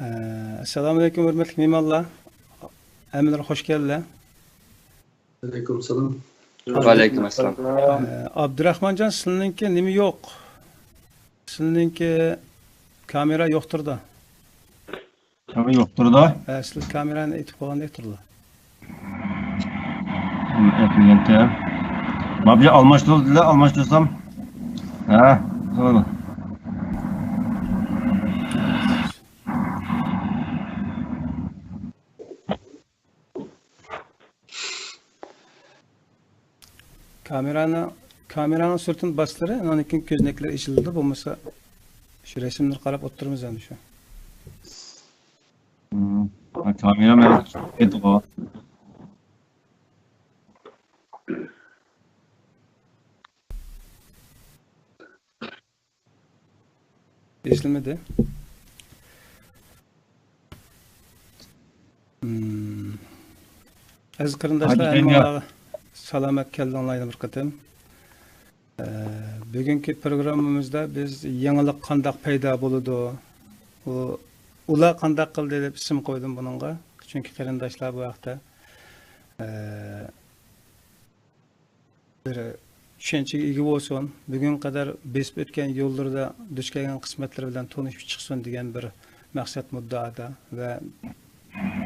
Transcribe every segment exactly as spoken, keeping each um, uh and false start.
ئەسسالامۇئەلەيكۇم، ھۆرمەتلىك مېھمانلار. ھەممىلەر خوش كەلدىلەر. ئەلەيكۇم سالام. ۋەئەلەيكۇم ئەسسالام. ئابدۇراخمانجان، سىلىنىڭكى نېمە يوق؟ سىلىنىڭكى كامېرا يوقتۇردا. كامېرا يوقتۇردا. ھە، سىز كامېرانى ئېتىپ قويغاندەك تۇرىدۇ. ئەتمىگەنتە. ما بىر ئالماشتۇرۇلدى، ئالماشتۇرسام. ھە، بولىدۇ. كامېرانى، كامېرانىڭ سۈرىتىنى باستۇرە، ئاندىن كېيىن كۆزنەكلەر ئېچىلىدۇ، بولمىسا شۇ رەسىملەرنى قاراپ ئولتۇرىمىز ئەمدى شۇ. مم. ھە، كامېرا مەن كېتىدىغۇ. ئېچىلمىدى. مم. ئەزىز قېرىنداشلار، ھەممىڭلارغا سالامەت كەلدىڭلار يەنە بىر قېتىم. ئە، بۈگۈنكى پروگراممىمىزدا بىز يېڭىلىق قانداق پەيدا بولىدۇ، ئۇ، ئۇلار قانداق قىلدى دەپ ئىسىم قويدۇم بۇنىڭغا. چۈنكى قېرىنداشلار بۇ ھەقتە، ئە، بىر چۈشەنچىگە ئىگە بولسۇن، بۈگۈنگە قەدەر بېسىپ ئۆتكەن يوللىرىدا دۇچ كەلگەن قىسمەتلىرى بىلەن تونۇشۇپ چىقسۇن دېگەن بىر مەقسەت مۇددىئادا ۋە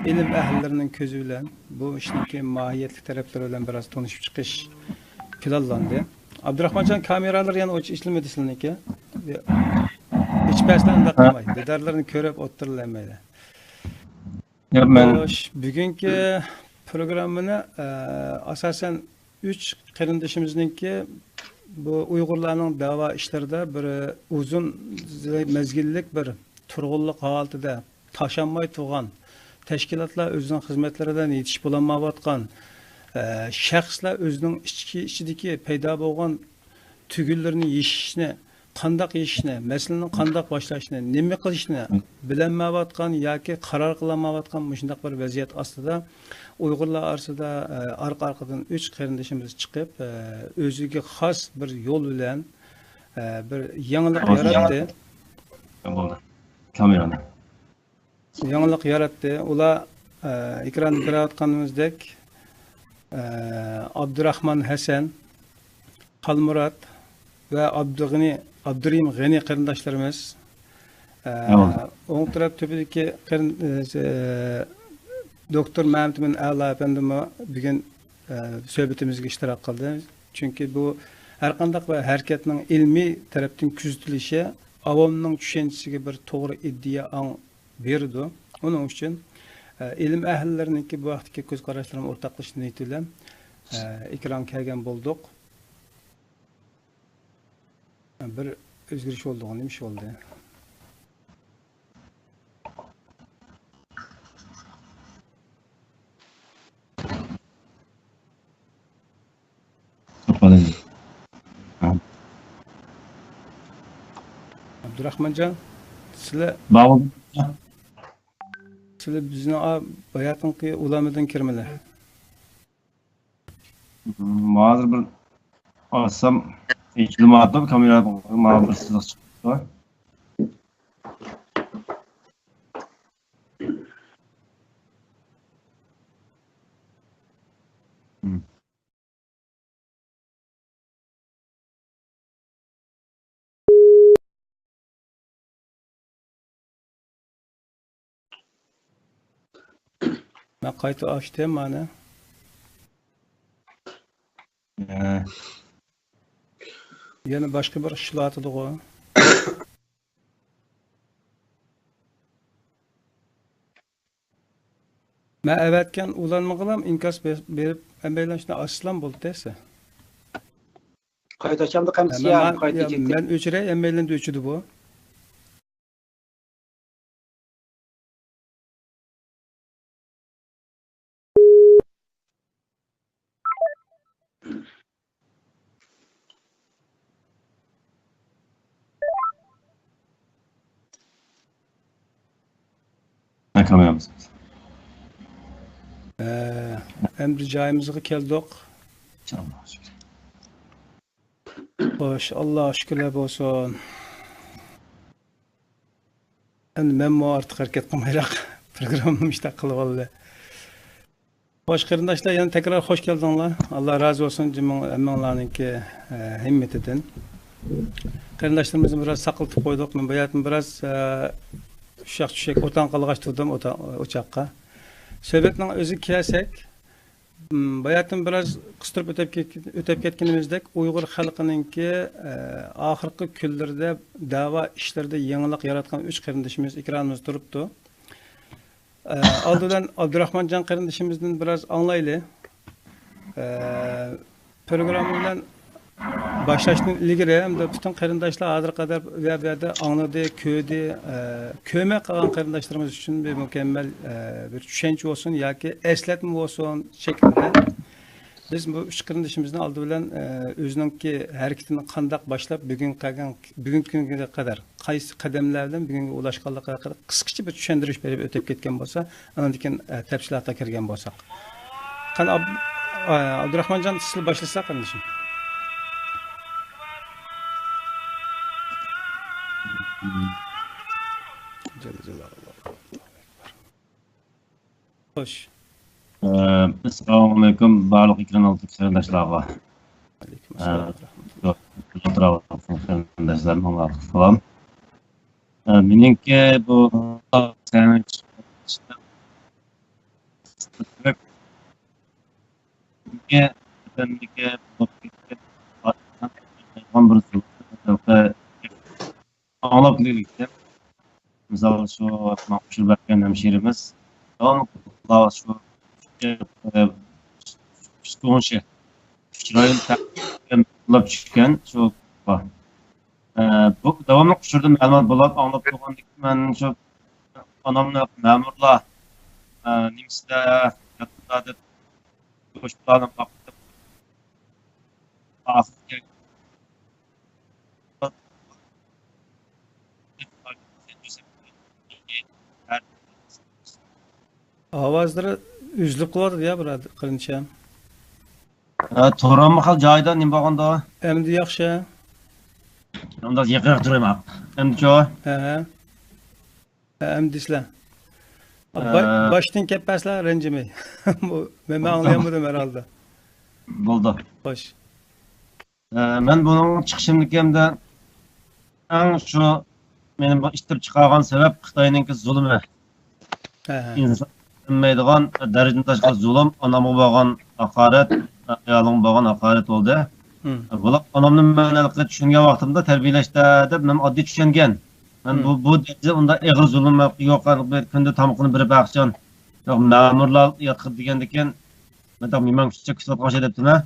ئىلىم ئەھلىلىرىنىڭ كۆزى بىلەن بۇ ئىشنىڭكى ماھىيەتلىك تەرەپلىرى بىلەن بىراز تونۇشۇپ چىقىش پىلانلاندى. ئابدۇراخمانجان، كامېرالىرى يەنە ئۇنچە ئېچىلمىدى سىلىنىڭكى. ئېچىپ بەرسىلە ئۇنداق قىلماي. دىدارلىرىنى كۆرۈپ ئولتۇرۇلالمايدۇ. ياق، مەن خوش، بۈگۈنكى پروگراممىنى، ئە، ئاساسەن ئۈچ قېرىندىشىمىزنىڭكى بۇ ئۇيغۇرلارنىڭ دەۋا ئىشلىرىدا بىر ئۇزۇن مەزگىللىك بىر تۇرغۇنلۇق ھالىتىدە تاشانماي تۇرغان، تەشكىلاتلار ئۆزىنىڭ خىزمەتلىرىدە يېتىشىپ بولالمايۋاتقان، ئە، شەخسلەر ئۆزىنىڭ ئىچكى، ئىچىدىكى پەيدا بولغان تۈگۈنلىرىنى يېشىشنى، قانداق يېشىشنى، مەسىلىنى قانداق باشلاشنى، نېمە قىلىشنى بىلەلمەيۋاتقان ياكى قارار قىلالمايۋاتقان مۇشۇنداق بىر ۋەزىيەت ئاستىدا ئۇيغۇرلار ئارىسىدا، ئە، ئارقا-ئارقىدىن ئۈچ قېرىندىشىمىز چىقىپ، ئە، ئۆزىگە خاس بىر يول بىلەن، ئە، بىر يېڭىلىق ياراتتى. بولدى. كامېرانى. يېڭىلىق ياراتتى. ئۇلار، ئە، ئېكراندا كۆرۈۋاتقىنىمىزدەك، ئە، ئابدۇراخمان ھەسەن، خالمۇرات ۋە ئابدۇغېنى، ئابدۇرېھىم غېنى قېرىنداشلىرىمىز. ئە، ئوڭ تەرەپ تۆپىدىكى قېرىن-، ئە، دوكتور مەمتىمىن ئەلا ئەپەندىمۇ بۈگۈن، ئە، سۆھبىتىمىزگە ئىشتىراك قىلدى. چۈنكى بۇ ھەرقانداق بىر ھەرىكەتنىڭ ئىلمىي تەرەپتىن كۆزىتىلىشى ئاۋامنىڭ چۈشەنچىسىگە بىر توغرا ئىدىيە ئاڭ بېرىدۇ. ئۇنىڭ ئۈچۈن، ئە، ئىلىم ئەھلىلىرىنىڭكى بۇ ھەقتىكى كۆز قاراشلىرىنى ئورتاقلىشىش نىيىتى بىلەن، ئە، ئېكرانغا كەلگەن بولدۇق. بىر ئۆزگىرىش بولدىغۇ، نېمە ئىش بولدى؟ ئابدۇراخمانجان، سىلەر، سىلەر بىزنىڭ باياتىنقى ئۇلامىدىن كىرمىلە. ھازىر بىر ئاچسام، ئېچىلمايدۇ كامېرا، مانا بىر سىزىق چىقىپتۇ. مەن قايتا ئاچتىم مانا. ھە. يەنە باشقا بىر ئىشلاتىدىغۇ. مەن ئەۋەتكەن ئۇلانمىغىلام ئىنكاس بېرىپ، بېرىپ ھەممەيلەن شۇنى ئاچسىلام بولدى دەيسە. قايتا ئاچامدۇ قەمسىيە، مەن، قايتا يا، كېتىپ. مەن ئۆچۈرەي، ھەممەيلەندە ئۆچىدۇ بۇ. ھە، كامېرامىز. ئە، ئەمدى جايىمىزغا كەلدۇق. ئاللاھقا شۈكۈر. خوش، ئاللاھقا شۈكۈرلەر بولسۇن. ئەمدى مەنمۇ ئارتۇق ھەرىكەت قىلمايراق پروگراممىنى مۇشۇنداق قىلىۋالدى. خوش، قېرىنداشلار، يەنە تەكرار خوش كەلدىڭلار. ئاللا رازى بولسۇن جىمىڭ-، ھەممىڭلارنىڭكى، ئە، ھىممىتىدىن. قېرىنداشلىرىمىزنى بىراز ساقلىتىپ قويدۇق. مەن باياتىن بىراز، ئە، ئۇششاق-چۈششەك ئوتاڭ قالغاچ تۇردۇم ئوتا-، ئوچاققا. سۆھبەتنىڭ ئۆزىگە كەلسەك، م، باياتىن بىراز قىستۇرۇپ ئۆتۈپ كەت-، ئۆتۈپ كەتكىنىمىزدەك، ئۇيغۇر خەلقىنىڭكى، ئە، ئاخىرقى كۈنلىرىدە دەۋا ئىشلىرىدا يېڭىلىق ياراتقان ئۈچ قېرىندىشىمىز ئېكرانىمىزدا تۇرۇپتۇ. ئە، ئالدى بىلەن ئابدۇراخمانجان قېرىندىشىمىزدىن بىراز ئاڭلايلى. ئە، پروگرامما بىلەن باشلاشتىن ئىلگىرى، ھەمدە پۈتۈن قېرىنداشلار ھازىرغا قەدەر بۇ يەردە ئاڭلىدى، كۆردى، ئە، كۆرمەي قالغان قېرىنداشلىرىمىز ئۈچۈن بىر مۇكەممەل، ئە، بىر چۈشەنچە بولسۇن ياكى ئەسلەتمە بولسۇن شەكلىدە بىز بۇ ئۈچ قېرىندىشىمىزنى ئالدى بىلەن، ئە، ئۆزىنىڭكى ھەرىكىتىنى قانداق باشلاپ، بۈگۈنگە قەلگەن-، بۈگۈنكى كۈنگە قەدەر قايسى قەدەملەر بىلەن بۈگۈنگە ئۇلاشقانلىقى ھەققىدە قىسقىچە بىر چۈشەندۈرۈش بېرىپ ئۆتۈپ كەتكەن بولسا، ئاندىن كېيىن، ئە، تەپسىلاتقا كىرگەن بولساق. قېنى، ئاب-، ئە، ئابدۇراخمانجان، سىز باشلىسا، قېرىندىشىم. جەللە جالالۇ. خوش. ئە، ئەسسالامۇ ئەلەيكۇم بارلىق ئېكران ئالدىدىكى قېرىنداشلارغا. ئەلەيكۇم ئەسسالام. ئە، قېرىنداشلارنىڭ سالام. ئە، مېنىڭكى بۇ بىر ئاڭلاپ كېلىۋاتىمەن. مىسال، شۇ ماڭا ئۇچۇر بەرگەن ھەمشىرىمىز داۋاملىق شۇ، ئۈچ رايون تەقسىملەپ چۈشكەن شۇ. ئە، بۇ داۋاملىق ئۇچۇردىن مەلۇمات بولۇپ ئاڭلاپ تۇرغاندىكىن مەن شۇ ئانامنى مەمۇرلار، ئە، نېمىسىدە ياتقۇزدا دەپ، شۇلارنى باقتىم. ئاخىرى ئاۋازلىرى ئۈزۈلۈپ قالىدۇ يا، بۇرادەر، قېرىندىشىم. ھە، توراممۇ خېلى جايىدا نېمە بولغاندۇ؟ ئەمدى ياخشى. ئۇنداق يېقىنراق تۇرايمەن. ئەمدىچۇ؟ ھە، ھە. ھە، ئەمدى دېسىلە. با-، ئە، باشتىن كەپ بەرسىلە، رەنجىمەي. بۇ، مەن، مەن ئاڭلىيالمىدىم ھەرھالدا. بولدى. خوش. ئە، مەن بۇنىڭ چىقىشىمدىكى ئەمدى ئەڭ شۇ مېنى بۇ ئىتتىرىپ چىقارغان سەۋەب خىتاينىڭكى زۇلۇمى. ھە، ھە. ئىنسان قىلمايدىغان دەرىجىدىن تاشقىرى زۇلۇم، ئانامغا بولغان ھاقارەت، ئايالىمغا بولغان ھاقارەت بولدى. ھىم. بۇلار ئانامنى مەن ھېلىقى چۈشەنگەن ۋاقتىمدا تەربىيەلەشتە دەپ مەن ئاددىي چۈشەنگەن. مەن ھىم. بۇ، بۇ دەرىجىدە ئۇنداق ئېغىر زۇلۇم يوق، بىر كۈندە تامىقىنى بېرىپ ھەرقاچان، يوق، مەمۇرلار ياتقىدى دېگەندىكىن، مەن تاق مېھمان كۈتسە كۈتۈۋاتقان ئوخشايدۇ دەپتىمەن.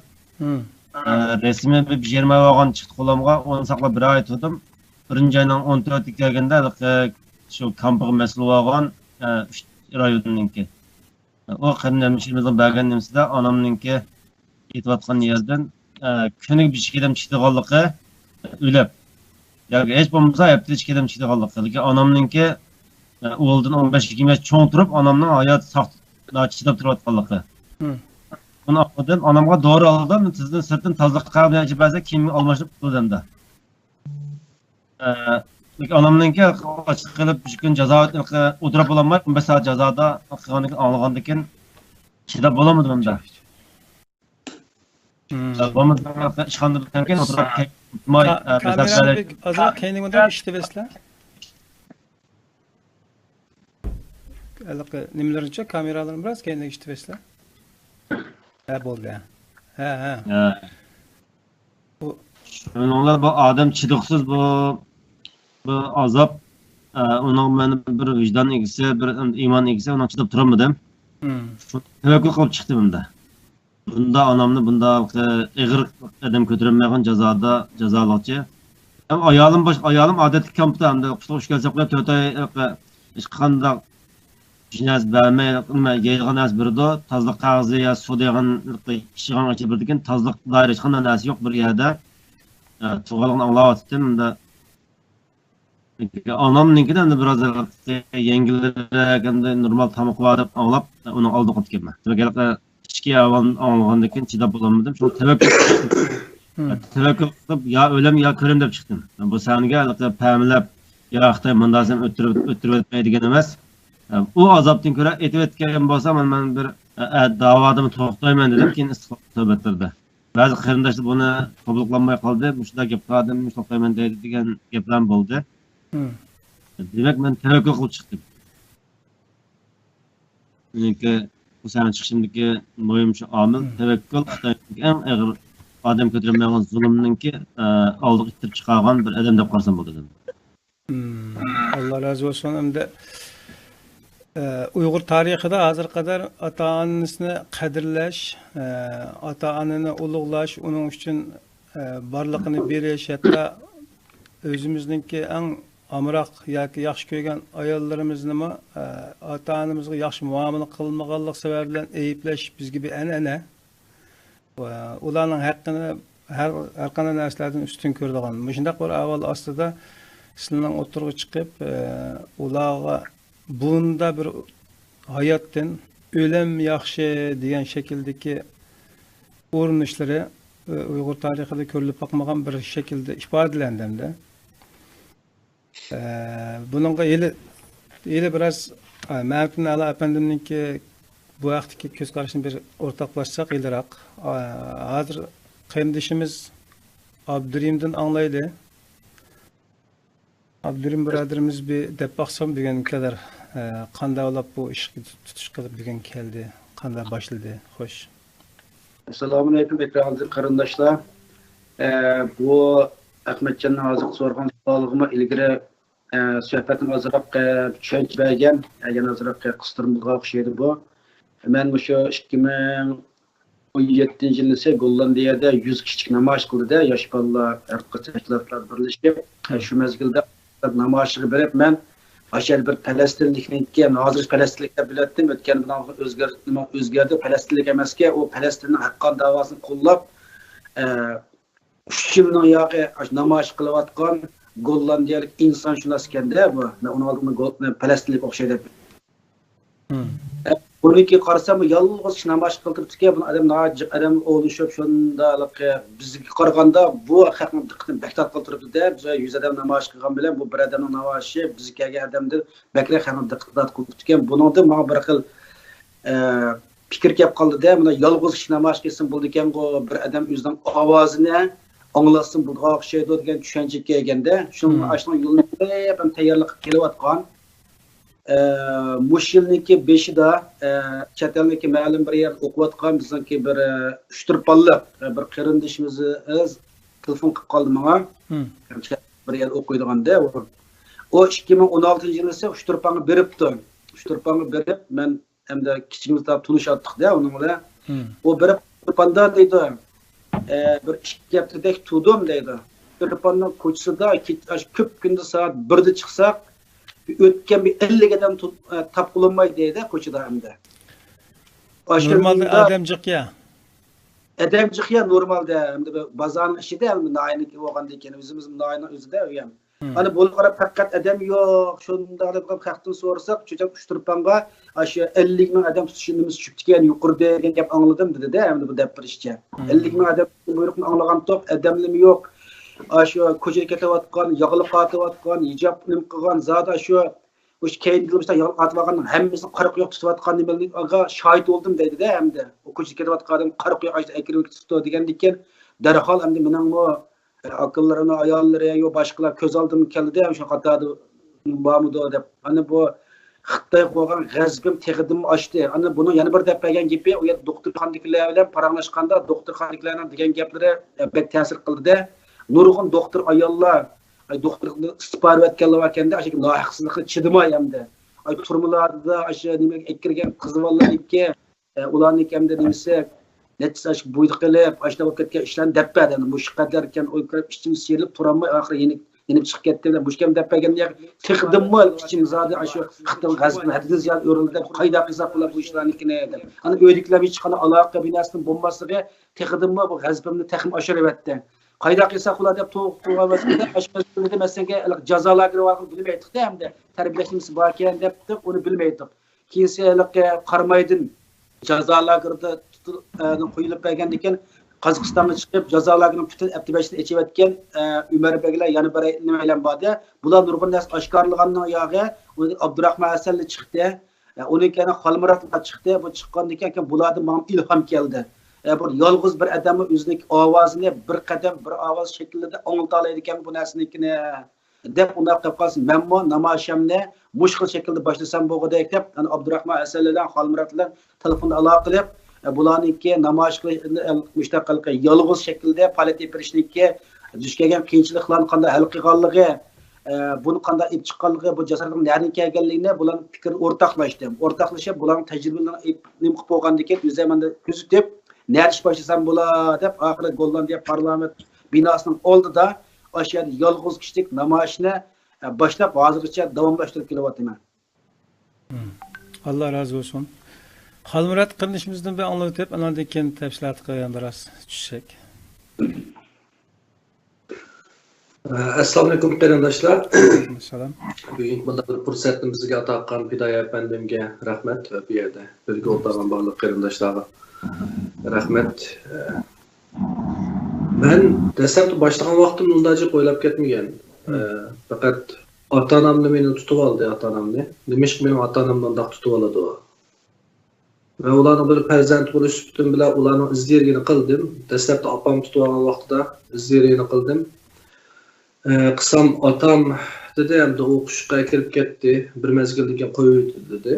ھىم. ئە، رەسمىي بىر بېجىرمەي بولغان چىقتى قولۇمغا، ئۇنى ساقلاپ بىر ئاي تۇردۇم. بىرىنچى ئاينىڭ ئون تۆتىگە كەلگەندە، ھېلىقى شۇ كامپىغا مەسئۇل بولغان، ئە، ئۈچ رايوننىڭكى. ئۇ قېرىندىشىمىزنىڭ بەرگەن نېمىسىدە ئانامنىڭكى يېتىۋاتقان يەردىن، ئە، كۈنىگە بىر ئىككى قېتىم چىقىدىغانلىقى ئۆلەپ. ياكى ھېچ بولمىسا ھەپتىدە ئىككى قېتىم چىقىدىغانلىقى. لېكىن ئانامنىڭكى، ئە، ئۇلدىن ئون بەش يىگىرمە ياش چوڭ تۇرۇپ، ئانامنىڭ ھاياتى ساق-، چىداپ تۇرۇۋاتقانلىقى. ھىم. ئۇنى ئاڭلىدىم. ئانامغا دورا ئالدىم. تېزدىن سىرتتىن تازىلىق قەغىزى بىلەن ئېچىپ بەرسە، كىيىمنى ئالماشتۇرۇپ قىلدىم دە. ئە، لېكىن ئانامنىڭكى ئاچلىق قىلىپ، بىر كۈن جازا ئولتۇرۇپ بولالماي، ئون بەش سائەت جازادا قىلغاندىكىن، ئاڭلىغاندىكىن چىداپ بولالمىدىم ئەمدى. مم. بولمىسا، ئىشخانىدا بىلەن كېيىن ئولتۇرۇپ كەتمەي، كا-، ئە، كامېرانى بەزەپ بەك ئازراق كەينىڭدىن ئىشلىتىۋەرسىلە. ھېلىقى نېمىلىرىنىچۇ، كامېرالىرىنى بىراز كەينىگە ئىشلىتىۋەرسىلە. ھە، بولدى. ھە، ھە. ھە. بۇ شۇنىڭلا بۇ ئادەم چىدىغۇسىز بۇ، بۇ ئازاب، ئە، ئۇنىڭ مەن بىر ۋىجدان ئىگىسى، بىر ئىمان ئىگىسى، ئۇنىڭ چىداپ تۇرالمىدىم. مم. شۇ تەۋەككۈل قىلىپ چىقتىم ئەمدى. بۇندا ئانامنى بۇنداق ئېغىر قەدەم كۆتۈرەلمەيدىغان جازادا، جازالىقچى. ھەم ئايالىم باش-، ئايالىم ئادەتتىكى كامپتا ئەمدى قۇتلۇق ئۈچ كەلسەم قويۇپ، تۆت ئاي ھېچقانداق ھېچ نەرسە بەرمەي، نېمە، يەيدىغان نەرسە بېرىدۇ. تازىلىق قەغىزى يا سۇ دېگەن ئىچىدىغان ئىچىدە بېرىدىكەن، تازىلىق دائىرە ھېچقانداق نەرسە يوق بىر يەردە. ئە، تۇرغانلىقىنى ئاڭلاۋاتىتتىم. ئەمدى ئانامنىڭكىدە ئەمدى بىراز يەڭگىلرەك، ئەمدى نورمال تامىقى بار دەپ ئاڭلاپ، ئۇنىڭ ئالدىغا قويۇپ كەتمەن. دېمەك، ھېلىقى ئىچكى ئەھۋالنى ئاڭلىغاندىن كېيىن چىداپ بولالمىدىم. شۇڭا تەۋەككۈل، تەۋەككۈل قىلىپ، يا ئۆلەم، يا كۆرەم دەپ چىقتىم. بۇ سەھنىگە ھېلىقى پەملەپ، يا خىتاي مۇنداق سەن ئۆتتۈرۈپ ئۆتتۈرۈۋەتمەي دېگەن ئەمەس. ئۇ ئازابتىن كۆرە ئېتىۋەتكەن بولسا، مانا مەن بىر، ئە، ئە، داۋادىمۇ توختايمەن دېدىم، كېيىن ئىستىقلال سۆھبەتلىرىدە. بەزى قېرىنداشلار بۇنى قوبۇل قىلالماي قالدى، مۇشۇنداق گەپ قىلىۋاتىمەن، مۇشۇنداق قىلىمەن دەيدۇ دېگەن گەپلەرمۇ بولدى. دېمەك، مەن تەۋەككۈل قىلىپ چىقتىم. مېنىڭكى بۇ سەھنە چىقىشىمدىكى مۇھىم شۇ ئامىل، تەۋەككۈل خىتاينىڭكى ئەڭ ئېغىر ئادەم كۆتۈرەلمەيدىغان زۇلۇمنىڭكى، ئە، ئالدىغا ئىتتىرىپ چىقارغان بىر ئادەم دەپ قارىسام بولىدۇ. ئاللا رازى بولسۇن. ئەمدى، ئە، ئۇيغۇر تارىخىدا ھازىرغا قەدەر ئاتا-ئانىسىنى قەدىرلەش، ئە، ئاتا-ئانىنى ئۇلۇغلاش، ئۇنىڭ ئۈچۈن، ئە، بارلىقىنى بېرىش، ھەتتا ئۆزىمىزنىڭكى ئەڭ ئامراق ياكى ياخشى كۆرگەن ئاياللىرىمىزنىمۇ، ئە، ئاتا-ئانىمىزغا ياخشى مۇئامىلە قىلمىغانلىق سەۋەبى بىلەن ئەيىبلەش بىزگە بىر ئەنئەنە. ۋە ئۇلارنىڭ ھەققىنى ھەر، ھەر قانداق نەرسىلەردىن ئۈستۈن كۆرىدىغان. مۇشۇنداق بىر ئەھۋال ئاستىدا سىلەرنىڭ ئوتتۇرىغا چىقىپ، ئە، ئۇلارغا بۇندا بىر ھاياتتىن ئۆلەم ياخشى دېگەن شەكىلدىكى ئۇرۇنۇشلىرى، ئە، ئۇيغۇر تارىخىدا كۆرۈلۈپ باقمىغان بىر شەكىلدە ئىپادىلەندى ئەمدى. ئە، بۇنىڭغا ھېلى، ھېلى بىراز، ئە، مەمتىن ئەلا ئەپەندىمنىڭكى بۇ ھەقتىكى كۆز قارىشىنى بىر ئورتاقلاشساق ھېلىراق. ئە، ھازىر قېرىندىشىمىز ئابدۇرېھىمدىن ئاڭلايلى. ئابدۇرېھىم بۇرادىرىمىز بىر دەپ باقسام بۈگۈنگە قەدەر، ئە، قانداق بولۇپ بۇ ئىشقا تۇتۇش قىلىپ بۈگۈن كەلدى، قانداق باشلىدى؟ خوش. ئەسسالامۇئەلەيكۇم، ئەكرەم قېرىنداشلار. ئە، بۇ ئەخمەتجاننىڭ ھازىرقى سورىغان سوئالىغىمۇ ئىلگىرى، ئە، سۆھبەتنىڭ ئازراق، ئە، چۈشەنچە بەرگەن، ئە، يەنە ئازراق، ئە، قىستۇرمىغان ئوخشايدۇ بۇ. مەن مۇشۇ ئىككى مىڭ ئون يەتتىنچى يىلى گوللاندىيەدە يۈز كىشىلىك نامايىش قىلدى-دە، ياش بالىلار، ھەر قايسى تەشكىلاتلار بىرلىشىپ. ئە، شۇ مەزگىلدە نامايىشقا بېرىپ، مەن ئاشۇ يەردە بىر پەلەستىنلىكنىڭكى، ھازىر پەلەستىنلىك دەپ بىلەتتىم، ئۆتكەندە بۇنىڭ ئۆزگەر-، نېمە ئۆزگەردى، پەلەستىنلىك ئەمەسكەن، ئۇ پەلەستىننىڭ ھەققانىي داۋاسىنى قوللاپ، ئە، ئۈچ يىلنىڭ ياقى ئاشۇ نامايىش قىلىۋاتقان گوللاندىيەلىك ئىنسانشۇناس ئىكەن-دە بۇ. مەن ئۇنىڭ ئالدىدا گول-، پەلەستىنلىك ئوخشايدۇ دەپ. ئە، بۇنىڭكى قارىسام، بۇ يالغۇز كىشى نامايىش قىلىپ تۇرۇپتىكەن. بۇنى ئادەم ناھايىتى جىق ئادەم ئولىشىپ، شۇنداق بىزگە قارىغاندا بۇ خەقنىڭ دىققىتىنى بەك تارتقىلى تۇرۇپتۇ-دە. بىز يۈز ئادەم نامايىش قىلغان بىلەن بۇ بىر ئادەمنىڭ نامايىشى بىزگە كەلگەن ئادەمدىن بەكرەك خەقنىڭ دىققىتىنى تارتقىلى تۇرۇپتىكەن. بۇنىڭدىن ماڭا بىر خىل، ئە، پىكىر كەپ قالدى-دە، مانا يالغۇز كىشى نامايىش قىلسىمۇ بولىدىكەنغۇ، بىر ئادەم ئۆزىنىڭ ئاۋازىنى ئاڭلاتسىمۇ بولىدىغان ئوخشايدۇ دېگەن چۈشەنچىگە كەلگەندە، شۇنىڭ ئاشۇنىڭ يولىنى قىلىپ ھەم تەييارلىق قىلىپ كېلىۋاتقان. ئە، مۇشۇ يىلنىڭكى بېشىدا، ئە، چەت ئەلدىكى مەلۇم بىر يەردە ئوقۇۋاتقان بىزنىڭكى بىر، ئە، ئۇچتۇرپانلىق، ئە، بىر قېرىندىشىمىز تېلېفون قىلىپ قالدى ماڭا. بىر يەردە ئوقۇيدىغاندا ئۇ. ئۇ ئىككى مىڭ ئون ئالتىنچى يىلى ئۇچتۇرپانغا بېرىپتۇ. ئۇچتۇرپانغا بېرىپ، مەن ئەمدى كىچىكىمىزدە تونۇشاتتۇق-دە ئۇنىڭ بىلەن. ئۇ بېرىپ، ئۇچتۇرپاندا دەيدۇ، ئە، بىر ئىككى ھەپتىدەك تۇردۇم دەيدۇ. ئۇچتۇرپاننىڭ كوچىسىدا كېچە، ئاشۇ كۆپ كۈندە سائەت بىردە چىقساق، ئۆتكەن بىر ئەللىك ئادەم تۇ-، ئە، تاپقىلى بولمايدۇ دەيدۇ كوچىدا ئەمدى. ئاشۇ نورمالدا كۈندە ئادەم جىق يا. ئادەم جىق يا نورمالدا، ئەمدى بىر بازارنىڭ ئىچىدە، ئەمدى ناھىيەنىڭكى بولغاندىن كېيىن، ئۆزىمىز ناھىيەنىڭ ئۆزىدە ئۇ يەم. ئانا بۇنىڭغا قاراپ پەقەت ئادەم يوق، شۇنداق دەپ خەقتىن سورىساق، چۆچەك ئۇچتۇرپانغا ئاشۇ ئەللىك مىڭ ئادەم تۇتۇش نېمىسى چۈشۈپتىكەن يۇقىرى دېگەن گەپ ئاڭلىدىم دېدى-دە، ئەمدى بۇ دەپ بېرىشىچە. ئەللىك مىڭ ئادەم بۇيرۇقنى ئاڭلىغانتۇق، ئادەملىمۇ يوق. ئاشۇ كوچىدا كېتىۋاتقان، ياغلىق ئارتىۋاتقان، ھىجاب نېمە قىلغان، زادى ئاشۇ مۇشۇ كەينىدىلا مۇشۇنداق ياغلىق ئارتىۋالغاننىڭ ھەممىسىنى قارا قويۇق تۇتۇۋاتقان نېمىلەرگە شاھىت بولدۇم دەيدۇ-دە ئەمدى. ئۇ كوچىدا كېتىۋاتقان ئادەم قارا قويۇق ئاشۇ ئەكىرىپ تۇتۇپتۇ دېگەندىكىن، دەرھال ئەمدى مېنىڭمۇ، ئە، ئاكىلىرىمنىڭ ئاياللىرى، يا باشقىلار كۆز ئالدىمغا كەلدى-دە، شۇ قاتاردا بارمىدۇ دەپ. ئانا بۇ خىتايغا بولغان غەزىپىم تېخىدىنمۇ ئاشتى. ئانا بۇنىڭ يەنە بىر دەپ بەرگەن گېپى، ئۇ يەردە دوختۇرخانىدىكىلەر بىلەن پاراڭلاشقاندا، دوختۇرخانىدىكىلەرنىڭ دېگەن گەپلىرى، ئە، بەك تەسىر قىلدى-دە. نۇرغۇن دوختۇر ئاياللار ئاي دوختۇرخانىدا ئىستىپا بېرىۋەتكەنلەر باركەندە، ئاشۇ ناھەقسىزلىققا چىدىماي ئەمدى. ئاي تۈرمىلەردە ئاشۇ نېمىگە ئەكىرگەن قىزىۋاللارنىڭكى، ئە، ئۇلارنىڭكى ئەمدى نېمىسى، نەچچىسى ئاشۇ بويىدا قېلىپ، ئاشۇنداق بولۇپ كەتكەن ئىشلارنى دەپ بەردى. ئەمدى مۇشۇ قەدەركەن ئوي كۆرۈپ ئىچىم سىيرىلىپ تۇرالماي ئاخىرى يېنىپ، يېنىپ چىقىپ كەتتى. مۇشۇ گەپنى دەپ بەرگەندە تېخىدىنمۇ ئىچىم زادى ئاشۇ خىتاينىڭ غەزىپىنى ھەددىدىن زىيادە ئۆرۈلدى دەپ، قايداق قىلساق بولار بۇ ئىشلارنىڭكىنى دەپ. ئانا ئۆيدىكىلەر ھېچقانداق ئالاقە بىناسىدىن بولماسلىقى تېخىدىنمۇ بۇ غەزىپىمنى تېخىمۇ ئاشۇرۇۋەتتى. قايداق قىلساق بۇلار دەپ تۇغ-، تۇغۇن ۋەزىپىدە ئاشۇ مەزگىلدە مەسىلەن ھېلىقى جازا لاگېرى بارلىقىنى بىلمەيتتۇق-دە ئەمدى. تەربىيەلەش نېمىسى باركەن دەپتۇق، ئۇنى بىلمەيتتۇق. كېيىنسى ھېلىقى قارامايدىن جازا لاگېرىدا تۇتۇل-، ئە، قويۇلۇپ بەرگەندىن كېيىن قازاقىستانغا چىقىپ، جازا لاگېرىنىڭ پۈتۈن ئەپتىبەشىنى ئېچىۋەتكەن، ئە، ئۆمەر بەگلەر، يەنە بىر نېمە بىلەن باردى. بۇلار نۇرغۇن نەرسە ئاشكارىلىغاننىڭ ياغى، ئۇ ئابدۇراخمان ھەسەنلى چىقتى. ئە، ئۇنىڭ كەينىدىن خالمۇراتلار چىقتى. بۇ چىققاندىن كېيىن، كېيىن بۇلاردىن ماڭا ئىلھام كەلدى. ئە، بىر يالغۇز بىر ئادەممۇ ئۆزىنىڭ ئاۋازىنى بىر قەدەم، بىر ئاۋاز شەكلىدە ئاڭلىتالايدىكەن بۇ نەرسىنىڭكىنى. دەپ ئۇنداق قىلىپ قالسا، مەنمۇ نامايىشىمنى مۇشۇ خىل شەكىلدە باشلىسام بولغۇدەك دەپ، ئەنە ئابدۇراخمان ھەسەنلى بىلەن خالمۇرات بىلەن تېلېفوندا ئالاقە قىلىپ، ئە، بۇلارنىڭكى نامايىش قىلىش، مۇشۇنداق قىلىپ يالغۇز شەكىلدە پائالىيەت ئېلىپ بېرىشنىڭكى دۇچ كەلگەن قىيىنچىلىقلارنى قانداق ھەل قىلغانلىقى، ئە، بۇنى قانداق ئېلىپ چىققانلىقى، بۇ جاسارەتنىڭ نەدىن كەلگەنلىكىنى بۇلارنىڭ پىكرىنى ئورتاقلاشتىم. ئورتاقلىشىپ، بۇلارنىڭ تەجرىبىلىرىنى ئېلىپ، نېمە قىلىپ بولغاندىن كېيىن، ئۆزۈم ئەمدى كۆزىتىپ، نەدە ئىش باشلىسام بولا دەپ، ئاخىرى گوللاندىيە پارلامېنت بىناسىنىڭ ئالدىدا ئاشۇ يەردە يالغۇز كىشىلىك نامايىشنى، ئە، باشلاپ، ھازىرغىچە داۋاملاشتۇرۇپ كېلىۋاتىمەن. ئاللا رازى بولسۇن. خالمۇرات قېرىندىشىمىزدىن بىر ئاڭلىۋېتىپ، ئاندىن كېيىن تەپسىلاتقا يەنە بىراز چۈشسەك. ئەسسالامۇئەلەيكۇم قېرىنداشلار. سالام. بۈگۈنكى مۇنداق بىر پۇرسەتنى بىزگە ئاتا قىلغان پىدائىي ئەپەندىمگە رەھمەت ۋە بۇ يەردە بىرگە ئولتۇرغان بارلىق قېرىنداشلارغا رەھمەت. مەن دەسلەپتە باشلىغان ۋاقتىمدا ئۇنداق جىق ئويلاپ كەتمىگەن. ئە، پەقەت ئاتا-ئاناملا مېنى تۇتۇۋالدى، ئاتا-ئانامنى. نېمىشقا مېنىڭ ئاتا-ئانام مۇنداق تۇتۇۋالىدۇ؟ مەن ئۇلارنىڭ بىر پەرزەنت بولۇش سۈپىتىم بىلەن ئۇلارنىڭ ئىز دېرىكىنى قىلدىم. دەسلەپتە ئاپام تۇتۇۋالغان ۋاقتىدا ئىز دېرىكىنى قىلدىم. ئە، قىلسام ئاتام دېدى، ئەمدى ئوقۇشقا كىرىپ كەتتى، بىر مەزگىلدىن كېيىن قويۇۋېتىدۇ دېدى.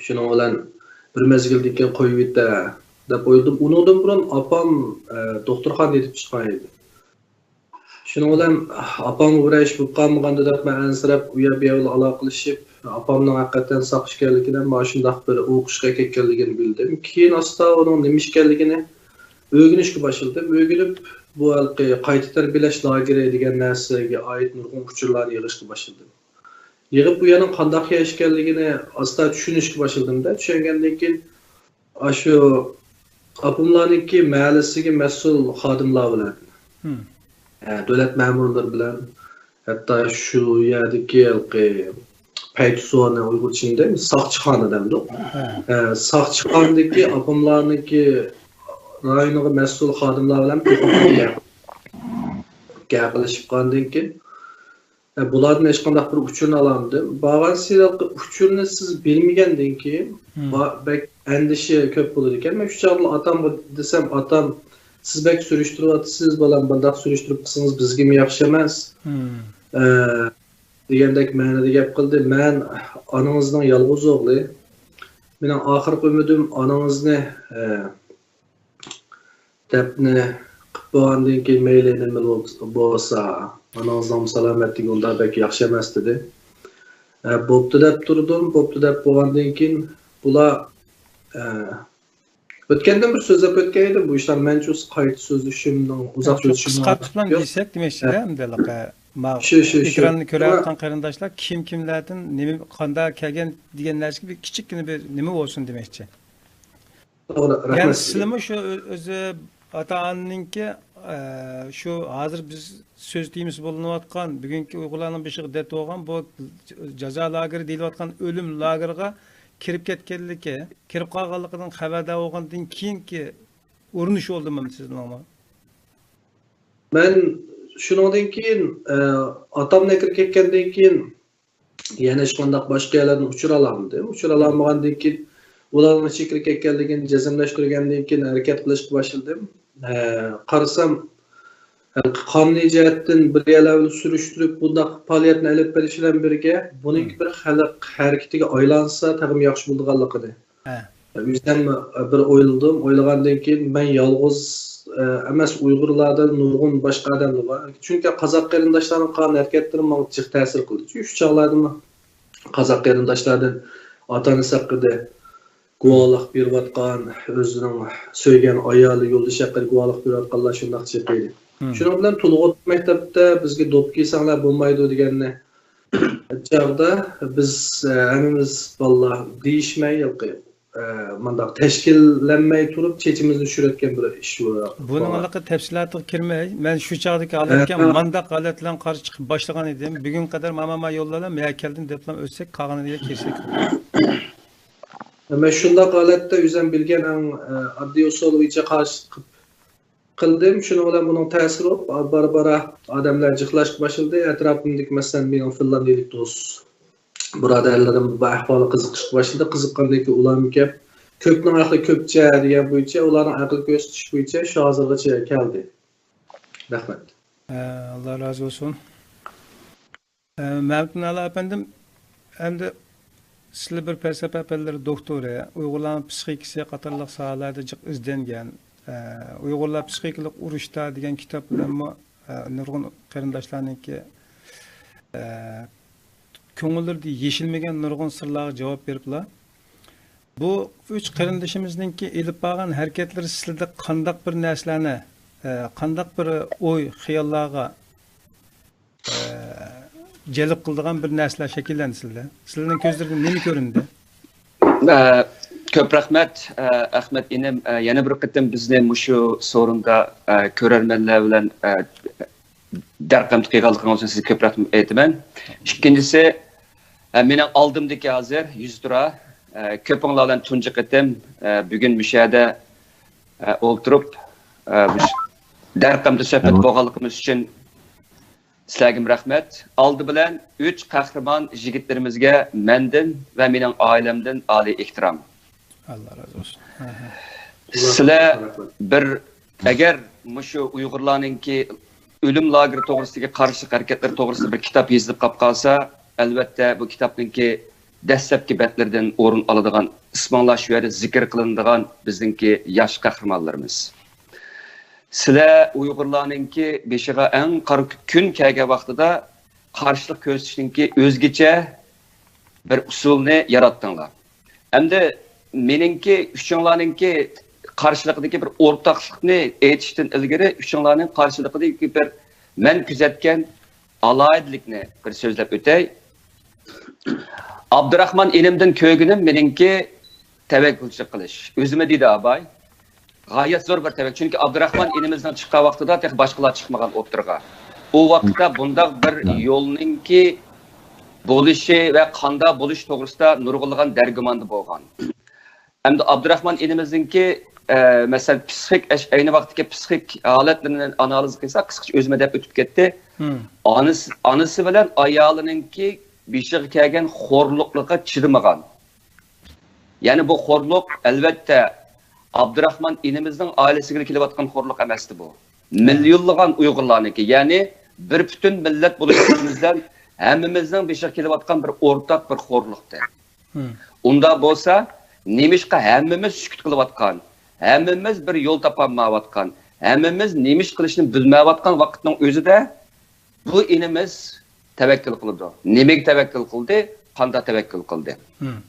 شۇنىڭ بىلەن بىر مەزگىلدىن كېيىن قويۇۋېتە دەپ ئويلىدىم. ئۇنىڭدىن بۇرۇن ئاپام، ئە، دوختۇرخانىدا يېتىپ چىققان ئىدى. شۇنىڭ بىلەن ئاپامغا بىرەر ئىش بولۇپ قالمىغاندۇ دەپ مەن ئەنسىرەپ، ئۇ يەر بۇ يەر بىلەن ئالاقىلىشىپ، ئاپامنىڭ ھەقىقەتەن ساق ئىكەنلىكىنى، مانا شۇنداق بىر ئوقۇشقا كەتكەنلىكىنى بىلدىم. كېيىن ئاستا ئۇنىڭ نېمە ئىكەنلىكىنى ئۆگىنىشكە باشلىدىم. ئۆگىنىپ، بۇ ھېلىقى قايتا تەربىيەلەش لاگېرى دېگەن نەرسىگە ئائىت نۇرغۇن ئۇچۇرلارنى يىغىشقا باشلىدىم. يىغىپ، بۇ يەرنىڭ قانداق يەر ئىكەنلىكىنى ئاستا چۈشىنىشكە باشلىدىم-دە. چۈشەنگەندىن كېيىن، ئاشۇ ئاپاملارنىڭكى مەھەللىسىگە مەسئۇل خادىملار بىلەن، ئە، دۆلەت مەمۇرلىرى بىلەن، ھەتتا شۇ يەردىكى ھېلىقى پەيتۇسۇنى ئۇيغۇرچە نېمە دەيمىز؟ ساقچىخانا دەمدۇق. ئە، ساقچىخانىدىكى ئاپاملارنىڭكى رايونىغا مەسئۇل خادىملار بىلەن گەپ قىلىشىپ قالغاندىن كېيىن، ئە، بۇلاردىن ھېچقانداق بىر ئۇچۇرنى ئالالمىدىم. بارغانسېرى ئۇچۇرنى سىز بىلمىگەندىن كېيىن، بەك ئەندىشە كۆپ بولىدىكەن. مەن شۇ چاغدىلا ئاتامغا دېسەم، ئاتام، سىز بەك سۈرۈشتۈرۈۋاتىسىز، بالام، بۇنداق سۈرۈشتۈرۈپ قىلسىڭىز بىزگىمۇ ياخشى ئەمەس. ئە، دېگەندەك مەنىدە گەپ قىلدى. مەن ئانىڭىزنىڭ يالغۇز ئوغلى. مېنىڭ ئاخىرقى ئۈمىدىم ئانىڭىزنى، ئە، دەپنە قىلىپ بولغاندىن كېيىن مەيلى نېمە بولسا، ئانىڭىزنىڭ سالامەتلىكى ئۇنداق بەك ياخشى ئەمەس دېدى. ئە، بوپتۇ دەپ تۇردۇم، بوپتۇ دەپ بولغاندىن كېيىن بۇلار، ئە، ئۆتكەندىن بىر سۆزلەپ ئۆتكەن ئىدىم بۇ ئىشلارنى. مەنچە قايتا سۆزلىشىمنىڭ، ئۇزاق سۆزلىشىمنىڭ ھاجىتى يوق. دېسەك دېمەكچىدە، ئەمدى ئېكراننى كۆرۈۋاتقان قېرىنداشلار كىم كىملەردىن نېمە قانداق كەلگەن دېگەن نەرسىگە بىر كىچىككىنە بىر نېمە بولسۇن دېمەكچى. توغرا، رەھمەت سىزگە. سىلىمۇ شۇ ئۆ-، ئۆزى ئاتا-ئانىنىڭكى، ئە، شۇ ھازىر بىز سۆز تېمىسى بولۇنۇۋاتقان، بۈگۈنكى ئۇيغۇرلارنىڭ بېشىغا دەرد بولغان بۇ جازا لاگېرى دېيىلىۋاتقان ئۆلۈم لاگېرىغا كىرىپ كەتكەنلىكى، كىرىپ قالغانلىقىدىن خەۋەردار بولغاندىن كېيىنكى ئۇرۇنۇش بولدىمۇ سىزنىڭمۇ؟ مەن شۇنىڭدىن كېيىن، ئە، ئاتامنى ئەكىرىپ كەتكەندىن كېيىن، يەنە ھېچقانداق باشقا يەرلەردىن ئۇچۇر ئالالمىدىم. ئۇچۇر ئالالمىغاندىن كېيىن، ئۇلارنىڭ ئىچىگە كىرىپ كەتكەنلىكىنى جەزملەشتۈرگەندىن كېيىن ھەرىكەت قىلىشقا باشلىدىم. ھە، قارىسام، قانۇنىي جەھەتتىن بىر يەرلەر بىلەن سۈرۈشتۈرۈپ، بۇنداق پائالىيەتنى ئېلىپ بېرىش بىلەن بىرگە، بۇنىڭكى بىر خەلق ھەرىكىتىگە ئايلانسا، تېخىمۇ ياخشى بولىدىغانلىقىنى. ئۆزۈم بىر ئويلىدىم. ئويلىغاندىن كېيىن، مەن يالغۇز، ئە، ئەمەس، ئۇيغۇرلاردا نۇرغۇن باشقا ئادەملەر بار. چۈنكى قازاق قېرىنداشلارنىڭ قىلغان ھەرىكەتلىرى ماڭا جىق تەسىر قىلدى. چۈنكى شۇ چاغلاردىمۇ قازاق قېرىنداشلاردىن ئاتا-ئانىسى ھەققىدە گۇۋاھلىق بېرىۋاتقان، ئۆزىنىڭ سۆيگەن ئايالى، يولدىشى ھەققىدە گۇۋاھلىق بېرىۋاتقانلار شۇنداق جىق ئىدى. شۇنىڭ بىلەن تولغۇت مەكتەپتە بىزگە دوپپا كىيسەڭلار بولمايدۇ دېگەننى چاغدا بىز، ئە، ھەممىمىز بالىلار دېيىشمەي، ھېلىقى، ئە، مانداق تەشكىللەنمەي تۇرۇپ چېچىمىزنى چۈشۈرۈۋەتكەن بىر ئىش بۇ. بۇنىڭ ھېلىقى تەپسىلاتىغا كىرمەي، مەن شۇ چاغدىكى ھالەتكە مانداق ھالەت بىلەن قارشى چىقىپ باشلىغان ئىدىم. بۈگۈنگە قەدەر ماما ما يوللارلا مەن كەلدىم دەپلا ئۆتسەك قالغىنىدىگە كىرسەك. مەن شۇنداق ھالەتتە ئۆزۈم بىلگەن ئەڭ، ئە، ئاددىي ئۇسۇل بويىچە قارشى چىقىپ قىلدىم. شۇنىڭ بىلەن بۇنىڭ تەسىرى بولۇپ، بارا-بارا ئادەملەر جىقلاشقا باشلىدى. ئەتراپىمدىكى، مەسىلەن، مېنىڭ فىنلاندىيىلىك دوست بۇرادەرلىرىم بۇ ئەھۋالغا قىزىقىشقا باشلىدى. قىزىققاندىن كېيىن ئۇلارمۇ كەپ، كۆپنىڭ ئەقلى كۆپچە دېگەن بويىچە، ئۇلارنىڭ ئەقىل كۆرسىتىش بويىچە شۇ ھازىرغىچە كەلدى. رەھمەت. ئە، ئاللا رازى بولسۇن. ئە، مەمتىمىن ئەلا ئەپەندىم، ئەمدى سىلەر بىر پەلسەپە پەنلىرى دوكتورى، ئۇيغۇرلارنىڭ پسىخىكىسى قاتارلىق ساھەلەردە جىق ئىزدەنگەن، ئە، ئۇيغۇرلار پسىخىكىلىق ئۇرۇشتا دېگەن كىتاب بىلەنمۇ، ئە، نۇرغۇن قېرىنداشلارنىڭكى، ئە، كۆڭۈللىرىدە يېشىلمىگەن نۇرغۇن سىرلارغا جاۋاب بېرىپلا. بۇ ئۈچ قېرىندىشىمىزنىڭكى ئېلىپ بارغان ھەرىكەتلىرى سىلەردە قانداق بىر نەرسىلەرنى، ئە، قانداق بىر ئوي، خىياللارغا، ئە، جەلپ قىلىدىغان بىر نەرسىلەر شەكىللەندى سىلەردە؟ سىلەرنىڭ كۆزلىرىدە نېمە كۆرۈندى؟ ئە، كۆپ رەھمەت، ئە، ئەخمەت ئىنىم، ئە، يەنە بىر قېتىم بىزنى مۇشۇ سورۇندا، ئە، كۆرەرمەنلەر بىلەن، ئە، دەرقەمدە قىلغانلىقىڭىز ئۈچۈن سىزگە كۆپ رەھمەت ئېيتىمەن. ئىككىنچىسى، ئە، مېنىڭ ئالدىمدىكى ھازىر يۈزتۇرا، ئە، كۆپۈڭلار بىلەن تۇنجى قېتىم، ئە، بۈگۈن مۇشۇ يەردە، ئە، ئولتۇرۇپ، ئە، مۇش-، دەرقەمدە سۆھبەت بولغانلىقىمىز ئۈچۈن سىلەرگىمۇ رەھمەت. ئالدى بىلەن ئۈچ قەھرىمان يىگىتلىرىمىزگە مەندىن ۋە مېنىڭ ئائىلەمدىن ئالىي ئېھتىرام. ئاللا رازى بولسۇن. سىلەر بىر، ئەگەر مۇشۇ ئۇيغۇرلارنىڭكى ئۆلۈم لاگېرى توغرىسىدىكى قارشىلىق ھەرىكەتلىرى توغرىسىدا بىر كىتاب يېزىلىپ قاپ قالسا، ئەلۋەتتە بۇ كىتابنىڭكى دەسلەپكى بەتلىرىدىن ئورۇن ئالىدىغان، ئىسمىڭلار شۇ يەردە زىكىر قىلىنىدىغان بىزنىڭكى ياش قەھرىمانلىرىمىز. سىلەر ئۇيغۇرلارنىڭكى بېشىغا ئەڭ قارا كۈن كەلگەن ۋاقتىدا قارشىلىق كۆرسىتىشنىڭكى ئۆزگىچە بىر ئۇسۇلنى ياراتتىڭلار. ئەمدى مېنىڭكى، ئۈچۈڭلارنىڭكى قارشىلىقىدىكى بىر ئورتاقلىقنى ئېيتىشتىن ئىلگىرى، ئۈچۈڭلارنىڭ قارشىلىقىدىكى بىر مەن كۆزەتكەن ئالاھىدىلىكنى بىر سۆزلەپ ئۆتەي. ئابدۇراخمان ئىنىمدىن كۆرگىنىم مېنىڭكى تەۋەككۈلچىلىك قىلىش. ئۆزىمۇ دېدى ئاباي، غايەت زور بىر تەۋەككۈل. چۈنكى ئابدۇراخمان ئىنىمىزنىڭ چىققان ۋاقتىدا تېخى باشقىلار چىقمىغان ئوتتۇرىغا. ئۇ ۋاقىتتا بۇنداق بىر يولنىڭكى بولۇشى ۋە قانداق بولۇش توغرىسىدا نۇرغۇنلىغان دەرگۇماندا بولغان. ئەمدى ئابدۇراخمان ئىنىمىزنىڭكى، ئە، مەسىلەن، پسىخىك ئەش-، ئەينى ۋاقىتتىكى پسىخىك ھالەتلىرىنى ئانالىز قىلساق، قىسقىچە ئۆزىمۇ دەپ ئۆتۈپ كەتتى. مم. ئانىسى، ئانىسى بىلەن ئايالىنىڭكى بېشىغا كەلگەن خورلۇقلىرىغا چىدىمىغان. يەنى بۇ خورلۇق، ئەلۋەتتە، ئابدۇراخمان ئىنىمىزنىڭ ئائىلىسىگىلا كېلىۋاتقان خورلۇق ئەمەستى بۇ. مىليونلىغان ئۇيغۇرلارنىڭكى، يەنى بىر پۈتۈن مىللەت بولۇشىمىز بىلەن ھەممىمىزنىڭ بېشىغا كېلىۋاتقان بىر ئورتاق بىر خورلۇقتى. مم. ئۇنداق بولسا، نېمىشقا ھەممىمىز سۈكۈت قىلىۋاتقان، ھەممىمىز بىر يول تاپالمايۋاتقان، ھەممىمىز نېمە ئىش قىلىشنى بىلمەيۋاتقان ۋاقىتنىڭ ئۆزىدە بۇ ئىنىمىز تەۋەككۈل قىلىدۇ. نېمىگە تەۋەككۈل قىلدى؟ قانداق تەۋەككۈل قىلدى؟ مم.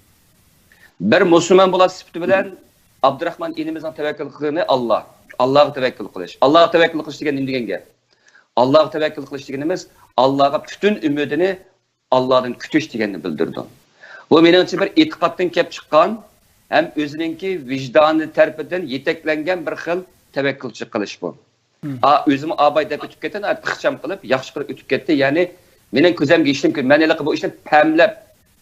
بىر مۇسۇلمان بولۇش سۈپىتى بىلەن ئابدۇراخمان ئىنىمىزنىڭ تەۋەككۈل قىلغىنى ئاللا. ئاللاغا تەۋەككۈل قىلىش. ئاللاغا تەۋەككۈل قىلىش دېگەن نېمە دېگەن گەپ؟ ئاللاغا تەۋەككۈل قىلىش دېگىنىمىز، ئاللاغا پۈتۈن ئۈمىدىنى ئاللادىن كۈتۈش دېگەننى بىلدۈرىدۇ. بۇ مېنىڭچە بىر ئېتىقادتىن كېلىپ چىققان ھەم ئۆزىنىڭكى ۋىجدانى تەرىپىدىن يېتەكلەنگەن بىر خىل تەۋەككۈلچىلىك قىلىش بۇ. مم. ئا، ئۆزىمۇ ئاباي دەپ ئۆتۈپ كەتتى، ئىخچام قىلىپ، ياخشى قىلىپ ئۆتۈپ كەتتى. يەنى مېنىڭ كۆزۈمگە ھېچنېمە كۆر-، مەن ھېلىقى بۇ ئىشنى پەملەپ،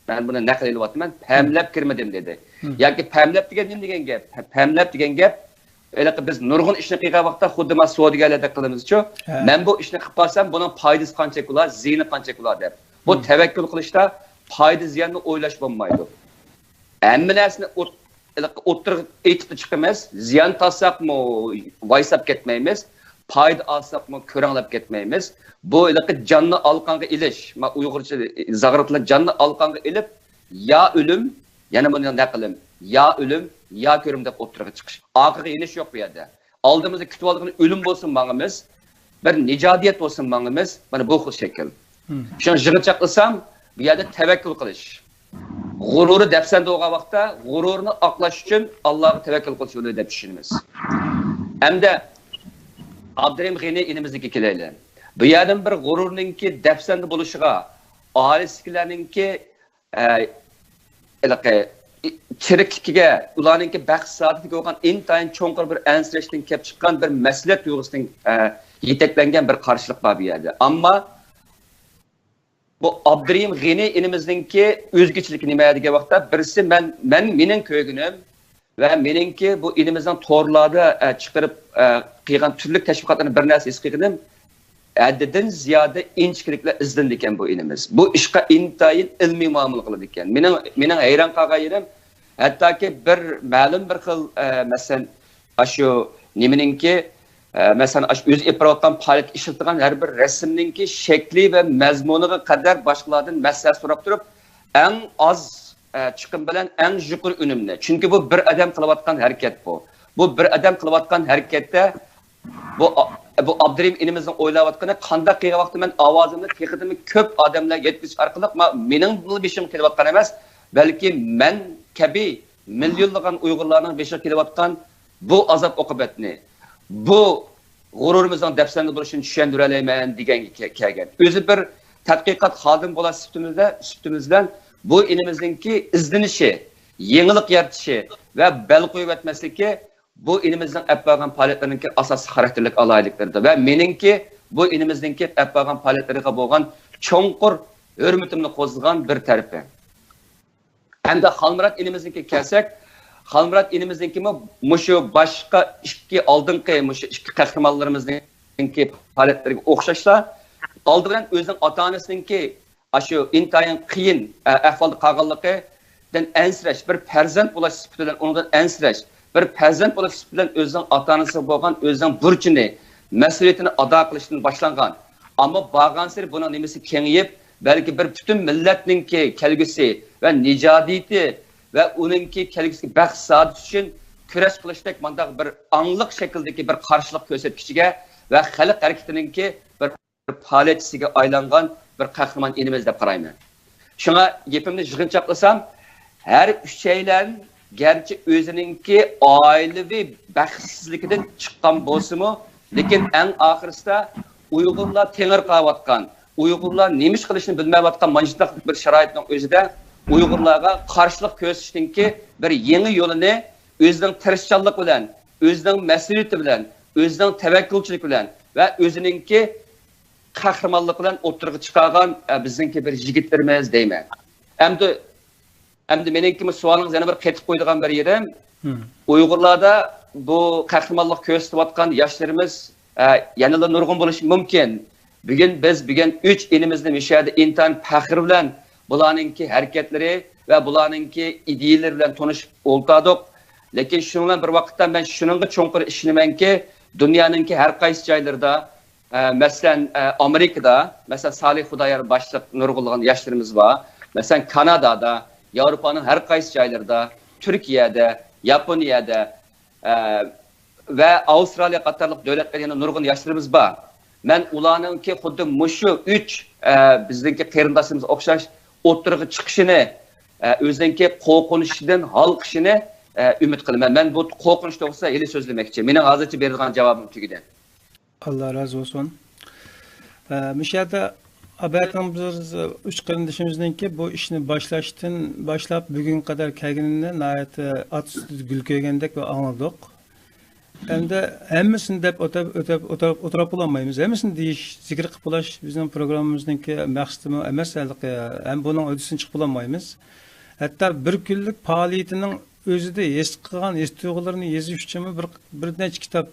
مەن بۇنى نەقىل ئېلىۋاتىمەن، پەملەپ كىرمىدىم دېدى. مم. ياكى پەملەپ دېگەن نېمە دېگەن گەپ؟ پە-، پەملەپ دېگەن گەپ، ھېلىقى بىز نۇرغۇن ئىشنى قىلغان ۋاقىتتا خۇددى مانا سودىگەرلەردەك قىلىمىزچۇ، ھە. مەن بۇ ئىشنى قىلىپ قالسام، بۇنىڭ پايدىسى قانچىلىك بولا، زىيىنى قانچىلىك بولا دەپ. بۇ مم. تەۋەككۈل قىلىشتا پايدا زىياننى ئويلاش بولمايدۇ. ھەممە نەرسىنى ئوت-، ئوتتۇرىغا ئېيتىپلا چىقىمىز. زىيان تارتساقمۇ ۋايساپ كەتمەيمىز، پايدا ئالساقمۇ كۆرەڭلەپ كەتمەيمىز. بۇ ھېلىقى جاننى ئالىقانغا ئېلىش، ما-، ئۇيغۇرچە زاغرا تىلدا جاننى ئالىقانغا ئېلىپ، يا ئۆلۈم، يەنە بۇنى نەقىلىم، يا ئۆلۈم، يا كۆرۈم دەپ ئوتتۇرىغا چىقىش. ئارقىغا يېنىش يوق بۇ يەردە. ئالدىمىزدا كۈتۈۋالغىنى ئۆلۈم بولسۇن ماڭىمىز، بىر نىجادىيەت بولسۇن ماڭىمىز، مانا بۇ خىل شەكىل. مم. شۇڭا يىغىنچاقلىسام، بۇ يەردە تەۋەككۈل قىلىش. غۇرۇرى دەپسەندە بولغان ۋاقىتتا، غۇرۇرنى ئاقلاش ئۈچۈن ئاللاغا تەۋەككۈل قىلىش يولى دەپ چۈشىنىمىز. ھەمدە ئابدۇرېھىم غېنى ئىنىمىزنىڭكىگە كېلەيلى. بۇ يەردىن بىر غۇرۇرنىڭكى دەپسەندە بولۇشىغا، ئائىلىسىدىكىلەرنىڭكى ئە، ھېلىقى، ئى، تىرىكلىكىگە، ئۇلارنىڭكى بەخت سائادىتىگە بولغان ئىنتايىن چوڭقۇر بىر ئەنسىرەشتىن كېلىپ چىققان بىر مەسئۇلىيەت تۇيغۇسىنىڭ، ئە، يېتەكلەنگەن بىر قارشىلىق بار بۇ يەردە. ئەمما بۇ ئابدۇرېھىم غېنى ئىنىمىزنىڭكى ئۆزگىچىلىكى نېمە دېگەن ۋاقىتتا، بىرسى مەن، مەن، مېنىڭ كۆرگىنىم، ۋە مېنىڭكى بۇ ئىنىمىزنىڭ تورلاردا، ئە، چىقىرىپ، ئە، قىلغان تۈرلۈك تەشۋىقاتلىرىنى بىر نەرسە ھېس قىلغىنىم، ھەددىدىن زىيادە ئىنچىكىلىك بىلەن ئىزدىنىدىكەن بۇ ئىنىمىز. بۇ ئىشقا ئىنتايىن ئىلمىي مۇئامىلە قىلىدىكەن. مېنىڭ، مېنىڭ ھەيران قالغان يېرىم، ھەتتاكى بىر مەلۇم بىر خىل، ئە، مەسىلەن، ئاشۇ نېمىنىڭكى، ئە، مەسىلەن، ئاشۇ ئۆزى ئېلىپ بېرىۋاتقان پائالىيەتكە ئىشلىتىدىغان ھەر بىر رەسىمنىڭكى شەكلى ۋە مەزمۇنىغا قەدەر باشقىلاردىن مەسلىھەت سوراپ تۇرۇپ، ئەڭ ئاز، ئە، چىقىم بىلەن ئەڭ يۇقىرى ئۈنۈمنى. چۈنكى بۇ بىر ئادەم قىلىۋاتقان ھەرىكەت بۇ. بۇ بىر ئادەم قىلىۋاتقان ھەرىكەتتە بۇ، بۇ ئابدۇرېھىم ئىنىمىزنىڭ ئويلاۋاتقىنى، قانداق قىلغان ۋاقىتتا مەن ئاۋازىمنى تېخىدىنمۇ كۆپ ئادەملەرگە يەتكۈزۈش ئارقىلىق ما-، مېنىڭ بېشىمغا كېلىۋاتقان ئەمەس، بەلكى مەن كەبى مىليونلىغان ئۇيغۇرلارنىڭ بېشىغا كېلىۋاتقان بۇ ئازاب-ئوقۇبەتنى، بۇ غۇرۇرىمىزنىڭ دەپسەندە بولۇشىنى چۈشەندۈرەلەيمەن دېگەنگە كە-، كەلگەن. ئۆزى بىر تەتقىقات خادىمى بولاش سۈپىتىمىزدە، سۈپىتىمىز بىلەن بۇ ئىنىمىزنىڭكى ئىزدىنىشى، يېڭىلىق يارىتىشى ۋە بەل قويۇۋەتمەسلىكى بۇ ئىنىمىزنىڭ ئەپ بارغان پائالىيەتلىرىنىڭكى ئاساسلىق خاراكتېرلىك ئالاھىدىلىكلىرىدۇر. ۋە مېنىڭكى بۇ ئىنىمىزنىڭكى ئەپ بارغان پائالىيەتلىرىگە بولغان چوڭقۇر ھۆرمىتىمنى قوزغىغان بىر تەرىپى. ئەمدى خالمۇرات ئىنىمىزنىڭكىگە كەلسەك، خالمۇرات ئىنىمىزنىڭكىمۇ مۇشۇ باشقا ئىككى ئالدىنقى، مۇشۇ ئىككى قەھرىمانلىرىمىزنىڭكى پائالىيەتلىرىگە ئوخشاشلا، ئالدى بىلەن ئۆزىنىڭ ئاتا-ئانىسىنىڭكى ئاشۇ ئىنتايىن قىيىن، ئە، ئەھۋالدا قالغانلىقىدىن ئەنسىرەش، بىر پەرزەنت بولاش سۈپىتى بىلەن ئۇنىڭدىن ئەنسىرەش، بىر پەرزەنت بولاش سۈپىتى بىلەن ئۆزىنىڭ ئاتا-ئانىسىغا بولغان ئۆزىنىڭ بۇرچىنى، مەسئۇلىيىتىنى ئادا قىلىشتىن باشلانغان. ئەمما بارغانسېرى بۇنىڭ نېمىسى كېڭىيىپ، بەلكى بىر پۈتۈن مىللەتنىڭكى كەلگۈسى ۋە نىجادىيىتى ۋە ئۇنىڭكى كەلگۈسىدىكى بەخت-سائادىتى ئۈچۈن كۈرەش قىلىشتەك مانداق بىر ئاڭلىق شەكىلدىكى بىر قارشىلىق كۆرسەتكۈچىگە ۋە خەلق ھەرىكىتىنىڭكى بىر پائالىيەتچىسىگە ئايلانغان بىر قەھرىمان ئىنىمىز دەپ قارايمەن. شۇڭا گېپىمنى يىغىنچاقلىسام، ھەر ئۈچەيلەن گەرچە ئۆزىنىڭكى ئائىلىۋى بەختسىزلىكىدىن چىققان بولسىمۇ، لېكىن ئەڭ ئاخىرسىدا ئۇيغۇرلار تېڭىرقاۋاتقان، ئۇيغۇرلار نېمە ئىش قىلىشنى بىلمەيۋاتقان مانا شۇنداق بىر شارائىتنىڭ ئۆزىدە ئۇيغۇرلارغا قارشىلىق كۆرسىتىشنىڭكى بىر يېڭى يولىنى ئۆزىنىڭ تىرىشچانلىقى بىلەن، ئۆزىنىڭ مەسئۇلىيىتى بىلەن، ئۆزىنىڭ تەۋەككۈلچىلىكى بىلەن ۋە ئۆزىنىڭكى قەھرىمانلىقى بىلەن ئوتتۇرىغا چىقارغان، ئە، بىزنىڭكى بىر يىگىتلىرىمىز دەيمەن. ئەمدى، ئەمدى مېنىڭكىمۇ سوئالىڭىز يەنە بىر قېتىپ قويىدىغان بىر يېرىم، مم. ئۇيغۇرلاردا بۇ قەھرىمانلىق كۆرسىتىۋاتقان ياشلىرىمىز، ئە، يەنىلا نۇرغۇن بولۇشى مۇمكىن. بۈگۈن بىز، بۈگۈن ئۈچ ئىنىمىزنى مۇشۇ يەردە ئىنتايىن پەخىر بىلەن بۇلارنىڭكى ھەرىكەتلىرى ۋە بۇلارنىڭكى ئىدىيەلىرى بىلەن تونۇشۇپ ئولتۇردۇق. لېكىن شۇنىڭ بىلەن بىر ۋاقىتتا مەن شۇنىڭغا چوڭقۇر ئىشىنىمەنكى، دۇنيانىڭكى ھەر قايسى جايلىرىدا، ئە، مەسىلەن، ئە، ئامېرىكىدا، مەسىلەن، سالىھ خۇدايار باشلىق نۇرغۇنلىغان ياشلىرىمىز بار. مەسىلەن، كانادادا، ياۋروپانىڭ ھەر قايسى جايلىرىدا، تۈركىيەدە، ياپونىيەدە، ئە، ۋە ئاۋسترالىيە قاتارلىق دۆلەتلەردە يەنە نۇرغۇن ياشلىرىمىز بار. مەن ئۇلارنىڭكى خۇددى مۇشۇ ئۈچ، ئە، بىزنىڭكى قېرىنداشلىرىمىزغا ئوخشاش ئوتتۇرىغا چىقىشىنى، ئە، ئۆزىنىڭكى قورقۇنچىدىن ھالقىشىنى، ئە، ئۈمىد قىلىمەن. مەن بۇ قورقۇنچ توغرىسىدا ھېلى سۆزلىمەكچى. مېنىڭ ھازىرچە بېرىدىغان جاۋابىم تۈگىدى. ئاللا رازى بولسۇن. ئە، مۇشۇ يەردە ئاباياتنىڭ بىز ئۈچ قېرىندىشىمىزنىڭكى بۇ ئىشنى باشلاشتىن باشلاپ بۈگۈنگە قەدەر كەلگىنىنى ناھايىتى ئات ئۈستىدە گۈل كۆرگەندەك ۋە ئاڭلىدۇق. ئەمدى ھەممىسىنى دەپ ئۆتەپ، ئۆتەپ، ئۆتەپ، ئۆتۈپ بولالمايمىز. ھەممىسىنى دېيىش، زىكىر قىلىپ بولاش بىزنىڭ پروگراممىمىزنىڭكى مەقسىتىمۇ ئەمەس ھېلىقى. ھەم بۇنىڭ ھۆددىسىدىن چىقىپ بولالمايمىز. ھەتتا بىر كۈنلۈك پائالىيىتىنىڭ ئۆزىدە ھېس قىلغان ھېس-تۇيغۇلىرىنى يېزىش ئۈچۈنمۇ بىر، بىر نەچچە كىتاب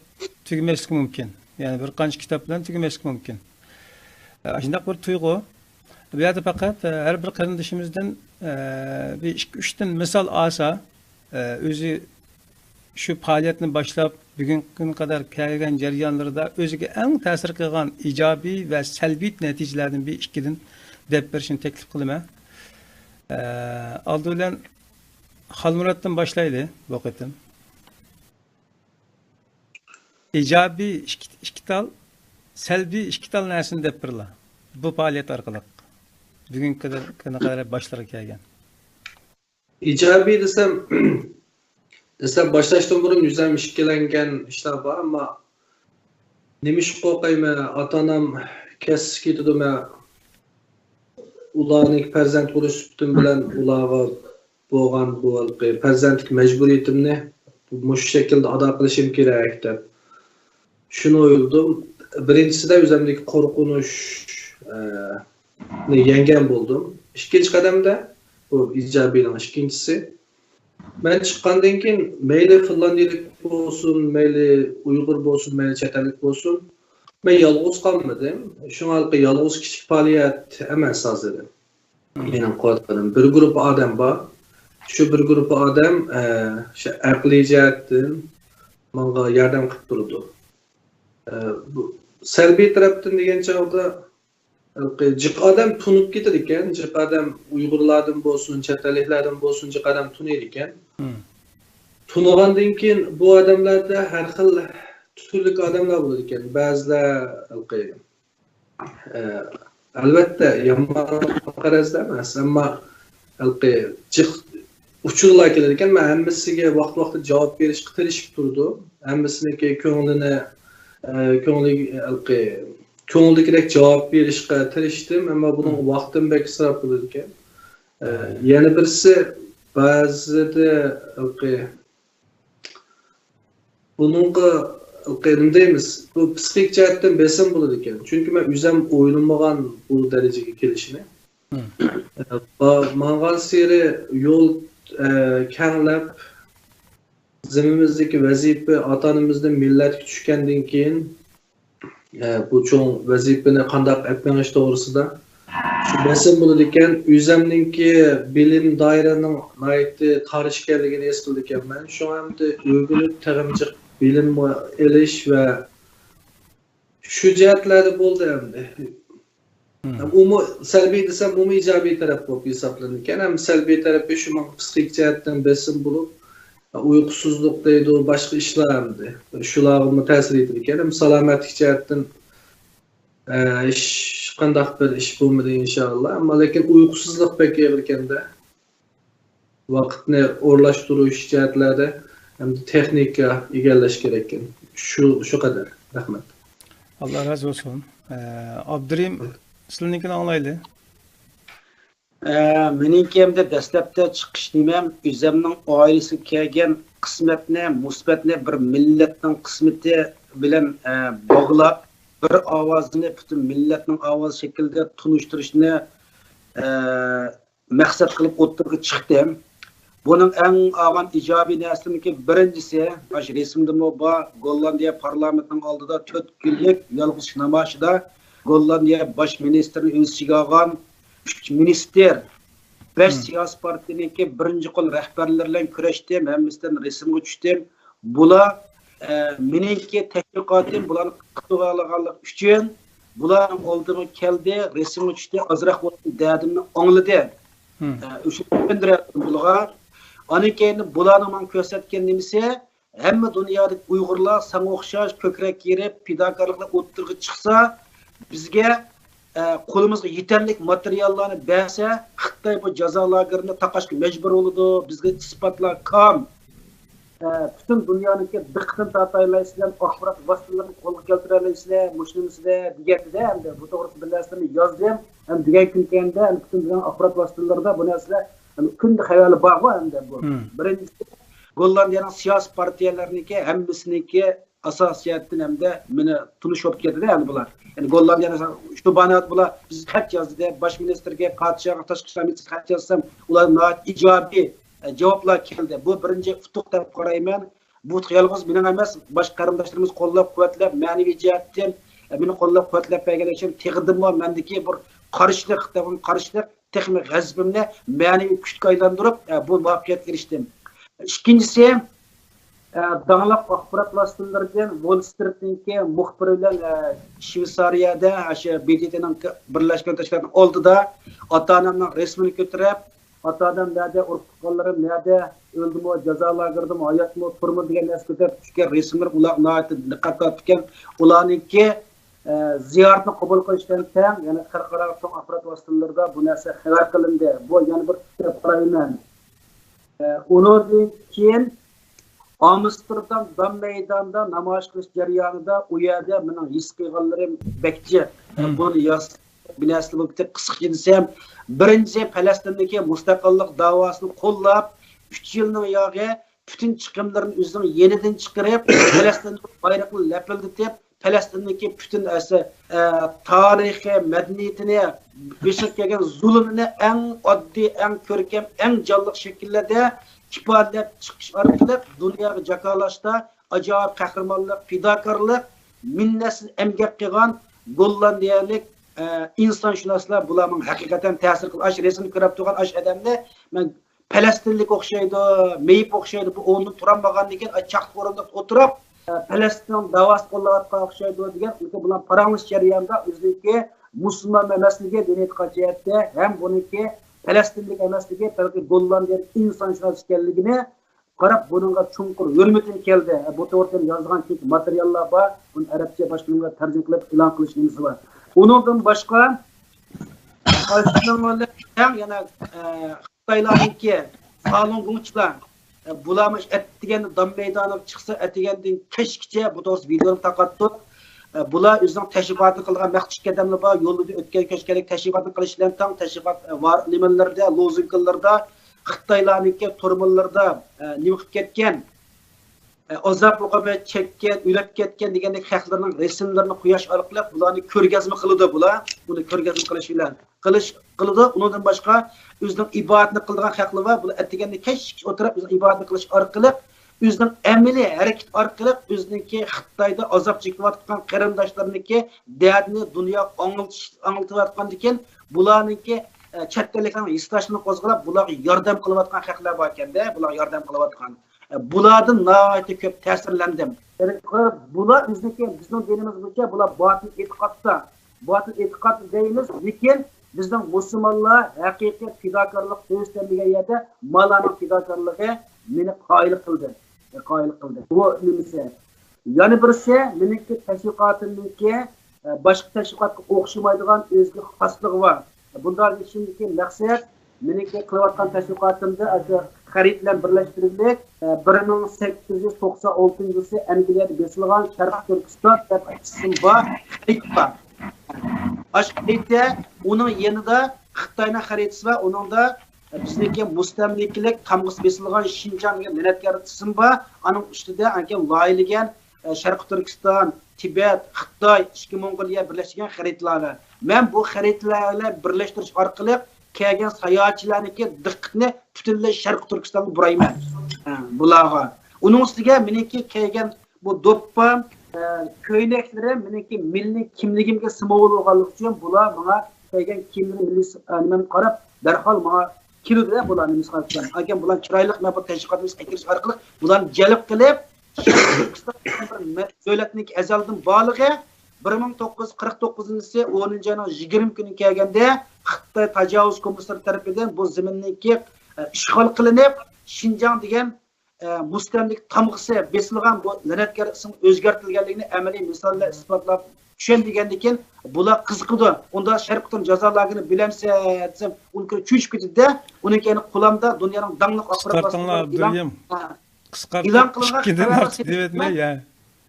تۈگىمەسلىكى مۇمكىن. يەنى بىر قانچە كىتاب بىلەن تۈگىمەسلىكى مۇمكىن. ئە، شۇنداق بىر تۇيغۇ. بۇ يەردە پەقەت، ئە، ھەر بىر قېرىندىشىمىزدىن، ئە، بىر ئىككى، ئۈچتىن مىسال ئالسا، ئە، ئۆزى شۇ پائالىيەتنى باشلاپ، بۈگۈنكى كۈنگە قەدەر كەلگەن جەريانلىرىدا ئۆزىگە ئەڭ تەسىر قىلغان ئىجابىي ۋە سەلبىي نەتىجىلەردىن بىر ئىككىدىن دەپ بېرىشنى تەكلىپ قىلىمەن. ئە، ئالدى بىلەن خالمۇراتتىن باشلايلى بۇ قېتىم. ئىجابىي ئىككى، ئىككى تال، سەلبىي ئىككى تال نەرسىنى دەپ بېرىلا. بۇ پائالىيەت ئارقىلىق بۈگۈنكى كۈنگە قەدەر باشلىرىغا كەلگەن. ئىجابىي دېسەم، دەسلەپ باشلاشتىن بۇرۇن يۈزەم ئىككىلەنگەن ئىشلار بار، ئەمما نېمە ئىشقا قورقايمەن، ئاتا-ئانام كەسىپ كېتىدۇ، مەن ئۇلارنىڭكى پەرزەنت بولۇش سۈپىتىم بىلەن ئۇلارغا بولغان بۇ ھېلىقى پەرزەنتلىك مەجبۇرىيىتىمنى مۇشۇ شەكىلدە ئادا قىلىشىم كېرەك دەپ شۇنى ئويلىدىم. بىرىنچىسىدە ئۆزۈمدىكى قورقۇنچ، ئە، نى يەڭگەن بولدۇم. ئىككىنچى قەدەمدە، بۇ ئىجابىينىڭ ئىككىنچىسى، مەن چىققاندىن كېيىن مەيلى فىنلاندىيەلىك بولسۇن، مەيلى ئۇيغۇر بولسۇن، مەيلى چەت ئەللىك بولسۇن، مەن يالغۇز قالمىدىم. شۇڭا ھېلىقى يالغۇز كىچىك پائالىيەت ئەمەس ھازىر. مېنىڭ قىلىۋاتقىنىم، بىر گۇرۇپپا ئادەم بار. شۇ بىر گۇرۇپپا ئادەم، ئە، شۇ ئەقلىي جەھەتتىن ماڭا ياردەم قىلىپ تۇرىدۇ. ئە، بۇ سەلبىي تەرەپتىن دېگەن چاغدا، ھېلىقى جىق ئادەم تونۇپ كېتىدىكەن، جىق ئادەم ئۇيغۇرلاردىن بولسۇن، چەت ئەللىكلەردىن بولسۇن، جىق ئادەم تونۇيدىكەن. تونۇغاندىن كېيىن بۇ ئادەملەردە ھەر خىل تۈرلۈك ئادەملەر بولىدىكەن. بەزىلەر ھېلىقى، ئە، ئەلۋەتتە يامان قەرەزدە ئەمەس، ئەمما ھېلىقى جىق ئۇچۇرلار كېلىدىكەن. مەن ھەممىسىگە ۋاقىت-ۋاقتىدا جاۋاب بېرىشكە تىرىشىپ تۇردۇم. ھەممىسىنىڭكى كۆڭلىنى، ئە، كۆڭلى، ھېلىقى كۆڭۈلدىكىدەك جاۋاب بېرىشقا تىرىشتىم، ئەمما بۇنىڭ ۋاقتىم بەك ئىسراپ بولىدىكەن. ئە، يەنە بىرسى، بەزىدە ھېلىقى بۇنىڭغا ھېلىقى نېمە دەيمىز، بۇ پسىخىك جەھەتتىن بېسىم بولىدىكەن. چۈنكى مەن ئۆزۈم ئويلىمىغان بۇ دەرىجىگە كېلىشىنى. ئە، با-، ماڭغانسېرى يول، ئە، كەڭلەپ، زېمىنىمىزدىكى ۋەزىپە، ئاتا-ئانىمىزدىن مىللەتكە چۈشكەندىن كېيىن، ئە، بۇ چوڭ ۋەزىپىنى قانداق ئەپ مېڭىش توغرىسىدا شۇ بېسىم بولىدىكەن. ئۆزۈمنىڭكى بىلىم دائىرەمنىڭ ناھايىتى تار ئىكەنلىكىنى ھېس قىلىدىكەنمەن. شۇڭا ئەمدى ئۆگىنىپ، تېخىمۇ جىق بىلىم ئېلىش ۋە شۇ جەھەتلەردە بولدى ئەمدى. ئۇمۇ سەلبىي دېسەم، ئۇمۇ ئىجابىي تەرەپ بولۇپ ھېسابلىنىدىكەن. ھەم سەلبىي تەرىپى شۇ ماڭا پسىخىك جەھەتتىن بېسىم بولۇپ، ئۇيقۇسىزلىق دەيدۇ، باشقا ئىشلار ئەمدى. شۇلارغىمۇ تەسىر يېتىدىكەن. ھەم سالامەتلىك جەھەتتىن، ئە، ھېچقانداق بىر ئىش بولمىدى، ئىنشائاللا. ئەمما لېكىن ئۇيقۇسىزلىق بەك ئېغىركەندە. ۋاقىتنى ئورۇنلاشتۇرۇش جەھەتلەردە ھەمدە تېخنىكا ئىگىلەش كېرەككەن. شۇ، شۇ قەدەر. رەھمەت. ئاللا رازى بولسۇن. ئە، ئابدۇرېھىم، سىلىنىڭكىنى ئاڭلايلى. ئە، مېنىڭكى ئەمدى دەسلەپتە چىقىش نېمەم، ئۆزەمنىڭ ئائىلىسىگە كەلگەن قىسمەتنى، مۇسىبەتنى بىر مىللەتنىڭ قىسمىتى بىلەن، ئە، باغلاپ، بىر ئاۋازنى پۈتۈن مىللەتنىڭ ئاۋازى شەكلىدە تونۇشتۇرۇشنى، ئە، مەقسەت قىلىپ ئوتتۇرىغا چىقتىم. بۇنىڭ ئەڭ ئالغان ئىجابىي نەرسىلىرىنىڭكى بىرىنچىسى، مانا شۇ رەسىمدىمۇ بار، گوللاندىيە پارلامېنتىنىڭ ئالدىدا تۆت كۈنلۈك يالغۇز نامايىشىدا گوللاندىيە باش مىنىستىرىنى ئۆز ئىچىگە ئالغان ئۈچ مىنىستىر، بەش سىياسىي پارتىيەنىڭكى بىرىنچى قول رەھبەرلىرى بىلەن كۆرۈشتۈم، ھەممىسى بىلەن رەسىمگە چۈشتۈم. بۇلار، ئە، مېنىڭكى تەشۋىقاتىم بۇلارنى قىلىۋالغانلىقى ئۈچۈن بۇلارنىڭ ئالدىمغا كەلدى، رەسىمگە چۈشتى، ئازراق بولسىمۇ دەردىمنى ئاڭلىدى. ئە، شۇنى چۈشەندۈرەتتىم بۇلارغا. ئاندىن كېيىن بۇلارنىڭ ماڭا كۆرسەتكەن نېمىسى، ھەممە دۇنيادىكى ئۇيغۇرلار ساڭا ئوخشاش كۆكرەك كېرىپ، پىداكارلىقلار ئوتتۇرىغا چىقسا، بىزگە، ئە، قولىمىزغا يېتەرلىك ماتېرىياللارنى بەرسە، خىتاي بۇ جازا لاگېرىنى تاقاشقا مەجبۇر بولىدۇ، بىزگە ئىسپاتلار كام. ئە، پۈتۈن دۇنيانىڭكى دىققىتىنى تارتالايسىلەر، ئاخبارات ۋاسىتىلىرىنى قولغا كەلتۈرەلەيسىلەر، مۇشۇ نېمىسىدە دېگەندە، ئەمدى بۇ توغرىسىدا بىر نەرسىلەرنى يازدىم. ئەمدى دېگەن كۈن كەلگەندە، ئەمدى پۈتۈن دۇنيا ئاخبارات ۋاسىتىلىرىدا بۇ نەرسىلەر، ئەمدى كۈندە خەۋەرلەر بارغۇ ئەمدى بۇ. بىرىنچىسى، گوللاندىيەنىڭ سىياسىي پارتىيەلىرىنىڭكى ھەممىسىنىڭكى ئاساسىي جەھەتتىن ھەمدە مېنى تونۇش بولۇپ كەتتى ئەمدى بۇلار. يەنى گوللاندىيەنىڭ شۇ باھانە بۇلار بىز خەت يازدى، باش مىنىستىرگە، پادىشاھقا، تاشقى ئىشلار مىنىستىرىگە خەت يازسام، ئۇلار ناھايىتى ئىجابىي، ئە، جاۋابلار كەلدى. بۇ بىرىنچى ئۇتۇق دەپ قارايمەن. بۇ يالغۇز مېنىڭ ئەمەس، باشقا قېرىنداشلىرىمىز قوللاپ-قۇۋۋەتلەپ، مەنىۋى جەھەتتىن، ئە، مېنى قوللاپ-قۇۋۋەتلەپ بەرگەنلىكى ئۈچۈن تېخىدىنمۇ مەندىكى بىر قارشىلىق، قارشىلىق، تېخىمۇ غەزىپىمنى مەنىۋى كۈچكە ئايلاندۇرۇپ، ئە، بۇ مۇۋەپپەقىيەتكە ئېرىشتىم. ئىككىنچىسى، ئە، داڭلىق ئاخبارات ۋاسىتىلىرىدىن ۋول سترىتنىڭكى مۇخبىرى بىلەن، ئە، شۋېتسارىيەدە، ئاشۇ ب د ت نىڭ بىرلەشكەن تەشكىلاتنىڭ ئالدىدا ئاتا-ئانامنىڭ رەسىمىنى كۆتۈرۈپ، ئاتا-ئانام نەدە، ئۇرۇق-تۇغقانلىرىم نەدە، ئۆلدىمۇ، جازا لاگېرىدىمۇ، ھاياتمۇ، تۈرمىدە دېگەن نەرسە كۆتۈرۈپ چۈشكەن رەسىملىرىم ئۇلارغا ناھايىتى دىققەت تارتىدىكەن. ئۇلارنىڭكى، ئە، زىيارىتىنى قوبۇل قىلىش بىلەن تەڭ، يەنە خەلقئارا چوڭ ئاخبارات ۋاسىتىلىرىدا بۇ نەرسە خەۋەر قىلىندى. بۇ يەنە بىر ئۇچۇر دەپ قارايمەن. ئە، ئۇنىڭدىن كېيىن ئامستېردام دام مەيدانىدا نامايىش قىلىش جەريانىدا ئۇ يەردە مېنىڭ ھېس قىلغانلىرىم بەك جىق. بۇنى ياز بىر نەرسە بولۇپ كېتىپ، قىسقىچە دېسەم، بىرىنچى، پەلەستىندىكى مۇستەقىللىق داۋاسىنى قوللاپ، ئۈچ يىلنىڭ ياغى پۈتۈن چىقىملىرىنى ئۆزىنىڭ يېنىدىن چىقىرىپ، پەلەستىندىكى بايرىقنى لەپىلدىتىپ، پەلەستىندىكى پۈتۈن ئەسە-، ئە، تارىخى، مەدەنىيىتىنى، بېشىغا كەلگەن زۇلۇمنى ئەڭ ئاددىي، ئەڭ كۆركەم، ئەڭ جانلىق شەكىللەردە ئىپادىلەپ چىقىش ئارقىلىق دۇنياغا جاكارلاشتا ئاجايىپ قەھرىمانلىق، پىداكارلىق، مىننەتسىز ئەمگەك قىلغان گوللاندىيەلىك، ئە، ئىنسانشۇناسلار بۇلار ماڭا ھەقىقەتەن تەسىر قىل-، ئاش رەسىمنى كۆرۈپ تۇرغان ئاش ئادەمنى مەن پەلەستىنلىك ئوخشايدۇ، مېيىپ ئوخشايدۇ، بۇ ئورنىدا تۇرالمىغاندىكىن، ئاي، چاقلىق ئورۇندۇقتا ئولتۇرۇپ، ئە، پەلەستىننىڭ داۋاسىنى قوللاۋاتقان ئوخشايدۇ دېگەن، لېكىن بۇلار پاراڭلىشىش جەريانىدا ئۆزىنىڭكى مۇسۇلمان ئەمەسلىكى، دىنىي ئېتىقاد جەھەتتە ھەم بۇنىڭكى پەلەستىنلىك ئەمەسلىكى، بەلكى گوللاندىيەلىك ئىنسانشۇناس ئىكەنلىكىنى قاراپ، بۇنىڭغا چوڭقۇر ھۆرمىتىم كەلدى. بۇ توغرىدا يازغان كېيىنكى ماتېرىياللار بار، بۇنى ئەرەبچە باشقا تىلغا تەرجىمە قىلىپ ئېلان قىلىش نېمىسى بار. ئۇنىڭدىن باشقا، ئاشۇنىڭ بىلەن تەڭ يەنە، ئە، خىتايلارنىڭكى فالۇنگوڭچىلار، ئە، بۇلارمۇ ئەتىگەندە دام مەيدانىغا چىقسا، ئەتىگەندىن كەچكىچە بۇ توغرىسىدا ۋىدېونى تارقاتتۇق. ئە، بۇلار ئۆزىنىڭ تەشۋىقاتىنى قىلىدىغان مەخسۇس ئىككى ئادەملا بار، يولدا ئۆتكەن كۆچكەندە تەشۋىقاتنى قىلىش بىلەن تەڭ تەشۋىقات، ئە، ۋار نېمىلىرىدە، لوزۇنكىلىرىدا، خىتايلارنىڭكى تورمونلىرىدا، ئە، نېمە قىلىپ كەتكەن، ئە، ئازاب ئوقۇبەت چەككەن، ئۆلۈپ كەتكەن دېگەندەك خەقلەرنىڭ رەسىملىرىنى قويۇش ئارقىلىق بۇلارنى كۆرگەزمە قىلىدۇ بۇلار. بۇنى كۆرگەزمە قىلىش بىلەن قىلىش قىلىدۇ. ئۇنىڭدىن باشقا ئۆزىنىڭ ئىبادىتىنى قىلىدىغان خەقلەر بار. بۇلار ئەتىگەندە كەچكىچە ئولتۇرۇپ ئۆزىنىڭ ئىبادىتىنى قىلىش ئارقىلىق، ئۆزىنىڭ ئەمەلىي ھەرىكىتى ئارقىلىق ئۆزىنىڭكى خىتايدا ئازاب چېكىۋاتقان قېرىنداشلىرىنىڭكى دەردىنى دۇنياغا ئاڭلىتىش، ئاڭلىتىۋاتقاندىكىن، بۇلارنىڭكى، ئە، چەت ئەللىكلەرنىڭ ھېسداشلىقىنى قوزغىلاپ، بۇلارغا ياردەم قىلىۋاتقان خەقلەر باركەندە، بۇلارغا ياردەم قىلىۋاتقان. ئە، بۇلاردىن ناھايىتى كۆپ تەسىرلەندىم. بۇلار بىزنىڭكى، بىزنىڭ دىنىمىز بويىچە بۇلار باتىل ئېتىقادتا، باتىل ئېتىقاد دەيمىز، لېكىن بىزنىڭ مۇسۇلمانلار ھەقىقىي پىداكارلىق كۆرسەتمىگەن يەردە مالارنىڭ پىداكارلىقى مېنى قايىل قىلدى. قايىل قىلدى. بۇ نېمىسى؟ يەنە بىرسى، مېنىڭكى تەشۋىقاتىمنىڭكى، ئە، باشقا تەشۋىقاتقا ئوخشىمايدىغان ئۆزگە خاسلىقى بار. بۇنداق دېيىشىمدىكى مەقسەت، مېنىڭكى قىلىۋاتقان تەشۋىقاتىمدا ئاشۇ خەرىتە بىلەن بىرلەشتۈرۈلۈپ، ئە، بىر مىڭ سەككىز يۈز توقسان ئالتىنچى يىلى ئەنگلىيەدە بېسىلغان شەرقىي تۈركىستان دەپ ئىسىم بار خەرىتە بار. ئاشۇ خەرىتە، ئۇنىڭ يېنىدا خىتاينىڭ خەرىتىسى بار، ئۇنىڭدا بىزنىڭكى مۇستەملىكىلىك تامغىسى بېسىلغان شىنجاڭ دېگەن لەنەتكار ئىسىم بار. ئانىڭ ئۈستىدە ئانكەن لايىھەلىگەن، ئە، شەرقىي تۈركىستان، تىبەت، خىتاي، ئىچكى موڭغۇلىيە بىرلەشتۈرگەن خەرىتىلەرنى. مەن بۇ خەرىتىلەر بىلەن بىرلەشتۈرۈش ئارقىلىق كەلگەن ساياھەتچىلەرنىڭكى دىققىتىنى پۈتۈنلەي شەرقىي تۈركىستانغا بۇرايمەن. ھە، بۇلارغا. ئۇنىڭ ئۈستىگە مېنىڭكى كىيگەن بۇ دوپپام، ئە، كۆينەكلىرىم مېنىڭكى مىللىي كىملىكىمگە سىمۋول بولغانلىقى ئۈچۈن بۇلار ماڭا كىيگەن كىيىملىرى مىللىي س-، ئە، نېمەمگە قاراپ دەرھال ماڭا كېلىدۇ-دە بۇلارنى مىسال ئۈچۈن. ئاكام بۇلارنى چىرايلىق مەن بۇ تەشۋىقاتىمىزغا ئەكىرىش ئارقىلىق بۇلارنى جەلپ قىلىپ، شەرقىي تۈركىستان بىر مە-، دۆلەتنىڭكى ئەزەلدىن بارلىقى بىر مىڭ توققۇز يۈز قىرىق توققۇزىنچى يىلى ئونىنچى ئاينىڭ يىگىرمە كۈنى كەلگەندە خىتاي تاجاۋۇز كومىسسارى تەرىپىدىن بۇ زېمىننىڭكى، ئە، ئىشغال قىلىنىپ، شىنجاڭ دېگەن ئە، مۇستەملىكە تامغىسى بېسىلغان بۇ لەنەتكار ئىسىم ئۆزگەرتىلگەنلىكىنى ئەمەلىي مىسال بىلەن ئىسپاتلاپ چۈشەندۈرگەندىكىن، بۇلار قىزىقىدۇ. ئۇنداق شەرقىي تۈركىستان جازا لاگېرىنى بىلەمسەن دېسەم، ئۇنى كۆرۈپ چۆچۈپ كېتىدۇ-دە. ئۇنىڭ كەينى قولامدا دۇنيانىڭ داڭلىق ئاخبارات قىسقارتىڭلار، ۋاسىتىلىرى ئابدۇرېھىم. ھە. قىسقارتىڭ، ئېلان قىلىنغان ئىككىدىن خەۋەر ئارتۇق دېۋەتمەي، يا.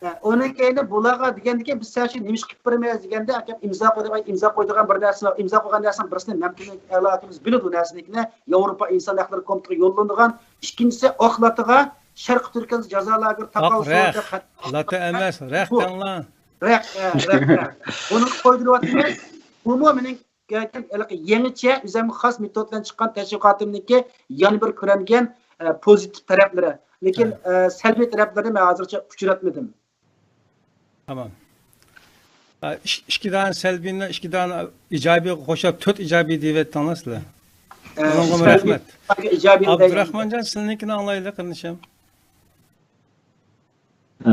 ھە، ئۇنىڭ كەينى بۇلارغا دېگەندىكىن، بىز سەن ئۈچۈن نېمە ئىش قىلىپ بېرىمىز دېگەندە، ئاكام ئىمزا قويىدىغان، ئىمزا قويىدىغان بىر نەرسە، ئىمزا قويغان نەرسىنىڭ بىرسىنى مەمتىمىن ئەلا ئاكىمىز بىلىدۇ نەرسىنىڭكىنى، ياۋروپا ئىنسان ھەقلىرى كومىتېتىغا يوللىنىدىغان، ئىككىنچىسى ئاق لاتىغا شەرقىي تۈركىيەدە جازا لاگېرى ئاق تاقال رەخ، سورۇندا خەت-، لاتا ئەمەس، رەخ بۇ. دەڭلار. رەخ، ئە، رەخ، رەخ. بۇنى قويدۇرۇۋاتىمىز. بۇمۇ مېنىڭ ھېلىقى يېڭىچە، ئۆزۈمگە خاس مېتود بىلەن چىققان تەشۋىقاتىمنىڭكى يەنە بىر كۆرۈنگەن، ئە، پوزىتىپ تەرەپلىرى. لېكىن، ھە. ئە، سەلبىي تەرەپلىرىنى مەن ھازىرچە ئۇچراتمىدىم. تامام. ئە، ئىك-، ئىككى دانە سەلبىينى، ئىككى دانە ئىجابىيغا قوشۇپ، تۆت ئىجابىي دېيىۋەتتىڭلار سىلەر. ئە، ئۇنىڭغىمۇ سەلبىي رەھمەت. ئىجابىي دەيمەن. ئابدۇراخمانجان، سىلىنىڭكىنى ئاڭلايلى، قېرىندىشىم. ئە،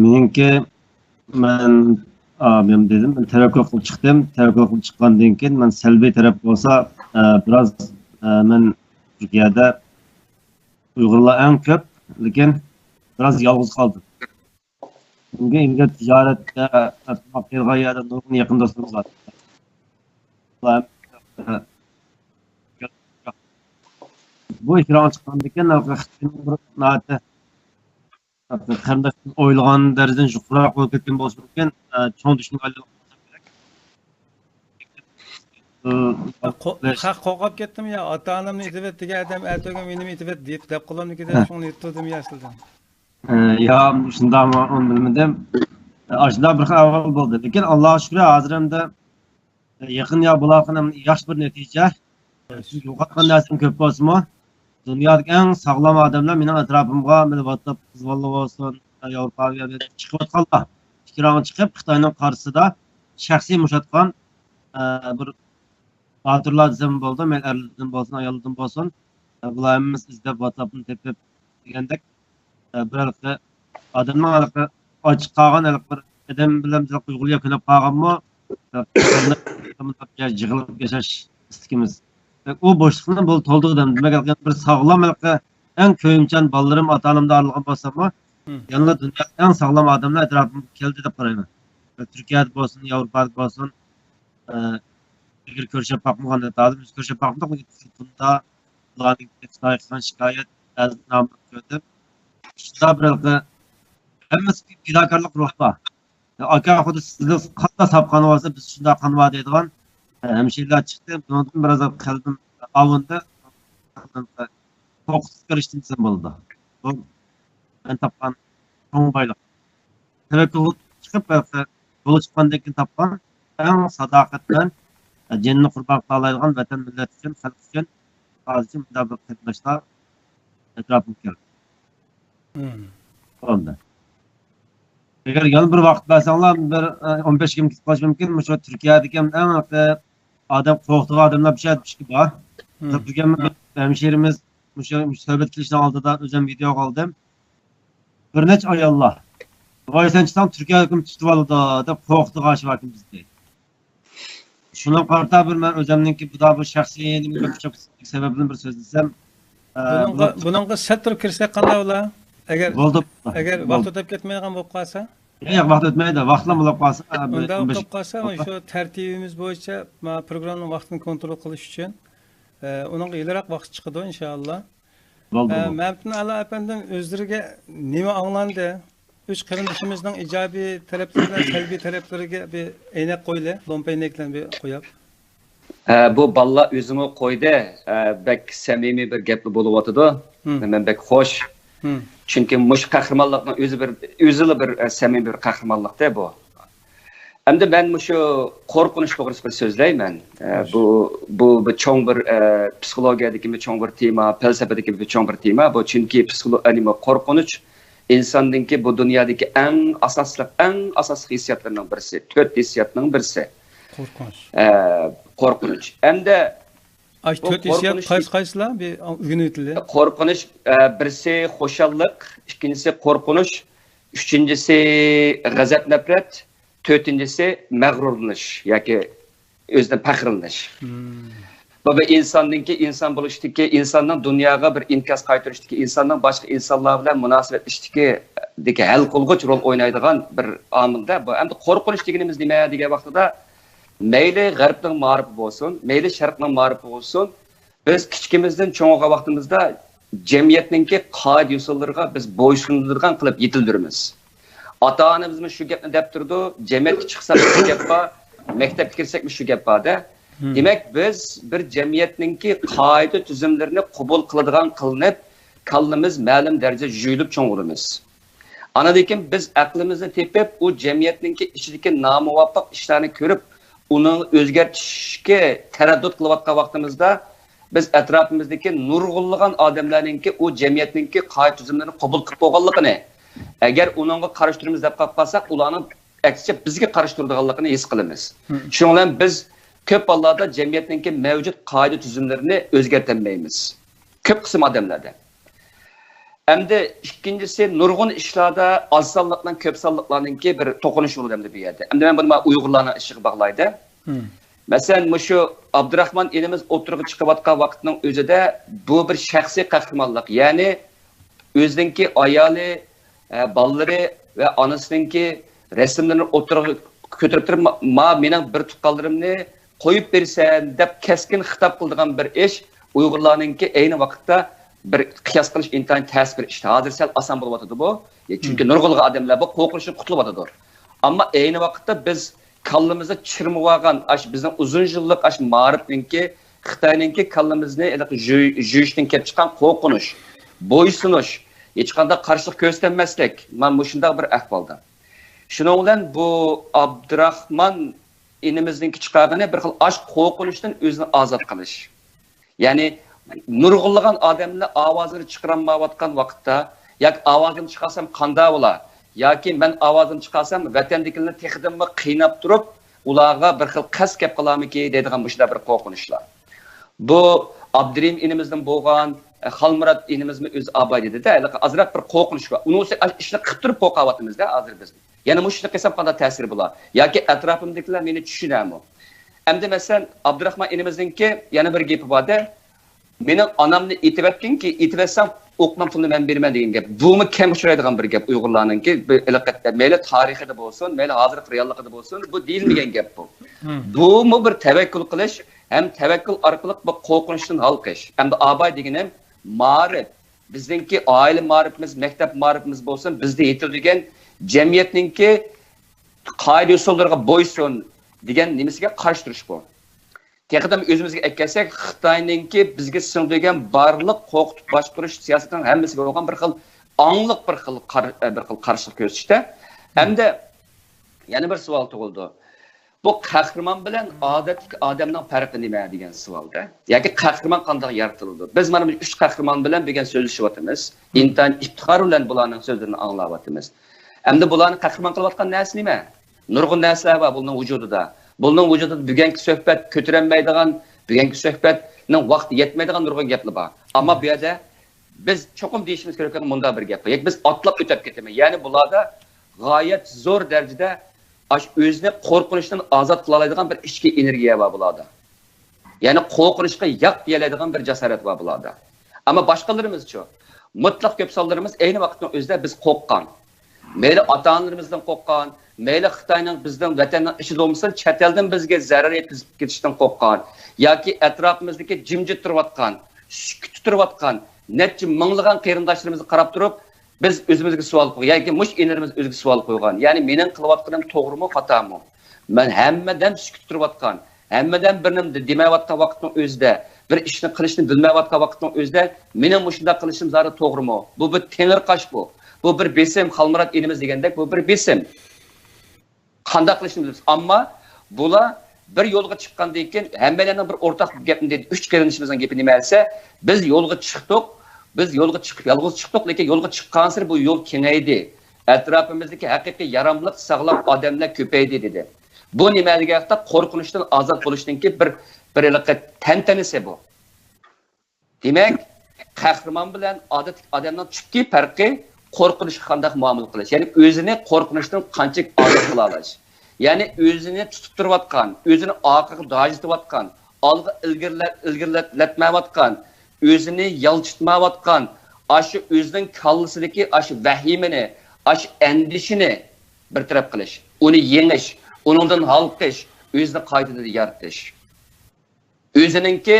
مېنىڭكى، مەن، ئا، مەن دېدىم، مەن تەۋەككۈل قىلىپ چىقتىم. تەۋەككۈل قىلىپ چىققاندىن كېيىن، مەن سەلبىي تەرەپ بولسا، ئە، بىراز، ئە، مەن تۈركىيەدە ئۇيغۇرلار ئەڭ كۆپ، لېكىن بىراز يالغۇز قالدىم. چۈنكى ئىلگىرى تىجارەتتە، تاماق يەيدىغان يەردە نۇرغۇن يېقىن دوستلىرىم بار. بۇ ئېكرانغا چىققاندىكىن، خىتاينىڭ بىر ناھايىتى قېرىنداشتىن ئويلىغان دەرىجىدىن يۇقىرىراق بولۇپ كەتكەن بولۇشى مۇمكىن. ئە، چوڭ دۈشمەنگە ئايلانغان بولسا كېرەك. ئە، قو-، خەق قورقۇپ كەتتىم يا، ئاتا-ئانامنى ئېتىۋەت دېگەن ئادەم ئەتىگەن مېنىمۇ ئېتىۋەت دەپ قولۇمنى كېتىپ، ھە. شۇڭا ئېتىپ تۇردۇم يا سىلدىن. ئە، يا، شۇنداقمۇ، ئۇنى بىلمىدىم. ئاشۇنداق بىر خىل ئەھۋال بولدى. لېكىن، ئاللاغا شۈكرى، ھازىر ئەمدى يېقىن يا بولاركەن ياخشى بىر نەتىجە. چۈنكى يوقاتقان نەرسەم كۆپ بولسىمۇ، دۇنيادىكى ئەڭ ساغلام ئادەملەر مېنىڭ ئەتراپىمغا، مانا، ۋاتساپ قىزلىرى بولسۇن، ياۋروپا چىقىۋاتقانلار، ئىككى راڭ چىقىپ، خىتاينىڭ قارشىسىدا شەخسىي مۇشاتقان، ئە، بىر باتۇرلار دېسەم بولىدۇ، مەيلى ئەرلەردىن بولسۇن، ئاياللاردىن بولسۇن، ئە، بۇلار ھەممىمىز ئىزدەپ، ۋاتساپتىن تېپىپ دېگەندەك، ئە، بىر ھېلىقى ئادەمنىڭ ھېلىقى ئاچ قالغان ھېلىقى بىر ئادەم بىلەن بىر ئۇيغۇرغا كۆنۈپ قالغانمۇ، يىغىلىپ ياشاش ئىستىكىمىز. ئۇ بوشلۇقنى بۇ تولدۇردى. دېمەك، بىر ساغلام ھېلىقى ئەڭ كۆيۈمچان بالىلىرىم ئاتا-ئانامدا ئارىلىغان بولساممۇ، يەنىلا دۇنيادىكى ئەڭ ساغلام ئادەملەر ئەتراپىمغا كەلدى دەپ قارايمەن. تۈركىيەدە بولسۇن، ياۋروپادا بولسۇن، ئە، بىر كۆرۈشۈپ باقمىغان، ھازىر بىز كۆرۈشۈپ باقمىدۇق، لېكىن تېلېفوندا بۇلارنىڭ خىتايغا قىلغان شىكايەت، بەزى ناملىق كۆردۈم. شۇنداق بىر ھېلىقى ھەممىسى پىداكارلىق روھ بار. ئاكا، خۇددى سىزنىڭ قاندا ساپ قان بولسا، بىز شۇنداق قان بار دەيدىغان، ئە، ھەمشىرىلەر چىقتى. بۇنىڭدىن بىراز قەلبىم ئاۋۇندى. قوقۇتۇپ كىرىشتىن دېسەم بولىدۇ. بۇ مەن تاپقان چوڭ بايلىق. تەۋەككۈل قىلىپ چىقىپ، بولۇپ چىققاندىن كېيىن تاپقان ئەڭ ساداقەت بىلەن جېنىنى قۇربان قىلالايدىغان ۋەتەن، مىللەت ئۈچۈن، خەلق ئۈچۈن، ھازىرچە مۇنداق بىر قېرىنداشلار ئەتراپىمغا كەلدى. بولدى. ئەگەر يەنە بىر ۋاقىت بەرسەڭلار، بىر، ئە، ئون بەش كۈن كېتىپ قېلىشى مۇمكىن. مۇشۇ تۈركىيەدىكى ئەڭ ئادەم قورقىدىغان ئادەملەر بۇ يەردە بىر ئىككى بار. بۈگۈن بىر ھەمشىرىمىز مۇشۇ، مۇشۇ سۆھبەت قىلىشنىڭ ئالدىدا ئۆزۈم ۋىدېئوغا ئالدىم. بىر نەچچە ئاياللار، ۋاي، سەن چىقساڭ تۈركىيە ھۆكۈمىتى تۇتۇۋالىدۇ دەپ قورقۇتۇۋالغان بىزنى. شۇنىڭغا قارىتا بىر مەن ئۆزۈمنىڭكى بۇدا بۇ شەخسىي سەۋەبىدىن بىر سۆزلىسەم، ئە، بۇنىڭغا، بۇنىڭغا سەل تۇرۇپ كىرسەك قانداق بولا؟ ئەگەر، بولدى، ئەگەر ۋاقىت ئۆتۈپ كەتمەيدىغان بولۇپ قالسا؟ ياق، ۋاقىت ئۆتمەيدۇ، ۋاقىتلا بولۇپ قالسا، ئە، بىر ئۇنداق ئون بەش بولۇپ قالسا، شۇ تەرتىپىمىز بويىچە، ما، پروگراممىنىڭ ۋاقتىنى كونترول قىلىش ئۈچۈن، ئە، ئۇنىڭغا ھېلىراق ۋاقىت چىقىدۇ، ئىنشائاللا. بولدى، ئە، بولدى. مەمتىن ئالا ئەپەندىم، ئۆزلىرىگە نېمە ئاڭلاندى؟ ئۈچ قېرىندىشىمىزنىڭ ئىجابىي تەرەپلىرى بىلەن سەلبىي تەرەپلىرىگە بىر ئەينەك قويىلى، لومپەينەك بىلەن بىر قويۇپ. ئە، بۇ بالىلار ئۆزىمۇ قويدى. ئە، بەك سەمىمىي بىر گەپلا بولۇۋاتىدۇ. مەن بەك خوش. چۈنكى مۇشۇ قەھرىمانلىقنىڭ ئۆزى بىر، ئۆزىلا بىر، ئە، سەمىمىي بىر قەھرىمانلىقتى بۇ. ئەمدى مەن مۇشۇ قورقۇنچ توغرىسىدا بىر سۆزلەيمەن. ئە، بۇ، بۇ بىر چوڭ بىر، ئە، پسىخولوگىيەدىكى بىر چوڭ بىر تېما، پەلسەپىدىكى بىر چوڭ بىر تېما. بۇ چۈنكى پسىخولو-، ئەنىمۇ قورقۇنچ ئىنساننىڭكى بۇ دۇنيادىكى ئەڭ ئاساسلىق، ئەڭ ئاساسلىق ھېسسىياتلىرىنىڭ بىرسى، تۆت ھېسسىياتنىڭ بىرسى. قورقۇنچ. ئە، قورقۇنچ. ئەمدى ئاش بۇ تۆت ھېسسىيات قورقۇنچ قايسى، قايسىلار؟ بىر ئۆگىنىۋېتىلى. قورقۇنچ، ئە، بىرسى خۇشاللىق، ئىككىنچىسى قورقۇنچ، ئۈچىنچىسى غەزەپ-نەپرەت، تۆتىنچىسى مەغرۇرلىنىش ياكى ئۆزىدىن پەخىرلىنىش. بۇ بىر ئىنساننىڭكى، ئىنسان بولۇشتىكى، ئىنساننىڭ دۇنياغا بىر ئىنكاس قايتۇرۇشتىكى، ئىنساننىڭ باشقا ئىنسانلار بىلەن مۇناسىۋەتلىشىشتىكى، دىكى ھەل قىلغۇچ رول ئوينايدىغان بىر ئامىلدە. بۇ ئەمدى قورقۇنچ دېگىنىمىز نېمە دېگەن ۋاقتىدا، مەيلى غەربنىڭ مائارىپى بولسۇن، مەيلى شەرقنىڭ مائارىپى بولسۇن، بىز كىچىكىمىزدىن چوڭ بولغان ۋاقتىمىزدا جەمئىيەتنىڭكى قائىدە-يوسۇنلىرىغا بىز بويسۇنىدىغان قىلىپ يېتىلدۈرىمىز. ئاتا-ئانىمىزمۇ شۇ گەپنى دەپ تۇرىدۇ، جەمئىيەتكە چىقساقمۇ شۇ گەپ بار، مەكتەپكە كىرسەكمۇ شۇ گەپ بار-دە. دېمەك، بىز بىر جەمئىيەتنىڭكى قائىدە-تۈزۈملىرىنى قوبۇل قىلىدىغان قىلىنىپ، كاللىمىز مەلۇم دەرىجىدە يۇيۇلۇپ چوڭ بولىمىز. ئاندىن كېيىن بىز ئەقلىمىزنى تېپىپ، ئۇ جەمئىيەتنىڭكى ئىچىدىكى نامۇۋاپىق ئىشلارنى كۆرۈپ، ئۇنى ئۆزگەرتىشكە تەرەددۇت قىلىۋاتقان ۋاقتىمىزدا، بىز ئەتراپىمىزدىكى نۇرغۇنلىغان ئادەملەرنىڭكى ئۇ جەمئىيەتنىڭكى قائىدە-تۈزۈملىرىنى قوبۇل قىلىپ بولغانلىقىنى، ئەگەر ئۇنىڭغا قارشى تۇرىمىز دەپ قاپ قالساق، ئۇلارنىڭ ئەكسىچە بىزگە قارشى تۇرىدىغانلىقىنى ھېس قىلىمىز. شۇنىڭ بىلەن بىز كۆپ ھاللاردا جەمئىيەتنىڭكى مەۋجۇت قائىدە-تۈزۈملىرىنى ئۆزگەرتەلمەيمىز. كۆپ قىسىم ئادەملەردە. ئەمدى ئىككىنچىسى، نۇرغۇن ئىشلاردا ئاز سانلىقنىڭ، كۆپ سانلىقلارنىڭكى بىر توقۇنۇشى بولىدۇ ئەمدى بۇ يەردە. ئەمدى مەن بۇنى مانا ئۇيغۇرلارنىڭ ئىشىغا باغلايدۇ. مەسىلەن، مۇشۇ ئابدۇراخمان ئىنىمىز ئوتتۇرىغا چىقىۋاتقان ۋاقىتنىڭ ئۆزىدە بۇ بىر شەخسىي قەھرىمانلىق، يەنى ئۆزىنىڭكى ئايالى، ئە، بالىلىرى ۋە ئانىسىنىڭكى رەسىملىرىنى ئوتتۇرىغا كۆتۈرۈپ تۇرۇپ، ما، ما مېنىڭ بىر تۇغقانلىرىمنى قويۇپ بېرىسەن دەپ كەسكىن خىتاب قىلىدىغان بىر ئىش ئۇيغۇرلارنىڭكى ئەينى ۋاقىتتا بىر قىياس قىلىش ئىنتايىن تەس بىر ئىش. ھازىر سەل ئاسان بولۇۋاتىدۇ بۇ. چۈنكى نۇرغۇنلىغان ئادەملەر بۇ قورقۇنچتىن قۇتۇلۇۋاتىدۇ. ئەمما ئەينى ۋاقىتتا بىز كاللىمىزدا چىرمىۋالغان ئاش بىزنىڭ ئۇزۇن يىللىق ئاش مائارىپنىڭكى، خىتاينىڭكى كاللىمىزنى ھېلىقى جۈي-، جۈيۈشتىن كېلىپ چىققان قورقۇنچ، بويسۇنۇش، ھېچقانداق قارشىلىق كۆرسىتەلمەسلىك، مانا مۇشۇنداق بىر ئەھۋالدا. شۇنىڭ بىلەن بۇ ئابدۇراخمان ئىنىمىزنىڭكى چىقارغىنى بىر خىل ئاش قورقۇنچتىن ئۆزىنى ئازاد قىلىش. يەنى نۇرغۇنلىغان ئادەملەر ئاۋازىنى چىقىرالمايۋاتقان ۋاقىتتا، ياكى ئاۋازىمنى چىقارسام قانداق بولا؟ ياكى مەن ئاۋازىمنى چىقارسام ۋەتەندىكىلەرنى تېخىدىنمۇ قىيناپ تۇرۇپ، ئۇلارغا بىر خىل قەست گەپ قىلارمىكى دەيدىغان مۇشۇنداق بىر قورقۇنچلار. بۇ ئابدۇرېھىم ئىنىمىزدىن بولغان، ئە، خالمۇرات ئىنىمىزمۇ ئۆزى ئاباي دېدى-دە، ھېلىقى ئازراق بىر قورقۇنچ بار. ئۇنىڭ ئۈستىگە ئىشنى قىپ تۇرۇپ قورقاۋاتىمىز-دە ھازىر بىز. يەنە مۇشۇنى قىلسام قانداق تەسىرى بولا؟ ياكى ئەتراپىمدىكىلەر مېنى چۈشىنەرمۇ؟ ئەمدى مەسىلەن، ئابدۇراخمان ئىنىمىزنىڭكى يەنە بىر گېپى بار-دە، مېنىڭ ئانامنى ئېتىۋەتكىنكى، ئېتىۋەتسەڭ ئوقنىڭ پۇلىنى مەن بېرىمەن دېگەن گەپ. بۇمۇ كەڭ ئۇچرايدىغان بىر گەپ ئۇيغۇرلارنىڭكى. بىر ھېلىقى مەيلى تارىخىدا بولسۇن، مەيلى ھازىرقى رېئاللىقىدا بولسۇن، بۇ دېيىلمىگەن گەپ بۇ. بۇمۇ بىر تەۋەككۈل قىلىش ھەم تەۋەككۈل ئارقىلىق بۇ قورقۇنچتىن ھالقىش. ئەمدى ئاباي دېگىنىم مائارىپ. بىزنىڭكى ئائىلە مائارىپىمىز، مەكتەپ مائارىپىمىز بولسۇن، بىزدە يېتىلىدىغان جەمئىيەتنىڭكى قائىدە-ئۇسۇللىرىغا بويسۇن دېگەن نېمىسىگە قارشى تۇرۇش بۇ. تېخىدىن ئۆزىمىزگە ئەكەلسەك، خىتاينىڭكى بىزگە سىڭدۈرگەن بارلىق قورقۇتۇپ باشقۇرۇش سىياسىتىنىڭ ھەممىسىگە بولغان بىر خىل ئاڭلىق بىر خىل قار-، بىر خىل قارشىلىق كۆرسىتىشتە. ھەمدە يەنە بىر سوئال تۇغۇلىدۇ. بۇ قەھرىمان بىلەن ئادەتتىكى ئادەمنىڭ پەرقى نېمە دېگەن سوئالدا. ياكى قەھرىمان قانداق يارىتىلىدۇ؟ بىز مانا مۇشۇ ئۈچ قەھرىمان بىلەن بۈگۈن سۆزلىشىۋاتىمىز. ئىنتايىن ئىپتىخار بىلەن بۇلارنىڭ سۆزلىرىنى ئاڭلاۋاتىمىز. ئەمدى بۇلارنى قەھرىمان قىلىۋاتقان نەرسە نېمە؟ نۇرغۇن نەرسىلەر بار بۇلارنىڭ ۋۇجۇدىدا. بۇلارنىڭ ۋۇجۇدىدا بۈگۈنكى سۆھبەت كۆتۈرەلمەيدىغان، بۈگۈنكى سۆھبەتنىڭ ۋاقتى يەتمەيدىغان نۇرغۇن گەپلەر بار. ئەمما بۇ يەردە بىز چوقۇم دېيىشىمىز كېرەك بولغان مۇنداق بىر گەپ بار. ياكى بىز ئاتلاپ ئۆتۈپ كېتىمىز. يەنى بۇلاردا غايەت زور دەرىجىدە ئاش-، ئۆزىنى قورقۇنچتىن ئازاد قىلالايدىغان بىر ئىچكى ئېنېرگىيە بار بۇلاردا. يەنى قورقۇنچقا ياق دېيەلەيدىغان بىر جاسارەت بار بۇلاردا. ئەمما باشقىلىرىمىزچۇ؟ مۇتلەق كۆپ سانلىرىمىز ئەينى ۋاقىتنىڭ ئۆزىدە بىز قورققان. مەيلى ئاتا-ئانىلىرىمىزدىن قورققان، مەيلى خىتاينىڭ بىزنىڭ ۋەتەننىڭ ئىچىدە بولمىسۇن، چەت ئەلدىن بىزگە زەرەر يەتكۈزۈپ كېتىشتىن قورققان ياكى ئەتراپىمىزدىكى جىمجىت تۇرۇۋاتقان، سۈكۈتتە تۇرۇۋاتقان نەچچە مىڭلىغان قېرىنداشلىرىمىزغا قاراپ تۇرۇپ، بىز ئۆزىمىزگە سوئال قويغان، ياكى مۇشۇ ئىنىلىرىمىز ئۆزىگە سوئال قويغان. يەنى مېنىڭ قىلىۋاتقىنىم توغرىمۇ، خاتامۇ؟ مەن ھەممىدەم سۈكۈتتە تۇرۇۋاتقان، ھەممىدەم بىر نېمە دېمەيۋاتقان ۋاقىتنىڭ ئۆزىدە، بىر ئىشنى قىلىشنى بىلمەيۋاتقان ۋاقىتنىڭ ئۆزىدە، مېنىڭ مۇشۇنداق قىلىشىم زادى توغرىمۇ؟ بۇ بىر تېڭىرقاش بۇ. بۇ بىر بېسىم، خالمۇرات ئىنىمىز دېگەندەك، بۇ بىر بېسىم. قانداق قىلىشنى بىلىمىز. ئەمما بۇلار بىر يولغا چىققاندىن كېيىن، ھەممەيلەننىڭ بىر ئورتاق گەپنى دېدى، ئۈچ قېرىندىشىمىزنىڭ گېپى نېمە دېسە، بىز يولغا چىقتۇق، بىز يولغا چىقىپ، يالغۇز چىقتۇق، لېكىن يولغا چىققانسېرى بۇ يول كېڭەيدى. ئەتراپىمىزدىكى ھەقىقىي ياراملىق، ساغلام ئادەملەر كۆپەيدى، دېدى. بۇ نېمە دېگەن ۋاقىتتا قورقۇنچتىن ئازاد بولۇشنىڭكى بىر، بىر ھېلىقى تەنتەنىسى بۇ. دېمەك، قەھرىمان بىلەن ئادەتتىكى ئادەمنىڭ تۈپكى پەرقى قورقۇنچقا قانداق مۇئامىلە قىلىش، يەنى ئۆزىنى قورقۇنچتىن قانچىلىك ئازاد قىلالاش. يەنى ئۆزىنى تۇتۇپ تۇرۇۋاتقان، ئۆزىنى ئارقىغا داجىتىۋاتقان، ئالغا ئىلگىرىلە-، ئىلگىرىلەتمەيۋاتقان، ئۆزىنى يالجىتمايۋاتقان، ئاشۇ ئۆزىنىڭ كاللىسىدىكى ئاشۇ ۋەھىمىنى، ئاشۇ ئەندىشىنى بىر تەرەپ قىلىش، ئۇنى يېڭىش، ئۇنىڭدىن ھالقىش، ئۆزىنى قايتىدىن يارىتىش. ئۆزىنىڭكى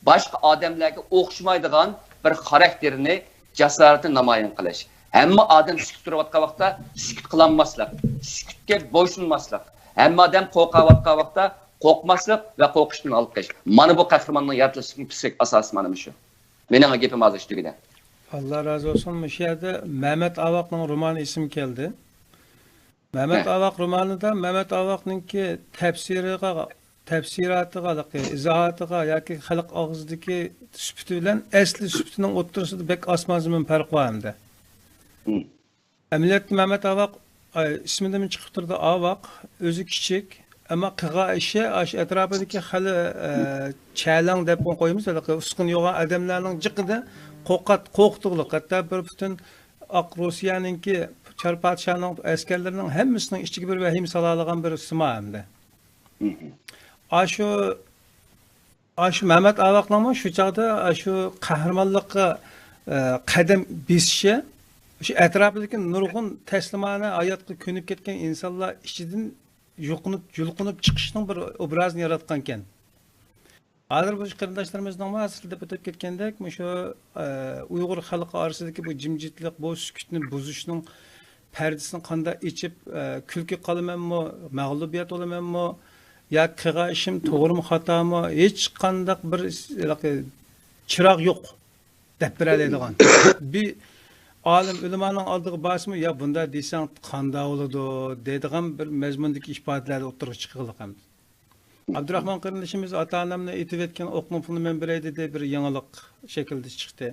باشقا ئادەملەرگە ئوخشىمايدىغان بىر خاراكتېرىنى، جاسارىتىنى نامايان قىلىش. ھەممە ئادەم سۈكۈت تۇرۇۋاتقان ۋاقىتتا سۈكۈت قىلالماسلىق، سۈكۈتكە بويسۇنماسلىق. ھەممە ئادەم قورقۇۋاتقان ۋاقىتتا قورقماسلىق ۋە قورقۇشتىن ھالقىش. مانا بۇ قەھرىماننىڭ يارىتىلىشىنىڭ پسىخىك ئاساسى مانا مۇشۇ. مېنىڭ گېپىم ھازىر شۇ تۈگىدى. ئاللا رازى بولسۇن. مۇشۇ يەردە مەمەت ئاۋاقنىڭ رومانى ئېسىمگە كەلدى. مەمەت ھە. ئاۋاق رومانىدا مەمەت ئاۋاقنىڭكى تەپسىرىغا، تەپسىراتىغا، ئىزاھاتىغا ياكى خەلق ئاغزىدىكى سۈپىتى بىلەن ئەسلى سۈپىتىنىڭ ئوتتۇرىسىدا بەك ئاسمان زېمىن پەرق بار ئەمدى. ھىم. ئەمەلىيەتتە مەمەت ئاۋاق، ئاي، ئىسمىدىنمۇ چىقىپ تۇرىدۇ، ئاۋاق، ئۆزى كىچىك، ئەمما قىلغان ئىشى ئاشۇ ئەتراپىدىكى خېلى، ئە، چەلەڭ دەپ قويىمىز، ھېلىقى ئۇسقۇنى يوغان ئادەملەرنىڭ جىقىدا قورقات-، قورقۇتۇقلۇق. ھەتتا بىر پۈتۈن ئاق روسىيەنىڭكى چار پادىشاھنىڭ ئەسكەرلىرىنىڭ ھەممىسىنىڭ ئىچىگە بىر ۋەھىمە سالالىغان بىر سىما ئەمدى. ھىم. ئاشۇ، ئاشۇ مەمەت ئاۋاقنىڭمۇ شۇ چاغدا ئاشۇ قەھرىمانلىققا، ئە، قەدەم بېسىشى، شۇ ئەتراپىدىكى نۇرغۇن تەسلىمانە ھاياتقا كۆنۈپ كەتكەن ئىنسانلار ئىچىدىن يۇلقۇنۇپ، يۇلقۇنۇپ چىقىشنىڭ بىر ئوبرازىنى ياراتقانىكەن. ھازىر بۇ قېرىنداشلىرىمىزنىڭمۇ ھازىر دەپ ئۆتۈپ كەتكەندەك، مۇشۇ، ئە، ئۇيغۇر خەلقى ئارىسىدىكى بۇ جىمجىتلىق، بۇ سۈكۈتنى بۇزۇشنىڭ پەردىسىنى قانداق ئېچىپ، ئە، كۈلكە قالىمەنمۇ، مەغلۇبىيەت بولىمەنمۇ، يا قىلغان ئىشىم توغرىمۇ، خاتامۇ، ھېچقانداق بىر چىراغ يوق دەپ بېرەلەيدىغان. بىر ئالىم ئۆلىمانىڭ ئالدىغا بارسىمۇ، يا بۇنداق دېسەڭ قانداق بولىدۇ دەيدىغان بىر مەزمۇندىكى ئىپادىلەر ئوتتۇرىغا چىققىلى ئەمدى. ئابدۇراخمان قېرىندىشىمىز ئاتا-ئانامنى ئېتىۋەتكەن ئوقنى پۇلىنى مەن بېرەي دېدى، بىر يېڭىلىق شەكلىدە چىقتى.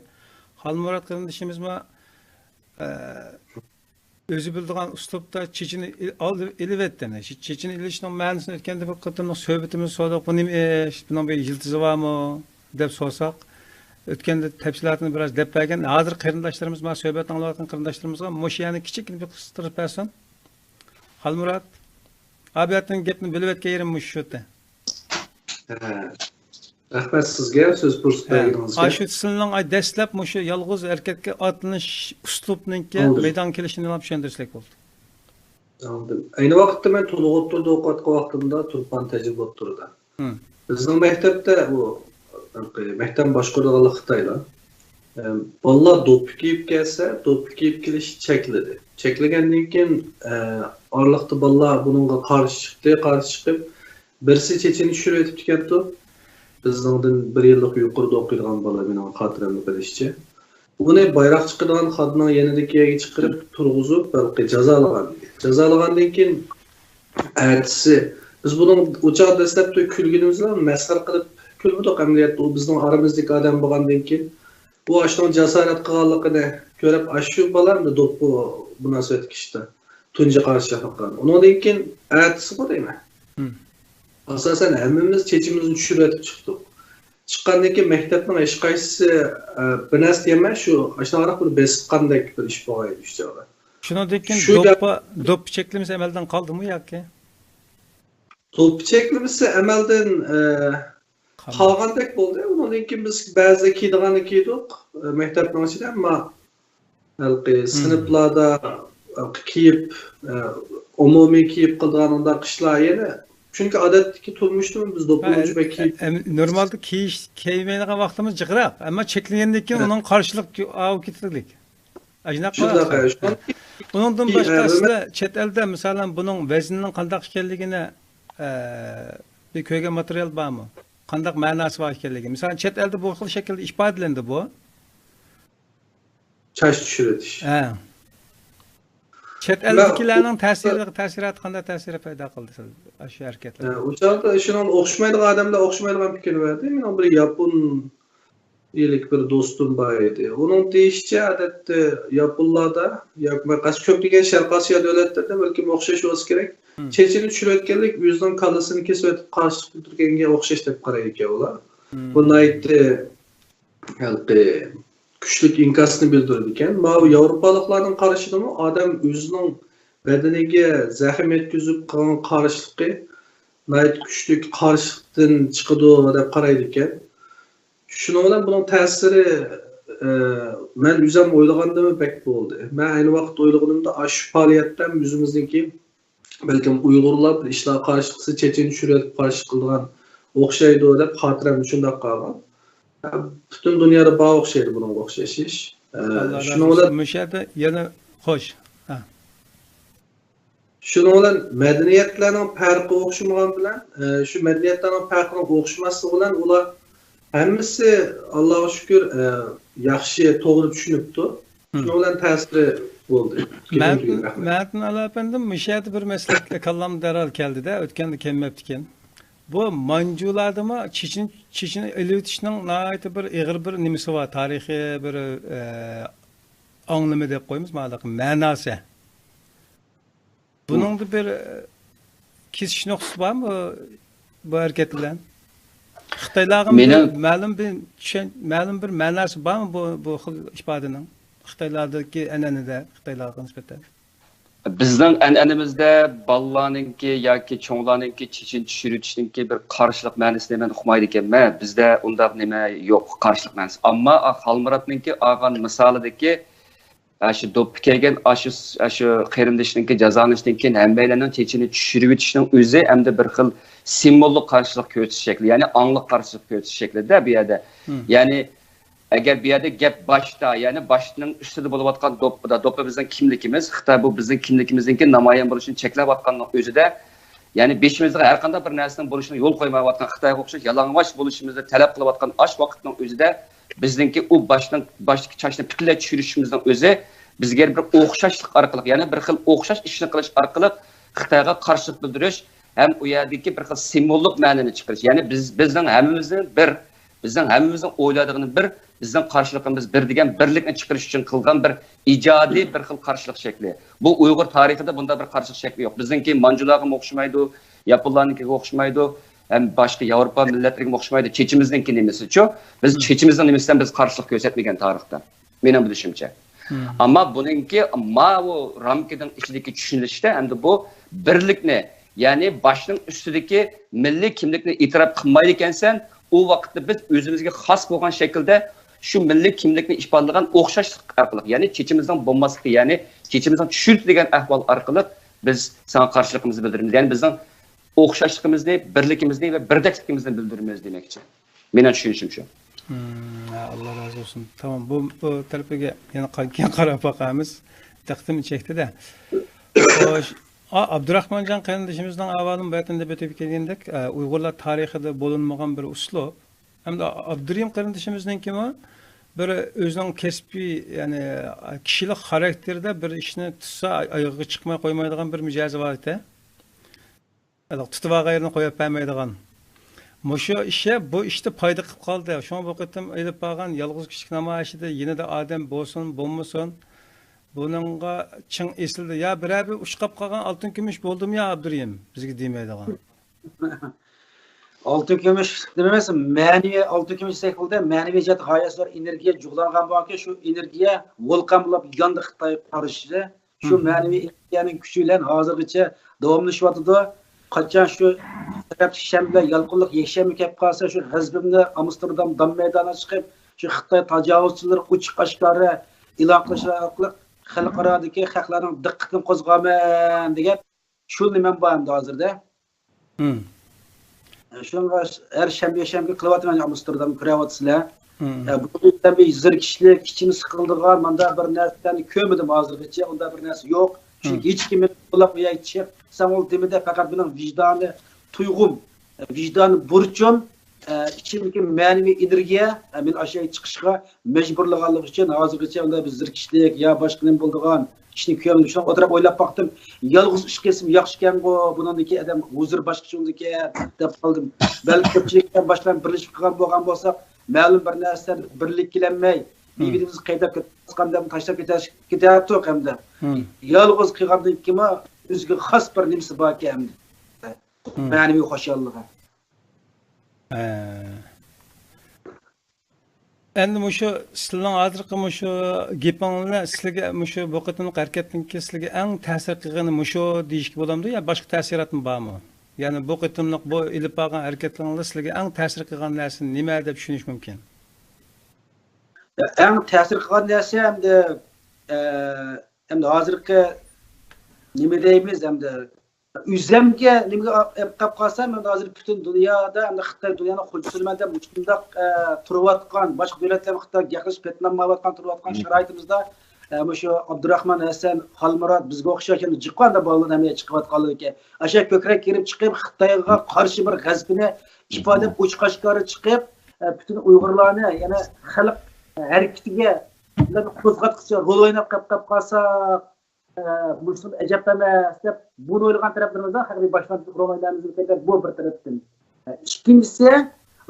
خالمۇرات قېرىندىشىمىزمۇ، ئە، ئۆزى بىلىدىغان ئۇسلۇبتا چېچىنى ئېل-، ئال-، ئېلىۋەتتى. چېچىنى ئېلىشنىڭ مەنىسىنى ئۆتكەندە بىر قېتىملىق سۆھبىتىمىزدە سورىدۇق، بۇ نېمە ئىش، بۇنىڭ بىر يىلتىزى بارمۇ دەپ سورىساق، ئۆتكەندە تەپسىلاتىنى بىراز دەپ بەرگەن. ھازىر قېرىنداشلىرىمىز، مانا سۆھبەتنى ئاڭلاۋاتقان قېرىنداشلىرىمىزغا مۇشۇ يەرنى كىچىككىنە بىر قىستۇرۇپ بەرسۇن. خالمۇرات، ئابىياتنىڭ گېپىنى بۆلۈۋەتكەن يېرىم مۇشۇ شۇتى. ھە. رەھمەت سىزگە سۆز پۇرسىتى ھە، بەرگىنىڭىزگە. ئاشۇ سىلىنىڭ، ئاي، دەسلەپ مۇشۇ يالغۇز ھەرىكەتكە ئاتلىنىش ئۇسلۇبنىڭكى ئاڭلىدىم. مەيدانغا كېلىشىنى چۈشەندۈرسەك بولدى. ئاڭلىدىم. ئەينى ۋاقىتتا مەن تولۇق ئوتتۇرىدا ئوقۇۋاتقان ۋاقتىمدا تۇرپان تەجرىبە ئوتتۇرىدا. ھىم. بىزنىڭ مەكتەپتە ئۇ، مەكتەپنى باشقۇرىدىغانلار خىتايلار. ئەم، بالىلار دوپپا كىيىپ كەلسە، دوپپا كىيىپ كېلىش چەكلىدى. چەكلىگەندىن كېيىن، ئە، ئارىلىقتا بالىلار بۇنىڭغا قارشى چىقتى، قارشى چىقىپ، بىرسى چېچىنى چۈشۈرۈۋېتىپتىكەنتۇ. بىزنىڭدىن بىر يىللىق يۇقىرىدا ئوقۇيدىغان بالا، مېنىڭ خاتىرەمدە قېلىشىچە. ئۇنى بايراق چىقىدىغان خادىمنىڭ يېنىدىكى يەرگە چىقىرىپ تۇرغۇزۇپ، ھېلىقى جازالىغان. جازالىغاندىن كېيىن، ئەتىسى بىز بۇنىڭ ئۇ چاغدا دەسلەپتە كۈلگىنىمىز بىلەن مەسخىرە قىلىپ كۈلمىدۇق. ئەمەلىيەتتە ئۇ بىزنىڭ ئارىمىزدىكى ئادەم بولغاندىن كېيىن، ئۇ ئاشۇنىڭ جاسارەت قىلغانلىقىنى كۆرۈپ، ئاشۇ بالا ئەمدى دوپپا مۇناسىۋەتلىك ئىشتا تۇنجى قارشى چاقنىغان. ئۇنىڭدىن كېيىن ئەتىسىغۇ دەيمەن. ھىم. ئاساسەن ھەممىمىز چېچىمىزنى چۈشۈرۈۋېتىپ چىقتۇق. چىققاندىن كېيىن مەكتەپنىڭ ھېچقايسىسى، ئە، بىر نەرسە دېيەلمەي، شۇ ئاشۇنداقراق بىر بېسىققاندەك بىر ئىش بولغان ئىدى شۇ چاغدا. شۇنىڭدىن كېيىن شۇ گەپ دوپپا، دوپپا چەكلىمىسى ئەمەلدىن قالدىمۇ ياكى؟ دوپپا چەكلىمىسى ئەمەلدىن، ئە، قالدى. قالغاندەك بولدى. ئۇنىڭدىن كېيىن بىز بەزىدە كىيىدىغاننى كىيدۇق، ئە، مەكتەپنىڭ ئىچىدە، ئەمما ھېلىقى ھىم. سىنىپلاردا، ھېلىقى كىيىپ، ئە، ئومۇمىي كىيىپ قىلىدىغان ئۇنداق ئىشلار يەنە. چۈنكى ئادەتتىكى تۇرمۇشتىمۇ بىز ھە، دوپپىنى ئۇنچە بەك كىيىپ ئە، ئە، نورمالدا كىيىش، كىيمەيدىغان ۋاقتىمىز جىقراق، ئەمما چېكلىگەندىن كېيىن ھە. ئۇنىڭ قارشىلىق ئاۋۇ كېتىدىلىك. ئاشۇنداق شۇنداق، قىلىۋاتىسىز. ھە، شۇ ئۇنىڭدىن كى-، باشقا ئە، سىلەر چەت ئەلدە، مىسالەن، بۇنىڭ ۋەزنىنىڭ قانداق ئىكەنلىكىنى، ئە، بىر كۆرگەن ماتېرىيال بارمۇ؟ قانداق مەناسى بار ئىكەنلىكى؟ مىسالەن، چەت ئەلدە بۇ خىل شەكىلدە ئىپادىلەندى بۇ. چاچ چۈشۈرۈۋېتىش. ھە. چەت مەن ئەلدىكىلەرنىڭ تەسىرى، تەسىراتى قانداق تەسىر پەيدا قىلدى سىز ئاشۇ ھەرىكەتلەر؟ ئە، ئۇ چاغدا شۇنىڭغا ئوخشىمايدىغان ئادەملەر ئوخشىمايدىغان پىكىرنى بەردى. مېنىڭ بىر ياپون ئىلىك بىر دوستۇم بار ئىدى. ئۇنىڭ دېيىشىچە، ئادەتتە ياپونلاردا ياكى باشقا كۆپلىگەن شەرقىي ئاسىيا دۆلەتلىرىدە بەلكىم ئوخشاش بولسا كېرەك. ھىم. چېچىنى چۈشۈرۈۋەتكەنلىك ئۆزىنىڭ كاللىسىنى كېسىۋېتىپ قارشىلىق بىلدۈرگەنگە ئوخشاش دەپ قارايدىكەن ئۇلار. ھىم. بۇ ناھايىتى ھېلىقى كۈچلۈك ئىنكاسنى بىلدۈرىدىكەن. ماۋۇ ياۋروپالىقلارنىڭ قارىشىدىمۇ ئادەم ئۆزىنىڭ بەدىنىگە زەخىم يەتكۈزۈپ قىلغان قارشىلىقى ناھايىتى كۈچلۈك قارشىلىقتىن چىقىدۇ دەپ قارايدىكەن. شۇنىڭ بىلەن بۇنىڭ تەسىرى، ئە، مەن ئۆزۈم ئويلىغاندىنمۇ بەك بولدى. مەن ئەينى ۋاقىتتا ئۆيلىغىنىمدا ئاشۇ پائالىيەتتە ئۆزىمىزنىڭكى بەلكىم ئۇيغۇرلار بىر ئىشلارغا قارشى قىلسا، چېچىنى چۈشۈرۈۋېتىپ قارشى قىلىدىغان ئوخشايدۇ دەپ خاتىرەمدە شۇنداق قالغان. پۈتۈن دۇنيادا بار ئوخشايدۇ بۇنىڭغا ئوخشاش ئىش. ئە، شۇنىڭ بىلەن مۇشۇ يەردە يەنە خوش. ھە. شۇنىڭ بىلەن مەدەنىيەتلەرنىڭ پەرقى ئوخشىمىغان بىلەن، ئە، شۇ مەدەنىيەتلەرنىڭ پەرقىنىڭ ئوخشىماسلىقى بىلەن ئۇلار ھەممىسى، ئاللاغا شۈكۈر، ئە، ياخشى، توغرا چۈشىنىپتۇ. شۇنىڭ بىلەن تەسىرى بولدى. مەدىن، مەدىن ئالا ئەپەندىم، مۇشۇ يەردە بىر مەسىلە كاللامغا دەرھال كەلدى-دە، ئۆتكەندە كەلمەپتىكەن. بۇ مانجۇلاردىمۇ چېچىنى، چېچىنى ئېلىۋېتىشنىڭ ناھايىتى بىر ئېغىر بىر نېمىسى بار، تارىخىي بىر، ئە، ئاڭلىمى دەپ قويىمىز، مەناسى. بۇنىڭدا بىر، ئە، كېسىش نۇقتىسى بارمۇ بۇ ھەرىكەت بىلەن؟ خىتايلارغا بىر مەلۇم بىر چۈشەن-، مەلۇم بىر مەناسى بارمۇ بۇ، بۇ خىل ئىپادىنىڭ؟ خىتايلاردىكى ئەنئەنىدە خىتايلارغا نىسبەتەن. بىزنىڭ ئەنئەنىمىزدە بالىلارنىڭكى ياكى چوڭلارنىڭكى چېچىنى چۈشۈرۈۋېتىشنىڭكى بىر قارشىلىق مەنىسىنى مەن ئۇقمايدىكەنمەن. بىزدە ئۇنداق نېمە يوق، قارشىلىق مەنىسى. ئەمما خالمۇراتنىڭكى ئالغان مىسالىدىكى ئاشۇ دوپپا كىيگەن ئاشۇ، ئاشۇ قېرىندىشىنىڭكى جازالىنىشتىن كېيىن ھەممەيلەننىڭ چېچىنى چۈشۈرۈۋېتىشنىڭ ئۆزى ئەمدى بىر خىل سىمۋوللۇق قارشىلىق كۆرسىتىش شەكلى، يەنى ئاڭلىق قارشىلىق كۆرسىتىش شەكلىدە بۇ يەردە. يەنى ئەگەر بۇ يەردە گەپ باشتا، يەنى باشنىڭ ئۈستىدە بولۇۋاتقان دوپپىدا، دوپپا بىزنىڭ كىملىكىمىز، خىتاي بۇ بىزنىڭ كىملىكىمىزنىڭكى نامايان بولۇشىنى چەكلەۋاتقاننىڭ ئۆزىدە، يەنى بېشىمىزدا ھەر قانداق بىر نەرسىنىڭ بولۇشىنى يول قويمايۋاتقان خىتايغا ئوخشاش يالىڭاچ بولۇشىمىزنى تەلەپ قىلىۋاتقان ئاش ۋاقىتنىڭ ئۆزىدە بىزنىڭكى ئۇ باشنىڭ، باشتىكى چاچنى پۈتۈنلەي چۈشۈرۈشىمىزنىڭ ئۆزى بىزگە بىر ئوخشاشلىق ئارقىلىق، يەنى بىر خىل ئوخشاش ئىشنى قىلىش ئارقىلىق خىتايغا قارشىلىق بىلدۈرۈش ھەم ئۇ يەردىكى بىر خىل سىمۋوللۇق مەنىنى چىقىرىش. يەنى بىز، بىزنىڭ ھەممىمىزنىڭ بىر، بىزنىڭ ھەممىمىزنىڭ ئويلايدىغىنى بىر، بىزنىڭ قارشىلىقىمىز بىر دېگەن بىرلىكنى چىقىرىش ئۈچۈن قىلغان بىر ئىجادىي بىر خىل قارشىلىق شەكلى. بۇ ئۇيغۇر تارىخىدا بۇنداق بىر قارشىلىق شەكلى يوق. بىزنىڭكى مانجۇلارغىمۇ ئوخشىمايدۇ، ياپونلارنىڭكىگە ئوخشىمايدۇ، ھەم باشقا ياۋروپا مىللەتلىرىگىمۇ ئوخشىمايدۇ. چېچىمىزنىڭكى نېمىسىچۇ؟ بىز چېچىمىزنىڭ نېمىسىدىن بىز قارشىلىق كۆرسەتمىگەن تارىختا. مېنىڭ بىلىشىمچە. ئەمما بۇنىڭكى ماۋۇ رامكىنىڭ ئىچىدىكى چۈشىنىشتە ئەمدى بۇ بىرلىكنى، يەنى باشنىڭ ئۈستىدىكى مىللىي كىملىكنى ئېتىراپ قىلمايدىكەنسەن، ئۇ ۋاقىتتا بىز ئۆزىمىزگە خاس بولغان شەكىلدە شۇ مىللىي كىملىكنى ئىپادىلىگەن ئوخشاشلىق ئارقىلىق، يەنى چېچىمىزنىڭ بولماسلىقى، يەنى چېچىمىزنىڭ چۈشۈرۈلىدىغان ئەھۋال ئارقىلىق بىز ساڭا قارشىلىقىمىزنى بىلدۈرىمىز. يەنى بىزنىڭ ئوخشاشلىقىمىزنى، بىرلىكىمىزنى ۋە بىردەكلىكىمىزنى بىلدۈرىمىز دېمەكچى. مېنىڭ چۈشىنىشىم شۇ. مم، ھە، ئاللا رازى بولسۇن. تامام، بۇ، بۇ تەرىپىگە يەنە قا-، كېيىن قاراپ باقارمىز. دىققىتىمنى چەكتى-دە. خوش. ئا، ئابدۇراخمانجان قېرىندىشىمىزنىڭ ئەھۋالىنى بۇ يەردىن دەپ ئۆتۈپ كەلگەندەك، ئە، ئۇيغۇرلار تارىخىدا بولۇنمىغان بىر ئۇسلۇب. ھەمدە ئابدۇرېھىم قېرىندىشىمىزنىڭكىمۇ بىر ئۆزىنىڭ كەسپىي، يەنى، كىشىلىك خاراكتېرىدا بىر ئىشنى تۇتسا ئايىغىغا چىقماي قويمايدىغان بىر مىجەزى بار ئىكەن. تۇتۇۋالغان يېرىنى قويۇپ بەرمەيدىغان. مۇشۇ ئىشى بۇ ئىشتا پايدا قىلىپ قالدى. شۇڭا بۇ قېتىم ئېلىپ بارغان يالغۇز كىشىلىك نامايىشىدا يېنىدا ئادەم بولسۇن، بولمىسۇن، بۇنىڭغا چىڭ ئېسىلدى. يا بىرەر بىر ئۇچقاپ قالغان ئالتۇن كۈمۈش بولدىمۇ يا ئابدۇرېھىم؟ بىزگە دېمەيدىغان. ئالتۇن كۈمۈش دېمەيمىز، مەنىۋى ئالتۇن كۈمۈش دېسەك بولدى. مەنىۋى جەھەتتە غايەت زور ئېنېرگىيە جۇغلانغان بولغانكى، شۇ ئېنېرگىيە ۋولقان بولۇپ ياندى خىتاي قارشىسى. شۇ مەنىۋى ئېنېرگىيەنىڭ كۈچى بىلەن ھازىرغىچە داۋاملىشىۋاتىدۇ. قاچان شۇ تەرەپتىكى شەنبە، يالقۇنلۇق يەكشەنبە كەپ قالسا، شۇ غەزىپىمنى ئامستېردام دام مەيدانىغا چىقىپ، شۇ خىتاي تاجاۋۇزچىلىرى ئوچۇق ئاشكارا ئېلان قىلىش ئارقىلىق خەلقئارادىكى خەقلەرنىڭ دىققىتىنى قوزغايمەن دېگەن شۇ نېمەم بار ئەمدى ھازىردا. شۇنىڭغا ھەر شەنبە، يەكشەنبە قىلىۋاتىمەن ئامستېردام، كۆرۈۋاتىسىلەر. ئە، بۇنىڭدىن بىر زېرىكىشلىك، ئىچىم سىقىلىدىغان مانداق بىر نەرسىلەرنى كۆرمىدىم ھازىرغىچە. ئۇنداق بىر نەرسە يوق. چۈنكى ھېچكىم مېنى قولاپ، ئۇ يەرگە چىق، سەن ئول دېمىدە، پەقەت مېنىڭ ۋىجدانىي تۇيغۇم، ئە، ۋىجدانىي بۇرچۇم، ئە، ئىچىمدىكى مەنىۋى ئېنېرگىيە، ئە، مېنى ئاشۇ يەرگە چىقىشقا مەجبۇرلىغانلىقى ئۈچۈن ھازىرغىچە ئۇنداق بىر زېرىكىشلىك يا باشقا نېمە بولىدىغان ئىشنى كۆرمىدىم. شۇڭا ئولتۇرۇپ ئويلاپ باقتىم، يالغۇز ئىش قىلسام ياخشىكەنغۇ، بۇنىڭدىكى ئادەم ھۇزۇرى باشقىچە بولىدىكەن دەپ قالدىم. بەلكى كۆپچىلىك بىلەن باشقىلار بىرلىشىپ قىلغان بولغان بولساق، مەلۇم بىر نەرسىلەر بىرلىككە كېلەلمەي، بىر-بىرىمىزنى قەيدەپ كەتكەن دەپ تاشلاپ كېتەر-، كېتەتتۇق ئەمدى. يالغۇز قىلغاندىن كېيىن ئۆزىگە خاس بىر نېمىسى باركەن ئەمدى. مەنىۋى خۇشاللىقى. ھە. ئەمدى مۇشۇ سىلىنىڭ ھازىرقى مۇشۇ گېپىڭلارنى سىلىگە مۇشۇ بۇ قېتىملىق ھەرىكەتنىڭكى سىلىگە ئەڭ تەسىر قىلغىنى مۇشۇ دېيىشكە بولامدۇ يا باشقا تەسىراتمۇ بارمۇ؟ يەنى بۇ قېتىملىق بۇ ئېلىپ بارغان ھەرىكەتلىرىڭلار سىلىگە ئەڭ تەسىر قىلغان نەرسە نېمە دەپ چۈشىنىش مۇمكىن؟ ئەڭ تەسىر قىلغان نەرسە ئەمدى، ئە، ئەمدى ھازىرقى نېمە دەيمىز ئەمدى، ئۆزۈمگە نېمىگە ئېلىپ قالسام، مەن ھازىر پۈتۈن دۇنيادا، ئەمدى خىتاي دۇنيانىڭ خوجىسىمەن دەپ مۇشۇنداق، ئە، تۇرۇۋاتقان، باشقا دۆلەتلەر خىتاي گەپلىشىپ پېتىنالمايۋاتقان تۇرۇۋاتقان شارائىتىمىزدا، ئە، مۇشۇ ئابدۇراخمان ھەسەن، خالمۇرات، بىزگە ئوخشاش يەنە جىققان بالىلار ھەممە چىقىۋاتقانلىكى، ئاشۇ كۆكرەك كېرىپ چىقىپ، خىتايغا قارشى بىر غەزىپىنى ئىپادىلەپ، ئوچۇق ئاشكارا چىقىپ، ئە، پۈتۈن ئۇيغۇرلارنى يەنە خەلق ھەرىكىتىگە قوزغاتقۇچى رول ئويناپ قېلىپ قالساق، ئە، بۇنىسى ئەجەب ئەمەس دەپ، بۇنى ئويلىغان تەرەپلىرىمىزدا ھەقىقىي باشلامچىلىق رول ئوينايمىز دېگەن بۇ بىر تەرەپتىن. ئە، ئىككىنچىسى،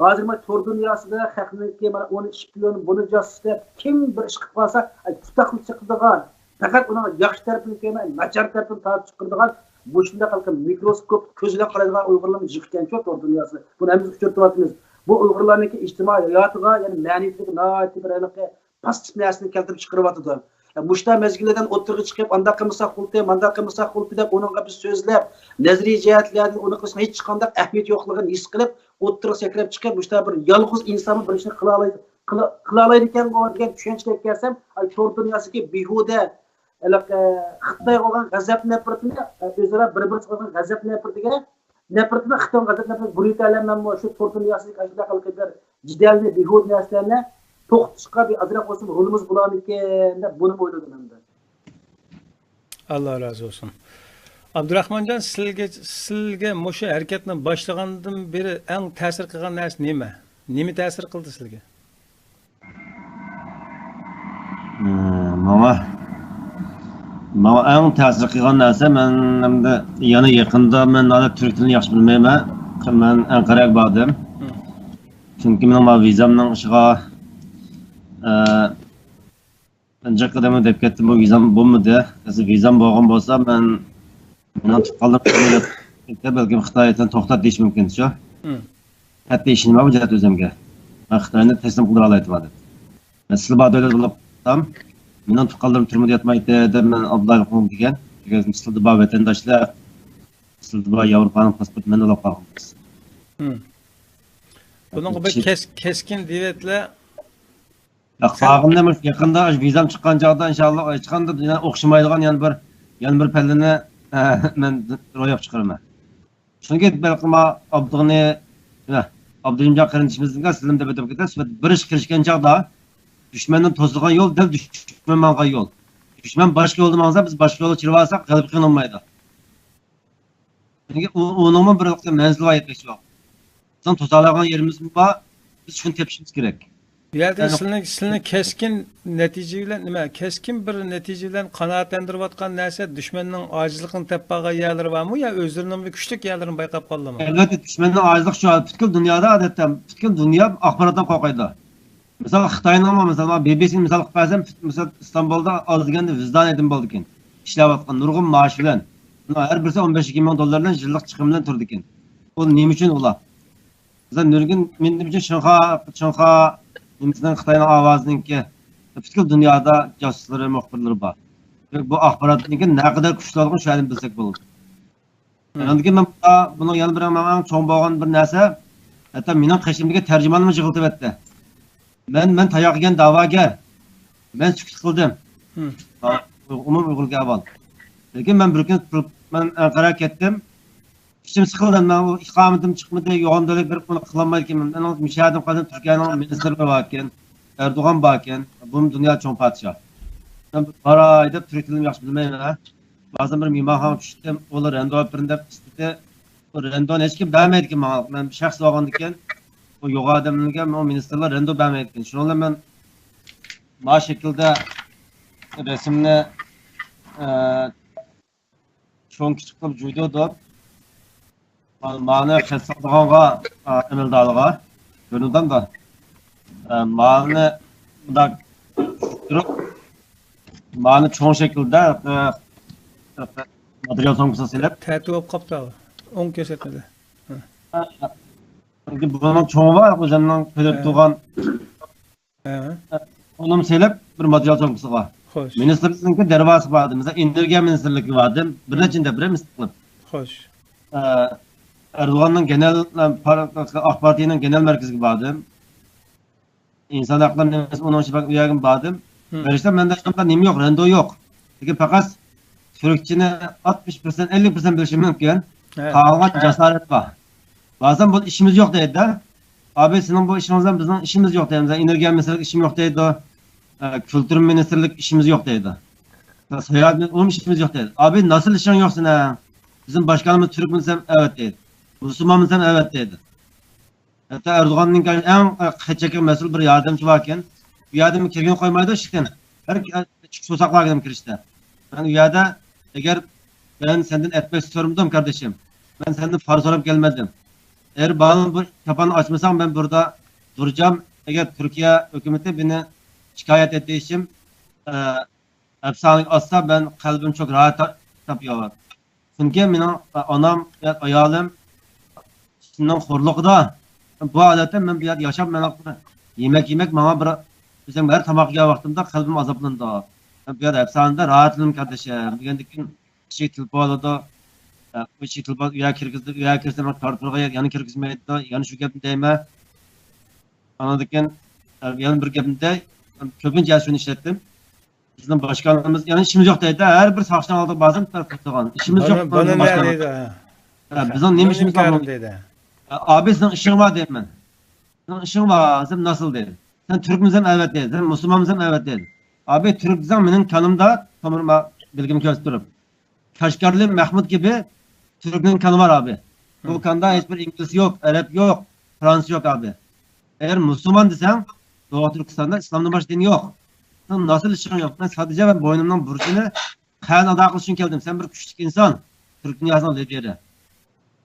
ھازىر مانا تور دۇنياسىدا خەقنىڭكى مانا ئۇنى شپىيون، بۇنى جاسۇس دەپ كىم بىر ئىش قىلىپ قالسا، ئە، تۇتاقلىق چىقىدىغان، پەقەت ئۇنىڭ ياخشى تەرىپىنى كۆرمەي، ناچار تەرىپىنى تارتىپ چىقىرىدىغان، مۇشۇنداق ھالقا مىكروسكوپ كۆزى بىلەن قارايدىغان ئۇيغۇرلارمۇ جىق ئىكەنچۇ تور دۇنياسىدا. بۇنى ھەممىمىز ئۇچرىتىۋاتىمىز. بۇ ئۇيغۇرلارنىڭكى ئىجتىمائىي ھاياتىغا، يەنى مەنىۋىيىتىگە ناھايىتى بىر ھېلىقى پاسسىپ نەرسىنى كەلتۈرۈپ چىقىرىۋاتىدۇ. مۇشۇنداق مەزگىللەردىن ئوتتۇرىغا چىقىپ، ئانداق قىلمىساق بولدى، مانداق قىلمىساق بولدى دەپ، ئۇنىڭغا بىز سۆزلەپ، نەزەرىيە جەھەتلەردىن ئۇنى قىلساق ھېچقانداق ئەھمىيىتى يوقلۇقىنى ھېس قىلىپ، ئوتتۇرىغا سەكرەپ چىقىپ، مۇشۇنداق بىر يالغۇز ئىنسانمۇ بىر ئىشنى قىلالاي-، قىلا-، قىلالايدىكەنغۇ دېگەن چۈشەنچىگە كەلسەم، ئاي، تور دۇنياسىدىكى بىھۇدە، ھېلىقى خىتايغا بولغان غەزەپ نەپرىتىنى، ئۆزئارا بىر-بىرسىگە بولغان غەزەپ نەپرىتىگە نەپرىتىنى خىتاينىڭ غەزەپ نەپرىتىنى بۇرۇيتەلەممەنمۇ شۇ تور دۇنياسىدىكى ئاشۇنداق خەلقى بىر جېدەلنى، بىھۇدە نەرسىلەرنى توختىتىشقا بىر ئازراق بولسىمۇ رولىمىز بولارمىكىن دەپ بۇنىمۇ ئويلىدىم ئەمدى. ئاللا رازى بولسۇن. ئابدۇراخمانجان، سىلگە، سىلگە مۇشۇ ھەرىكەتنى باشلىغاندىن بېرى ئەڭ تەسىر قىلغان نەرسە نېمە؟ نېمە تەسىر قىلدى سىلگە؟ ئى، ماڭا ماڭا ئەڭ تەسىر قىلغان نەرسە، مەن ئەمدى يەنە يېقىندا، مەن ھازىر تۈرك تىلىنى ياخشى بىلمەيمەن. مەن ئەنقەرەگە باردىم. چۈنكى مېنىڭ مانا ۋىزامنىڭ ئىشىغا، ئە، جىق قەدەمنى دەپ كەتتىم، بۇ ۋىزام بولمىدى. ئەسلى ۋىزام بولغان بولسا، مەن، مېنىڭ تۇغقانلىرىم بەلكىم خىتاي سەن توختات دېيىشى مۇمكىن شۇ. مم. قەتئىي ئىشىنىمەن بۇ جەھەتتە ئۆزۈمگە. مەن خىتاينى تەسلىم قىلدۇرالايتتىم دەپ. مەن سىلى بار دۆلەت بولۇپ قالسام، مېنىڭ تۇغقانلىرىم تۈرمىدە ياتمايتتى دەپ مەن ئابدۇللا قۇلۇم دېگەن. چۈنكى سىلىدە بار ۋەتەنداشلار، سىلىدە بار ياۋروپانىڭ پاسپورتى مەندە بولۇپ قالغان. مم. بۇنىڭغا بىر كېس-، كەسكىن دېۋەتلەر. يا، قالغىنىنى مۇشۇ يېقىندا، ئاشۇ ۋىزام چىققان چاغدا، ئىنشاللا، ھېچقانداق يەنە ئوخشىمايدىغان يەنە بىر، يەنە بىر پەللىنى، ئە، مەن روياپقا چىقىرىمەن. چۈنكى بەلكىم ئابدۇغېنى، ئە، ئابدۇرېھىمجان قېرىندىشىمىزنىڭ سىلىم دەپ ئۆتۈپ كېتىپ، بىر ئىشقا كىرىشكەن چاغدا دۈشمەندىن توسىدىغان يول دەل دۈشمەن ماڭغان يول. دۈشمەن باشقا يولدا ماڭسا، بىز باشقا يولغا كىرىۋالساق، غەلىبە قىلىنالمايدۇ. چۈنكى ئۇ، ئۇنىڭمۇ بىر مەنزىلى بار، يەتمەكچى بولغان. بىزنىڭ توسالايدىغان يېرىمىزمۇ بار، بىز شۇنى تېپىشىمىز كېرەك. بۇ يەردە يەنى سىلىنىڭ، سىلىنىڭ كەسكىن نەتىجە بىلەن، نېمە، كەسكىن بىر نەتىجە بىلەن قانائەتلەندۈرۈۋاتقان نەرسە، دۈشمەننىڭ ئاجىزلىقىنى تېپىپ قالغان يەرلىرى بارمۇ يا ئۆزلىرىنىڭ بىر كۈچلۈك يەرلىرىنى بايقاپ قالدىمۇ؟ ئەلۋەتتە، دۈشمەننىڭ ئاجىزلىقى شۇ، پۈتكۈل دۇنيادا ئادەتتە، پۈتكۈل دۇنيا ئاخباراتتىن قورقىدۇ. مىسال، خىتاينىڭمۇ، مىسال، بى بى سىنى مىسال قىلىپ بەرسەم، مىسال، ئىستانبۇلدا ئاز دېگەندە ۋىجدان ئېدىم بولىدىكەن. ئىشلەۋاتقان نۇرغۇن مائاش بىلەن. بۇلار ھەر بىرسى ئون بەش يىگىرمە مىڭ دوللار بىلەن يىللىق چىقىم بىلەن تۇرىدىكەن. بۇ نېمە ئۈچۈن ئۇلار؟ مىسال، نۇرگۈن، مېنىڭچە، شىنخۇا، شىنخۇا نېمىسىنىڭ، خىتاينىڭ ئاۋازىنىڭكى پۈتكۈل دۇنيادا جاسۇسلىرى، مۇخبىرلىرى بار. بۇ ئاخباراتنىڭكى نەقەدەر كۈچلۈك ئىكەنلىكىنى شۇ يەردىن بىلسەك بولىدۇ. مم. ئاندىن كېيىن مەن بۇنىڭ يەنە بىر ماڭا ئەڭ چوڭ بولغان بىر نەرسە، ھەتتا مېنىڭ قېشىمدىكى تەرجىماننىمۇ يىغلىتىۋەتتى. مەن، مەن تاياق يېگەن دەۋاگەر. مەن سۈكۈت قىلدىم. مم. ھا، ئومۇمىي ئۇيغۇرلۇق ئەھۋال. لېكىن مەن بىر كۈنى تۇرۇپ، مەن ئەنقەرەگە كەتتىم. ئىچىم سىقىلدى. مەن ئۇ ئىقامىتىم چىقمىدى، يوغان دۆلەت بېرىپ بۇنى قىلالمايدىكەنمەن. مەن مۇشۇ يەردىن قالدىم، تۈركىيەنىڭ مىنىستىرلىرى باركەن، ئەردوغان باركەن، بۇمۇ دۇنيا چوڭ پادىشاھ. مەن باراي دەپ تۈرك تىلىنى ياخشى بىلمەيمەن. بازار بىر مېھمانخانىغا چۈشتۈم، ئۇلار رەندو ئاپىرىڭ دەپ ئىستىدى. بۇ رەندونى ھېچكىم بەرمەيدىكەن ماڭا. مەن شەخس بولغاندىكىن، بۇ يوغان ئادەملەرگە، بۇ مىنىستىرلار رەندو بەرمەيدىكەن. شۇنىڭ بىلەن مەن ما شەكىلدە رەسىمنى، ئە، چوڭ كىچىك قىلىپ جۇيدۇدۇم. مانى خەت سالىدىغانغا، ئە، ئەمەلدارغا، كۆرۈنىدۇ. ئە، مانى مۇنداق تۇرۇپ، مانى چوڭ شەكىلدە، ئە، ئە، ماتېرىيال سومكىسىغا سېلىپ. تەتۈر بولۇپ قاپتۇ، ئوڭ كۆرسەتمىدى. ھە. ئە، ئە، بۇنىڭ چوڭى بار، ئۆزۈمنىڭ كۆرۈپ ھە. تۇرغان ھە. ئۇنىمۇ سېلىپ، بىر ماتېرىيال سومكىسىغا. خوش. مىنىستىرنىڭكى دەرۋازىسى بار ئىدى. مىسال، ئېنېرگىيە مىنىستىرلىكىگە باردىم. بىر نەچچە دەپ بىر مىسال قىلىپ. خوش. ئە، ئەردوغاننىڭ گېنەل، پار-، ئاق پارتىيىنىڭ گېنەل مەركىزىگە باردىم. ئىنسان ھەقلىرى نېمىسى، ئۇنىڭ ئىچىدە ئۇ يەرگە باردىم. ھە. بېرىشتە مەندە ھېچقانداق نېمە يوق، رەندو يوق. لېكىن پەقەت تۈركچىنى ئاتمىش پىرسەنت، ئەللىك پىرسەنت بىلىشىم مۇمكىن. ھە. قالغان ھە. جاسارەت بار. بارسام، بۇ ئىشىمىز يوق دەيدۇ. ئابى، سېنىڭ بۇ ئىشىڭىز بىلەن بىزنىڭ ئىشىمىز يوق دەيدۇ. مىسال، ئېنېرگىيە مىنىستىرلىكى ئىشىم يوق دەيدۇ. ئە، كۈلتۈر مىنىستىرلىكى ئىشىمىز يوق دەيدۇ. ساياھەت بىلەن ئۇنىڭ ئىشىمىز يوق دەيدۇ. ئابى، ناسىل ئىشىڭ يوق سېنىڭ؟ بىزنىڭ باشقانىمىز تۈركمۇ دېسەم، ئەۋەت دەيدۇ. مۇسۇلمانمۇ دېسەم، ئەۋەت دەيدۇ. ھەتتا ئەردوغاننىڭ ئەڭ قەيسەر مەسئۇل بىر ياردەمچى باركەن. ئۇ يەردىن كىرگىنى قويمايدۇ ئىشىكتىن. ھەر ئىككى سوساق باركەن كىرىشتە. مەن ئۇ يەردە، ئەگەر مەن سەندىن ئەتمەس سورىمىدىم، كارداشىم. مەن سەندىن پارا سوراپ كەلمىدىم. ئەگەر بالىنى بۇ چاپاننى ئاچمىساڭ، مەن بۇردا دۇرجام. ئەگەر تۈركىيە ھۆكۈمىتى بېنى شىكايەت ئېتىشىم، ئە، ھەپسانىگە ئاتسا، مەن قەلبىم چوك راھەت تا-، تاپىياۋات. چۈنكى مېنىڭ ئانام، ئايالىم شۇنىڭ خورلۇقىدا. بۇ ھالەتتە مەن بۇ يەردە ياشاپ، مەن يېمەك، يېمەك ماڭا بىر، ئۆزۈم ھەر تاماق يېگەن ۋاقتىمدا قەلبىم ئازابلىنىدۇ. مەن بۇ يەردە ھەپسانىدە راھەتلىنىمەن، كارداشىم، دېگەندىن كېيىن ئىشىك تېلېفون ئالىدۇ. ئۇ ئىشىك تېلېفون، ئۇ يەرگە كىرگۈزدى، ئۇ يەرگە كىرسەم، تارتىپ تۇرغان يەرگە يەنە كىرگۈزمەيدۇ، يەنە شۇ گەپنى دەيمەن. ئاندىن كېيىن، يەنە بىر گەپنى دەي، كۆپىنچە شۇنى ئىشلەتتىم. بىزنىڭ باشقانلىرىمىز، يەنى ئىشىمىز يوق دەيدۇ. ھەر بىر ساقچىنىڭ ئالدىغا بارسام، تارتىپ تۇرغان. ئىشىمىز يوق، بۇنى، بۇنى باشقا نە دەيدۇ؟ ھە، بىزنىڭ نېمە ئىشىمىز بار؟ ئابى، سېنىڭ ئىشىڭ بار دەيمەن. سېنىڭ ئىشىڭ بار دېسەم، ناسىل دەيدۇ. سەن تۈركمىسەن، ئەۋەت دەيدۇ. سەن مۇسۇلمانمىسەن، ئەۋەت دەيدۇ. ئابى، تۈرك دېسەڭ، مېنىڭ كانىمدا، تومۇرۇم بار، بىلگىنىمنى كۆرسىتىپ تۇرۇپ، كاشغەرلى مەھمۇت كىبى تۈركنىڭ كانى بار، ئابى. بۇ كاندا ھېچبىر ئىنگلىز يوق، ئەرەب يوق، فرانسىز يوق، ئابى. ئەگەر مۇسۇلمان دېسەڭ، دوغۇ تۈركىستاندا ئىسلامدىن باشقا دىن يوق. سېنىڭ ناسىل ئىشىڭ يوق. مەن سادىجە مەن بوينۇمنىڭ بۇرچىنى قەرز ئادا قىلىش ئۈچۈن كەلدىم. سەن بىر كۈچلۈك ئىنسان، تۈرك دۇنياسىنىڭ لىدېرى.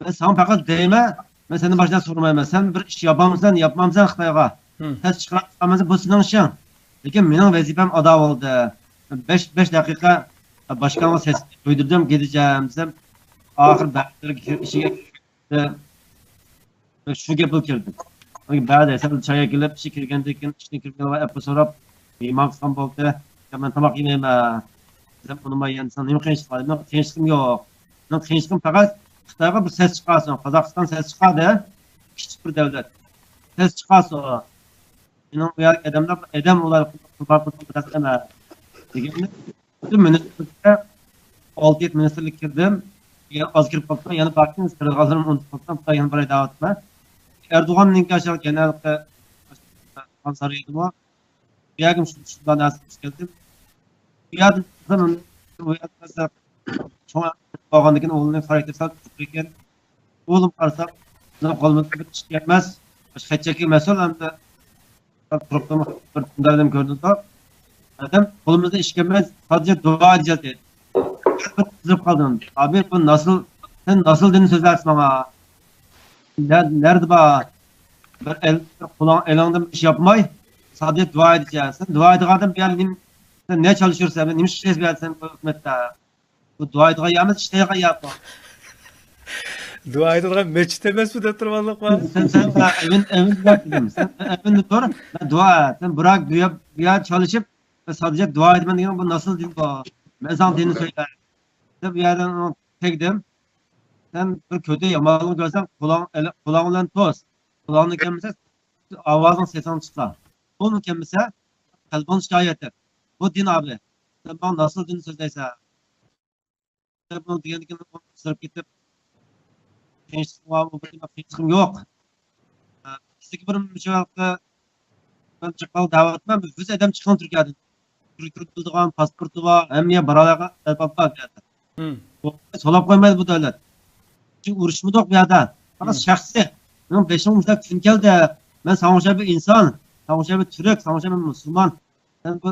مەن ساڭا پەقەت دەيمەن، مەن سەندىن باشقا نەرسە سورىمايمەن. سەن بىر ئىش ياپامسەن، ياپمامسەن خىتايغا؟ تەس چىقىرىپ چىقارمىسا، بۇ سېنىڭ ئىشىڭ. لېكىن مېنىڭ ۋەزىپەم ئادا بولدى. بەش، بەش دەقىقە باشقاڭغا سەس قويدۇردۇم، كېتىچەم دېسەم، ئاخىر بەرىبىر ئىشىگە كىردى. شۇ گەپ بولۇپ كىردىم. بەزى سەل چاي ئەكېلىپ، ئىشىگە كىرگەندىن كېيىن، ئىشتىن كىرگەن ۋاقىت ئەپۇ سوراپ، مېھمان قىلغان بولدى. يا، مەن تاماق يېمەيمەن دېسەم، ئۇنىماي يەنە، سېنىڭ نېمە قىيىنچىلىق بار؟ مېنىڭ قىيىنچىلىقىم يوق. مېنىڭ قىيىنچىلىقىم پەقەت خىتايغا بىر سەس چىقارسۇن. قازاقىستان سەس چىقاردى. كىچىك بىر دۆلەت. سەس چىقارسۇن. مېنىڭ ئۇ يەردىكى ئادەملەر، ئادەم ئۇلار قۇربان قىلسۇن بىر نەرسە ئەمەس دېگەننى پۈتۈن مىنىستىرلىككە، ئالتە يەتتە مىنىستىرلىككە كىردىم. دېگەن ئاز كىرىپ قاپتۇ. يەنە باركىن، سىرىغازلىرىم ئۇنتۇپ قاپتۇ. خىتاي يەنە بار ئىدارە ئەتمە. ئەردوغاننىڭكى ئاشۇ گېنەراللىقى سارىيىدىمۇ. بۇ يەرگە شۇنداق نەرسە قىلىپ كەلدىم. بۇ يەردىن ئۇ يەردە چوڭ بولغاندىن كېيىن ئوغلىنى خاراكتېرى سەل تۈزۈك ئىكەن. ئوغلۇم قارىسام، بىزنىڭ قولىمىزدا بىر ئىش ئەمەس. خەت چەككە مەسئۇل ئەمدى. تۇرۇپتۇمۇ بىر دىندار ئادەم كۆرۈنىدۇ. ئادەم قولىمىزدا ئىش ئەمەس، سادىجە دۇئا ئېتىشەتتى. بىر قىزىرىپ قالدىم. ئابى، بۇ ناسىل، سەن ناسىل دىنى سۆزلەرسىز ماڭا. نە-، نەدە بار؟ بىر ئەل، بىر قولۇڭ، ئېلىڭدىن ئىش ياپماي، سادىجە دۇئا ئېتىشە. سەن دۇئا ئېتىدىغان ئادەم بۇ يەردە نېمە، سەن نە چالىشىۋاتىسەن؟ نېمە ئىش ئىشلەيسەن بۇ يەردە سەن بۇ ھۆكۈمەتتە؟ بۇ دۇئا ئېيتىدىغان يەر ئەمەس، ئىشلەيدىغان يەر بۇ. دۇئا ئېيتىدىغان مەسچىت ئەمەس بۇ دەپ تۇرۇۋالدۇق. سەن، سەن، سەن ئەۋىن، ئەۋىن دېدىم. سەن ئەۋىندە تۇر. مەن دۇئا، سەن بۇراق بۇ يەر، بۇ يەر چالىشىپ، مەن سادىجە دۇئا ئېيتىمەن دېگەن بۇ ناسىل دىن بۇ. مەن ساڭا دىننى سۆيىمەن دەپ بۇ يەردىن ئۇنى تەگدىم. سەن بىر كۆتى يامانلىق كۆرسەڭ، قولۇڭ، قولۇڭ بىلەن توس. قولۇڭنى كەلمىسە، ئاۋازىڭ سېسىڭ چىقسا. قولۇڭنى كەلمىسە، قەلبىڭنى شىكايەت ئەت. بۇ دىن ئابى. سەن ماڭا ناسىل دىننى سۆزلەيسەن. بۇنى دېگەندىن كېيىن سىرىپ كېتىپ، قىيىنچىلىقىم يوق. بىزدىكى بىر مۇشۇ ھەقتە مەن جىققىلا دەۋاتىمەن، بىز ئادەم چىقىڭ تۈركىيەدىن. تۈركىيە تۇرىدىغان پاسپورتى بار، ھەممە يەر بارالىغان ئەرباب بار بۇ يەردە. سولاپ قويمايدۇ بۇ دۆلەت. چۈنكى ئۇرۇشمىدۇق بۇ يەردە. پەقەت شەخسىي. مېنىڭ بېشىمغا مۇشۇنداق كۈن كەلدى. مەن ساڭا ئوخشاپ بىر ئىنسان، ساڭا ئوخشاپ بىر تۈرك، ساڭا ئوخشاپ بىر مۇسۇلمان. سەن بۇ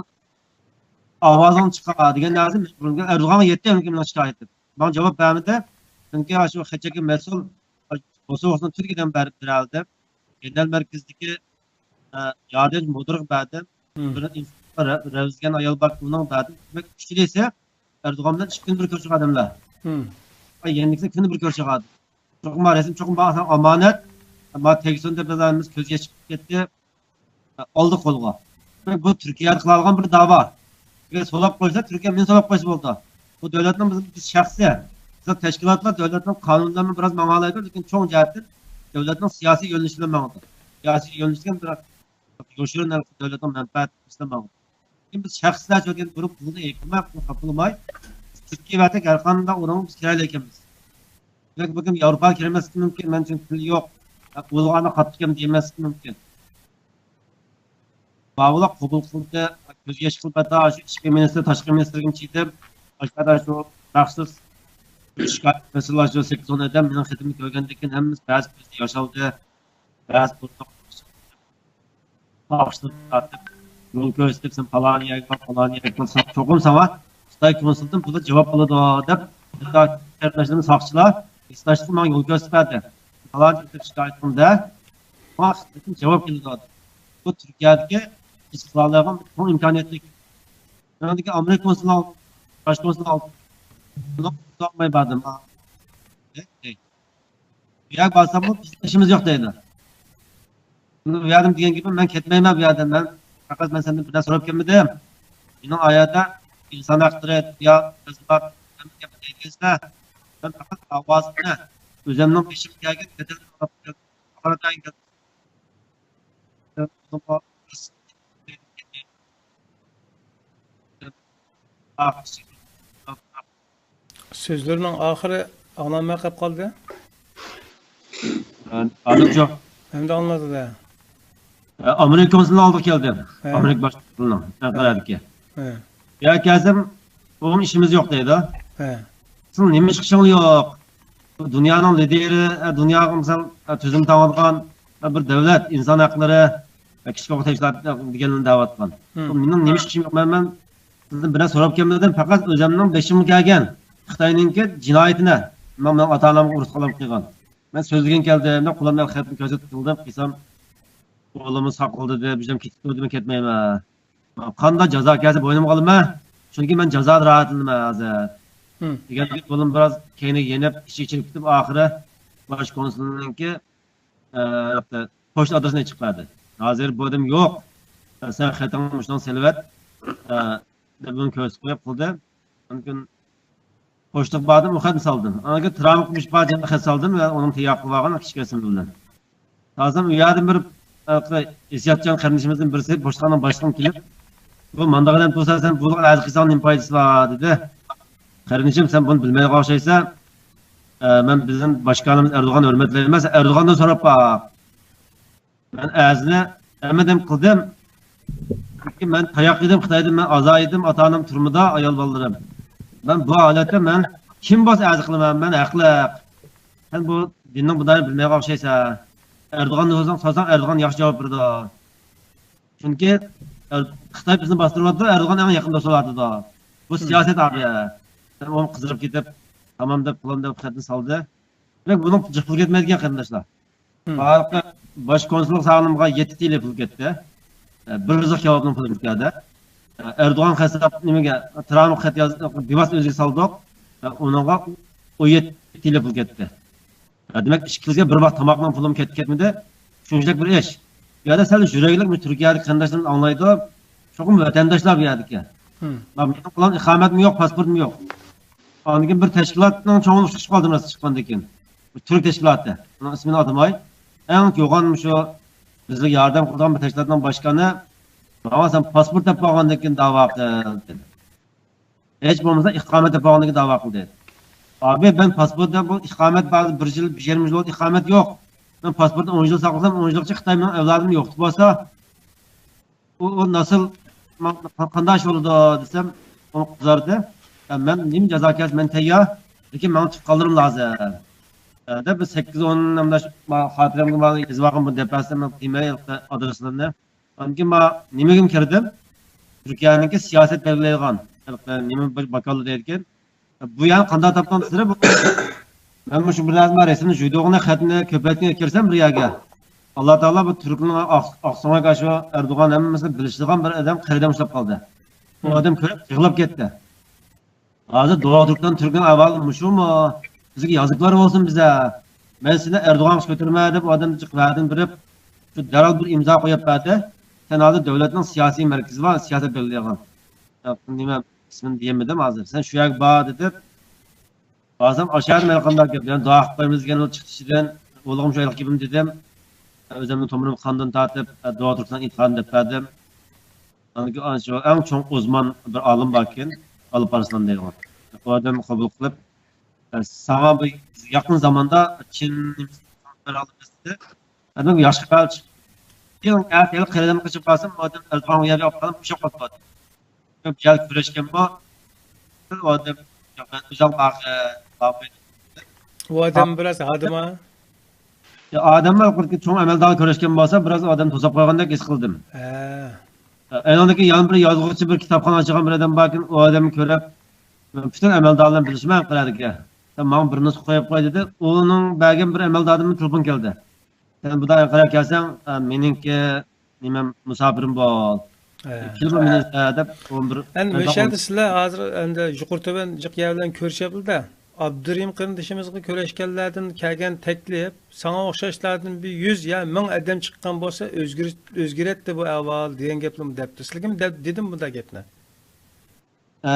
ئاۋازىڭ چىقار دېگەن نەرسە ئەردوغانغا يەتتى، ئەمدى مېنىڭ شىكايىتىم. ماڭا جاۋاب بەرمىدى. چۈنكى شۇ خەت چەككەن مەسئۇل، قوسۇقسىنىڭ تۈركىيەدىن بەرىپ بېرەلىدى. گېنېرال مەركىزىدىكى، ئە، ياردەمچى مۇدىرغا بەردىم. بىر ئىنسان رە-، رەۋزىگەن ئايال بار، ئۇنىڭغا بەردىم. دېمەك، ئۈچىلىسى ئەردوغان بىلەن ئىككى كۈندە بىر كۆرۈشىدىغان ئادەملەر. ئە، يەنىكىسى كۈندە بىر كۆرۈشىدىغان ئادەم. چوقۇم رەسىم، چوقۇم بار ئامانەت. ئەمما تەگسۇن دەپ بىز كۆز يېشى چىقىپ كەتتى. ئالدى قولغا. بۇ تۈركىيەدە قىلالىغان بىر داۋا. ئەگەر سولاپ قويسا، تۈركىيە مېنى سولاپ قويسا بولىدۇ. بۇ دۆلەتنىڭ بىز، بىز شەخسىي، بىز تەشكىلاتلار دۆلەتنىڭ قانۇنلىرىنى بىراز ماڭالايدۇ، لېكىن چوڭ جەھەتتىن دۆلەتنىڭ سىياسىي يۆنىلىشى بىلەن ماڭىدۇ. سىياسىي يۆنىلىش دېگەن بىراز يوشۇرۇن ھەم دۆلەتنىڭ مەنپەئەتى بىلەن ماڭىدۇ. لېكىن بىز شەخسلەر چۆككەن بىر پۇلنى ئېيتماي، پۇلنى خاپىلىماي، تۈركىيە ۋە تەك ھەر قانداق ئورۇنغا بىز كىرەلەيكەنمىز. بەلكى بۇ كۈن ياۋروپاغا كىرمەسلىكى مۇمكىن، مەن چۈنكى پۇل يوق. ئۇلىغاندا قاتتىكەن دېمەسلىكى مۇمكىن. باۋۇلار قوبۇل قىلدى، كۆز يېشى قىلىپ ھەتتا شۇ ئىچكى مىنىستىر، تاشقى مىنىستىرگىمۇ چىدىم. باشقا شۇ مەخسۇس شىكايەت قىلسىلا شۇ سەككىز ئون ئادەم مېنىڭ خېتىمنى كۆرگەندىن كېيىن ھەممىسى بەزى كۆزى ياش ئالدى، بەزى بۇرنى تارتىپ، يول كۆرسىتىپ، سەن پالان يەرگە بار، پالان يەرگە بار، ساڭا، چوقۇم ساڭا خىتاي كونسۇلدىن بۇلار جاۋاب بولىدۇ دەپ، قېرىنداشلىرىمىز ساقچىلار، ھېسداشلىقتا ماڭا يول كۆرسىتىپ بەردى. پالان يەرگە شىكايەت قىلدى. ماڭا خىتايدىن جاۋاب كېلىدۇ دەپ. بۇ تۈركىيەدىكى بىز قىلالايدىغان چوڭ ئىمكانىيەتلىك. مېنىڭدىكى ئامېرىكا كونسۇلى ئالدىم، باش كونسۇل ئالدىم. بۇنى ئۇزاتماي باردىم. بۇ يەرگە بارساممۇ بىزنىڭ ئىشىمىز يوق دەيدۇ. بۇ يەردىن دېگەن گېپىم، مەن كەتمەيمەن بۇ يەردىن. مەن پەقەت، مەن سەندىن بىر نەرسە سوراپ كەلمىدىم. مېنىڭ ئايەردە ئىنسان ھەقلىرى، دۇنيا، مەن پەقەت ئاۋازىمنى، ئۆزۈمنىڭ بېشىمغا كەلگەن بەدەلنى ئالاپ كەلدىم. سۆزلىرىنىڭ ئاخىرى ئاڭلانماي قېلىپ قالدى. ئادىلجان. ئەمدى ئاڭلاندى. ئامېرىكا كونسۇلىنىڭ ئالدىغا كەلدىم. ئامېرىكا باش كونسۇلىنىڭ ئەنقەرەدىكى. يا كەلسەم، بۇنىڭ ئىشىمىز يوق دەيدۇ. سېنىڭ نېمە ئىش قىلىشىڭ يوق؟ بۇ دۇنيانىڭ لىدېرى، دۇنياغا مىسال تۈزۈم تاڭىدىغان بىر دۆلەت، ئىنسان ھەقلىرى، كىشىلىك ھوقۇق تەشكىلاتى دېگەنلەرنى دەۋاتقان. مېنىڭ نېمە ئىش قىلىشىم يوق؟ مەن، مەن سىزدىن بىر نەرسە سوراپ كەلمىدىم، پەقەت ئۆزۈمنىڭ بېشىمغا كەلگەن خىتاينىڭكى جىنايىتىنى، مەن، مېنىڭ ئاتا-ئانامغا ئۇرۇق-تالان قىلغان. مەن سۆزلىگىن كەلدى، مەن قولۇمدىن خەتنى كۆرسىتىپ قىلدىم، قىلسام، ئوغلۇممۇ ساقلىدى، بىزەم كېتىپ تۇردى، مەن كەتمەيمەن. قانداق جازا كەلسە بوينۇمغا ئالىمەن، چۈنكى مەن جازادىن راھەتلىنىمەن ھازىر. دېگەندىكىن قولۇم بىراز كەينىگە يېنىپ، ئىچىگە چىرىپ كېتىپ، ئاخىرى باش كونسۇلنىڭكى، ئە، پوچتا ئادرېسىنى ئېچىپ بەردى. ھازىر بۇ ئادەم يوق. سەن خېتىڭنى مۇشۇنىڭغا سېلىۋەت، ئە، دەپ ئۇنى كۆرسىتىپ قويۇپ قىلدى. ئاندىن كېيىن پوچتىغا باردىم، ئۇ خەتنى سالدىم. ئاندىن كېيىن ترامپقا مۇشۇ پارچە خەت سالدىم ۋە ئۇنىڭ تەييار قىلىپ ئالغان كىچىك رەسىمى بىلەن. سالسام، ئۇ يەردىن بىر، ھېلىقى ھېسسىياتچان قېرىندىشىمىزدىن بىرسى پوچتىخانىنىڭ باشلىقىنى كېلىپ، بۇ مانداق ئادەم تۇرسا، سەن بۇنىڭغا ئەرز قىلساڭ نېمە پايدىسى بار؟ دېدى. قېرىندىشىم، سەن بۇنى بىلمەيدىغان ئوخشايسەن. ئە، مەن بىزنىڭ باشقانىمىز ئەردوغان ھۆرمەتلەيمەن، سەن ئەردوغاندىن سوراپ باق. مەن ئەرزنى ھەممىدىن قىلدىم. چۈنكى مەن تاياق يېدىم خىتايدىن، مەن ئازار يېدىم، ئاتا-ئانام تۈرمىدە، ئايال بالىلىرىم. مەن بۇ ھالەتتە مەن كىم بولسا ئەرز قىلىمەن، مەن ھەقلىق. سەن بۇ دىننىڭ بۇ دائىرىنى بىلمەيدىغان ئوخشايسەن. ئەردوغاننى سورىساڭ، سورىساڭ، ئەردوغان ياخشى جاۋاب بېرىدۇ. چۈنكى ئەر-، خىتاي بىزنى باستۇرۇۋاتىدۇ، ئەردوغان ئەڭ يېقىن دوست بولۇۋاتىدۇ. بۇ سىياسەت ئابى. ئۇ قىزىرىپ كېتىپ، تامام دەپ، پۇلان دەپ خەتنى سالدى. دېمەك، بۇنىڭ جىق پۇلى كەتمەيدىكەن، قېرىنداشلار. ھېلىقى باش كونسۇللۇق سالونىمغا يەتتە تىلى پۇل كەتتى. ئە، بىر رىزىق كاۋاپنىڭ پۇلى بىر كەدە. ئە، ئەردوغان خەت ساپ نېمىگە، ترامپ خەت ياز-، بىۋاسىتە ئۆزىگە سالدۇق. ئە، ئۇنىڭغا ئون يەتتە تىلى پۇل كەتتى. ئە، دېمەك، ئىككىمىزگە بىر ۋاق تاماقنىڭ پۇلىمۇ كەتتى كەتمىدى. چۈشىنىشلىك بىر ئىش. بۇ يەردە سەل يۈرەكلىك بىر تۈركىيەدىكى قېرىنداشلىرىمىز ئاڭلايدۇ. چوقۇم ۋەتەنداشلار بۇ يەردىكى. مەن بۇنىڭ بىلەن ئىقامەتمۇ يوق، پاسپورتمۇ يوق. ئاندىن كېيىن بىر تەشكىلاتنىڭ چوڭلۇقى چىقىپ قالدى، مەسىلەن، چىققاندىن كېيىن. بىر تۈرك تەشكىلاتى. ئۇنىڭ ئىسمىنى ئاتىماي. ئەڭ يوغان مۇشۇ بىزگە ياردەم قىلىدىغان بىر تەشكىلاتنىڭ باشقانى، ماڭا سەن پاسپورت تېپىپ ئالغاندىن كېيىن داۋا قىل، دېدى. ھېچ بولمىسا ئىقامەت تېپىپ ئالغاندىن كېيىن داۋا قىل، دېدى. ئابى، مەن پاسپورت بىلەن بۇ ئىقامەت بار، بىر يىل، بىر يېرىم يىل بولدى، ئىقامەت يوق. مەن پاسپورتنى ئون يىل ساقلىسام، ئون يىلغىچە خىتاي مېنىڭ ئەۋلادىمنى يوقىتىپ بولسا، ئۇ، ئۇ نەسىل ما-، قا-، قانداق ئىش بولىدۇ دېسەم، ئۇ قىزاردى. يا، مەن نېمە جازا كەلسە مەن تەييار، لېكىن ماڭا تۇغقانلىرىم لازىم. ئە، دەپ بىر سەككىز ئون نامداش ما-، خاتىرەمگە ما-، يېزىپ ئالغان بۇ دەپەسىنى قىيماي ئادرېسلىرىنى. ئاندىن كېيىن ما-، نېمىگىمۇ كىردىم؟ تۈركىيەنىڭكى سىياسەت بەلگىلەيدىغان، ھېلىقى نېمە بىر باكالور دەيدىكەن. بۇ يەرنى قانداق تاپقان سىلەر بۇ؟ مەن مۇشۇ بىر نەرسە رەسىمنى ژۇيدۇغىنى خەتنى كۆپەيتكەن كىرسەم بىر يەرگە. ئاللا تائالا بۇ تۈركنىڭ ئاق-، ئاقسۆڭەك ئاشۇ ئەردوغان ھەممىسىنى بىلىشىدىغان بىر ئادەم قېرىدەم ئۇچراپ قالدى. بۇ ئادەم كۆرۈپ يىغلاپ كەتتى. ھازىر دوغا تۈركنىڭ تۈركنىڭ ئەھۋالى مۇشۇمۇ؟ بىزگە يازىقلار بولسۇن بىزە. مەن سېنى ئەردوغانغا كۆتۈرىمەن دەپ ئۇ ئادەمدىن جىق ۋەدىنى بېرىپ، شۇ دەرھال بىر ئىمزا قويۇپ بەردى. سەن ھازىر دۆلەتنىڭ سىياسىي مەركىزى بار، سىياسەت بەلگىلەيدىغان. نېمە، ئىسمىنى دېيەلمىدىم ھازىر. سەن شۇ يەرگە بار دېدى. بارسام، ئاشۇ يەردە مانا قانداق گەپ، يەنە دۇئا قىلىپ قويىمىز دېگەن چىقتى ئىچىدىن. ئۇلىغىمۇ شۇ ھېلىقى گېپىمنى دېدىم. ئۆزۈمنىڭ تومۇرۇمغا قاندىن تارتىپ، دۇئا تۇرسان ئېيتقان دەپ بەردىم. ئاندىن كېيىن ئاشۇ ئەڭ چوڭ ئوزمان بىر ئالىم باركەن، ئالىپ ئارسلان دەيدىغان. ئۇ ئادەم قوبۇل قىلىپ، ساڭا بۇ يېقىن زاماندا چىن نېمىسى بىر ئالىم دېدى. ئادەم ياخشى خەۋەر چىقتى. كېيىن ئەتە ھېلىقى قېرىدىن قېچىپ قالسام، ئۇ ئادەم ئەردوغان ئۇ يەرگە ئاپىرىپ قالىدۇ، ئۇششاپ قالىدۇ. كۆپ يەر كۆرۈشكەن بۇ. بىر ئادەم، ياق، مەن ئۆزۈم باغ-، باغمايدۇ. ئۇ ئادەم بىراز ھادىما. يا، ئادەملەر قۇرۇق چوڭ ئەمەلدارغا كۆرۈشكەن بولسا، بىراز ئادەم توساپ قويغاندەك ھېس قىلدىم. ھە. ئەنىڭدىكى يەنە بىر يازغۇچى، بىر كىتابخانا ئاچىدىغان بىر ئادەم باركەن، ئۇ ئادەمنى كۆرۈپ، مەن پۈتۈن ئەمەلدارلارنى بىلىشىمەن قەرەدىكى. سەن ماڭا بىر نۇسخا قويۇپ قوي دېدى. ئۇنىڭ بەرگەن بىر ئەمەلدارىدىن تېلېفون كەلدى. سەن بۇدا ئەنقەرەگە كەلسەڭ، ئە، مېنىڭكى نېمەم، مۇساپىرىم بول. ھە. كېلىپ مېنى ئىزدە دەپ، ئۇ بىر ئەمدى مۇشۇ يەردە سىلەر ھازىر ئەمدى يۇقىرى تۆۋەن جىق يەر بىلەن كۆرۈشۈۋاتىدۇ-دە. ئابدۇرېھىم قېرىندىشىمىزغا كۆرۈشكەنلەردىن كەلگەن تەكلىپ، ساڭا ئوخشاشلاردىن بىر يۈز يا مىڭ ئادەم چىققان بولسا ئۆزگىرىش-، ئۆزگىرەتتى بۇ ئەھۋال دېگەن گەپنىمۇ دەپتۇ. سىلەرگىمۇ دەپ-، دېدىممۇ بۇنداق گەپنى؟ ئە،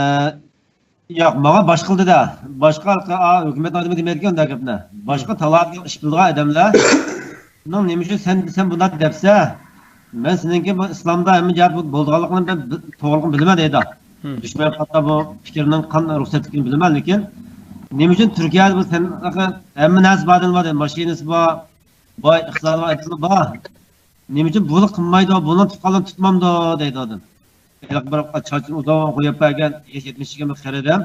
ياق، ماڭا باشقا قىلدى-دە. باشقا، ئا، ھۆكۈمەتنىڭ ئادىمى دېمەيدىكەن ئۇنداق گەپنى. باشقا تالادا ئىش بىلىدىغان ئادەملەر، نېمە ئۈچۈن سەن، سەن بۇنداق دەپسە، مەن سېنىڭكى بۇ ئىسلامدا ھەممە جەھەت بولىدىغانلىقىنى مەن بىل-، توغرىلىقىنى بىلىمەن دەيدۇ. دۈشمەن ھەتتا بۇ پىكىرنىڭ قان رۇخسەتلىكىنى بىلىمەن، لېكىن نېمە ئۈچۈن تۈركىيەدە بۇ سەن ھەممە نەرسە بار دېدىم، ماشىنىسى بار، باي ئىقتىسادى بار، ئادىمى بار. نېمە ئۈچۈن بۇنى قىلمايدۇ، بۇنىڭ تۇغقانلىرىنى تۇتمامدۇ دەيدۇ ئادەم. ھېلىقى بىر چاچىنى ئۇزۇن قويۇپ بەرگەن، يەتمىش يىگىرمە خېرىدىم.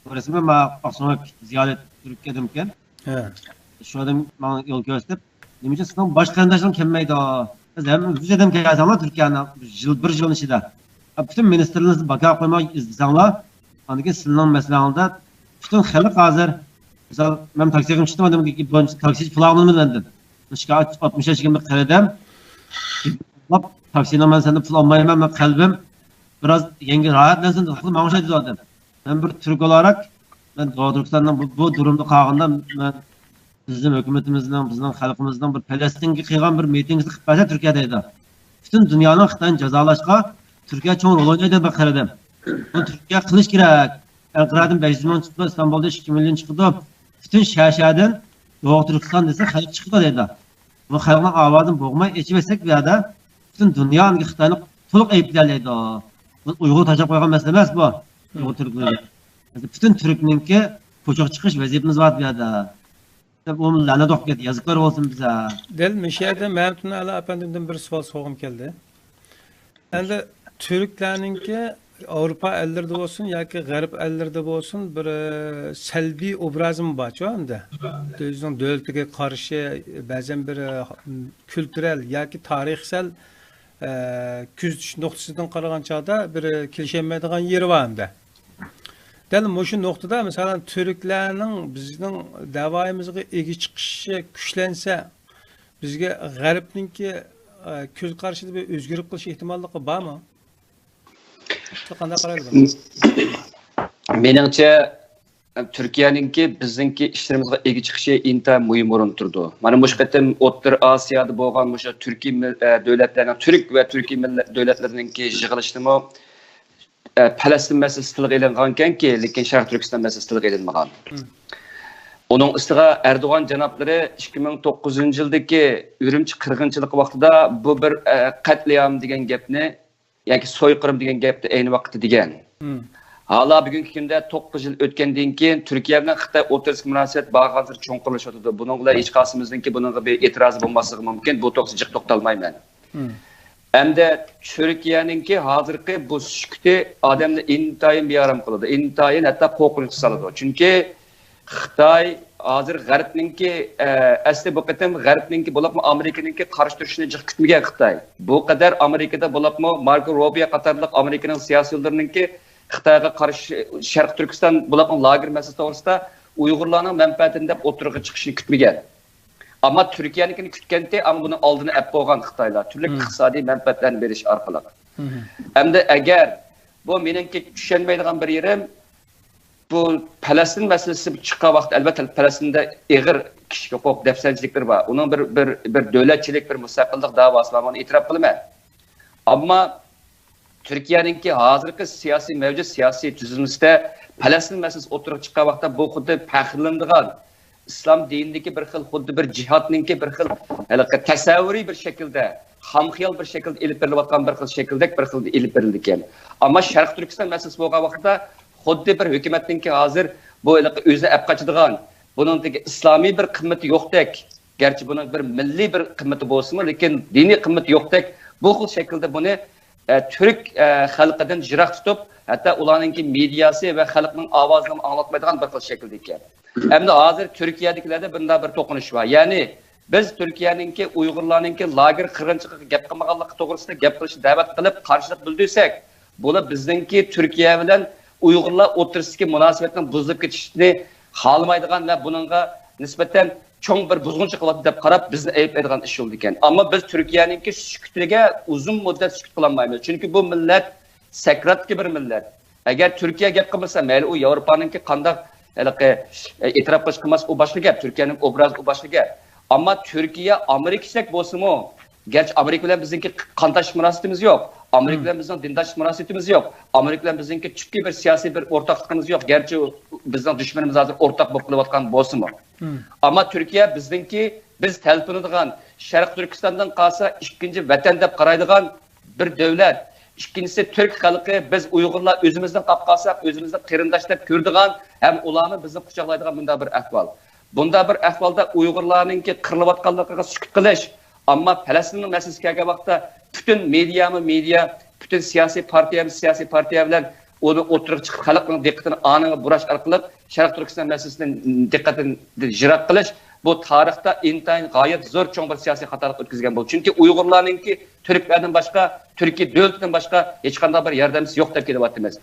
بۇ رەسمى ما ئاقسۆڭەك زىيالىيەت تۈركىيە ئادەمكەن. ھە. شۇ ئادەم ماڭا يول كۆرسىتىپ، نېمە ئۈچۈن سىزنىڭ باشقا قېرىنداشلىرىڭ كەلمەيدۇ؟ بىز ھەممە يۈز ئادەم كەلسەڭلار تۈركىيەنىڭ بىر يىل، بىر يىلنىڭ ئىچىدە. پۈتۈن مىنىستىرلىرىنى باكا قويماي ئىزدىسەڭلار، ئاندىن كېيىن سىلىنىڭ مەسىلەڭلاردا پۈتۈن خەلق ھازىر، مىسال، مەن تاكسىغا چىقتىم، ئادەم بويىچە تاكسىچى پۇل ئالمىدىم مەندىن. ئىشقا ئاتمىش ياشقا بىر قېرىدەم، تاكسىنىڭ، مەن سەندىن پۇل ئالمايمەن، مەن قەلبىم بىراز يەڭگىل، راھەتلەنسۇن، ماڭا شۇنداق دېدى ئادەم. مەن بىر تۈرك ئولاراق، مەن دوغۇ تۈركىستاننىڭ بۇ، بۇ دۇرۇمدا قالغاندا، مەن بىزنىڭ ھۆكۈمىتىمىزنىڭ، بىزنىڭ خەلقىمىزنىڭ بىر پەلەستىنگە قىلغان بىر مىتىنگىسىنى قىلىپ بەرسە تۈركىيە دەيدۇ. پۈتۈن دۇنيانىڭ خىتاينى جازالاشقا تۈركىيە چوڭ رول ئوينايدۇ، بىر قېرىدەم. بۇنى تۈركىيە قىلىش كېرەك. ئەنقەرەدىن بەش يۈز مىڭ چىقىدۇ، ئىستانبۇلدا ئىككى مىليون چىقىدۇ. پۈتۈن شەھەر شەھەردىن دوغۇ تۈركىستان دېسە خەلق چىقىدۇ دەيدۇ. بۇ خەلقنىڭ ئاۋازىنى بوغماي ئېچىۋەتسەك بۇ يەردە، پۈتۈن دۇنيا ئاندىكى خىتاينى تولۇق ئەيىبلەيدۇ. بۇ ئۇيغۇر تاشلاپ قويغان مەسىلە ئەمەس بۇ. ئۇيغۇر تۈركلىرى. پۈتۈن تۈركنىڭكى پۇچۇق چىقىش ۋەزىپىمىز بار بۇ يەردە. دەپ ئۇ لەنەت ئوقۇپ كەتتى. يازىقلار بولسۇن بىزگە. دەل مۇشۇ يەردە مەمتىمىن ئەلا ئەپەندىمدىن بىر سوئال سورىغۇم كەلدى. ئەمدى تۈركلەرنىڭكى ئاۋروپا ئەللىرىدە بولسۇن ياكى غەرب ئەللىرىدە بولسۇن، بىر، ئە، سەلبىي ئوبرازىمۇ بارچۇ ئەمدى. ئۆزىنىڭ دۆلىتىگە قارشى، بەزەن بىر، ئە، كۈلتۈرەل ياكى تارىخسەل، ئە، كۆزىتىش نۇقتىسىدىن قارىغان چاغدا بىر كېلىشەلمەيدىغان يېرى بار ئەمدى. دەل مۇشۇ نۇقتىدا، مىسالەن، تۈركلەرنىڭ بىزنىڭ دەۋايىمىزغا ئىگە چىقىشى كۈچلەنسە، بىزگە غەربنىڭكى، ئە، كۆز قارىشىدا بىر ئۆزگىرىپ قېلىش ئېھتىماللىقى بارمۇ؟ قانداق قارايدۇ بۇنى؟ مېنىڭچە، تۈركىيەنىڭكى بىزنىڭكى ئىشلىرىمىزغا ئىگە چىقىشى ئىنتايىن مۇھىم ئورۇندا تۇرىدۇ. مانا مۇشۇ قېتىم ئوتتۇرا ئاسىيادا بولغان مۇشۇ تۈركىي مىل-، ئە، دۆلەتلەرنىڭ، تۈرك ۋە تۈركىي مىللەت دۆلەتلىرىنىڭكى يىغىلىشىنىمۇ، ئە، پەلەستىن مەسىلىسى تىلغا ئېلىنغانكەنكى، لېكىن شەرقىي تۈركىستان مەسىلىسى تىلغا ئېلىنمىغان. ئۇنىڭ ئۈستىگە ئەردوغان جانابلىرى ئىككى مىڭ توققۇزىنچى يىلدىكى ئۈرۈمچى قىرغىنچىلىقى ۋاقتىدا بۇ بىر، ئە، قەتلىئام دېگەن گەپنى، ياكى سويقىرىم دېگەن گەپنى ئەينى ۋاقىتتا دېگەن. ھالا بۈگۈنكى كۈندە توققۇز يىل ئۆتكەندىن كېيىن تۈركىيە بىلەن خىتاي ئوتتۇرىسىدىكى مۇناسىۋەت بارغانسېرى چوڭقۇرلىشىۋاتىدۇ. بۇنىڭ بىلەن ھېچقايسىمىزنىڭكى بۇنىڭغا بىر ئېتىرازى بولماسلىقى مۇمكىن. بۇ توغرىسىدا جىق توختالمايمەن. ئەمدى تۈركىيەنىڭكى ھازىرقى بۇ سۈكۈتى ئادەمنى ئىنتايىن بىئارام قىلىدۇ، ئىنتايىن ھەتتا قورقۇنچقا سالىدۇ. چۈنكى خىتاي ھازىر غەربنىڭكى، ئە، ئەسلى بۇ قېتىم غەربنىڭكى، بولۇپمۇ ئامېرىكىنىڭكى قارشى تۇرۇشىنى جىق كۈتمىگەن خىتاي. بۇ قەدەر ئامېرىكىدا بولۇپمۇ ماركو روبىيو قاتارلىق ئامېرىكىنىڭ سىياسىيونلىرىنىڭكى خىتايغا قارشى شەرقىي تۈركىستان بولۇپمۇ لاگېر مەسىلىسى توغرىسىدا ئۇيغۇرلارنىڭ مەنپەئەتىنى دەپ ئوتتۇرىغا چىقىشىنى كۈتمىگەن. ئەمما تۈركىيەنىڭكىنى كۈتكەنتى، ئەمما بۇنىڭ ئالدىنى ئەپ بولغان خىتايلار تۈرلۈك ئىقتىسادىي مەنپەئەتلەرنى بېرىش ئارقىلىق. ئەمدى ئەگەر بۇ، مېنىڭكى چۈشەنمەيدىغان بىر يېرىم، بۇ پەلەستىن مەسىلىسى چىققان ۋاقىتتا، ئەلۋەتتە، پەلەستىندە ئېغىر كىشىلىك ھوقۇق دەپسەندىچىلىكلىرى بار. ئۇنىڭ بىر، بىر، بىر دۆلەتچىلىك، بىر مۇستەقىللىق دەۋاسى بار، بۇنى ئېتىراپ قىلىمەن. ئەمما تۈركىيەنىڭكى ھازىرقى سىياسىي، مەۋجۇت سىياسىي تۈزۈلمىسىدە پەلەستىن مەسىلىسى ئوتتۇرىغا چىققان ۋاقىتتا بۇ خۇددى پەخىرلىنىدىغان، ئىسلام دىنىدىكى بىر خىل، خۇددى بىر جىھادنىڭكى بىر خىل ھېلىقى تەسەۋۋۇرىي بىر شەكىلدە، خام خىيال بىر شەكىلدە ئېلىپ بېرىلىۋاتقان بىر خىل شەكىلدەك بىر خىلدا ئېلىپ بېرىلىدىكەن. ئەمما شەرقىي تۈركىستان مەسىلىسى بولغان ۋاقىتتا خۇددى بىر ھۆكۈمەتنىڭكى ھازىر بۇ ھېلىقى ئۆزىنى ئەپ قاچىدىغان، بۇنىڭدىكى ئىسلامىي بىر قىممىتى يوقتەك، گەرچە بۇنىڭ بىر مىللىي بىر قىممىتى بولسىمۇ، لېكىن دىنىي قىممىتى يوقتەك، بۇ خىل شەكىلدە بۇنى، ئە، تۈرك، ئە، خەلقىدىن يىراق تۇتۇپ، ھەتتا ئۇلارنىڭكى مېدىياسى ۋە خەلقنىڭ ئاۋازىنى ئاڭلاتمايدىغان بىر خىل شەكىلدە ئىكەن. ئەمدى ھازىر تۈركىيەدىكىلەردە بۇنداق بىر توقۇنۇش بار. يەنى بىز تۈركىيەنىڭكى ئۇيغۇرلارنىڭكى لاگېر قىرغىنچىلىقىغا گەپ قىلمىغانلىقى توغرىسىدا گەپ قىلىشنى دەۋەت قىلىپ، قارشىلىق بىلدۈرسەك، بۇلار بىزنىڭكى تۈركىيە بىلەن ئۇيغۇرلار ئوتتۇرىسىدىكى مۇناسىۋەتنىڭ بۇزۇلۇپ كېتىشىنى خالىمايدىغان ۋە بۇنىڭغا نىسبەتەن چوڭ بىر بۇزغۇنچىلىق قىلىۋاتىدۇ دەپ قاراپ، بىزنى ئەيىبلەيدىغان ئىش بولىدىكەن. ئەمما بىز تۈركىيەنىڭكى سۈكۈتىگە ئۇزۇن مۇددەت سۈكۈت قىلالمايمىز. چۈنكى بۇ مىللەت سەكراتتىكى بىر مىللەت. ئەگەر تۈركىيە گەپ قىلمىسا، مەيلى ئۇ ياۋروپانىڭكى قانداق ھېلىقى، ئە، ئېتىراپ قىلىش قىلماس، ئۇ باشقا گەپ، تۈركىيەنىڭ ئوبرازى ئۇ باشقا گەپ. ئەمما تۈركىيە ئامېرىكىچىدەك بولسىمۇ، گەرچە ئامېرىكا بىلەن بىزنىڭكى قانداشلىق مۇناسىۋىتىمىز يوق، ئامېرىكا بىلەن بىزنىڭ دىنداشلىق مۇناسىۋىتىمىز يوق، ئامېرىكا بىلەن بىزنىڭكى تۈپكى بىر سىياسىي بىر ئورتاقلىقىمىز يوق، گەرچە بىزنىڭ دۈشمىنىمىز ھازىر ئورتاق بولۇپ قېلىۋاتقان بولسىمۇ. ئەمما تۈركىيە بىزنىڭكى، بىز تەلپۈنىدىغان، شەرقىي تۈركىستاندىن قالسا ئىككىنچى ۋەتەن دەپ قارايدىغان بىر دۆلەت. ئىككىنچىسى، تۈرك خەلقى، بىز ئۇيغۇرلار ئۆزىمىزدىن قاپ قالساق، ئۆزىمىزنى قېرىنداش دەپ كۆرىدىغان ھەم ئۇلارمۇ بىزنى قۇچاقلايدىغان مۇنداق بىر ئەھۋال. بۇنداق بىر ئەھۋالدا ئۇيغۇرلارنىڭكى قىرىلىۋاتقانلىقىغا سۈكۈت قىلىش، ئەمما پەلەستىننىڭ مەسىلىسىگە كەلگەن ۋاقىتتا پۈتۈن مېدىيامۇ مېدىيا، پۈتۈن سىياسىي پارتىيەمۇ سىياسىي پارتىيە بىلەن ئۇنى ئوتتۇرىغا چىقىپ، خەلقنىڭ دىققىتىنى ئانىڭغا بۇراش ئارقىلىق شەرقىي تۈركىستان مەسىلىسىدىن دىققىتىنى يىراق قىلىش، بۇ تارىختا ئىنتايىن غايەت زور چوڭ بىر سىياسىي خاتالىق ئۆتكۈزگەن بولدى. چۈنكى ئۇيغۇرلارنىڭكى تۈركلەردىن باشقا، تۈركىي دۆلىتىدىن باشقا ھېچقانداق بىر ياردەمچىسى يوق دەپ كېلىۋاتىمىز.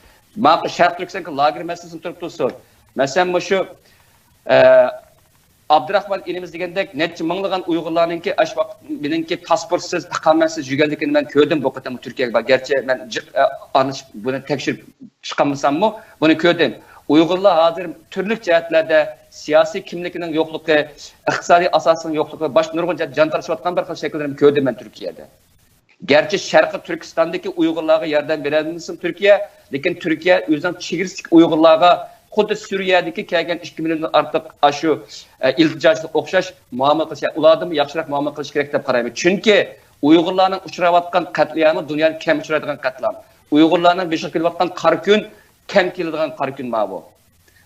ماقۇل، شەرقىي تۈركىستاندىكى لاگېر مەسىلىسىنى تۇرۇپ تۇرسۇن. مەسىلەن، مۇشۇ، ئە، ئابدۇراخمان ئىنىمىز دېگەندەك نەچچە مىڭلىغان ئۇيغۇرلارنىڭكى ئاش ۋاقىت مېنىڭكى پاسپورتسىز، ئىقامەتسىز يۈرگەنلىكىنى مەن كۆردۈم بۇ قېتىم تۈركىيەگە بار. گەرچە مەن جىق، ئە، ئانىش-، بۇنى تەكشۈرۈپ چىقالمىساممۇ، بۇنى كۆردۈم. ئۇيغۇرلار ھازىر تۈرلۈك جەھەتلەردە سىياسىي كىملىكىنىڭ يوقلۇقى، ئىقتىسادىي ئاساسىنىڭ يوقلۇقى، باشقا نۇرغۇن جەھەتتە جان تالىشىۋاتقان بىر خىل شەكىللەرنى كۆردۈم مەن تۈركىيەدە. گەرچە شەرقىي تۈركىستاندىكى ئۇيغۇرلارغا ياردەم بېرەلمىسىمۇ تۈركىيە، لېكىن تۈركىيە ئۆزىنىڭ چېگرىسىدىكى ئۇيغۇرلارغا خۇددى سۈرىيەدىكى كەلگەن ئىككى مىليوندىن ئارتۇق ئاشۇ، ئە، ئىلتىجاچىلىققا ئوخشاش مۇئامىلە قىلىش، ئۇلاردىنمۇ ياخشىراق مۇئامىلە قىلىش كېرەك دەپ قارايمەن. چۈنكى ئۇيغۇرلارنىڭ ئۇچراۋاتقان قەتلىئامى دۇنيادا كەم ئۇچرايدىغان قەتلىئام. ئۇيغۇرلارنىڭ بېشىغا كېلىۋاتقان قارا كۈن كەم كېلىدىغان قارا كۈن ماۋۇ.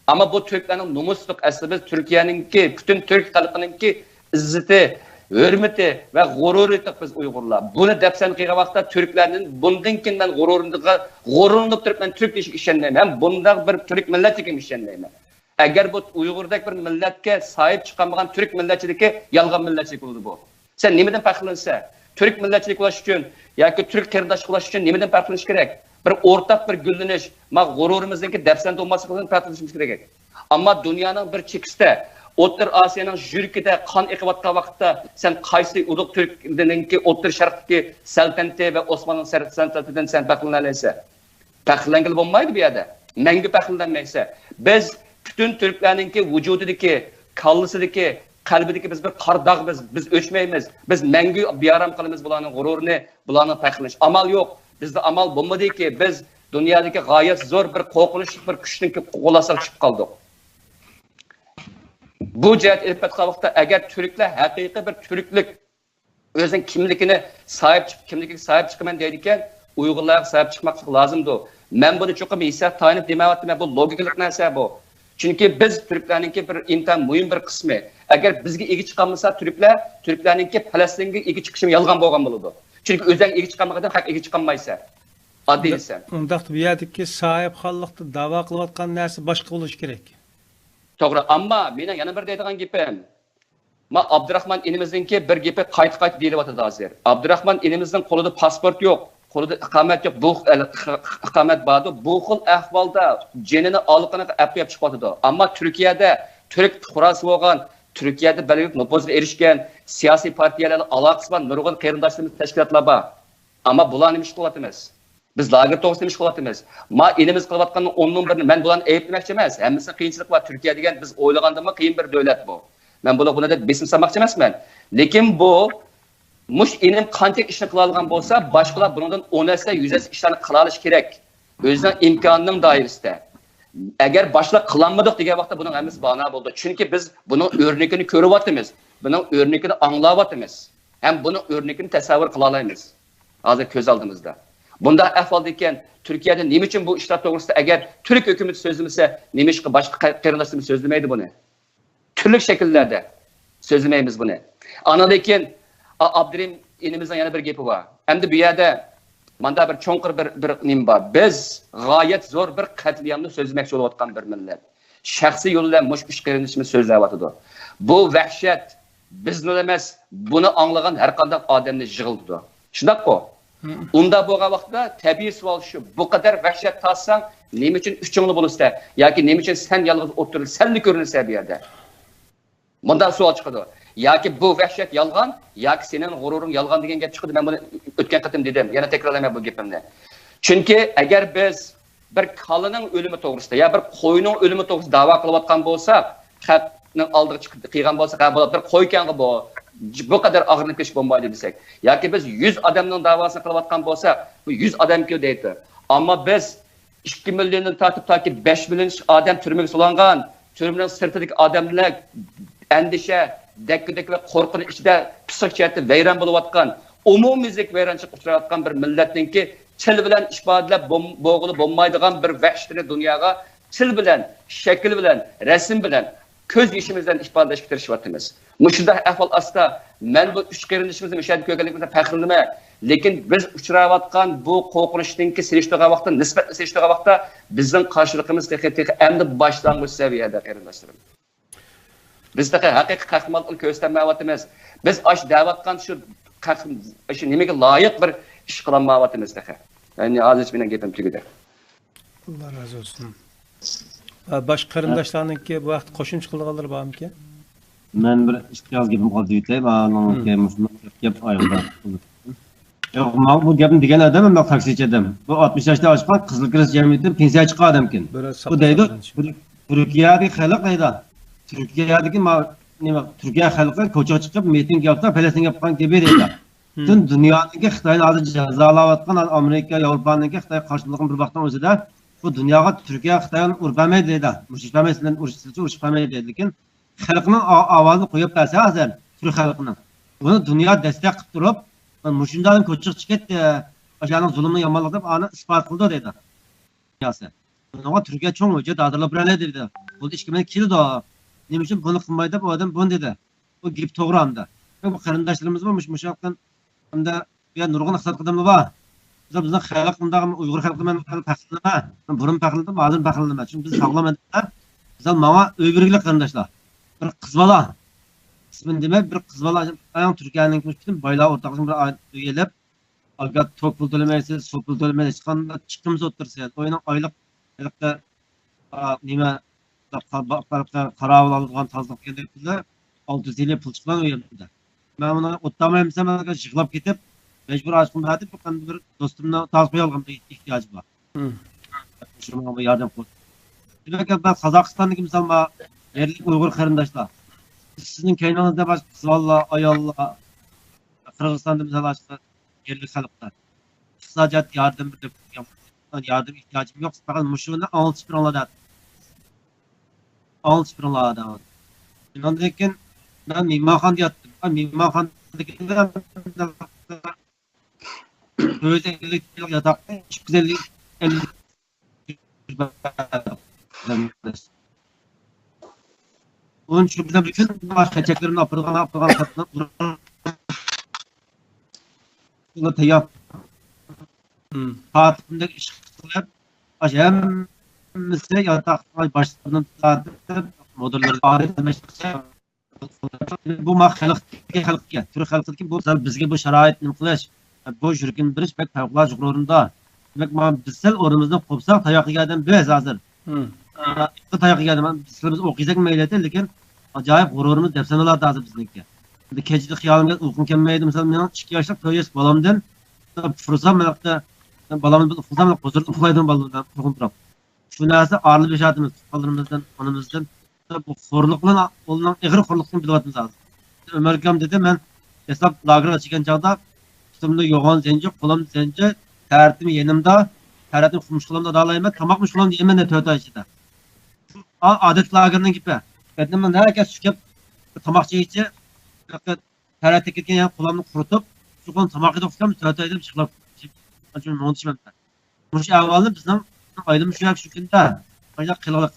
ئەمما بۇ تۈركلەرنىڭ نومۇسلۇق، ئەسلى بىز تۈركىيەنىڭكى، پۈتۈن تۈرك خەلقىنىڭكى ئىززىتى، ھۆرمىتى ۋە غۇرۇرى بىز ئۇيغۇرلار. بۇنى دەپسەندە قىلغان ۋاقىتتا تۈركلەرنىڭ بۇندىن كېيىن مەن غۇرۇرۇمغا، غۇرۇرلىنىپ تۇرۇپ مەن تۈرك دېيىشىگە ئىشەنمەيمەن. ھەم بۇنداق بىر تۈرك مىللەتچىلىكىگە ئىشەنمەيمەن. ئەگەر بۇ ئۇيغۇردەك بىر مىللەتكە ساھىب چىقالمىغان تۈرك مىللەتچىلىكى يالغان مىللەتچىلىك بولىدۇ بۇ. سەن نېمىدىن پەخىرلىنىسەن؟ تۈرك مىللەتچىلىك بولۇش ئۈچۈن ياكى تۈرك قېرىنداشلىق بولۇش ئۈچۈن نېمىدىن پەخىرلىنىش كېرەك؟ بىر ئورتاق بىر گۈللىنىش، ما غۇرۇرىمىزنىڭكى دەپسەندە بولماسلىقىدىن پەخىرلىنىشىمىز كېرەك. ئەمما دۇنيانىڭ بىر چېكىسىدە، ئوتتۇرا ئاسىيانىڭ يۈرىكىدە قان ئېقىۋاتقان ۋاقىتتا سەن قايسى ئۇلۇغ تۈركنىڭكى ئوتتۇرا شەرقتىكى سەلتەنىتى ۋە ئوسمانلىنىڭ سەر-، سەلتەنىتىدىن سەن پەخىرلىنەلەيسەن؟ پەخىرلەنگىلى بولمايدۇ بۇ يەردە. مەڭگۈ پەخىرلەنمەيسەن. بىز پۈتۈن تۈركلەرنىڭكى ۋۇجۇدىدىكى، كاللىسىدىكى، قەلبىدىكى بىز بىر قارا داغ بىز. بىز ئۆچمەيمىز. بىز مەڭگۈ بىئارام قىلىمىز بۇلارنىڭ غۇرۇرىنى، بۇلارنىڭ پەخىرلىنىش. ئامال يوق. بىزدە ئامال بولمىدىكى، بىز دۇنيادىكى غايەت زور بىر قورقۇنچلۇق بىر كۈچنىڭكى قول ئاستىغا چۈشۈپ قالدۇق. بۇ جەھەت ئېلىپ بارغان ۋاقىتتا، ئەگەر تۈركلەر ھەقىقىي بىر تۈركلۈك ئۆزىنىڭ كىملىكىنى ساھىب چىق-، كىملىكىگە ساھىب چىقىمەن دەيدىكەن، ئۇيغۇرلارغا ساھىب چىقماقلىق لازىمدۇ؟ مەن بۇنى چوقۇم ھېسسىيات تايىنىپ دېمەيۋاتىمەن، بۇ لوگىكىلىق نەرسە بۇ. چۈنكى بىز تۈركلەرنىڭكى بىر ئىنتايىن مۇھىم بىر قىسمى. ئەگەر بىزگە ئىگە چىقالمىسا تۈركلەر، تۈركلەرنىڭكى پەلەستىنگە ئىگە چىقىشىمۇ يالغان بولغان بولىدۇ. چۈنكى ئۆزۈڭ ئىگە چىقالمىغاندىن خەق ئىگە چىقالمايسەن. ئاددىي دېسەم. ئۇنداقتا بۇ يەردىكى ساھىبخانلىقتا داۋا قىلىۋاتقان نەرسە باشقا بولۇشى كېرەك. توغرا، ئەمما مېنىڭ يەنە بىر دەيدىغان گېپىم، ما ئابدۇراخمان ئىنىمىزنىڭكى بىر گېپى قايتا-قايتا دېيىلىۋاتىدۇ ھازىر. ئابدۇراخمان ئىنىمىزنىڭ قولىدا پاسپورت يوق، قولىدا ئىقامەت يوق. بۇ، ئىقامەت باردۇ. بۇ خىل ئەھۋالدا جېنىنى ئالىقىنىغا ئەپ قويۇپ چىقىۋاتىدۇ. ئەمما تۈركىيەدە تۈرك پۇقراسى بولغان، تۈركىيەدە بەلگىلىك نوپۇزغا ئېرىشكەن، سىياسىي پارتىيەلەرنىڭ ئالاقىسى بار نۇرغۇن قېرىنداشلىرىمىز، تەشكىلاتلار بار. ئەمما بۇلار نېمە ئىش قىلىۋاتىمىز؟ بىز لاگېر توغرىسىدا نېمە ئىش قىلىۋاتىمىز؟ ما ئىنىمىز قىلىۋاتقاننىڭ ئوننىڭ بىرىنى، مەن بۇلارنى ئەيىبلىمەكچى ئەمەس. ھەممىسىنىڭ قىيىنچىلىقى بار. تۈركىيە دېگەن بىز ئويلىغاندىنمۇ قىيىن بىر دۆلەت بۇ. مەن بۇلارغا بۇنى دەپ بېسىم سالماقچى ئەمەسمەن. لېكىن بۇ، مۇش ئىنىم قانچە ئىشنى قىلالىغان بولسا، باشقىلار بۇنىڭدىن ئون ھەسسە، يۈز ھەسسە ئىشلارنى قىلالىشى كېرەك. ئۆزىنىڭ ئىمكانىنىڭ دائىرىسىدە. ئەگەر باشقىلار قىلالمىدۇق دېگەن ۋاقىتتا بۇنىڭ ھەممىسى بانا بولىدۇ. چۈنكى بىز بۇنىڭ ئۆرنىكىنى كۆرۈۋاتىمىز. بۇنىڭ ئۆرنىكىنى ئاڭلاۋاتىمىز. ھەم بۇنىڭ ئۆرنىكىنى تەسەۋۋۇر قىلالايمىز. ھازىر كۆز ئالدىمىزدا. بۇنداق ئەھۋالدا ئىكەن، تۈركىيەدە نېمە ئۈچۈن بۇ ئىشلار توغرىسىدا ئەگەر تۈرك ھۆكۈمىتى سۆزلىمىسە، نېمىشقا باشقا قېرىنداشلىرىمىز سۆزلىمەيدۇ بۇنى؟ تۈرلۈك شەكىللەردە سۆزلىمەيمىز بۇنى. ئاندىن كېيىن، ئا-، ئابدۇرېھىم ئىنىمىزنىڭ يەنە بىر گېپى بار. ئەمدى بۇ يەردە ماندا بىر چوڭقۇر بىر، بىر نېمە بار. بىز غايەت زور بىر قەتلىئامنى سۆزلىمەكچى بولۇۋاتقان بىر مىللەت. شەخسىي يول بىلەن مۇشۇ ئۈچ قېرىندىشىمىز سۆزلەۋاتىدۇ. بۇ ۋەھشەت بىزنىلا ئەمەس، بۇنى ئاڭلىغان ھەر قانداق ئادەمنى يىغلىتىدۇ. شۇنداققۇ؟ ئۇنداق بولغان ۋاقىتتا تەبىئىي سوئال شۇ، بۇ قەدەر ۋەھشەت تارتساڭ، نېمە ئۈچۈن ئۈچۈڭلا بولىسەن؟ ياكى نېمە ئۈچۈن سەن يالغۇز ئولتۇرۇپ، سەنلا كۆرۈنىسەن بۇ يەردە؟ مۇنداق سوئال چىقىدۇ. ياكى بۇ ۋەھشەت يالغان، ياكى سېنىڭ غۇرۇرۇڭ يالغان دېگەن گەپ چىقىدۇ. مەن بۇنى ئۆتكەن قېتىم دېدىم، يەنە تەكرارلايمەن بۇ گېپىمنى. چۈنكى ئەگەر بىز بىر كالىنىڭ ئۆلۈمى توغرىسىدا يا بىر قوينىڭ ئۆلۈمى توغرىسىدا داۋا قىلىۋاتقان بولساق، خەقنىڭ ئالدىغا چىقىپ قىلغان بولساق، ھە، بۇ بىر قويكەنغۇ بۇ، بۇ قەدەر ئاغرىنىپ كېتىش بولمايدۇ دېسەك، ياكى بىز يۈز ئادەمنىڭ داۋاسىنى قىلىۋاتقان بولساق، بۇ يۈز ئادەمكى دەيدۇ. ئەمما بىز ئىككى مىليوندىن تارتىپ تاكى بەش مىليون ئادەم تۈرمىگە سولانغان، تۈرمىنىڭ سىرتىدىكى ئادەملەر ئەندىشە، دەككە-دەككە ۋە قورقۇنچ ئىچىدە پىسخىك جەھەتتە ۋەيران بولۇۋاتقان، ئومۇميۈزلۈك ۋەيرانچىلىققا ئۇچراۋاتقان بىر مىللەتنىڭكى تىل بىلەن ئىپادىلەپ بولم-، بولغىلى بولمايدىغان بىر ۋەھشىتىنى دۇنياغا تىل بىلەن، شەكىل بىلەن، رەسىم بىلەن، كۆز يېشىمىز بىلەن ئىپادىلەشكە تىرىشىۋاتىمىز. مۇشۇنداق ئەھۋال ئاستىدا مەن بۇ ئۈچ قېرىندىشىمىزنى مۇشۇ يەردە كۆرگەنلىكىمىزدىن پەخىرلىنىمەن. لېكىن بىز ئۇچراۋاتقان بۇ قورقۇنچنىڭكى سېلىشتۇرغان ۋاقىتتا، نىسبەتنى سېلىشتۇرغان ۋاقىتتا بىزنىڭ قارشىلىقىمىز تېخى، تېخى ئەمدى باشلانغۇچ سەۋىيەدە، قېرىنداشلىرىم. بىز تېخى ھەقىقىي قەھرىمانلىقنى كۆرسىتەلمەيۋاتىمىز. بىز ئاشۇ دەۋاتقان شۇ قەھ-، شۇ نېمىگە لايىق بىر ئىش قىلالمايۋاتىمىز تېخى. يەنى ھازىرچە مېنىڭ گېپىم تۈگىدى. ئاللا رازى بولسۇن. ئا، باشقا قېرىنداشلارنىڭكى بۇ ھەقتە قوشۇمچە قىلىدىغانلىرى بارمىكىن؟ مەن بىر ئىككى ئاغىز گېپىمنى قالدۇرۇپ ئۆتەي. مانىڭكى مۇشۇنداق گەپ ئايىغىدا. يوق، ماڭا بۇ گەپنى دېگەن ئادەم مۇنداق تاكسىچى ئادەم. بۇ ئاتمىش ياشتا ئاشقان قىزىل كىرېست جەمئىيىتىدىن پېنسىيە چىققان ئادەمكەن. بۇ دەيدۇ، تۈركىيەدىكى خەلق دەيدۇ. تۈركىيەدىكى ما-، نېمە، تۈركىيە خەلقى كوچىغا چىقىپ مىتىڭ ياپسا پەلەستىنگە ياپقان گېپى دەيدۇ. پۈتۈن دۇنيانىڭكى خىتاينى ھازىر جازالاۋاتقان ئامېرىكا، ياۋروپانىڭكى خىتاي قارشىلىقىنى بىر ۋاقىتنىڭ ئۆزىدە بۇ دۇنياغا تۈركىيە خىتاي ئۇرۇپ بەرمەيدۇ دەيدۇ. مۇشۇ ئۇرۇش بەرمەيدۇ، سىلەرچە ئۇرۇش بەرمەيدۇ دەيدۇ. لېكىن خەلقنىڭ ئا-، ئاۋازىنى قويۇپ بەرسە ھازىر تۈرك خەلقىنىڭ. بۇنى دۇنيا دەستەك قىلىپ تۇرۇپ، مۇشۇنداق كوچىغا چىقىپ كەتتى، ئاشۇلارنىڭ زۇلۇمى يامانلىق دەپ ئانى ئىسپات قىلدى دەيدۇ. دۇنياسى. بۇنىڭغا تۈركىيە چوڭ ھۆججەت ھازىرلاپ بېرەلەيدۇ دېدى. بۇ ئىككى مىللەت كېلىدۇ. نېمە ئۈچۈن بۇنى قىلمايدۇ دەپ ئۇ ئادەم بۇنى دېدى. بۇ گېپى توغرا ئەمدى. بۇ قېرىنداشلىرىمىزمۇ مۇشۇ، مۇشۇ ھەقتىن ئەمدى بۇ يەردە نۇرغۇن ئىقتىساد خادىملىرى بار. بىز بىزنىڭ خەلق مۇنداق ئۇيغۇر خەلقىنى مەن پەخىرلىنىمەن. مەن بۇرۇن پەخىرلىنىم، ھازىر پەخىرلىنىمەن. چۈنكى بىز ساغلام ئادەملەر. مىسال ماڭا ئۆي بېرگۈلۈك قېرىنداشلار. بىر قىز بالا. ئىسمىنى دېمەي، بىر قىز بالا. ئەڭ تۈركىيەنىڭ پۈتۈن بايلار ئورتاقلىشىپ بىر ئۆي ئېلىپ، ئاكا توك پۇل تۆلىمەيسىز، سۇ پۇل تۆلىمەيسىز، ھېچقانداق چىقىمسىز ئوتتۇرىسىز. ئۇنىڭ ئايلىق ھېلىقى، ئا، نېمە، قا-، قا-، قاراۋۇل ئالىدىغان تازىلىق دېگەندەك پۇلى ئالتە يۈز يۈەن پۇل چىققان ئۇ يەردە. مەن ئۇنى ئوتتۇرمايمىسەم، مەن يىغلاپ كېتىپ، مەجبۇر ئاشقىنى بەردىم، بىر بىر دوستۇمنىڭ تازا قويالىغان بىر ئېھتىياجى بار. شۇ ماڭا بىر ياردەم قىلسۇن. دېمەك، مەن قازاقىستاندىكى مىسال، ما يەرلىك ئۇيغۇر قېرىنداشلار، سىزنىڭ كەينىڭىزدە باشقا قىز بالىلار، ئاياللار، قىرغىزىستاندا مىسال باشقا يەرلىك خەلقلەر ئىقتىسادىي جەھەتتە ياردەم بېرىپ، ياردەم ئېھتىياجىم يوق، پەقەت مۇشۇنى ئاڭلىتىش بېرىڭلار دەپ. ئاڭلىتىش بېرىڭلار دەپ. شۇنىڭدىن كېيىن مەن مېھمانخانىدا ياتتىم. مېھمانخانىدىكى تۆت يۈز ئەللىك ياتاقنى ئىككى يۈز ئەللىك، ئەللىك ئۇنىڭ ئۈچۈن بىر كۈن چەكلىرىمنى ئاپىرىدىغان، ئاپىرىدىغان خەتنى تەييار. پاتىپىمدەك ئىش قىلىپ، ئاشۇ ھەممىسى ياتاقنىڭ باشلىقىدىن تارتىپ، مۇدىرلىرى بار ئىدى. بۇ ما خەلق، خەلقكە، تۈرك خەلقىدىكى بۇ، بىزگە بۇ شارائىت نېمە قىلىش، بۇ يۈرىكىنى بېرىش بەك پەۋقۇلئاددە يۇقىرى ئورۇندا. دېمەك، ما بىز سەل ئورنىمىزدىن قوپساق، تاياق يېگەن ئادەم بىز ھازىر. تاياق يېگەن ئادەم، سىلىمىز ئوق يېسەك مەيلى، لېكىن ئاجايىپ غۇرۇرىمىز دەپسەندىلەردە ھازىر بىزنىڭكى. ئەمدى كەچىدە خىيالىمغا ئۇيقۇم كەلمەيدۇ. مىسال، مېنىڭ ئىككى ياشلىق، تۆت ياشلىق بالامدىن پۇرسام، مەن بالامنى بىر ئۇخلىسام، قۇزۇرۇپ ئۇخلايدىغان بالىلار بىلەن قورقۇپ تۇرۇپ. شۇ نەرسە ئارىلىشىۋاتىمىز، تۇغقانلىرىمىزدىن، ئانىمىزدىن. بۇ خورلۇق بىلەن، ئۇنىڭ ئېغىر خورلۇقىنى بىلىۋاتىمىز ھازىر. ئۆمەر ئاكام دېدى، مەن دەسلەپ لاگېرغا چىققان چاغدا پۇتۇمدا يوغان زەنجىر، قولۇم زەنجىر، تەرىتىم يېنىمدا، تەرىتىم قومۇش قولۇمدا دالايمەن، تاماق مۇشۇ قولۇمدا يەيمەن دەپ تۆت ئاي ئىچىدە. ئا-، ئادەتتىكى لاگېرنىڭ گېپى. بەدىنىمنى نەگە سۈكەپ، تاماق يېگۈچە، تەرەت تېگىپ كەتكەن قولۇمنى قۇرۇتۇپ، شۇ قولۇمنى تاماق يېدىم، ئۇكام تۆت ئاي دەپ يىغلاپ، مۇڭدىشىمەن. مۇشۇ ئەھۋالنى بىزنىڭ ئايلىمىش شۇ كۈندە قانداق قىلغىلىق.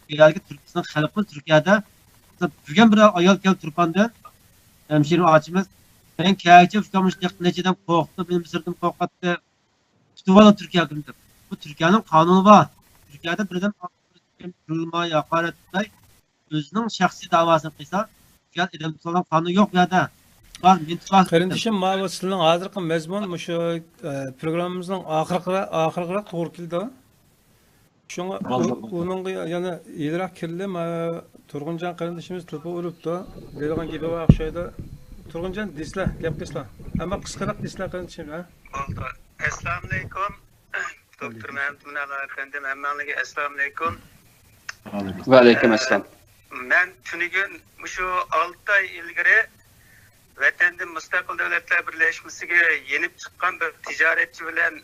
بۇ يەردىكى تۈرك، بىزنىڭ خەلقىمىز تۈركىيەدە بۈگۈن بىر ئايال كەلدى تۇرپاندىن، ھەمشىرە ئاچىمىز، مەن كەچە ئۇكام مۇشۇنداق نەچچە ئادەم قورقۇتتى، مېنى مىسىردىن قورقۇتتى، تۇتۇۋالدى تۈركىيە ھۆكۈمىتى. بۇ تۈركىيەنىڭ قانۇنى بار. تۈركىيەدە بىر ئادەم تۈرۈلمە، ھاقارەت، ئۆزىنىڭ شەخسىي دەۋاسىنى قىلسا، تۈركىيەدە ئادەم تۇتۇۋالغان قانۇن يوق بۇ يەردە. بار، مېنى تۇتۇۋالسۇن. قېرىندىشىم، ماۋۇ سىلىنىڭ ھازىرقى مەزمۇن مۇشۇ، ئە، پروگراممىمىزنىڭ ئاخىرقىغا، ئاخىرىغىراق توغرا كېلىدۇ. شۇڭا ئۇنىڭغا يەنە يېنىراق كىرىلىپ، مانا تۇرغۇنجان قېرىندىشىمىز تېلېفون ئۇرۇپتۇ. دەيدىغان گېپى بار ئوخشايدۇ. تۇرغۇنجان، دېسىلە، گەپ قىلسىلا. ئەمما قىسقىراق دېسىلە، قېرىندىشىم، ھە؟ بولدى. ئەسسالامۇئەلەيكۇم. دوكتور مەمتىمىن ئەپەندىم، ھەممەڭلارگە ئەسسالامۇئەلەيكۇم. ۋەئەلەيكۇم ئەسسالام. مەن تۈنۈگۈن مۇشۇ ئالتە ئاي ئىلگىرى ۋەتەندىن مۇستەقىل دۆلەتلەر بىرلەشمىسىگە يېنىپ چىققان بىر تىجارەتچى بىلەن،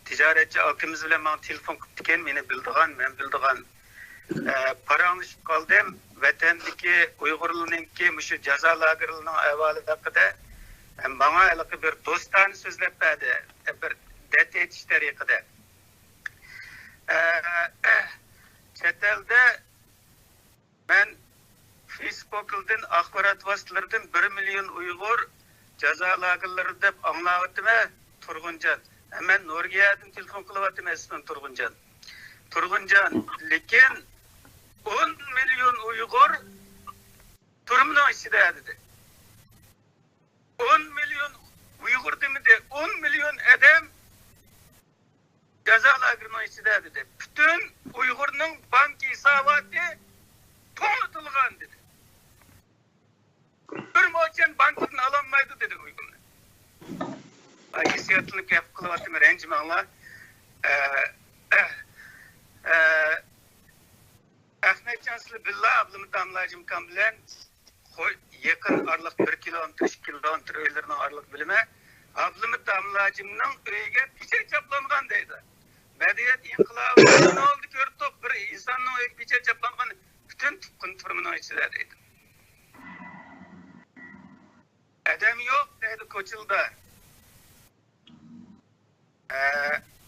تىجارەتچى ئاكىمىز بىلەن ماڭا تېلېفون قىپتىكەن، مېنى بىلىدىغان، مەن بىلىدىغان. ئە، پاراڭلىشىپ قالدىم. ۋەتەندىكى ئۇيغۇرلارنىڭكى مۇشۇ جازا لاگېرلىرىنىڭ ئەھۋالى ھەققىدە، ئە، ماڭا ھېلىقى بىر دوستانە سۆزلەپ بەردى، ئە، بىر دەرد ئېيتىش تەرىقىدە. ئە، چەت ئەلدە مەن فېيسبوكلىدىن، ئاخبارات ۋاسىتىلىرىدىن بىر مىليون ئۇيغۇر جازا لاگېرلىرىدا دەپ ئاڭلاۋاتىمەن، تۇرغۇنجان. ھە، مەن نورۋېگىيەدىن تېلېفون قىلىۋاتىمەن، ئىسمىم تۇرغۇنجان. تۇرغۇنجان، لېكىن ئون مىليون ئۇيغۇر تۈرمىنىڭ ئىچىدە دېدى. ئون مىليون ئۇيغۇر دېمىدى، ئون مىليون ئادەم جازا لاگېرىنىڭ ئىچىدە دېدى. پۈتۈن ئۇيغۇرنىڭ بانكا ھېساباتى توڭلىتىلغان دېدى. بىر موچەن بانكىدىن ئالالمايدۇ دېدى ئۇيغۇرنى. ھېسسىياتلىنىپ گەپ قىلىۋاتىمەن، رەنجىمەڭلار. ئە، ئە، ئەخمەتجان، سىلەر بىللە ئابلىمىت ئابلاجىمكان بىلەن قوي، يېقىن ئارىلىق بىر كىلومېتىر، ئىككى كىلومېتىر ئۆيلىرىنىڭ ئارىلىقى بىلىمەن. ئابلىمىت ئابلاجىمنىڭ ئۆيىگە پىچەك چاپلانغان دەيدۇ. مەدەنىيەت ئىنقىلابىنىڭ ئالدىدا كۆردۇق، بىر ئىنساننىڭ ئۆيىگە پىچەك چاپلانغان، پۈتۈن تۇغقان تۈرمىنىڭ ئىچىدە دەيدۇ. ئادەم يوق دەيدۇ كوچىلىدا. ئە،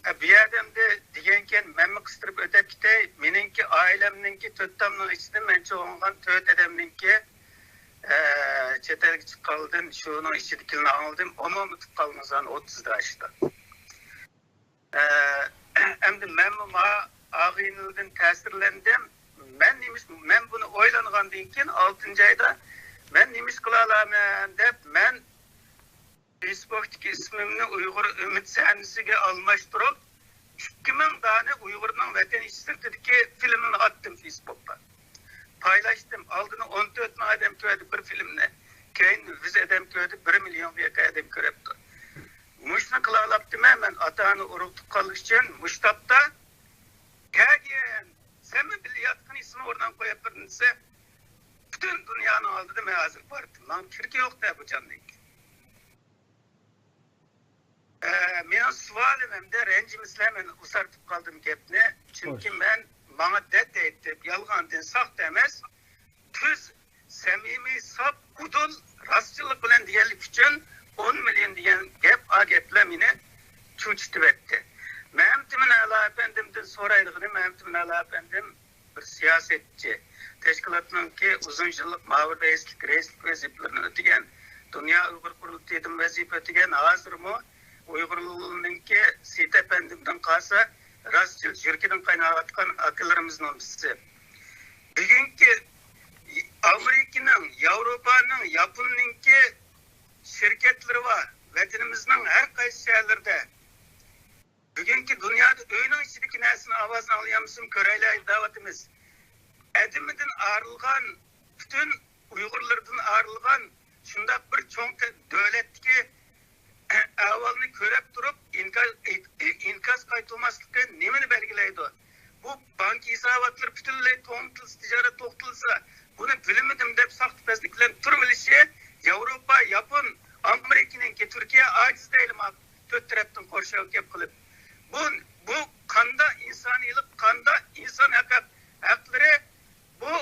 ئە، بۇ يەردە ئەمدى دېگەنكەن، مەنمۇ قىستۇرۇپ ئۆتەپ كېتەي. مېنىڭكى ئائىلەمنىڭكى تۆت تامنىڭ ئىچىدە مەن چوڭىغان تۆت ئادەمنىڭكى، ئە، چەت ئەلگە چىققانلىرىدىن شۇنىڭ ئىچىدىكىلىرىنى ئاڭلىدىم. ئومۇمىي تۇغقانلىرىڭىزنى ئوتتۇزدا ئاشتى. ئە، ئەمدى مەنمۇ ما ئاغىنىلىدىن تەسىرلەندىم. مەن نېمىش-، مەن بۇنى ئويلانغاندىن كېيىن ئالتىنچى ئايدا مەن نېمە ئىش قىلالايمەن دەپ مەن فېيسبۇكتىكى ئىسمىمنى ئۇيغۇر ئۈمىد سەھنىسىگە ئالماشتۇرۇپ، ئىككى مىڭ دانە ئۇيغۇرنىڭ ۋەتەن ئىچى سىرتىدىكى فىلىمىنى ئاتتىم فېيسبۇكقا. پايلاشتىم. ئالدىدا ئون تۆت مىڭ ئادەم كۆردى بىر فىلىمنى. كېيىن يۈز ئادەم كۆردى، بىر مىليونغا يېقىن ئادەم كۆرۈپتۇ. مۇشۇنى قىلالاپتىمەن مەن، ئاتا-ئانا ئۇرۇق تۇغقانلىق ئۈچۈن مۇشۇ تاپتا كەلگىن، سەنمۇ بىللە ياتقىن ئىسمىنى ئورنىغا قويۇپ بېرىڭ دېسە، پۈتۈن دۇنيانىڭ ئالدىدا مەن ھازىر باردىم. ماڭا كېرىكى يوق دە بۇ جاننىڭكى. ئە، مېنىڭ سوئالىم ئەمدى، رەنجىمىسىلەر، مەن ئۇزارتىپ قالدىم گەپنى. چۈنكى مەن ماڭا دەت ئېيتىپ، يالغاندىن ساختا ئەمەس، تۈز، سەمىمىي، ساپ، ئۇدۇل، راستچىللىق بىلەن دېگەنلىك ئۈچۈن ئون مىليون دېگەن گەپ، ئا گەپلەر مېنى چۆچۈتۈۋەتتى. مەمتىمىن ئەلا ئەپەندىمدىن سورايدىغىنىم، مەمتىمىن ئەلا ئەپەندىم بىر سىياسەتچى، تەشكىلاتنىڭكى ئۇزۇن يىللىق مۇئاۋىن رەئىسلىك، رەئىسلىك ۋەزىپىلىرىنى ئۆتىگەن، دۇنيا ئۇيغۇر قۇرۇلتىيىدىمۇ ۋەزىپە ئۆتىگەن، ھازىرمۇ ئۇيغۇرلارنىڭكى سېيىت ئەپەندىمدىن قالسا راستچىل يۈرىكىدىن قايناۋاتقان ئاكىلىرىمىزنىڭ بىرسى. بۈگۈنكى ئامېرىكىنىڭ، ياۋروپانىڭ، ياپوننىڭكى شىركەتلىرى بار ۋەتىنىمىزنىڭ ھەر قايسى شەھەرلىرىدە. بۈگۈنكى دۇنيادا ئۆينىڭ ئىچىدىكى نەرسىنىڭ ئاۋازىنى ئاڭلىيالمىسىمۇ كۆرەيلى دەۋاتىمىز. ئادىمىدىن ئايرىلغان، پۈتۈن ئۇيغۇرلىرىدىن ئايرىلغان شۇنداق بىر چوڭ تە-، دۆلەتتىكى ئەھۋالنى كۆرۈپ تۇرۇپ ئىنكاس، ئىنكاس قايتۇرماسلىقى نېمىنى بەلگىلەيدۇ؟ بۇ بانكا ھېساباتلىرى پۈتۈنلەي توڭلىتىلسا، تىجارەت توختىتىلسا، بۇنى بىلمىدىم دەپ ساختىپەزلىك بىلەن تۇرۇۋېلىشى، ياۋروپا، ياپون، ئامېرىكىنىڭكى، تۈركىيە ئاجىز دەيلى مانا تۆت تەرەپتىن قورشاۋ گەپ قىلىپ. بۇ، بۇ قاندا ئىنسانىيلىق، قاندا ئىنسان ھەق-، ھەقلىرى؟ بۇ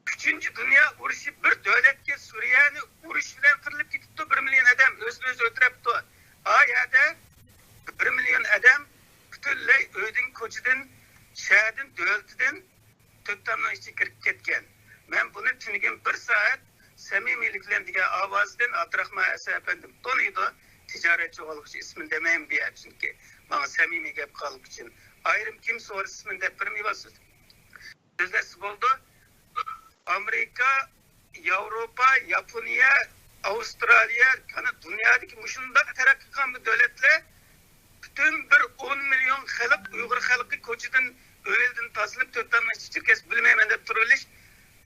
ئۈچىنچى دۇنيا ئۇرۇشى، بىر دۆلەتكە، سۈرىيەنى ئۇرۇش بىلەن قىرىلىپ كېتىپتۇ، بىر مىليون ئادەم ئۆزىنى ئۆزى ئۆلتۈرۈپتۇ. ئا يەردە بىر مىليون ئادەم پۈتۈنلەي ئۆيدىن، كوچىدىن، شەھەردىن، دۆلىتىدىن تۆت تامنىڭ ئىچىگە كىرىپ كەتكەن. مەن بۇنى تۈنۈگۈن بىر سائەت سەمىمىيلىك بىلەن دېگەن ئاۋازدىن، ئابدۇراخمان ھەسەن ئەپەندىم تونۇيدۇ، تىجارەتچى بولغۇچى، ئىسمىنى دېمەيمەن بۇ يەردە، چۈنكى ماڭا سەمىمىي گەپ قىلغانلىقى ئۈچۈن. ئايرىم كىم سورىسا ئىسمىنى دەپ بېرىمەن، سۆزلەشسە بولىدۇ. ئامېرىكا، ياۋروپا، ياپونىيە، ئاۋسترالىيە، يەنە دۇنيادىكى مۇشۇنداق تەرەققىي قىلغان بۇ دۆلەتلەر پۈتۈن بىر ئون مىليون خەلق، ئۇيغۇر خەلقى كوچىدىن، ئۆيىدىن تازىلىپ، تۆت تامنىڭ ئىچىگە كىرگەن، بىلمەيمەن دەپ تۇرۇۋېلىش،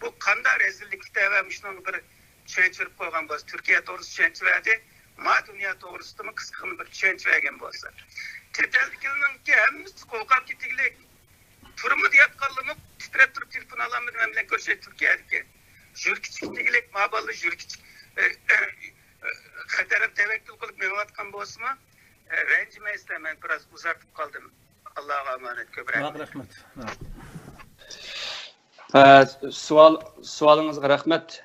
بۇ قانداق رەزىللىك دەۋە، مۇشۇنىڭغا بىر چۈشەنچە بېرىپ قويغان بولسا، تۈركىيە توغرىسىدا چۈشەنچە بەردى، ما دۇنيا توغرىسىدىمۇ قىسقىغىنە بىر چۈشەنچە بەرگەن بولسا. چەت ئەلدىكىلەرنىڭكى ھەممىسى قورقۇپ كېتىگلىك. تۈرمىدە ياتقانلىرىمۇ تىترەپ تۇرۇپ تېلېفون ئالالمىدىم، مەن بىلەن كۆرۈشەي تۈركىيەدىكى. يۈرىكى چىقىپ دېگۈلۈك، ما بالىلار يۈرىكى چىق-، ئە، ئە، خەتەرگە تەۋەككۈل قىلىپ مېڭىۋاتقان بولسىمۇ، ئە، رەنجىمەيسىلەر، مەن بىراز ئۇزارتىپ قالدىم. ئاللاغا ئامانەت، كۆپ رەھمەت. رەھمەت. ئە، سوئال، سوئالىڭىزغا رەھمەت.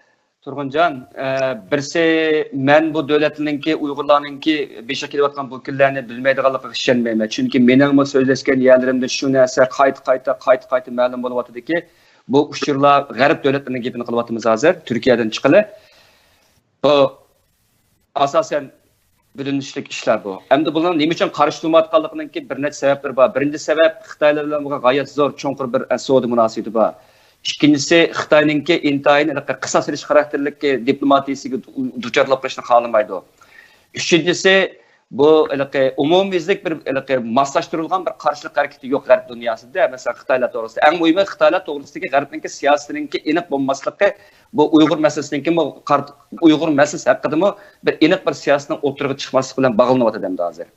تۇرغۇنجان، ئە، بىرسى، مەن بۇ دۆلەتنىڭكى، ئۇيغۇرلارنىڭكى بېشىغا كېلىۋاتقان بۇ كۈنلەرنى بىلمەيدىغانلىقىغا ئىشەنمەيمەن. چۈنكى مېنىڭمۇ سۆزلەشكەن يەرلىرىمدە شۇ نەرسە قايتا، قايتا، قايتا، قايتا مەلۇم بولۇۋاتىدۇكى، بۇ ئۇچۇرلار غەرب دۆلەتلىرىنىڭ گېپىنى قىلىۋاتىمىز ھازىر، تۈركىيەدىن چىقىلى. بۇ ئاساسەن بىلىنىشلىك ئىشلار بۇ. ئەمدى بۇنىڭ نېمە ئۈچۈن قارشى تۇرمايۋاتقانلىقىنىڭكى بىر نەچچە سەۋەبلىرى بار. بىرىنچى سەۋەب، خىتايلار بىلەن بولغان غايەت زور، چوڭقۇر بىر، ئە، سودا مۇناسىۋىتى بار. ئىككىنچىسى، خىتاينىڭكى ئىنتايىن ھېلىقى قىساس ئېلىش خاراكتېرلىك دىپلوماتىيىسىگە دۇچارلىق قىلىشنى خالىمايدۇ. ئۈچىنچىسى، بۇ ھېلىقى ئومۇميۈزلۈك بىر ھېلىقى ماسلاشتۇرۇلغان بىر قارشىلىق ھەرىكىتى يوق غەرب دۇنياسىدا، مەسىلەن، خىتايلار توغرىسىدا. ئەڭ مۇھىمى، خىتايلار توغرىسىدىكى غەربنىڭكى سىياسىتىنىڭكى ئېنىق بولماسلىقى، بۇ ئۇيغۇر مەسىلىسىنىڭكى، ئۇيغۇر مەسىلىسى ھەققىدىمۇ بىر ئېنىق بىر سىياسىتىنىڭ ئوتتۇرىغا چىقماسلىقى بىلەن باغلىنىۋاتىدۇ ئەمدى ھازىر.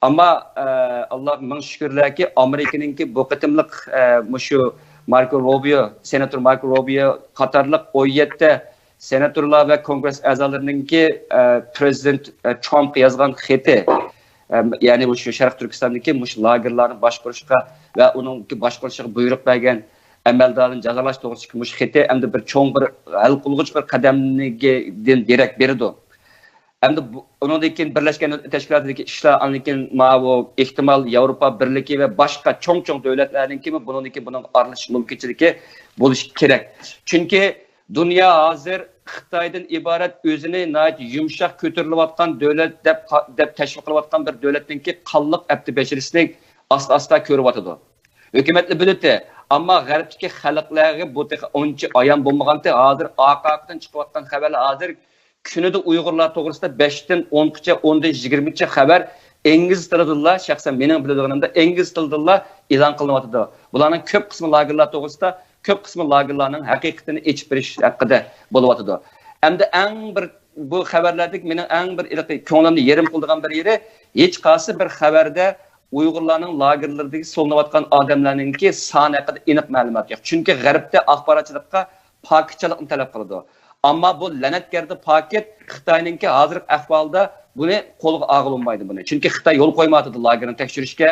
ئەمما، ئە، ئاللاغا مىڭ شۈكۈرلەركى، ئامېرىكىنىڭكى بۇ قېتىملىق، ئە، مۇشۇ ماركو روبىيو، سېناتور ماركو روبىيو قاتارلىق ئون يەتتە سېناتورلار ۋە كونگرېس ئەزالىرىنىڭكى، ئە، پرېزىدېنت، ئە، ترامپقا يازغان خېتى، ئە، يەنى مۇشۇ شەرقىي تۈركىستاندىكى مۇشۇ لاگېرلارنى باشقۇرۇشقا ۋە ئۇنىڭ باشقۇرۇشىغا بۇيرۇق بەرگەن ئەمەلدارنى جازالاش توغرىسىدىكى مۇشۇ خېتى ئەمدى بىر چوڭ بىر ھەل قىلغۇچ بىر قەدەمدىن دېرەك بېرىدۇ. ئەمدى بۇ، ئۇنىڭدىن كېيىن بىرلەشكەن دۆلەتلەر تەشكىلاتىدىكى ئىشلار، ئاندىن كېيىن ماۋۇ ئېھتىمال ياۋروپا بىرلىكى ۋە باشقا چوڭ-چوڭ دۆلەتلەرنىڭكىمۇ بۇنىڭدىن كېيىن بۇنىڭغا ئارىلىشىش مۇمكىنچىلىكى بولۇشى كېرەك. چۈنكى دۇنيا ھازىر خىتايدىن ئىبارەت ئۆزىنى ناھايىتى يۇمشاق كۆتۈرۈلۈۋاتقان دۆلەت دەپ، دەپ تەشۋىق قىلىۋاتقان بىر دۆلەتنىڭكى قانلىق ئەپتى بەشىرىسىنى ئاستا-ئاستا كۆرۈۋاتىدۇ. ھۆكۈمەتلا بىلىتى. ئەمما غەربتىكى خەلقلەرگە بۇ تېخى ئۇنچە ئايان بولمىغانتى. ھازىر ئارقا-ئارقىدىن چىقىۋاتقان خەۋەرلەر ھازىر كۈنىدە ئۇيغۇرلار توغرىسىدا بەشتىن ئونغىچە، ئوندىن يىگىرمىگىچە خەۋەر ئىنگلىز تىلىدىلا، شەخسەن مېنىڭ بىلىدىغىنىمدا ئىنگلىز تىلىدىلا ئېلان قىلىنىۋاتىدۇ. بۇلارنىڭ كۆپ قىسمى لاگېرلار توغرىسىدا، كۆپ قىسمى لاگېرلارنىڭ ھەقىقىتىنى ئېچىپ بېرىش ھەققىدە بولۇۋاتىدۇ. ئەمدى ئەڭ بىر بۇ خەۋەرلەردىكى مېنىڭ ئەڭ بىر ھېلىقى كۆڭلۈمنى يېرىم قىلىدىغان بىر يېرى، ھېچقايسى بىر خەۋەردە ئۇيغۇرلارنىڭ لاگېرلىرىدىكى سولىنىۋاتقان ئادەملەرنىڭكى سانى ھەققىدە ئېنىق مەلۇمات يوق. چۈنكى غەربتە ئاخباراتچىلىققا پاكىتچىلىقنى تەلەپ قىلىدۇ. ئەمما بۇ لەنەتگەردە پاكىت خىتاينىڭكى ھازىرقى ئەھۋالدا بۇنى قولغا ئالغىلى بولمايدۇ بۇنى. چۈنكى خىتاي يول قويمايۋاتىدۇ لاگېرنى تەكشۈرۈشكە.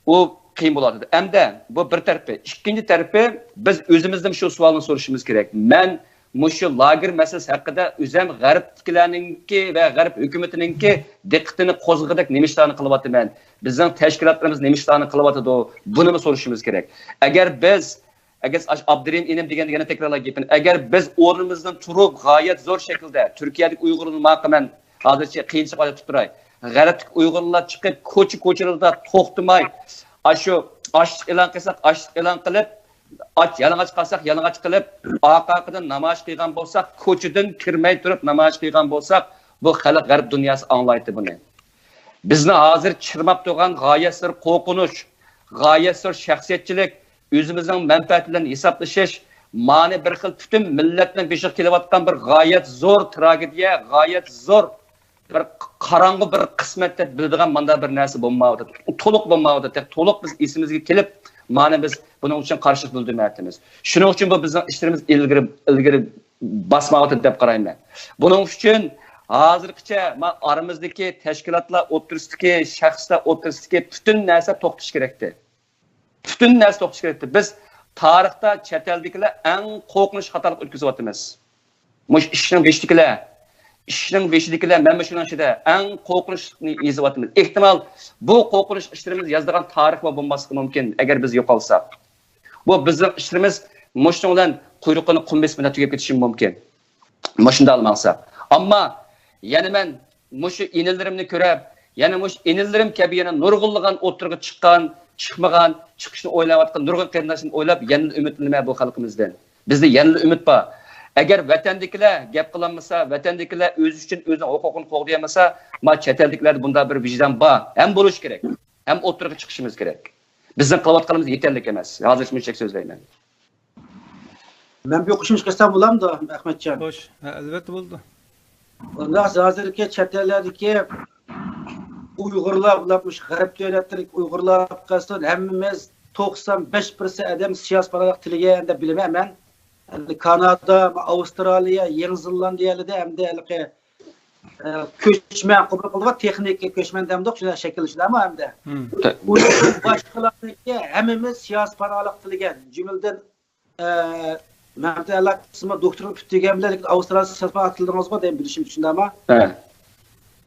ئۇ قىيىن بولۇۋاتىدۇ. ئەمدى بۇ بىر تەرىپى. ئىككىنچى تەرىپى، بىز ئۆزىمىزدىن شۇ سوئالنى سورىشىمىز كېرەك. مەن مۇشۇ لاگېر مەسىلىسى ھەققىدە ئۆزۈم غەربتىكىلەرنىڭكى ۋە غەرب ھۆكۈمىتىنىڭكى دىققىتىنى قوزغىغۇدەك نېمە ئىشلارنى قىلىۋاتىمەن؟ بىزنىڭ تەشكىلاتلىرىمىز نېمە ئىشلارنى قىلىۋاتىدۇ؟ بۇنىمۇ سورىشىمىز كېرەك. ئەگەر بىز ئەگەر ئاش-، ئابدۇرېھىم ئىنىم دېگەندە يەنە تەكرارلاپ گېپىنى، ئەگەر بىز ئورنىمىزدىن تۇرۇپ، غايەت زور شەكىلدە تۈركىيەدىكى ئۇيغۇرلارنى ماقۇل، مەن ھازىرچە قىيىنچىلىق ھالەتتە تۇراي. غەربتىكى ئۇيغۇرلار چىقىپ، كوچا-كوچىلاردا توختىماي، ئاشۇ ئاچلىق ئېلان قىلساق، ئاچلىق ئېلان قىلىپ، ئاچ، يالىڭاچ قالساق، يالىڭاچ قىلىپ، ئارقا-ئارقىدىن نامايىش قىلغان بولساق، كوچىدىن كىرمەي تۇرۇپ نامايىش قىلغان بولساق، بۇ خەلق غەرب دۇنياسى ئاڭلايتتى بۇنى. بىزنى ھازىر چىرماپ تۇرغان غايەت زور قورقۇنچ، غايەت زور شەخسىيەتچىلىك، ئۆزىمىزنىڭ مەنپەئەتى بىلەن ھېسابلىشىش، مانى بىر خىل پۈتۈن مىللەتنىڭ بېشىغا كېلىۋاتقان بىر غايەت زور تراگېدىيە، غايەت زور بىر قاراڭغۇ بىر قىسمەت دەپ بىلىدىغان مانداق بىر نەرسە بولمايۋاتىدۇ. تولۇق بولمايۋاتىدۇ. تولۇق بىز ئېسىمىزگە كېلىپ، مانا بىز بۇنىڭ ئۈچۈن قارشىلىق بىلدۈرمەيۋاتىمىز. شۇنىڭ ئۈچۈن بۇ بىزنىڭ ئىشلىرىمىز ئىلگىرى، ئىلگىرى باسمايۋاتىدۇ دەپ قارايمەن. بۇنىڭ ئۈچۈن ھازىرغىچە ما-، ئارىمىزدىكى تەشكىلاتلار ئوتتۇرىسىدىكى، شەخسلەر ئوتتۇرىسىدىكى پۈتۈن نەرسە توختىشى كېرەكتى. پۈتۈن نەرسە توختىشى كېرەكتى. بىز تارىختا چەت ئەلدىكىلەر ئەڭ قورقۇنچلۇق خاتالىق ئۆتكۈزۈۋاتىمىز. مۇشۇ ئىشنىڭ بېشىدىكىلەر، ئىشنىڭ بېشىدىكىلەر، مەن مۇشۇنىڭ ئىچىدە ئەڭ قورقۇنچلۇقنى يېزىۋاتىمەن. ئېھتىمال، بۇ قورقۇنچلۇق ئىشلىرىمىز يازىدىغان تارىخمۇ بولماسلىقى مۇمكىن، ئەگەر بىز يوقالساق. بۇ بىزنىڭ ئىشلىرىمىز مۇشۇنىڭ بىلەن قۇيرۇقىنى قۇم بېسىپ بىلەن تۈگەپ كېتىشى مۇمكىن. مۇشۇنداق ماڭسا. ئەمما يەنە مەن مۇشۇ ئىنىلىرىمنى كۆرۈپ، يەنە مۇشۇ ئىنىلىرىم كەبى يەنە نۇرغۇنلىغان ئوتتۇرىغا چىققان، چىقمىغان، چىقىشنى ئويلاۋاتقان نۇرغۇن قېرىنداشلىرىمنى ئويلاپ، يەنىلا ئۈمىدلىنىمەن بۇ خەلقىمىزدىن. بىزدە يەنىلا ئۈمىد بار. ئەگەر ۋەتەندىكىلەر گەپ قىلالمىسا، ۋەتەندىكىلەر ئۆزى ئۈچۈن ئۆزىنىڭ ھوقۇقىنى قوغدىيالمىسا، ما چەت ئەلدىكىلەردە بۇنداق بىر ۋىجدان بار، ھەم بولۇشى كېرەك، ھەم ئوتتۇرىغا چىقىشىمىز كېرەك. بىزنىڭ قىلىۋاتقىنىمىز يېتەرلىك ئەمەس. ھازىر مۇشۇنچە سۆزلەيمەن. مەن بىر قوشۇمچە قىلسام بولامدۇ، ئەخمەتجان؟ خوش، ھە، ئەلۋەتتە بولىدۇ. ئۇنداق ھازىرقى چەت ئەللەردىكى ئۇيغۇرلار، ئۇلار مۇشۇ غەرب دۆلەتلىرىدىكى ئۇيغۇرلار قالسۇن، ھەممىمىز توقسان بەش پىرسەنت ئادەم سىياسىي پاناھلىق تىلىگەن دەپ بىلىمەن مەن. ئەمدى كانادا، ئاۋسترالىيە، يېڭى زېلاندىيەلەردە ئەمدى ھېلىقى، ئە، كۆچمەن قوبۇل قىلىدىغان تېخنىكا كۆچمەن دەمدۇق، شۇنداق شەكىل شۇنداقمۇ ئەمدى؟ مم. ئۇنىڭ باشقىلارنىڭكى ھەممىمىز سىياسىي پاناھلىق تىلىگەن. جۈملىدىن ئە، مەمتىئاللا قىسمى دوكتورلۇق پۈتتۈرگەن بىلەن، لېكىن ئاۋسترالىيە سىياسىي پاناھلىق تىلىدىڭىزغۇ دەيمەن، بىلىشىمچە، شۇنداقمۇ؟ ھە.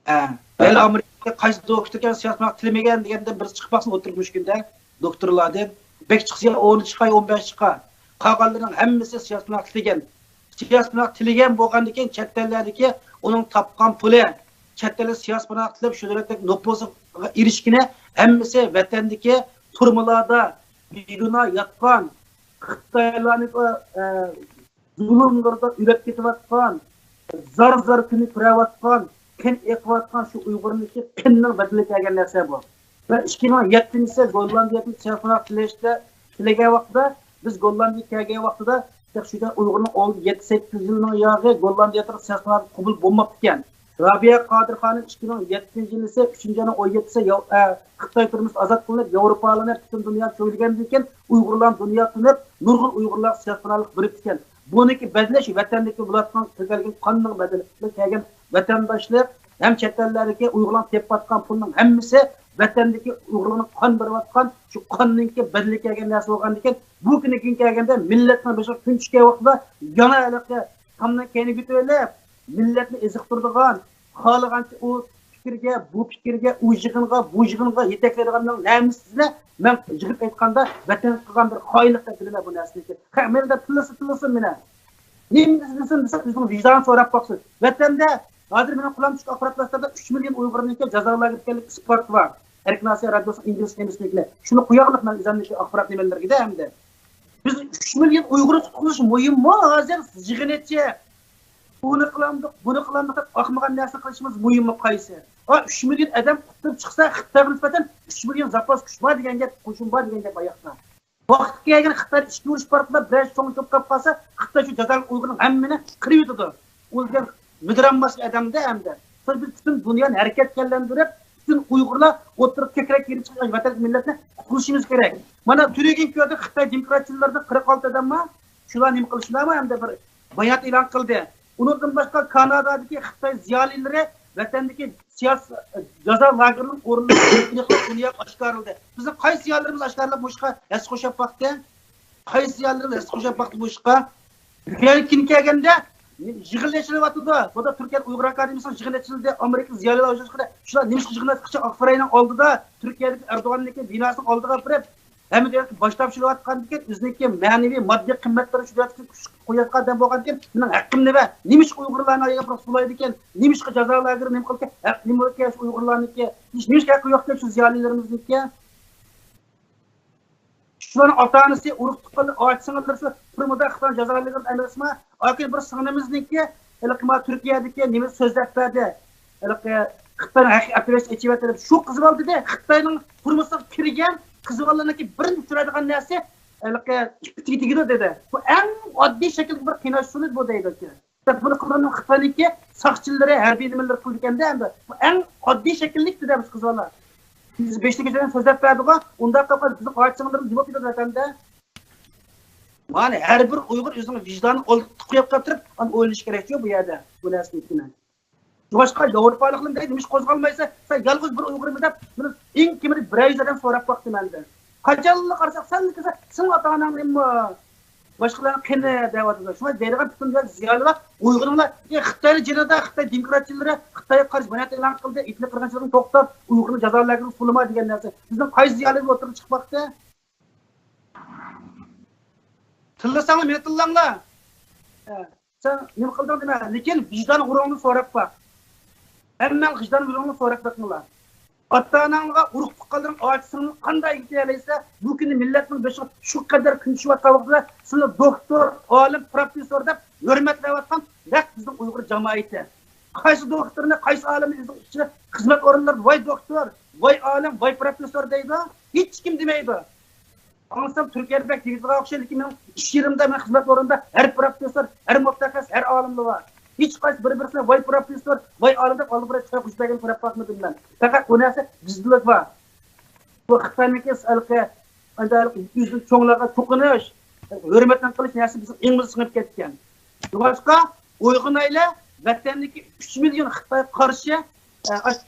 ئە، ھە. ھېلى ئامېرىكىدا قايسى دوكتوركەن سىياسىي پاناھلىق تىلىمىگەن دېگەندىن بىرسى چىقىپ باقسۇن ئوتتۇرىغا مۇشۇ كۈندە. دوكتورلاردىن بەك چىقسا يا ئونى چىقاي، ئون بەش چىقاي. قالغانلىرىنىڭ ھەممىسى سىياسىي پاناھلىق تىلىگەن. سىياسىي پاناھلىق تىلىگەن بولغاندىن كېيىن چەت ئەللەردىكى ئۇنىڭ تاپقان پۇلى، چەت ئەلدە سىياسىي پاناھلىق تىلەپ شۇ دۆلەتتىكى نوپۇسىغا ئېرىشكىنى ھەممىسى ۋەتەندىكى تۈرمىلاردا بىگۇناھ ياتقان، خىتايلارنى، ئە، زۇلۇملىرىدا ئۆلۈپ كېتىۋاتقان، زار-زار كۈنى كۆرۈۋاتقان، قېنى ئېقىۋاتقان شۇ ئۇيغۇرنىڭكى قېنىنىڭ بەدىلى كەلگەن نەرسە بۇ. ۋە ئىككى مىڭ يەتتىنچى يىلى گوللاندىيەدىن سەرسانات تىلەشتە، تىلىگەن ۋاقتىدا، بىز گوللاندىيەگە كەلگەن ۋاقتىدا، شۇ ئۇيغۇرنىڭ ئالدى يەتتە سەككىز يىلنىڭ ياغى گوللاندىيەدە سەرسانات قوبۇل بولماپتىكەن. رابىيە قادىر خانىم ئىككى مىڭ يەتتىنچى يىلى ئۈچىنچى ئاينىڭ ئون يەتتىسى ياۋ-، ئە، خىتاي تۈرمىسىدىن ئازاد قىلىنىپ، ياۋروپالىنى پۈتۈن دۇنيا چۆرىگەندىن كېيىن، ئۇيغۇرلارنى دۇنيا تونۇپ، نۇرغۇن ئۇيغۇرلارغا سەرساناتلىق بېرىپتىكەن. بۇنىڭكى بەدىلى شۇ ۋەتەندىكى بۇلارنىڭ تۆكۈلگەن قاننىڭ بەدىلى. كەلگەن ۋەتەنداشلىق ھەم چەت ئەللەردىكى ئۇيغۇرلارنىڭ تېپىۋاتقان پۇلنىڭ ھەممىسى ۋەتەندىكى ئۇيغۇرلارنىڭ قان بېرىۋاتقان شۇ قاننىڭكى بەدىلى كەلگەن نەرسە بولغاندىكىن، بۇ كۈنى كېيىن كەلگەندە مىللەتنىڭ بېشىغا كۈن چۈشكەن ۋاقتىدا يەنە ھېلىقى تامنى كەينىگە ئۆتۈۋېلىپ، مىللەتنى ئېزىقتۇرىدىغان، خالىغانچە ئۇ پىكىرگە، بۇ پىكىرگە، ئۇ يىغىنغا، بۇ يىغىنغا يېتەكلەيدىغاننىڭ ھەممىسىنى مەن يىغىپ ئېيتقاندا ۋەتەنگە قىلغان بىر خائىنلىق دەپ بىلىمەن بۇ نەرسىنى. ھە، مەن دەپ تىللىسا تىللىسۇن مېنى. نېمە دېسە دېسۇن، دېسە ئۆزىنىڭ ۋىجدانىنى سوراپ باقسۇن. ۋەتەندە ھازىر مېنىڭ قولۇمدا چۈشكەن ئاخبارات ۋاسىتىلىرىدە ئۈچ مىليون ئۇيغۇرنىڭكى جازا لاگېرىدا ئىكەنلىكى ئىسپات بار. ئەركىن ئاسىيا رادىيوسىنىڭ ئىنگلىز تېمىسىدىكىلەر. شۇنى قوياغلىق مەن ئۆزۈمنىڭكى ئاخبارات نېمىلىرىگە ئەمدى. بىز ئۈچ مىليون ئۇيغۇرنى قۇتقۇزۇش مۇھىممۇ ھازىر يىغىنىچى؟ ئۇنى قىلامدۇق، بۇنى قىلامدۇق دەپ ئاقمىغان نەرسىنى قىلىشىمىز مۇھىممۇ قايسى؟ ئا، ئۈچ مىليون ئادەم قۇتۇلۇپ چىقسا، خىتايغا نىسبەتەن ئۈچ مىليون زاپاس كۈچ بار دېگەن گەپ، قوشۇن بار دېگەن گەپ ئاياقتا. ۋاقتى كەلگەن خىتايدا ئىچكى ئۇرۇش پارتلاپ، بىرەر چوڭ توپ قاپ قالسا، خىتاي شۇ جازائىر ئۇيغۇرنىڭ ھەممىنى قىرىۋېتىدۇ. ئۇ دېگەن مىدىرام باشقا ئادەمدە ئەمدى. شۇڭا بىز پۈتۈن دۇنيانى ھەرىكەتكە ئايلاندۇرۇپ، پۈتۈن ئۇيغۇرلار ئوتتۇرىغا كۆكرەك كېرىپ چىققان ۋەتەن مىللەتنى قۇتقۇزۇشىمىز كېرەك. مانا تۈنۈگۈن كۆردۇق، خىتاي دېموكراتچىلىرىدىن قىرىق ئالتە ئادەم بار. شۇلار نېمە قىلىشىلارمۇ ئەمدى بىر بايانات ئېلان قىلدى. ئۇنىڭدىن باشقا، كانادادىكى خىتاي زىيالىيلىرى ۋەتەندىكى سىياسىي جازا لاگېرىنىڭ ئورۇنلىرى دۇنياغا ئاشكارىلىدى. بىزنىڭ قايسى زىيالىيلىرىمىز ئاشكارىلاپ مۇشۇغا ھەسسە قوشۇپ باقتى؟ قايسى زىيالىيلىرىمىز ھەسسە قوشۇپ باقتى مۇشۇغا؟ بۈگۈنكى كۈنى كەلگەندە يىغىن ئېچىلىۋاتىدۇ. بۇدا تۈركىيە ئۇيغۇر ئاكادېمىيىسىنىڭ يىغىنى ئېچىلدى. ئامېرىكا زىيالىيلار ئۇيۇشۇشقىدە شۇلار نېمىشقا يىغىن ئاچقىچە ئاقساراينىڭ ئالدىدا، تۈركىيەدىكى ئەردوغاننىڭكى بىناسىنىڭ ئالدىغا بېرىپ، ھەممە دۆلەتكە باش تاپشۇرۇۋاتقاندىكىن، ئۆزىنىڭكى مەنىۋى، ماددىي قىممەتلىرىنى شۇ دۆلەتكە كۈچ قويۇۋاتقان ئادەم بولغاندىكىن، مېنىڭ ھەققىم نېمە؟ نېمىشقا ئۇيغۇرلارنى ئاياغ بۇلايدىكەن؟ نېمىشقا جازا لاگېرى نېمە قىلىدىكەن؟ ھەق نېمە بولىدىكەن شۇ ئۇيغۇرلارنىڭكى؟ ھېچ نېمىشقا ھەققى يوقكەن شۇ زىيالىيلىرىمىزنىڭكى؟ شۇلارنىڭ ئاتا-ئانىسى، ئۇرۇق-تۇغقانلىرى، ئاچا-سىڭىللىرى شۇ تۈرمىدە خىتاي جازالىغان ئەمەسمۇ؟ ئاكىن بىر سىڭلىمىزنىڭكى ھېلىقى ما تۈركىيەدىكى نېمە سۆزلەپ بەردى. ھېلىقى خىتاينىڭ ھەققى ئەپەرەش ئېچىۋەتتى دەپ شۇ قىز بالا دېدى. خىتاينىڭ تۈرمىسىگە كىرگەن قىز بالىلارنىڭكى بىرىنچى ئۇچرايدىغان نەرسە ھېلىقى ئىپپىتىگە تېگىدۇ دېدى. بۇ ئەڭ ئاددىي شەكىلدىكى بىر قىيناش ئۇسۇلى بۇ دەيدۇ. بۇنى قىلغىنىم خىتاينىڭكى ساقچىلىرى، ھەربىي نېمىلىرى قىلىدىكەندە ئەمدى. بۇ ئەڭ ئاددىي شەكىللىك دېدى بىز قىز بالا. بىز بېشىدىكى سۆزلەپ بەردىغۇ، ئۇنداق قىلىپ بىزنىڭ ئاچا-سىڭىللىرىمىز نېمە بولۇپ كېتىدۇ ۋەتەندە؟ مانا ھەر بىر ئۇيغۇر ئۆزىنىڭ ۋىجدانىنى ئالدىغا قويۇپ قېتىرىپ، ئاندىن ئويلىنىشى كېرەك شۇ بۇ يەردە بۇ نەرسىنى. شۇڭلاشقا ياۋروپالىقلار دەيدۇ، نېمىشقا قوزغالمايسەن؟ سەن يالغۇز بىر ئۇيغۇرمۇ دەپ، بۇنى ئەڭ كېمىدە بىرەر يۈز ئادەم سوراپ باقتى مەندىن. قاچانلا قارىساق، سەن كىرسەڭ، سېنىڭ ئاتا-ئاناڭ نېمە؟ باشقىلارنىڭ قېنى دەۋاتىدۇ. شۇڭا دەيدىغان پۈتۈن دۇنيا زىيالىيلار، ئۇيغۇرۇڭلار، ئى، خىتاينىڭ جېنىدا خىتاي دېموكراتچىلىرى خىتايغا قارشى بايانات ئېلان قىلدى، ئېتنىك قىرغىنچىلىقنى توختات، ئۇيغۇرنى جازا لاگېرىغا سولىما دېگەن نەرسە. بىزنىڭ قايسى زىيالىيلىرىمىز ئوتتۇرىغا چىقىپ باقتى؟ تىللىساڭلار مېنى تىللاڭلار. ھە، سەن نېمە قىلدىڭ دېمە، لېكىن ۋىجدان غۇرۇرۇڭنى سوراپ باق. ھەممەڭ ۋىجدان غۇرۇرۇڭنى سوراپ بېقىڭلار. ئاتا-ئاناڭلارغا، ئۇرۇق-تۇغقانلىرىڭ، ئاچا-سىڭىلىڭ قانداق ئىگىلىيەلەيسەن؟ بۇ كۈنى مىللەتنىڭ بېشىغا شۇ قەدەر كۈن چۈشۈۋاتقان ۋاقتىدا سىلەر دوكتور، ئالىم، پروفېسسور دەپ ھۆرمەتلەۋاتقان نەق بىزنىڭ ئۇيغۇر جامائىتى. قايسى دوكتورنى، قايسى ئالىمنى ئۆزىنىڭ ئىچىدە خىزمەت ئورۇنلىرىدا ۋاي دوكتور، ۋاي ئالىم، ۋاي پروفېسسور دەيدۇ؟ ھېچكىم دېمەيدۇ. ئاڭلىسام، تۈركىيەدە بەك دېگۈزىغا ئوخشايدۇ، لېكىن مېنىڭ ئىش يېرىمدە، مېنىڭ خىزمەت ئورنۇمدا ھەر پروفېسسور، ھەر مۇتەخەسسىس، ھەر ئالىملا بار. ھېچقايسى بىر-بىرسىنى ۋاي پروفېسسور، ۋاي ئالىم دەپ ئالدى بىرەر چاي قۇيۇپ بەرگەن كۆرۈپ باقمىدىم مەن. پەقەت ئۇ نەرسە بىزدىلا بار. بۇ خىتاينىڭكى ھېلىقى، ئەنە ھېلىقى ئۆزىنىڭ چوڭلارغا چوقۇنۇش، ھۆرمەتنى قىلىش نەرسە بىزنىڭ ئېڭىمىزگە سىڭىپ كەتكەن. شۇڭلاشقا ئويغىنايلى، ۋەتەندىكى ئۈچ مىليون خىتايغا قارشى ئە، ئاش-،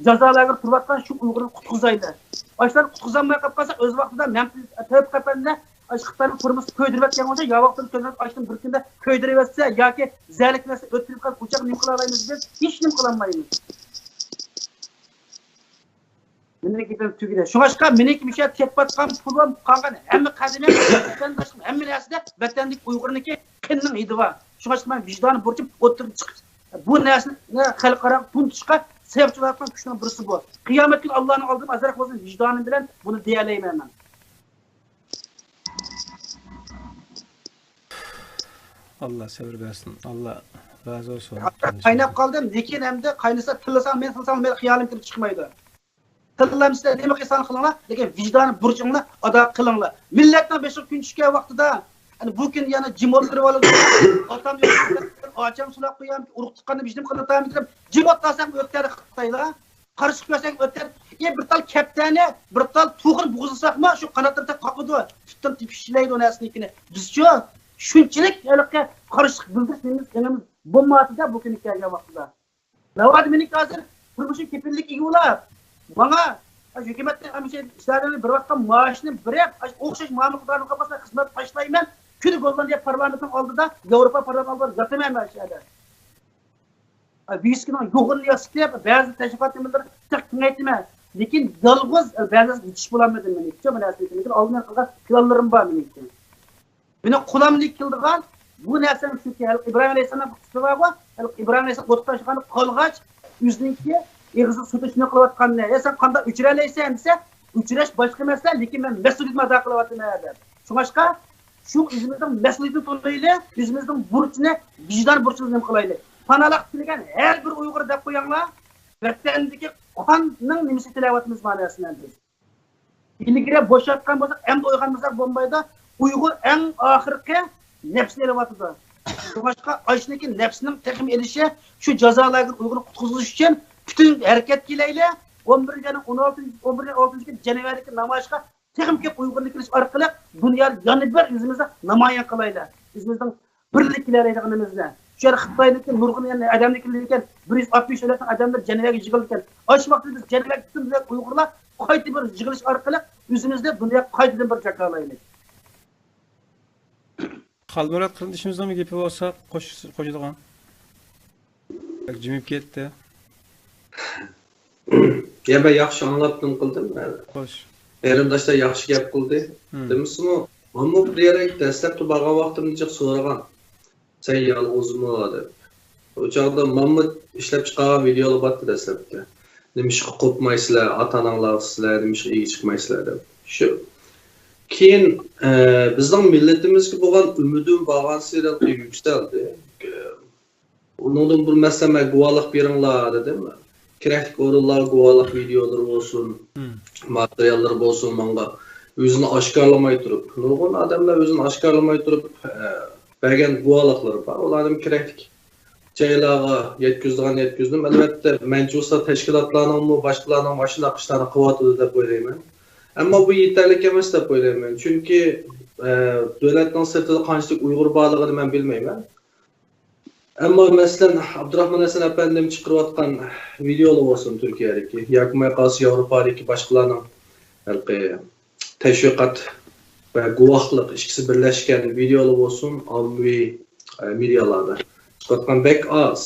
جازا لاگېرىدا تۇرۇۋاتقان شۇ ئۇيغۇرنى قۇتقۇزايلى. ئاشۇلارنى قۇتقۇزالماي قاپ قالسا، ئۆز ۋاقتىدا مەمتىلى تەۋپىق ئەپەندى ئاشۇ خىتاينىڭ تۈرمىسىنى كۆيدۈرۈۋەتكەن بولسا، يا ۋاقتىدا كۆيدۈرۈپ، ئاشتىن بىر كۈندە كۆيدۈرۈۋەتسە ياكى زەھەرلىك نەرسە ئۆتكۈزۈپ قالسا، ئۇ چاغ نېمە قىلالايمىز بىز؟ ھېچ نېمە قىلالمايمىز. مېنىڭكى تۈگىدى. شۇڭلاشقا مېنىڭكى مۇشۇ يەردە تېپىۋاتقان پۇلۇم، قالغان ھەممە قەدىمىم، ۋەتەنداشلىقىم، ھەممە نەرسىدە ۋەتەندىكى ئۇيغۇرنىڭكى قېنىنىڭ ھىدى بار. شۇڭلاشقا مەن ۋىجدانىي بۇرچۇم ئوتتۇرىغا چىقىپ، بۇ نەرسىنى خەلقئاراغا تونۇتۇشقا سەۋەبچى بولۇۋاتقان كۈچنىڭ بىرسى بۇ. قىيامەت كۈنى ئاللانىڭ ئالدىدا ئازراق بولسۇن ۋىجدانىم بىلەن بۇنى دېيەلەيمەن مەن. ئاللا سەۋر بەرسۇن. ئاللا رازى بولسۇن. قايناپ قالدىم، لېكىن ئەمدى قاينىسا تىللىساڭ، مەن تىللىساڭ مەن خىيالىم كىرىپ چىقمايدۇ. تىللامسىلەر، نېمە قىلساڭلار قىلىڭلار، لېكىن ۋىجدانىي بۇرچۇڭلار ئادا قىلىڭلار. مىللەتنىڭ بېشىغا كۈن چۈشكەن ۋاقتىدا، ئەنە بۇ كۈن يەنە جىم ئولتۇرۇپ ئالىدۇ. ئاتام يوق، ئاچام سۇلاپ قويامتى، ئۇرۇق تۇغقاننى بىزنىڭ قىلىپ ئاتامتى دەپ جىم ئولتۇرساق ئۆتەر خىتايلار. قارشى كۆرسەك ئۆتەر. ئى، بىر تال كەپتەرنى، بىر تال توخۇنى بوغۇزلىساقمۇ شۇ قاناتلىرى تېخى قاقىدۇ. تۈپتىن تېپىشلەيدۇ نەرسىنىڭكىنى. بىزچۇ شۇنچىلىك ھېلىقى قارشىلىق بىلدۈرۈش نېمىمىز، ئېڭىمىز بولمايتتى بۇ كۈنگە كەلگەن ۋاقتىدا. ناۋادا مېنىڭكى ھازىر تۇرمۇشۇم كېپىللىك ئېگە بولاپ، ماڭا ھۆكۈمەتنىڭ ھەمىشە ئىشلارنى بېرىۋاتقان مائاشنى بېرىپ، ئوخشاش مۇئامىلە قىلىدىغان بولسا خىزمەت تاشلايمەن. كۈنى گوللاندىيە پارلامېنتىنىڭ ئالدىدا، ياۋروپا پارلامېنتىنىڭ ئالدىدا ياتىمەن مەن شۇ يەردە. ۋىسكىنىڭ يوغىنىنى ياسىتىپ، بەزى تەشۋىقات نېمىلىرىنى تېخى كېڭەيتىمەن. لېكىن يالغۇز بەزى يېتىش بولالمىدىم مېنىڭكى. شۇ نەرسىنى، لېكىن ئالدىن قىلغان پىلانلىرىم بار مېنىڭكى. مېنىڭ قولۇمدىن كېلىدىغان بۇ نەرسەم شۇكى، ھېلىقى ئىبراھىم ئەلەيھىسسالامنىڭ قىسسىسى بارغۇ، ھېلىقى ئىبراھىم ئەلەيھىسسالام ئوتقا تاشلىغاندا قالغاچ، ئۆزىنىڭكى ئېغىزىغا سۇ تېشىنى قىلىۋاتقاننى، يا سەن قانداق ئۆچۈرەلەيسەن دېسە، ئۆچۈرۈش باشقا مەسىلە، لېكىن مەن مەسئۇلىيىتىمنى ئادا قىلىۋاتىمەن دەپ. شۇڭلاشقا، شۇ ئۆزىمىزنىڭ مەسئۇلىيىتىنى تونۇيلى، ئۆزىمىزنىڭ بۇرچىنى، ۋىجدان بۇرچىمىزنى نېمە قىلايلى. پاناھلىققا تىلىگەن ھەر بىر ئۇيغۇر دەپ قويۇڭلار، ۋەتەندىكى قاننىڭ نېمىسى تىلەۋاتىمىز مانا نەرسىنى بىز. ئىلگىرى بوشاتقان بولساق، ئەمدى ئويغانمىساق بولمايدۇ. ئۇيغۇر ئەڭ ئاخىرقى نەپسىنى ئېلىۋاتىدۇ. شۇڭلاشقا ئاشۇنىڭكى نەپسىنىڭ تېخىمۇ ئېلىشى، شۇ جازا لاگېرىدىن ئۇيغۇرنى قۇتقۇزۇش ئۈچۈن پۈتۈن ھەرىكەتكە كېلەيلى. ئون بىرىنچى ئاينىڭ ئون ئالتىنچى، ئون بىرىنچى، ئون ئالتىنچى كۈنى جەنۋەدىكى نامايىشقا تېخىمۇ كۆپ ئۇيغۇرنى كىرىش ئارقىلىق دۇنيادا يەنە بىر ئۆزىمىزنى نامايان قىلايلى. ئۆزىمىزنىڭ بىرلىككە كېلەلەيدىغىنىمىزنى. شۇ يەردە خىتاينىڭكى نۇرغۇن يەنە ئادەمنى كېلىدىكەن، بىر يۈز ئاتمىش دۆلەتنىڭ ئادەملىرى جەنۋەگە يىغىلىدىكەن. ئاشۇ ۋاقىتتا بىز جەنۋەگە پۈتۈن دۆلەت ئۇيغۇرلار قايتا بىر يىغىلىش ئارقىلىق ئۆزىمىزنى دۇنياغا قايتىدىن بىر جاكارلايلى. خالمۇرات قېرىندىشىمىزنىڭمۇ گېپى بولسا قوش-، قوشىدىغان. بەك جىمىپ كەتتى. يا، مەن ياخشى ئاڭلاپتىن قىلدىم. خوش. قېرىنداشلار ياخشى گەپ قىلدى. دېمىسىمۇ، مەنمۇ بىر يەرگە دەسلەپتە بارغان ۋاقتىمدا جىق سورىغان. سەن يالغۇزمۇ دەپ. ئۇ چاغدا مەنمۇ ئىشلەپ چىقارغان ۋىدېئولار بارتتى دەسلەپتە. نېمىشقا قوپمايسىلەر، ئاتا-ئاناڭلارغا سىلەر نېمىشقا ئىگە چىقمايسىلەر دەپ. شۇ. كېيىن، ئە، بىزنىڭ مىللىتىمىزگە بولغان ئۈمىدىم بارغانسېرى يۈكسەلدى. ئۇنىڭدىن بۇرۇن، مەسىلەن، مەن گۇۋاھلىق بېرىڭلار دېدىم. كېرەكلىك ئورۇنلارغا گۇۋاھلىق ۋىدېئولىرى بولسۇن، ماتېرىياللىرى بولسۇن، ماڭا ئۆزىنى ئاشكارىلىماي تۇرۇپ، نۇرغۇن ئادەملەر ئۆزىنى ئاشكارىلىماي تۇرۇپ، ئە، بەرگەن گۇۋاھلىقلىرى بار. ئۇلارنى كېرەكلىك جايلارغا يەتكۈزىدىغان يەتكۈزدۈم. ئەلۋەتتە، مەنچە بولسا تەشكىلاتلارنىڭمۇ، باشقىلارنىڭمۇ ئاشۇنداق ئىشلارنى قىلىۋاتىدۇ دەپ ئويلايمەن. ئەمما بۇ يېتەرلىك ئەمەس دەپ ئويلايمەن. چۈنكى، ئە، دۆلەتنىڭ سىرتىدا قانچىلىك ئۇيغۇر بارلىقىنى مەن بىلمەيمەن. ئەمما، مەسىلەن، ئابدۇراخمان ھەسەن ئەپەندىم چىقىرىۋاتقان ۋىدېئولار بولسۇن تۈركىيەدىكى، ياكى بولماي قالسا ياۋروپادىكى باشقىلارنىڭ ھېلىقى تەشۋىقات ۋە گۇۋاھلىق ئىككىسى بىرلەشكەن ۋىدېئولار بولسۇن، ئاممىۋى، ئە، مېدىيالاردا چىقىۋاتقان بەك ئاز.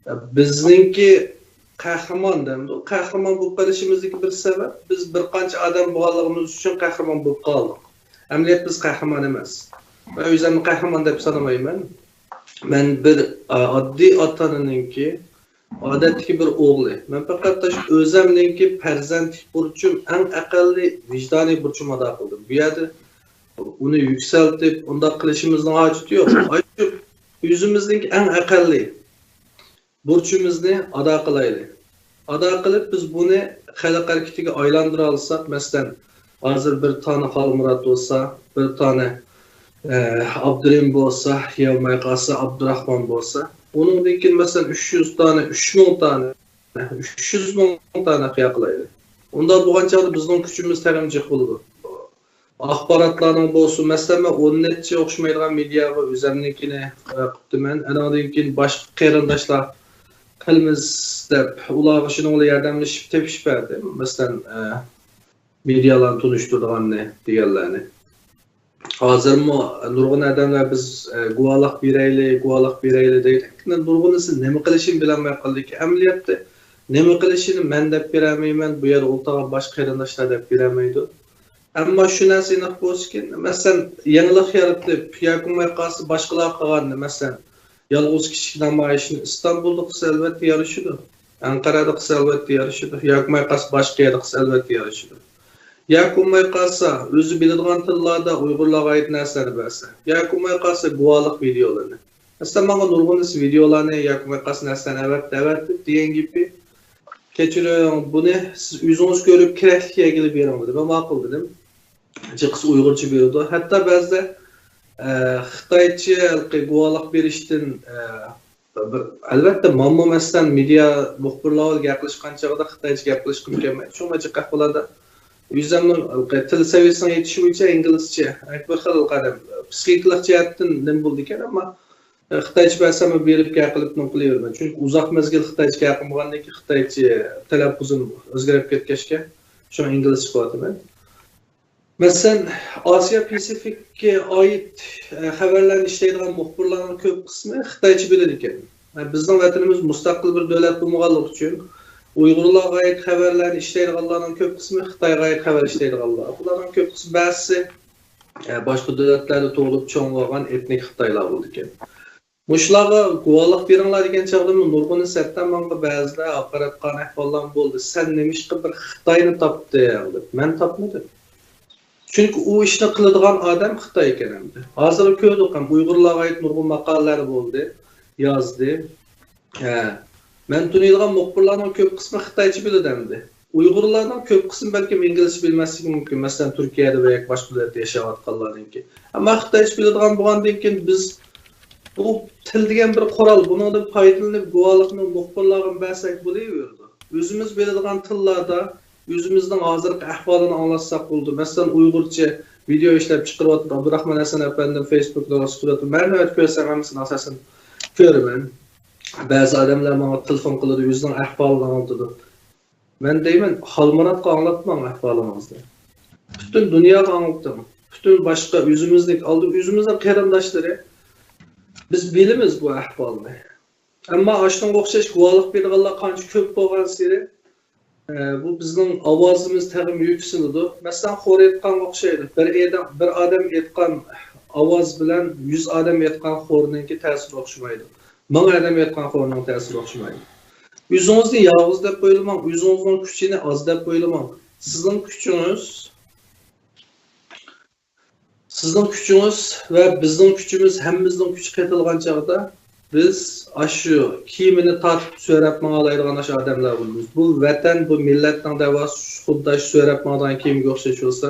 ئە، بىزنىڭكى قەھرىمان دەمدۇ، قەھرىمان بولۇپ قېلىشىمىزدىكى بىر سەۋەب، بىز بىر قانچە ئادەم بولغانلىقىمىز ئۈچۈن قەھرىمان بولۇپ قالدۇق. ئەمەلىيەتتە بىز قەھرىمان ئەمەس. مەن ئۆزۈمنى قەھرىمان دەپ سانىمايمەن. مەن بىر، ئا، ئاددىي ئاتا-ئانىنىڭكى، ئادەتتىكى بىر ئوغلى. مەن پەقەت ئاشۇ ئۆزۈمنىڭكى پەرزەنتلىك بۇرچۇم، ئەڭ ئەقەللىي ۋىجدانىي بۇرچۇمنى ئادا قىلدىم. بۇ يەردە ئۇنى يۈكسەلتىپ، ئۇنداق قىلىشىمىزنىڭ ھاجىتى يوق. ئاشۇ ئۆزىمىزنىڭكى ئەڭ ئەقەللىي بۇرچىمىزنى ئادا قىلايلى. ئادا قىلىپ، بىز بۇنى خەلق ھەرىكىتىگە ئايلاندۇرالىساق، مەسىلەن، ھازىر بىر تانە خالمۇرات بولسا، بىر تانە، ئە، ئابدۇرېھىم بولسا، يا بولماي قالسا ئابدۇراخمان بولسا، ئۇنىڭدىن كېيىن، مەسىلەن، ئۈچ يۈز تانە، ئۈچ مىڭ تانە، ئۈچ يۈز مىڭ تانە قىيا قىلايلى. ئۇنداق بولغان چاغدا بىزنىڭ كۈچىمىز تېخىمۇ جىق بولىدۇ. ئاخباراتلارنىڭ بولسۇن، مەسىلەن، مەن ئون نەچچە ئوخشىمايدىغان مېدىياغا ئۆزەمنىڭكىنى، ئە، قىپتىمەن. ئانىڭدىن كېيىن باشقا قېرىنداشلار قىلىمىز دەپ، ئۇلارغا شۇنىڭ بىلەن ياردەملىشىپ تېپىشىپ بەردىم. مەسىلەن، ئە، مېدىيالارنى تونۇشتۇرىدىغاننى دېگەنلەرنى. ھازىرمۇ نۇرغۇن ئادەملەر بىز، ئە، گۇۋاھلىق بېرەيلى، گۇۋاھلىق بېرەيلى دەيدۇ. لېكىن نۇرغۇنىسى نېمە قىلىشىنى بىلەلمەي قالدىكى. ئەمەلىيەتتە نېمە قىلىشىنى مەن دەپ بېرەلمەيمەن، بۇ يەردە ئولتۇرغان باشقا قېرىنداشلار دەپ بېرەلمەيدۇ. ئەمما شۇ نەرسە ئېنىق بولسىكىن، مەسىلەن، يېڭىلىق يارىتىپ ياكى بولماي قالسا باشقىلار قىلغاننى، مەسىلەن، يالغۇز كىشىلىك نامايىشنى ئىستانبۇلدا قىلسا ئەلۋەتتە يارىشىدۇ، ئەنقەرەدە قىلسا ئەلۋەتتە يارىشىدۇ، ياكى بولماي قالسا باشقا يەردە قىلسا ئەلۋەتتە يارىشىدۇ. ياكى بولماي قالسا، ئۆزى بىلىدىغان تىللاردا ئۇيغۇرلارغا ئائىت نەرسىلەرنى بەرسە، ياكى بولماي قالسا، گۇۋاھلىق ۋىدېئولىرىنى. مەسىلەن، ماڭا نۇرغۇنلىسى ۋىدېئولارنى ياكى بولماي قالسا نەرسىلەرنى ئەۋەتتى، ئەۋەتتى دېگەن گېپى. كەچۈرۈڭ، بۇنى سىز ئۆزىڭىز كۆرۈپ، كېرەكلىك يەرگە ئېلىپ بېرىڭ دېدى. مەن ماقۇل دېدىم. جىقىسى ئۇيغۇرچە بېرىدۇ. ھەتتا بەزىدە، ئە، خىتايچە ھېلىقى گۇۋاھلىق بېرىشتىن، ئە، بىر، ئەلۋەتتە، مەنمۇ مەسىلەن، مېدىيا مۇخبىرلار بىلەن گەپلەشكەن چاغدا خىتايچە گەپلەشكۈم كەلمەيدۇ. شۇڭا جىق ئەھۋالدا ئۆزۈمنىڭ تىل سەۋىيەسىنىڭ يېتىشى بويىچە ئىنگلىزچە، بىر خىل قەدەم، پسىخىكىلىق جەھەتتىن نېمە بولىدىكەن، ئەمما خىتايچە بەرسەممۇ بېرىپ گەپ قىلىپ نېمە قىلىۋېرىمەن. چۈنكى ئۇزاق مەزگىل خىتايچە گەپ قىلمىغاندىن كېيىن خىتايچە تەلەپپۇزۇم ئۆزگىرىپ كەتكەچكە، شۇڭا ئىنگلىزچە قىلىۋاتىمەن. مەسىلەن، ئاسىيا پىسىفىككە ئائىت، ئە، خەۋەرلەرنى ئىشلەيدىغان مۇخبىرلارنىڭ كۆپ قىسمى خىتايچە بىلىدىكەن. ئە، بىزنىڭ ۋەتىنىمىز مۇستەقىل بىر دۆلەت بولمىغانلىقى ئۈچۈن، ئۇيغۇرلارغا ئائىت خەۋەرلەرنى ئىشلەيدىغانلارنىڭ كۆپ قىسمى خىتايغا ئائىت خەۋەر ئىشلەيدىغانلار. بۇلارنىڭ كۆپ قىسمى بەزىسى، ئە، باشقا دۆلەتلەردە تۇغۇلۇپ چوڭ بولغان ئېتنىك خىتايلار بولىدىكەن. مۇشۇلارغا گۇۋاھلىق بېرىڭلار دېگەن چاغدىمۇ نۇرغۇنى سەتتە ماڭا بەزىلەر ھاقارەت قىلغان ئەھۋاللارمۇ بولدى. سەن نېمىشقا بىر خىتاينى تاپتىڭ دەپ. مەن تاپمىدىم. چۈنكى ئۇ ئىشنى قىلىدىغان ئادەم خىتاي ئىكەن ئەمدى. ھازىر كۆردۇق ھەم ئۇيغۇرلارغا ئائىت نۇرغۇن ماقالىلەر بولدى، يازدى. ھە. مەن تونۇيدىغان مۇخبىرلارنىڭ كۆپ قىسمى خىتايچە بىلىدۇ ئەمدى. ئۇيغۇرلارنىڭ كۆپ قىسمى بەلكىم ئىنگلىزچە بىلمەسلىكى مۇمكىن. مەسىلەن، تۈركىيەدە ۋە ياكى باشقا دۆلەتتە ياشاۋاتقانلارنىڭكى. ئەمما خىتايچە بىلىدىغان بولغاندىن كېيىن بىز بۇ تىل دېگەن بىر قورال، بۇنىڭدىن پايدىلىنىپ گۇۋاھلىقنى مۇخبىرلارغا بەرسەك بولۇۋېرىدۇ. ئۆزىمىز بىلىدىغان تىللاردا ئۆزىمىزنىڭ ھازىرقى ئەھۋالىنى ئاڭلاتساق بولىدۇ. مەسىلەن، ئۇيغۇرچە ۋىدېئو ئىشلەپ چىقىرىۋاتىدۇ ئابدۇراخمان ھەسەن ئەپەندىم، فېيسبۇكتا ئىشلىتىۋاتىدۇ. مەن نۆۋەت كۆرسەم ھەممىسىنى ئاساسەن كۆرىمەن. بەزى ئادەملەر ماڭا تېلېفون قىلىدۇ، ئۆزىنىڭ ئەھۋالىنى ئاڭلىتىدۇ. مەن دەيمەن، خالمۇراتقا ئاڭلاتماڭ ئەھۋالىڭىزنى. پۈتۈن دۇنياغا ئاڭلىتىڭ. پۈتۈن باشقا ئۆزىمىزنىڭ ئالدى، ئۆزىمىزنىڭ قېرىنداشلىرى. بىز بىلىمىز بۇ ئەھۋالنى. ئەمما ئاشۇنىڭغا ئوخشاش گۇۋاھلىق بېرىدىغانلار قانچە كۆپ بولغانسېرى، ئە، بۇ بىزنىڭ ئاۋازىمىز تېخىمۇ يۈكسىلىدۇ. مەسىلەن، خور ئېيتقانغا ئوخشايدۇ. بىر ئېدەم، بىر ئادەم ئېيتقان ئاۋاز بىلەن يۈز ئادەم ئېيتقان خورنىڭكى تەسىرى ئوخشىمايدۇ. مىڭ ئادەم ئېيتقان خورنىڭ تەسىرى ئوخشىمايدۇ. ئۆزىڭىزنى يالغۇز دەپ ئويلىماڭ، ئۆزىڭىزنىڭ كۈچىنى ئاز دەپ ئويلىماڭ. سىزنىڭ كۈچىڭىز، سىزنىڭ كۈچىڭىز ۋە بىزنىڭ كۈچىمىز، ھەممىمىزنىڭ كۈچى قېتىلغان چاغدا، بىز ئاشۇ كىيىمىنى تارتىپ سۆرەپ ماڭالايدىغان ئاشۇ ئادەملەر بولىمىز. بۇ ۋەتەن، بۇ مىللەتنىڭ دەۋاسى خۇددى ئاشۇ سۆرەپ ماڭىدىغان كىيىمگە ئوخشاش بولسا،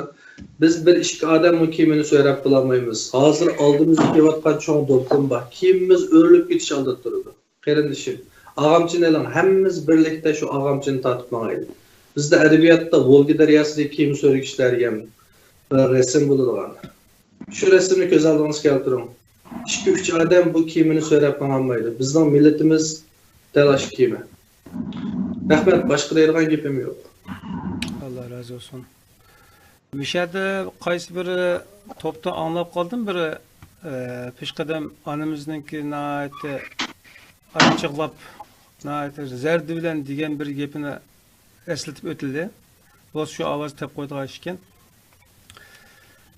بىز بىر ئىككى ئادەمنىڭ كىيىمىنى سۆرەپ بولالمايمىز. ھازىر ئالدىمىزدا كېلىۋاتقان چوڭ دولقۇن بار. كىيىمىمىز ئۆرۈلۈپ كېتىش ئالدىدا تۇرىدۇ. قېرىندىشىم، ئاغامچىنى ئېلىڭ، ھەممىمىز بىرلىكتە شۇ ئاغامچىنى تارتىپ ماڭايلى. بىزدە ئەدەبىياتتا ۋولگا دەرياسىدىكى كىيىم سۆرىگۈچىلەر دېگەن بىر رەسىم بولىدىغان. شۇ رەسىمنى كۆز ئالدىڭىزغا كەلتۈرۈڭ. ئىككى، ئۈچ ئادەم بۇ كىيىمىنى سۆرەپ ماڭالمايدۇ. بىزنىڭ مىللىتىمىز دەل ئاشۇ كىيىمى. رەھمەت، باشقا دەيدىغان گېپىم يوق. ئاللا رازى بولسۇن. مۇشۇ يەردە قايسى بىر توپتا ئاڭلاپ قالدىم، بىر، ئە، پېشقەدەم ئانىمىزنىڭكى ناھايىتى ئاچچىقلاپ، ناھايىتى زەردە بىلەن دېگەن بىر گېپىنى ئەسلىتىپ ئۆتۈلدى. بولسا شۇ ئاۋاز تېپىپ قويىدىغان ئىشكەن.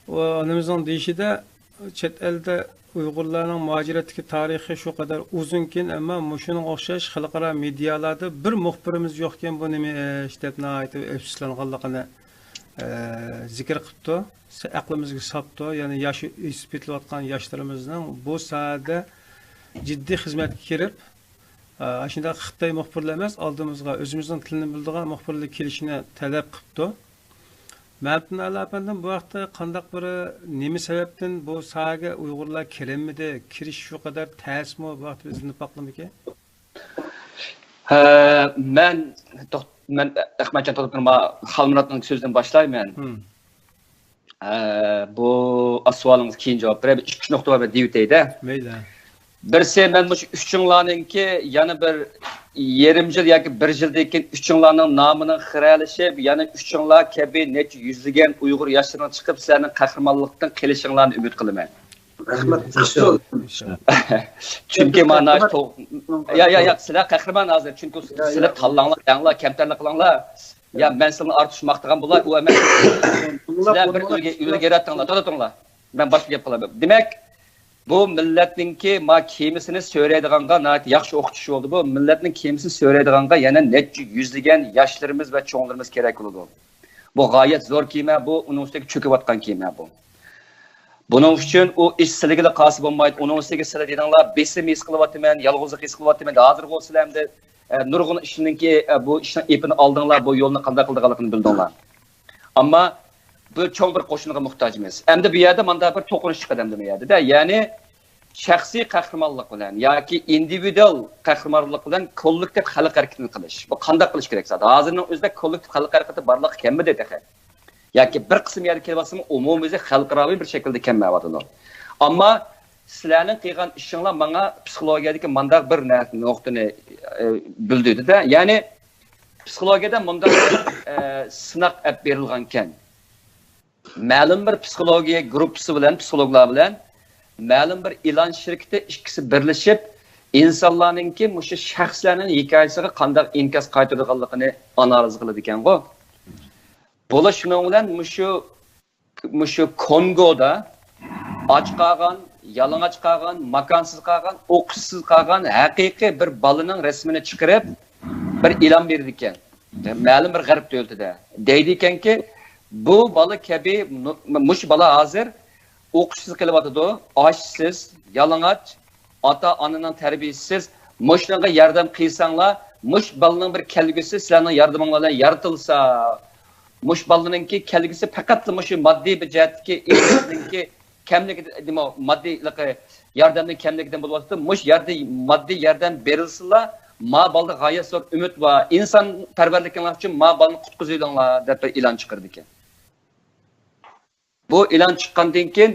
ئۇ ئانىمىزنىڭ دېيىشىدە، چەت ئەلدە ئۇيغۇرلارنىڭ مۇھاجىرەتتىكى تارىخى شۇ قەدەر ئۇزۇنكەن، ئەمما مۇشۇنىڭغا ئوخشاش خەلقئارا مېدىيالاردا بىر مۇخبىرىمىز يوقكەن، بۇ نېمە ئىش دەپ ناھايىتى ئەپسۇسلانغانلىقىنى، ئە، زىكىر قىپتۇ. ئەقلىمىزگە ساپتۇ. يەنى ياش ئۆسۈپ كېتىۋاتقان ياشلىرىمىزنىڭ بۇ ساھەدە جىددىي خىزمەتكە كىرىپ، ئاشۇنداق خىتاي مۇخبىرلار ئەمەس، ئالدىمىزغا ئۆزىمىزنىڭ تىلىنى بىلىدىغان مۇخبىرلار كېلىشىنى تەلەپ قىپتۇ. مەمتىمىن ئەلا ئەپەندىم، بۇ ھەقتە قانداق بىر، نېمە سەۋەبتىن بۇ ساھەگە ئۇيغۇرلار كىرەلمىدى؟ كىرىش شۇ قەدەر تەسمۇ؟ بۇ ھەقتە بىز نېمە دەيمىزكى؟ مەن، مەن ئەخمەتجان توختىمۇ خالمۇراتنىڭ سۆزىدىن باشلايمەن. بۇ ئاسسىۋالىڭىزغا كېيىن جاۋاب بېرەي. بىر ئىككى ئۈچ نۇقتا بار، مەن دېيىۋېتەي-دە. مەيلى. بىرسى، مەن مۇشۇ ئۈچۈڭلارنىڭكى يەنە بىر يېرىم يىل ياكى بىر يىلدىن كېيىن ئۈچۈڭلارنىڭ نامىنىڭ خىرەلىشىپ، يەنە ئۈچۈڭلار كەبى نەچچە يۈزلىگەن ئۇيغۇر ياشلىرىنىڭ چىقىپ، سىلەرنىڭ قەھرىمانلىقتىن قېلىشىڭلارنى ئۈمىد قىلىمەن. رەھمەت. چۈنكى مانا، يا، يا، يا، سىلەر قەھرىمان ھازىر، چۈنكى سىلەر تاللاڭلار، دەڭلار، كەمتەرلىك قىلىڭلار. يا، مەن سىلىنى ئارتۇق ماختىغان بولاي، ئۇ ئەمەس. سىلەر بىر ئۈلگە، ئۈلگە ياراتتىڭلار، توختاڭلار. مەن باشقا گەپ قىلىمەن. دېمەك، بۇ مىللەتنىڭكى ما كېمىسىنى سۆرەيدىغانغا ناھايىتى ياخشى ئوخشىتىش بولدى. بۇ مىللەتنىڭ كېمىسىنى سۆرەيدىغانغا يەنە نەچچە يۈزلىگەن ياشلىرىمىز ۋە چوڭلىرىمىز كېرەك بولىدۇ. بۇ غايەت زور كېمە، بۇ ئۇنىڭ ئۈستىگە چۆكۈۋاتقان كېمە بۇ. بۇنىڭ ئۈچۈن ئۇ ئىش سىلىگىلا قالسا بولمايدۇ. ئۇنىڭ ئۈستىگە سىلەر دېدىڭلار، بېسىم ھېس قىلىۋاتىمەن، يالغۇزلۇق ھېس قىلىۋاتىمەن. ھازىرغۇ سىلەر ئەمدى، ئە، نۇرغۇن ئىشنىڭكى، ئە، بۇ ئىشنىڭ ئېپىنى ئالدىڭلار، بۇ يولنى قانداق قىلىدىغانلىقىنى بىلدىڭلار. ئەمما بۇ چوڭ بىر قوشۇنغا موھتاجمىز. ئەمدى بۇ يەردە مانداق بىر توقۇنۇش چىقىدۇ ئەمدى بۇ يەردە-دە. يەنى شەخسىي قەھرىمانلىق بىلەن ياكى ئىندىۋىدۇئال قەھرىمانلىق بىلەن كوللېكتىپ خەلق ھەرىكىتىنى قىلىش. بۇ قانداق قىلىش كېرەك زادى؟ ھازىرنىڭ ئۆزىدە كوللېكتىپ خەلق ھەرىكىتى بارلىققا كەلمىدى تېخى. ياكى بىر قىسىم يەردە كېلىۋاتسىمۇ، ئومۇميۈزلۈك خەلقئاراۋى بىر شەكىلدە كەلمەيۋاتىدۇ. ئەمما سىلەرنىڭ قىلغان ئىشىڭلار ماڭا پسىخولوگىيەدىكى مانداق بىر نە-، نۇقتىنى، ئە، بىلدۈردى-دە. يەنى پسىخولوگىيەدە مۇنداق بىر، ئە، سىناق ئەپ بېرىلغانكەن. مەلۇم بىر پسىخولوگىيە گۇرۇپپىسى بىلەن، پسىخولوگلار بىلەن مەلۇم بىر ئېلان شىركىتى ئىككىسى بىرلىشىپ، ئىنسانلارنىڭكى مۇشۇ شەخسلەرنىڭ ھېكايىسىغا قانداق ئىنكاس قايتۇرىدىغانلىقىنى ئانالىز قىلىدىكەنغۇ. بولۇش شۇنىڭ بىلەن مۇشۇ، مۇشۇ كونگودا ئاچ قالغان، يالىڭاچ قالغان، ماكانسىز قالغان، ئوقۇشسىز قالغان ھەقىقىي بىر بالىنىڭ رەسىمىنى چىقىرىپ، بىر ئېلان بېرىدىكەن. مەلۇم بىر غەرب دۆلىتىدە. دەيدىكەنكى، بۇ بالا كەبى، مۇشۇ بالا ھازىر ئوقۇشسىز قېلىۋاتىدۇ، ئاشسىز، يالىڭاچ، ئاتا-ئانىنىڭ تەربىيىسىز، مۇشۇنىڭغا ياردەم قىلساڭلار، مۇشۇ بالىنىڭ بىر كەلگۈسى سىلەرنىڭ ياردىمىڭلار بىلەن يارىتىلسا، مۇشۇ بالىنىڭكى كەلگۈسى پەقەتلا مۇشۇ ماددىي بىر جەھەتتىكى ئېھتىياجنىڭكى كەملىكى، نېمە، ماددىي ياردەمنىڭ كەملىكىدىن بولۇۋاتىدۇ. مۇشۇ يەردە ماددىي ياردەم بېرىلسىلا، ما بالىدا غايەت زور ئۈمىد بار. ئىنسانپەرۋەرلىكىڭلار ئۈچۈن ما بالىنى قۇتقۇزۇۋېلىڭلار، دەپ بىر ئېلان چىقىرىدىكەن. بۇ ئېلان چىققاندىن كېيىن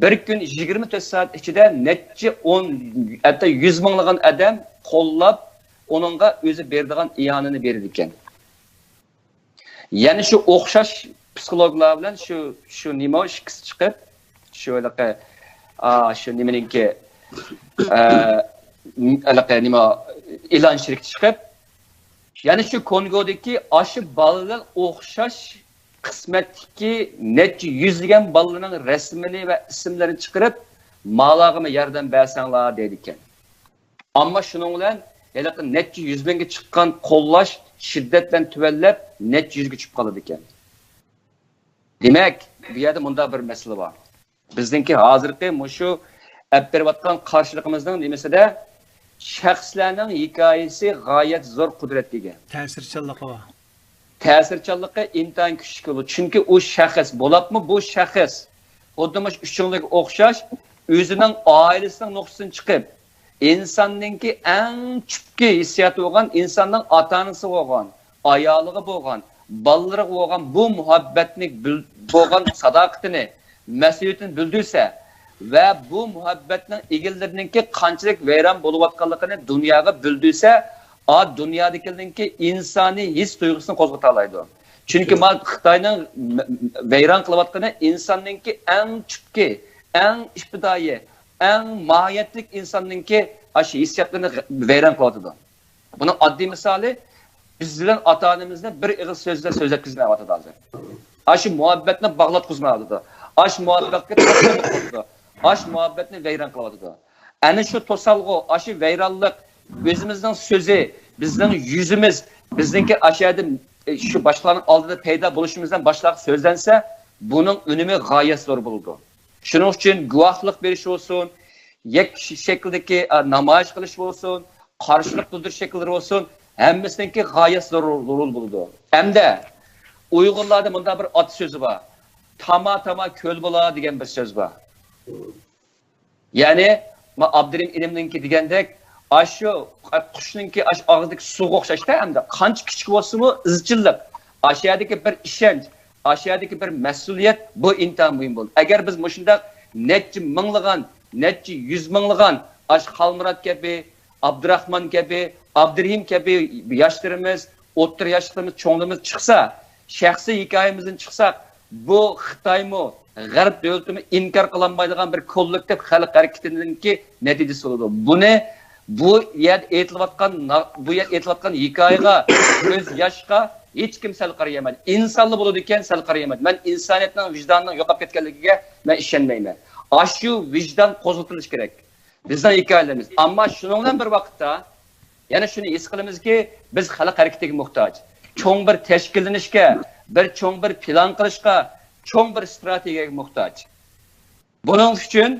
بىر كۈن يىگىرمە تۆت سائەت ئىچىدە نەچچە ئون، ھەتتا يۈز مىڭلىغان ئادەم قوللاپ، ئۇنىڭغا ئۆزى بېرىدىغان ئىئانىنى بېرىدىكەن. يەنە شۇ ئوخشاش پسىخولوگلار بىلەن شۇ، شۇ نېمە ئىككىسى چىقىپ، شۇ ھېلىقى، ئا، شۇ نېمىنىڭكى، ئا، ھېلىقى نېمە، ئېلان شىركىتى چىقىپ، يەنە شۇ كونگودىكى ئاشۇ بالىلار ئوخشاش قىسمەتتىكى نەچچە يۈزلىگەن بالىلارنىڭ رەسىمىنى ۋە ئىسىملىرىنى چىقىرىپ، مالاغىمۇ ياردەم بەرسەڭلار دەيدىكەن. ئەمما شۇنىڭ بىلەن ھېلىقى نەچچە يۈز مىڭگە چىققان قوللاش شىددەت بىلەن تۆۋەنلەپ، نەچچە يۈزگە چۈشۈپ قالىدىكەن. دېمەك، بۇ يەردە مۇنداق بىر مەسىلە بار. بىزنىڭكى ھازىرقى مۇشۇ ئەپ بېرىۋاتقان قارشىلىقىمىزنىڭ نېمىسىدە شەخسلەرنىڭ ھېكايىسى غايەت زور قۇدرەتكە ئىگە. تەسىرچانلىقى بار. تەسىرچانلىقى ئىنتايىن كۈچلۈك بولىدۇ. چۈنكى ئۇ شەخس، بولۇپمۇ بۇ شەخس خۇددى مۇشۇ ئۈچىڭلىگە ئوخشاش ئۆزىنىڭ ئائىلىسىنىڭ نۇقتىسىدىن چىقىپ، ئىنساننىڭكى ئەڭ تۈپكى ھېسسىياتى بولغان، ئىنساننىڭ ئاتا-ئانىسى بولغان، ئايالىغا بولغان، بالىلىرىغا بولغان بۇ مۇھەببەتنى بىل-، بولغان ساداقىتىنى، مەسئۇلىيىتىنى بىلدۈرسە ۋە بۇ مۇھەببەتنىڭ ئىگىلىرىنىڭكى قانچىلىك ۋەيران بولۇۋاتقانلىقىنى دۇنياغا بىلدۈرسە، ئا، دۇنيادىكىلەرنىڭكى ئىنسانىي ھېس تۇيغۇسىنى قوزغىتالايدۇ. چۈنكى ما خىتاينىڭ م-، م-، ۋەيران قىلىۋاتقىنى ئىنساننىڭكى ئەڭ تۈپكى، ئەڭ ئىپتىدائىي، ئەڭ ماھىيەتلىك ئىنساننىڭكى ئاشۇ ھېسسىياتلىرىنى غ-، ۋەيران قىلىۋاتىدۇ. بۇنىڭ ئاددىي مىسالى، بىز بىلەن ئاتا-ئانىمىزنى بىر ئېغىز سۆز بىلەن سۆزلەتكۈزمەيۋاتىدۇ ھازىر. ئاشۇ مۇھەببەتنى باغلاتقۇزمايۋاتىدۇ. ئاشۇ مۇھەببەتكە توسالغۇ قويۇۋاتىدۇ. ئاشۇ مۇھەببەتنى ۋەيران قىلىۋاتىدۇ. ئەنە شۇ توسالغۇ، ئاشۇ ۋەيرانلىق ئۆزىمىزنىڭ سۆزى، بىزنىڭ يۈزىمىز، بىزنىڭكى ئاشۇ يەردە، ئە، شۇ باشقىلارنىڭ ئالدىدا پەيدا بولۇشىمىزدىن باشلاپ سۆزلەنسە، بۇنىڭ ئۈنۈمى غايەت زور بولىدۇ. شۇنىڭ ئۈچۈن گۇۋاھلىق بېرىش بولسۇن، يەككە شەكىلدىكى، ئە، نامايىش قىلىش بولسۇن، قارشىلىق بىلدۈرۈش شەكىللىرى بولسۇن، ھەممىسىنىڭكى غايەت زۆرۈر رول بولىدۇ. ھەمدە ئۇيغۇرلاردا مۇنداق بىر ئات سۆزى بار. «تاما تاما كۆل بولا» دېگەن بىر سۆز بار. يەنى، ما ئابدۇرېھىم ئىنىمنىڭكى دېگەندەك، ئاشۇ قۇشنىڭكى ئاشۇ ئاغزىدىكى سۇغا ئوخشاشتا، ھەمدە قانچە كىچىك بولسىمۇ ئىزچىللىق، ئاشۇ يەردىكى بىر ئىشەنچ، ئاشۇ يەردىكى بىر مەسئۇلىيەت، بۇ ئىنتايىن مۇھىم بولىدۇ. ئەگەر بىز مۇشۇنداق نەچچە مىڭلىغان، نەچچە يۈز مىڭلىغان ئاشۇ خالمۇرات كەبى، ئابدۇراخمان كەبى، ئابدۇرېھىم كەبى ياشلىرىمىز، ئوتتۇرا ياشلىرىمىز، چوڭلىرىمىز چىقسا، شەخسىي ھېكايىمىزدىن چىقساق، بۇ خىتايمۇ، غەرب دۆلىتىمۇ ئىنكار قىلالمايدىغان بىر كوللېكتىپ خەلق ھەرىكىتىنىڭكى نەتىجىسى بولىدۇ. بۇنى بۇ يەردە ئېيتىلىۋاتقان، بۇ يەردە ئېيتىلىۋاتقان ھېكايىگە، كۆز ياشقا ھېچكىم سەل قارىيالمايدۇ. ئىنسانلا بولىدىكەن، سەل قارىيالمايدۇ. مەن ئىنسانىيەتنىڭ ۋىجدانىنىڭ يوقاپ كەتكەنلىكىگە مەن ئىشەنمەيمەن. ئاشۇ ۋىجدان قوزغىتىلىشى كېرەك. بىزنىڭ ھېكايىلىرىمىز. ئەمما شۇنىڭ بىلەن بىر ۋاقىتتا، يەنە شۇنى ھېس قىلىمىزكى، بىز خەلق ھەرىكىتىگە موھتاج. چوڭ بىر تەشكىللىنىشكە، بىر چوڭ بىر پىلان قىلىشقا، چوڭ بىر ئىستراتېگىيەگە موھتاج. بۇنىڭ ئۈچۈن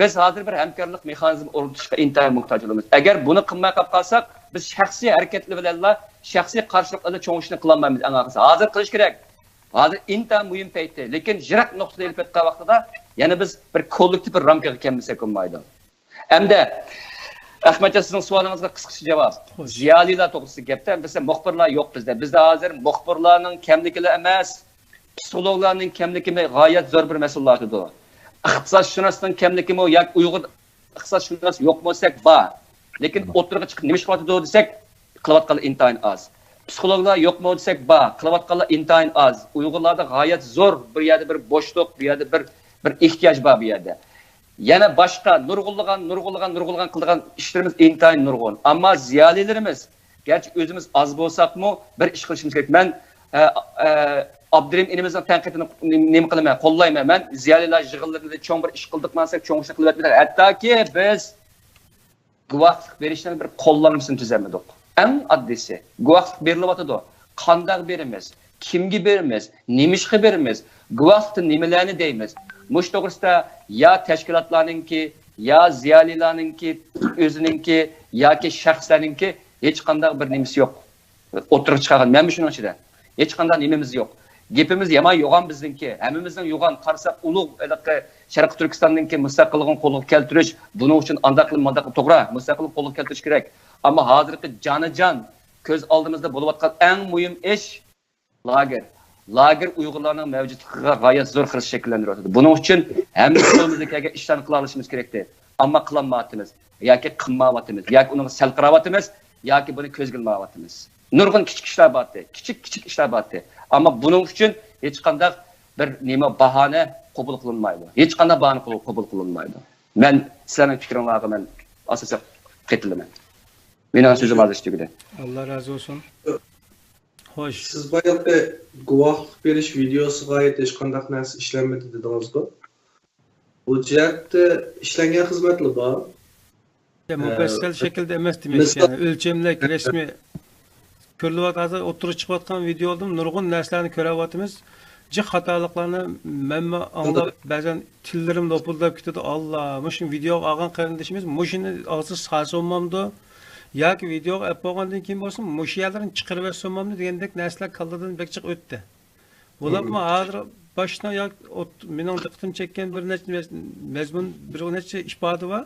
بىز ھازىر بىر ھەمكارلىق مېخانىزمى ئورنىتىشقا ئىنتايىن موھتاج بولىمىز. ئەگەر بۇنى قىلماي قاپ قالساق، بىز شەخسىي ھەرىكەتلەر بىلەنلا، شەخسىي قارشىلىقلاردا چوڭ ئىشنى قىلالمايمىز ئەڭ ئاخىرسى. ھازىر قىلىش كېرەك. ھازىر ئىنتايىن مۇھىم پەيتتە. لېكىن يىراق نۇقتىدا ئېلىپ ئېيتقان ۋاقتىدا يەنە بىز بىر كوللېكتىپ بىر رامكىغا كەلمىسەك بولمايدۇ. ئەمدى ئەخمەتجان، سىزنىڭ سوئالىڭىزغا قىسقىچە جاۋاب. خوش. زىيالىيلار توغرىسىدا گەپتە، بىز مۇخبىرلار يوق بىزدە. بىزدە ھازىر مۇخبىرلارنىڭ كەملىكىلا ئەمەس، پسىخولوگلارنىڭ كەملىكىمۇ غايەت زور بىر مەسىلە ئارتىدۇ. ئىقتىسادشۇناسنىڭ كەملىكىمۇ ياكى ئۇيغۇر ئىقتىسادشۇناس يوقمۇ دېسەك بار. لېكىن ئوتتۇرىغا چىقىپ نېمە ئىش قىلىۋاتىدۇ دېسەك، قىلىۋاتقانلار ئىنتايىن ئاز. پسىخولوگلار يوقمۇ دېسەك بار، قىلىۋاتقانلار ئىنتايىن ئاز. ئۇيغۇرلاردا غايەت زور بىر يەردە بىر بوشلۇق، بۇ يەردە بىر، بىر ئېھتىياج بار بۇ يەردە. يەنە باشقا نۇرغۇنلىغان، نۇرغۇنلىغان، نۇرغۇنلىغان قىلىدىغان ئىشلىرىمىز ئىنتايىن نۇرغۇن. ئەمما زىيالىيلىرىمىز، گەرچە ئۆزىمىز ئاز بولساقمۇ، بىر ئىش قىلىشىمىز كېرەك. مەن، ئە، ئە، ئابدۇرېھىم ئىنىمىزنىڭ تەنقىدىنى نېمە قىلىمەن، قوللايمەن. مەن زىيالىيلار يىغىنلىرىدا چوڭ بىر ئىش قىلدۇق دېسەك، چوڭ ئىشنى قىلىۋەتمىدۇق. ھەتتاكى بىز گۇۋاھلىق بېرىشنى بىر قوللانمىسىنى تۈزەلمىدۇق. ئەڭ ئاددىيسى، گۇۋاھلىق بېرىلىۋاتىدۇ. قانداق بېرىمىز؟ كىمگە بېرىمىز؟ نېمىشقا بېرىمىز؟ گۇۋاھلىقتا نېمىلەرنى دەيمىز؟ مۇشۇ توغرىسىدا يا تەشكىلاتلارنىڭكى، يا زىيالىيلارنىڭكى، ئۆزىنىڭكى ياكى شەخسلەرنىڭكى ھېچقانداق بىر نېمىسى يوق. ئوتتۇرىغا چىقارغان. مەنمۇ شۇنىڭ ئىچىدە. ھېچقانداق نېمىمىز يوق. گېپىمىز يامان يوغان بىزنىڭكى. ھەممىمىزنىڭ يوغان. قارىساق، ئۇلۇغ ھېلىقى شەرقىي تۈركىستاننىڭكى مۇستەقىللىقىنى قولغا كەلتۈرۈش، بۇنىڭ ئۈچۈن ئانداق قىلىپ، مانداق قىلىپ، توغرا، مۇستەقىللىق قولغا كەلتۈرۈش كېرەك. ئەمما ھازىرقى جانىجان كۆز ئالدىمىزدا بولۇۋاتقان ئەڭ مۇھىم ئىش لاگېر. لاگېر ئۇيغۇرلارنىڭ مەۋجۇتلۇقىغا غايەت زور خىرىس شەكىللەندۈرۈۋاتىدۇ. بۇنىڭ ئۈچۈن ھەممە قولىمىزدىن كەلگەن ئىشلارنى قىلالىشىمىز كېرەكتى. ئەمما قىلالمايۋاتىمىز. ياكى قىلمايۋاتىمىز. ياكى ئۇنىڭغا سەل قاراۋاتىمىز. ياكى بۇنى كۆزگە ئىلمايۋاتىمىز. نۇرغۇن كىچىك ئىشلار بارتى. كىچىك، كىچىك ئىشلار بارتى. ئەمما بۇنىڭ ئۈچۈن ھېچقانداق بىر نېمە باھانە قوبۇل قىلىنمايدۇ. ھېچقانداق باھانە قوبۇل، قوبۇل قىلىنمايدۇ. مەن سىلەرنىڭ پىكرىڭلارغا مەن ئاساسەن قېتىلىمەن. مېنىڭ سۆزۈم ھازىر تۈگىدى. ئاللا رازى بولسۇن. خوش. سىز بايىقى گۇۋاھلىق بېرىش ۋىدېئوسىغا ئائىت ھېچقانداق نەرسە ئىشلەنمىدى دېدىڭىزغۇ؟ بۇ جەھەتتە ئىشلەنگەن خىزمەتلەر بار. يا، ئە، مۇپەسسەل شەكىلدە ئەمەس دېمەك، مىسال يەنى ئۆلچەملىك، رەسمىي كۆرۈلۈۋات-، ھازىر ئوتتۇرىغا چىقىۋاتقان ۋىدېئودىن نۇرغۇن نەرسىلەرنى كۆرۈۋاتىمىز. جىق خاتالىقلارنى مەنمۇ ئاڭلاپ، بەزەن تىللىرىم لوپۇلداپ كېتىدۇ. ئاللا، مۇشۇ ۋىدېئوغا ئالغان قېرىندىشىمىز مۇشۇنى ئاغزى سالسا بولمامدۇ؟ ياكى ۋىدېئوغا ئەپ بولغاندىن كېيىن بولسا مۇشۇ يەرلىرىنى چىقىرىۋەتسە بولمامدۇ دېگەندەك نەرسىلەر كاللىدىن بەك جىق ئۆتتى. بولۇپمۇ ھازىر باشتا يا ئوت-، مېنىڭ دىققىتىمنى چەككەن بىر نەچچە مەز-، مەزمۇن، بىر نەچچە ئىپادە بار.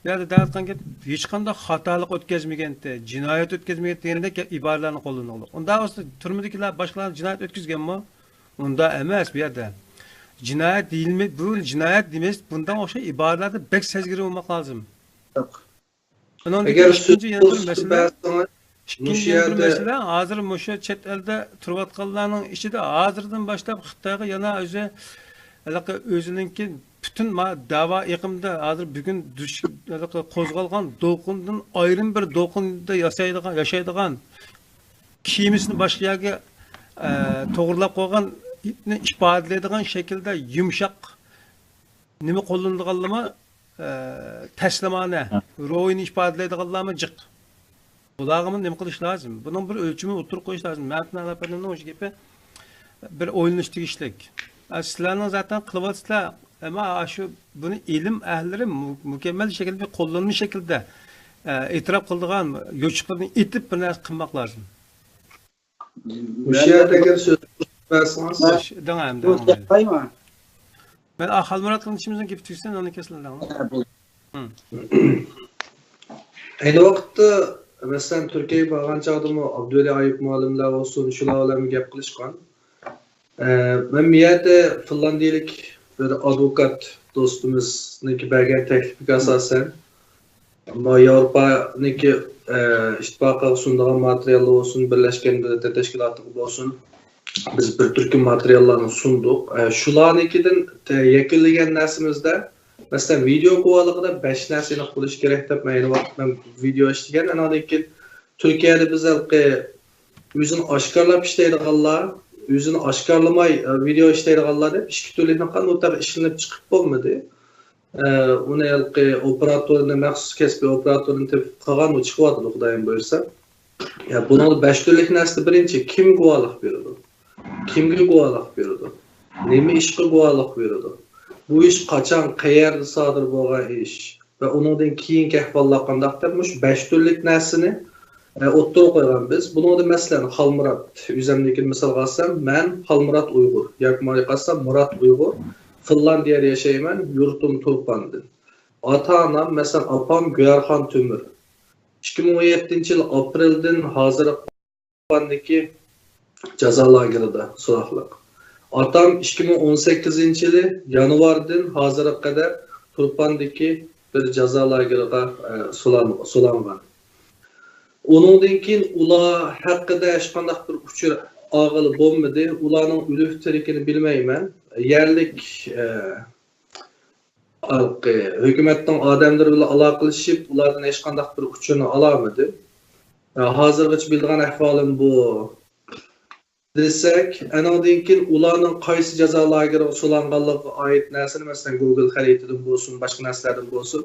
بۇ يەردە دەۋاتقان گەپ، ھېچقانداق خاتالىق ئۆتكەزمىگەنتى، جىنايەت ئۆتكەزمىگەنتى دېگەندەك گەپ، ئىبارىلەرنى قوللىنىدۇ. ئۇنداق بولسا تۈرمىدىكىلەر باشقىلارنى جىنايەت ئۆتكۈزگەنمۇ؟ ئۇنداق ئەمەس بۇ يەردە. جىنايەت دېيىلمەي، بۇ جىنايەت دېمەيسىز، بۇنداق ئوخشاش ئىبارىلەردە بەك سەزگۈر بولماق لازىم. ئۇنىڭدىن ئەگەر كېيىن ئىككىنچى يەنە بىر مەسىلە، ئىككىنچى يەنە بىر مەسىلە، ھازىر مۇشۇ چەت ئەلدە تۇرۇۋاتقانلارنىڭ ئىچىدە ھازىردىن باشلاپ خىتايغا يەنە ئۆزى، ھېلىقى ئۆزىنىڭكى پۈتۈن ما-، دەۋا ئېقىمىدا ھازىر بۈگۈن دۇش-، ھېلىقى قوزغالغان دولقۇندىن ئايرىم بىر دولقۇندا ياسايدىغان، ياشايدىغان، كېمىسىنى باشقا يەرگە، ئە، توغرىلاپ قويغان ئىپنى ئىپادىلەيدىغان شەكىلدە يۇمشاق نېمە قوللىنىدىغانلىرىمۇ، ئە، تەسلىمانە روھىنى ئىپادىلەيدىغانلارمۇ جىق. بۇلارغىمۇ نېمە قىلىش لازىم؟ بۇنىڭ بىر ئۆلچىمى ئوتتۇرىغا قويۇش لازىم. مەمتىن ئەپەندىمنىڭ مۇشۇ گېپى بىر ئويلىنىش تېگىشلىك. ئە، سىلەرنىڭ زاتەن قىلىۋاتىسىلەر، ئەمما شۇ بۇنى ئىلىم ئەھلىلىرى مۇ-، مۇكەممەل شەكىلدە، قوللانما شەكىلدە، ئە، ئېتىراپ قىلىدىغان يوچۇقلىرىنى ئېتىپ بىر نەرسە قىلماق لازىم. مۇشۇ يەردە ئەگەر سۆز بەرسىڭىز. خوش، دەڭ ئەمدى، دەڭ ئەمدى. مەن، ئا، خالمۇرات قېرىندىشىمىزنىڭ گېپى تۈگىسۇن، ئاندىن كېيىن سىلەر دەڭ. ھە، بولدى. ئەينى ۋاقىتتا، مەسىلەن، تۈركىيەگە بارغان چاغدىمۇ ئابدۇۋەلى ئايۇپ مۇئەللىملەر بولسۇن، شۇلار بىلەن گەپ قىلىشقان. ئە، مەن بۇ يەردە فىنلاندىيەلىك بىر ئادۋوكات دوستىمىزنىڭكى بەرگەن تەكلىپىگە ئاساسەن، ئەمما ياۋروپانىڭكى، ئە، ئىتتىپاقىغا سۇنىدىغان ماتېرىياللار بولسۇن، بىرلەشكەن دۆلەتلەر تەشكىلاتىغا بولسۇن، بىز بىر تۈركۈم ماتېرىياللارنى سۇندۇق. ئە، شۇلارنىڭكىدىن تە-، يەكۈنلىگەن نەرسىمىزدە، مەسىلەن، ۋىدېئو گۇۋاھلىقىدا بەش نەرسە ئېنىق بولۇشى كېرەك دەپ، مەن ئەينى ۋاقىت مەن ۋىدېئو ئىشلىگەن. ئانىڭدىن كېيىن تۈركىيەدە بىز ھېلىقى ئۆزىنى ئاشكارىلاپ ئىشلەيدىغانلار، ئۆزىنى ئاشكارىلىماي، ئە، ۋىدېئو ئىشلەيدىغانلار دەپ ئىككى تۈرلۈكنى قان ئوتتۇرىغا ئىشلىنىپ چىقىپ بولمىدى. ئە، ئۇنى ھېلىقى ئوپېراتورنى، مەخسۇس كەسپىي ئوپېراتورنى تېپىپ قىلغان، ئۇ چىقىۋاتىدۇ، خۇدايىم بۇيرۇسا. يا، بۇنىڭدا بەش تۈرلۈك نەرسىدە بىرىنچى، كىم گۇۋاھلىق بېرىدۇ؟ كىمگە گۇۋاھلىق بېرىدۇ؟ نېمە ئىشقا گۇۋاھلىق بېرىدۇ؟ بۇ ئىش قاچان، قەيەردە سادىر بولغان ئىش ۋە ئۇنىڭدىن كېيىنكى ئەھۋاللار قانداق دەپ مۇشۇ بەش تۈرلۈك نەرسىنى، ئە، ئوتتۇرىغا قويغان بىز. بۇنىڭدا، مەسىلەن، خالمۇرات، ئۆزۈمنىڭكىنى مىسالغا ئالسام، مەن خالمۇرات ئۇيغۇر ياكى ماڭا قارىسام مۇرات ئۇيغۇر، فىنلاندىيەدە ياشايمەن، يۇرتۇم تۇرپاندىن. ئاتا-ئانام، مەسىلەن، ئاپام گۆھەرخان تۆمۈر. ئىككى مىڭ ئون يەتتىنچى يىل ئاپرېلدىن ھازىرغا تۇرپاندىكى جازا لاگېرىدا سولاقلىق. ئاتام ئىككى مىڭ ئون سەككىزىنچى يىلى يانۋاردىن ھازىرغا قەدەر تۇرپاندىكى بىر جازا لاگېرىغا، ئە، سولان-، سولانغان. ئۇنىڭدىن كېيىن ئۇلار ھەققىدە ھېچقانداق بىر ئۇچۇر ئالغىلى بولمىدى. ئۇلارنىڭ ئۆلۈك تىرىكىنى بىلمەيمەن. يەرلىك، ئە، ھالقى ھۆكۈمەتنىڭ ئادەملىرى بىلەن ئالاقىلىشىپ، ئۇلاردىن ھېچقانداق بىر ئۇچۇرنى ئالالمىدىم. ھازىرغىچە بىلىدىغان ئەھۋالىم بۇ دېسەك، ئانىڭدىن كېيىن ئۇلارنىڭ قايسى جازا لاگېرىغا سولانغانلىقىغا ئائىت نەرسىنى، مەسىلەن، گوگل خەرىتىدىن بولسۇن، باشقا نەرسىلەردىن بولسۇن،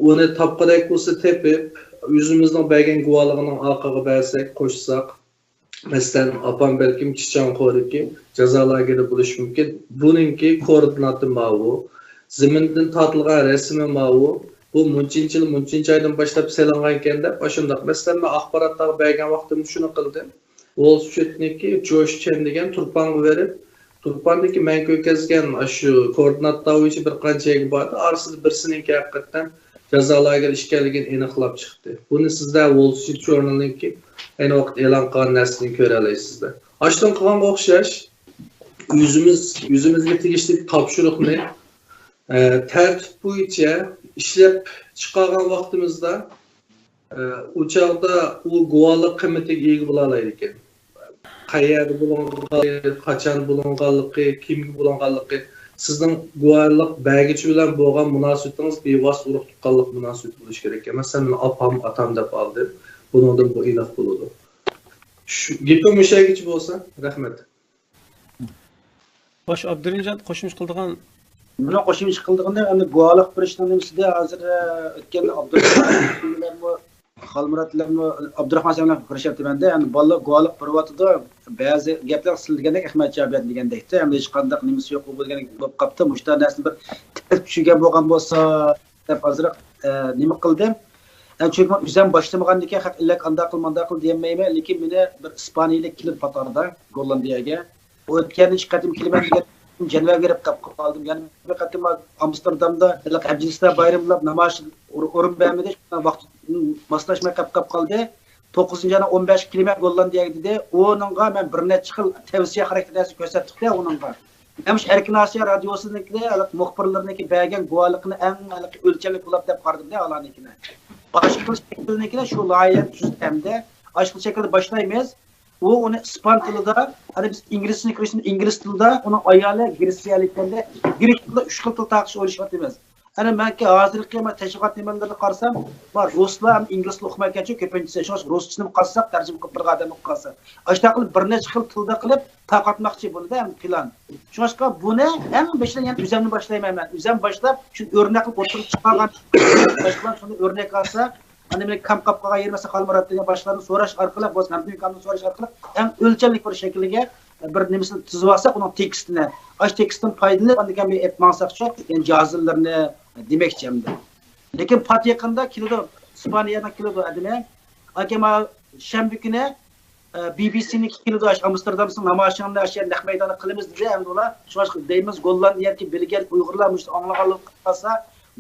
ئۇنى تاپقۇدەك بولسا تېپىپ، ئۆزىمىزنىڭ بەرگەن گۇۋاھلىقىنىڭ ئارقىغا بەرسەك، قوشساق، مەسىلەن، ئاپام بەلكىم چىچاڭخۇدىكى جازا لاگېرىدا بولۇشى مۇمكىن. بۇنىڭكى كوئوردىناتى ماۋۇ. زېمىندىن تارتىلغان رەسىمى ماۋۇ. بۇ مۇنچىنچە يىل، مۇنچىنچە ئايدىن باشلاپ سېلىنغانىكەن دەپ، ئاشۇنداق. مەسىلەن، مەن ئاخباراتلارغا بەرگەن ۋاقتىمدا شۇنى قىلدىم. ۋول سترىتنىڭكى جوش چېن دېگەن تۇرپانغا بېرىپ، تۇرپاندىكى مەن كۆرگەزگەن ئاشۇ كوئوردىناتلار بويىچە بىر قانچە يەرگە باردى. ئارىسىدا بىرسىنىڭكى ھەقىقەتەن جازا لاگېرى ئىكەنلىكىنى ئېنىقلاپ چىقتى. بۇنى سىزلەر ۋول سترىت ژۇرنىلىنىڭكى ئەينى ۋاقىت ئېلان قىلغان نەرسىدىن كۆرەلەيسىزلەر. ئاشۇنىڭغا ئوخشاش، ئۆزىمىز، ئۆزىمىزگە تېگىشلىك تاپشۇرۇقنى، ئە، تەرتىپ بويىچە ئىشلەپ چىقارغان ۋاقتىمىزدا، ئە، ئۇ چاغدا ئۇ گۇۋاھلىق قىممىتىگە ئىگە بولالايدىكەن. قەيەردە بولۇنغانلىقى، قاچان بولۇنغانلىقى، كىمگە بولۇنغانلىقى، سىزنىڭ گۇۋاھلىق بەرگۈچى بىلەن بولغان مۇناسىۋىتىڭىز بىۋاسىتە ئۇرۇق تۇغقانلىق مۇناسىۋىتى بولۇشى كېرەك. مەسىلەن، مەن ئاپام، ئاتام دەپ ئالدىم. بۇنىڭدىن بۇ ئېنىق بولىدۇ. شۇ، گېپىم مۇشۇ يەرگىچە بولسا، رەھمەت. باش ئابدۇرېھىمجان، قوشۇمچە قىلىدىغان؟ مېنىڭ قوشۇمچە قىلىدىغىنىم، ئەمدى گۇۋاھلىق بېرىشنىڭ نېمىسىدە، ھازىر، ئە، ئۆتكەندە ئابدۇرېھىمان بىلەنمۇ، خالمۇرات بىلەنمۇ، ئابدۇرېھمان سەن بىلەن كۆرۈشۈۋاتىمەن-دە، يەنى بالىلار گۇۋاھلىق بېرىۋاتىدۇ، بەزى گەپلەر سىز دېگەندەك، ئەخمەتجان دېگەندەكتە، ئەمدى ھېچقانداق نېمىسى يوق، ئۇ دېگەندەك بولۇپ قاپتۇ، مۇشۇنداق نەرسىنى بىر تېپىپ چۈشۈرگەن بولغان بولسا دەپ ئازراق، ئە، نېمە قىلدىم. ئە، چۈنكى مەن ئۆزۈم باشلىمىغاندىكىن، خەق ئىللەك ئانداق قىل، مانداق قىل دېيەلمەيمەن، لېكىن مېنى بىر ئىسپانىيەلىك كېلىپ پاتاردا، گوللاندىيەگە. ئۇ ئۆتكەندە ئىككى قېتىم كېلىمەن دېگەن جەنۋەگە بېرىپ قاپ قالدىم. يەنە بىر قېتىم ئامستېردامدا ھېلىقى ئەبجەسلەر بايرىمى بولۇپ نامايىش ئور-، ئورۇن بەرمىدى. ۋاقىت ماسلاشماي قاپ قاپ قالدى. توققۇزىنچى ئاينىڭ ئون بەشى كېلىمەن گوللاندىيەگە دېدى. ئۇنىڭغا مەن بىر نەچچە خىل تەۋسىيە خاراكتېر نەرسە كۆرسەتتۇق-دە ئۇنىڭغا. مەن مۇشۇ ئەركىن ئاسىيا رادىيوسىنىڭكىدە ھېلىقى مۇخبىرلىرىنىڭكى بەرگەن گۇۋاھلىقىنى ئەڭ ھېلىقى ئۆلچەملىك بولۇپ دەپ قارىدىم-دە ئالارنىڭكىنى. باشقا شەكىلنىڭكىدە شۇ لايىھە تۈزۈپ ئەمدى ئاشۇ شەكىلدە باشلايمىز. ئۇ ئۇنى ئىسپان تىلىدا، ئەنە بىز ئىنگلىزچىنى كۆرسىمىز، ئىنگلىز تىلىدا، ئۇنىڭ ئايالى گرېتسىيەلىك ئىكەندە، گرېك تىلىدا ئۈچ خىل تىل تارقىتىش ئويلىشىۋاتىمىز. ئەنە مەنكى ھازىرقى مانا تەشۋىقات نېمىلىرىنى قارىسام، بار، رۇسلار ھەم ئىنگلىزلا ئۇقمايدىكەنچۇ كۆپىنچىسى. شۇڭا رۇسچىسىنى قارىساق، تەرجىمە قىلىپ بىر ئادەم ئوقۇپ قالسا. ئاشۇنداق قىلىپ بىر نەچچە خىل تىلدا قىلىپ تارقاتماقچى بۇنى-دە ھەم پىلان. شۇڭلاشقا بۇنى ئەڭ بېشىدا يەنە ئۆزۈمنى باشلايمەن مەن. ئۆزۈم باشلاپ، شۇنى ئۆرنەك قىلىپ ئوتتۇرىغا چىقارغان، باشقىلار شۇنى ئۆرنەك ئالسا، ئاندىن مېنىڭ كام قاپ قالغان يېرىم مەسىلەن خالمۇرات دېگەن باشقىلارنى سوراش ئارقىلىق، بولمىسا ھەمدۇمىكامدىن سوراش ئارقىلىق ئەڭ ئۆلچەملىك بىر شەكىلگە بىر نېمىسىنى تۈزۈۋالساق، ئۇنىڭ تېكىستىنى، ئاشۇ تېكىستتىن پايدىلىنىپ، ئاندىن كېيىن بىر ئېلىپ ماڭساقچۇ، يەنى جازىلىرىنى دېمەكچى ئەمدى. لېكىن پات يېقىندا كېلىدۇ، ئىسپانىيەدىن كېلىدۇ ئادىمى. ئاكا، ما شەنبە كۈنى ئە، بى بى سىنىڭكى كېلىدۇ، ئاشۇ ئامستېردامنىڭ نامايىشىڭىزنى ئاشۇ يەردە نەق مەيداندا قىلىمىز دېدى ئەمدى ئۇلار. شۇڭا دەيمىز، گوللاندىيەدىكى بىلگەن ئۇيغۇرلار مۇشۇ ئاڭلىغانلىق قىلسا،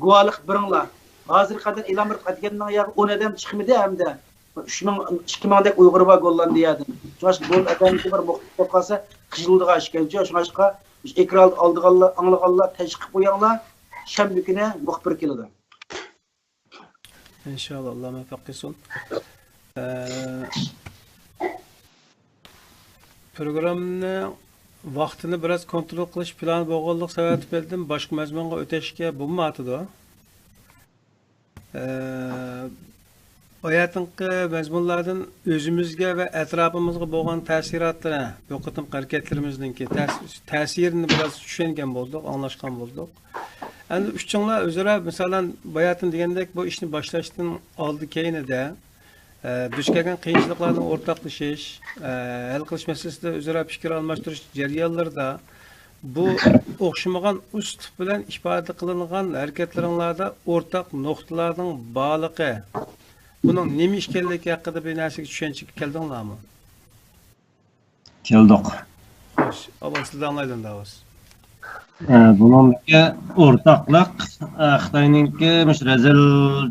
گۇۋاھلىق بېرىڭلار. ھازىرغا قەدەر ئېلان بېرىپ ئەتىگەننىڭ ياغى ئون ئادەم چىقمىدى ئەمدى. ئۈچ مىڭ، ئىككى مىڭدەك ئۇيغۇر بار گوللاندىيەدىن. شۇڭا گول ئادەمگە بىر مۇخبىر بولۇپ قالسا قىينىلىدىغان ئىشكەنچۇ. شۇڭا ئېكران ئالىدىغانلار، ئاڭلىغانلار تەشۋىق قىلىپ قويۇڭلار. شەنبە كۈنى مۇخبىر كېلىدۇ. ئىنشاللا، ئاللا مۇۋەپپەق قىلسۇن. ئە، پروگراممىنى ۋاقتىنى بىراز كونترول قىلىش پىلانى بولغانلىق سەۋەب تۈپەيلىدىن باشقا مەزمۇنغا ئۆتۈشكە بولمايۋاتىدۇ. ئە، باياتىنقى مەزمۇنلاردىن ئۆزىمىزگە ۋە ئەتراپىمىزغا بولغان تەسىراتلىرى، بۇ قېتىمقى ھەرىكەتلىرىمىزنىڭكى تەس-، تەسىرىنى بىراز چۈشەنگەن بولدۇق، ئاڭلاشقان بولدۇق. ئەمدى ئۈچۈڭلار ئۆزئارا، مىسالەن، باياتىن دېگەندەك، بۇ ئىشنى باشلاشتىن ئالدى كەينىدە، ئە، دۇچ كەلگەن قىيىنچىلىقلارنى ئورتاقلىشىش، ئە، ھەل قىلىش مەسىلىسىدە ئۆزئارا پىكىر ئالماشتۇرۇش جەريانلىرىدا بۇ ئوخشىمىغان ئۇسلۇب بىلەن ئىپادە قىلىنغان ھەرىكەتلىرىڭلاردا ئورتاق نۇقتىلارنىڭ بارلىقى، بۇنىڭ نېمە ئىكەنلىكى ھەققىدە بىر نەرسىگە چۈشەنچىگە كەلدىڭلارمۇ؟ كەلدۇق. خوش، ئاۋۋال سىزدىن ئاڭلايلى ئەمدى ئاۋاز. ئە، بۇنىڭدىكى ئورتاقلىق، ئە، خىتاينىڭكى مۇشۇ رەزىل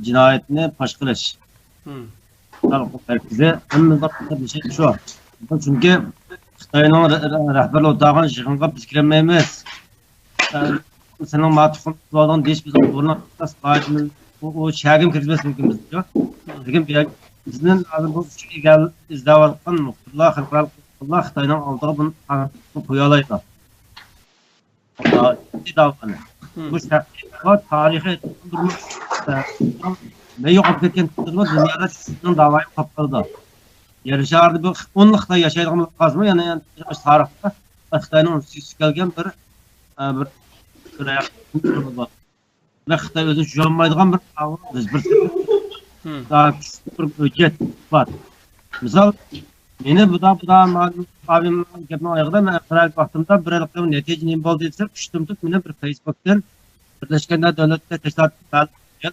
جىنايەتنى پاش قىلىش. مم. خەلق مەركىزى ھەممە بىر شۇ. چۈنكى خىتاينىڭ رە-، رە-، رەھبەرلىك ئولتۇرغان يىغىنغا بىز كىرەلمەيمىز. ئە، سېنىڭ ما تۇخۇم تۇتۇۋالغان دېيىش بىز ئۇيغۇرنىڭ ئىستىلاھاتىمىز، ئۇ، ئۇ شەھەرگىمۇ كىرگۈزمەس مۇمكىن بىز. لېكىن بۇ يەر، بىزنىڭ ھازىر بۇ ئىشقا ئىگە-، ئىزدەۋاتقان مۇخبىرلار، خەلقئارالىق مۇخبىرلار خىتاينىڭ ئالدىغا بۇنى قويالايدۇ. جىددىي داۋانى. مم. بۇ شەخسىي داۋا تارىخىي مەن يوقاپ كەتكەن دۇنيادا شۇنىڭ داۋايى قوپ قالىدۇ. يەر شارىدا بۇ ئون خىتاي ياشايدىغان بولۇپ قالسىمۇ، يەنە، يەنە تارىختا خىتاينىڭ ئۈستىگە كەلگەن بىر، ئە، بىر، بىر ۋە خىتاي ئۆزىنى چۈشۈرەلمەيدىغان بىر، بىر، بىر، بىر ھۆججەت، ئىسپات. مىسال، مېنى بۇدا، بۇدا، ئابىم گەپنىڭ ئايىغىدا مەن ئەنقەرەگە ۋاقتىمدا بىر ھېلىقى نەتىجە نېمە بولدى دېسە، ئۇشتۇمتۇت مېنى بىر فېيسبۇكتىن بىرلەشكەن دۆلەتلەر تەشكىلاتى مەلۇم قىلغان.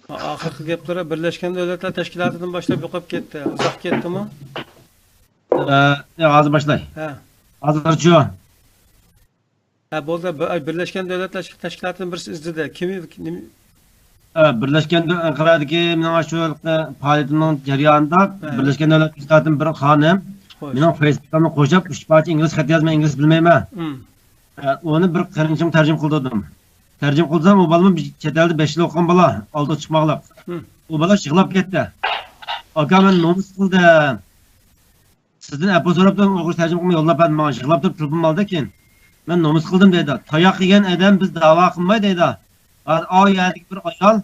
ئاخىرقى گەپلىرى بىرلەشكەن دۆلەتلەر تەشكىلاتىدىن باشلاپ يوقاپ كەتتى. ئۇزاق كەتتىمۇ؟ ئە، ياق، ھازىر باشلاي. ھە. ھازىرچۇ؟ ھە، بولدى. بىر-، بىرلەشكەن دۆلەتلەر تەشكىلاتىدىن بىرسى ئىزدىدى. كىم، نېمە؟ ئە، بىرلەشكەن دۆ-، ئەنقەرەدىكى مېنىڭ ئاشۇ پائالىيىتىمنىڭ جەريانىدا، ھە، بىرلەشكەن دۆلەتلەر تەشكىلاتىدىن بىر خانىم، خوش، مېنىڭ فېيسبۇكىمنى قوشۇپ، ئۈچ پارچە ئىنگلىز خەت يازدى، مەن ئىنگلىز بىلمەيمەن. ئە، ئۇنى بىر قېرىندىشىمغا تەرجىمە قىلدۇردۇم. تەرجىمە قىلسام، ئۇ بالىمۇ بىر چەت ئەلدە بەش يىل ئوقۇغان بالا، ئالدىغا چىقماقلىق. ئۇ بالا يىغلاپ كەتتى. «ئاكا، مەن نومۇس قىلدىم. سىزدىن ئەپۇ سوراپتىم، ئۇيغۇرچە تەرجىمە قىلماي يوللاپ بەردىم ماڭا، يىغلاپ تۇرۇپ تېلېفونۇم ئالدى كېيىن. مەن نومۇس قىلدىم» دەيدۇ. تاياق يېگەن ئادەم بىز داۋا قىلماي دەيدۇ. ھازىر ئاۋۇ يەردىكى بىر ئايال،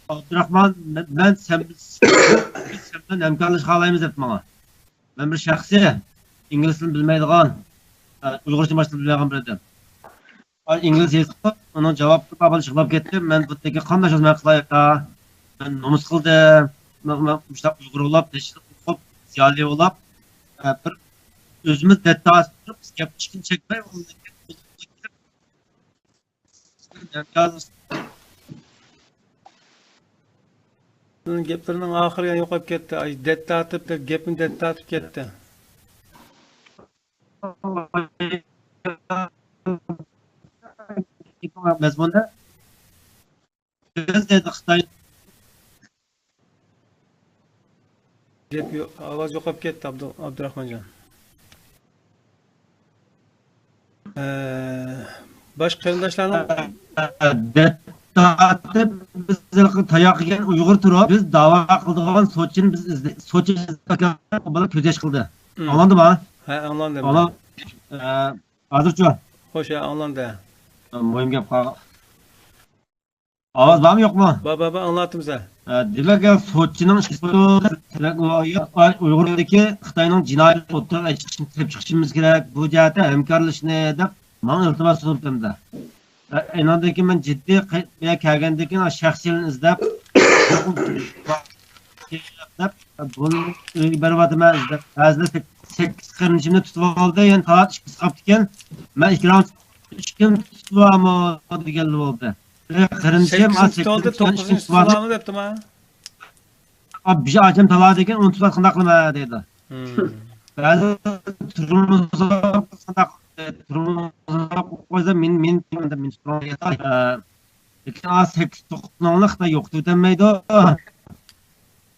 «ئابدۇراخمان، مەن، مەن سەن، سەن بىلەن ھەمكارلىشىپ قالايمىز» دەپتۇ ماڭا. مەن بىر شەخسىي، ئىنگلىز تىلىنى بىلمەيدىغان، ئە، ئۇيغۇرچە باشقىچە بىلمەيدىغان بىر ئادەم. ئىنگلىز يېزىقى ئۇنىڭ جاۋابى بار، يىغلاپ كەتتى. مەن بۇ تېگى قانداق يازما قىلاي ئاكا؟ مەن نومۇس قىلدىم. مەن، مەن مۇشۇنداق ئۇيغۇر بولاپ، تېشىدا ئوقۇپ، زىيالىي بولاپ، ئە، بىر ئۆزىمىز دەتتاسى تۇرۇپ، گەپ چىقىم چەكمەي، ئۇنىڭدىن كېيىن گەپلىرىنىڭ ئاخىرى يەنە يوقاپ كەتتى. ئاي، دەت تارتىپ دەپ، گەپنى دەت تارتىپ كەتتى. مەزمۇندا بىز دېدى خىتاي. گەپ يو-، ئاۋاز يوقاپ كەتتى، ئابدۇ-، ئابدۇراخمانجان. ئە، باشقا قېرىنداشلارنىڭ دەت تارتىپ، بىز ھېلىقى تاياق يېگەن ئۇيغۇر تۇرۇپ، بىز داۋا قىلىدىغان سوتچىنى بىز ئىزدەي-، سوتچى ئىزدەپ، بالا كۆز ياش قىلدى. مم. ئاڭلاندىما؟ ھە، ئاڭلاندى. ئاڭلا-، ئە، ھازىرچۇ؟ خوش، ھە، ئاڭلاندى. مۇھىم گەپ قالغان. ئاۋاز بارمۇ، يوقمۇ؟ بار، بار، بار، ئاڭلاۋاتىمىز، ھە. ھە، دېمەك، يا سوتچىنىڭ ئىشى بۇ، ئۇيغۇردىكى خىتاينىڭ جىنايىتى ئوتتۇرىغا چىقىشىنى، كېلىپ چىقىشىمىز كېرەك. بۇ جەھەتتە ھەمكارلىشىشنى دەپ ماڭا ئىلتىماس سۇنۇپتۇ ئەمدى. ھە، ئېنىڭدىن كېيىن مەن جىددىي قەي-، بۇ يەرگە كەلگەندىن كېيىن شەخسىيلەرنى ئىزدەپ، ئىزدەپ، بۇنى ئۆيگە بېرىۋاتىمەن ئىزدەپ. بەزىلەر سەك-، سەككىز قېرىندىشىمنى تۇتۇۋالدى، يەنە تالادا ئىككىسى قاپتىكەن. مەن ئىككىلەن ئىككىم تۇتۇۋالما دېگەنلا بولدى. قېرىندىشىم، سەككىزىنچى تۇتۇۋالدى، توققۇزىنچى تۇتۇۋالما دەپتىما؟ بىر ئاچام تالادا ئىكەن، ئۇنى تۇتۇۋالسا قانداق قىلىمەن دەيدۇ. مم. بەزى تۇرمۇزغا قانداق، تۇرمۇزغا قويسا مېنى، مېنى، مېنى تۇتۇۋالما. لېكىن ئا سەككىز توققۇز مىڭلىق خىتاي يوقىتىۋېتەلمەيدۇ.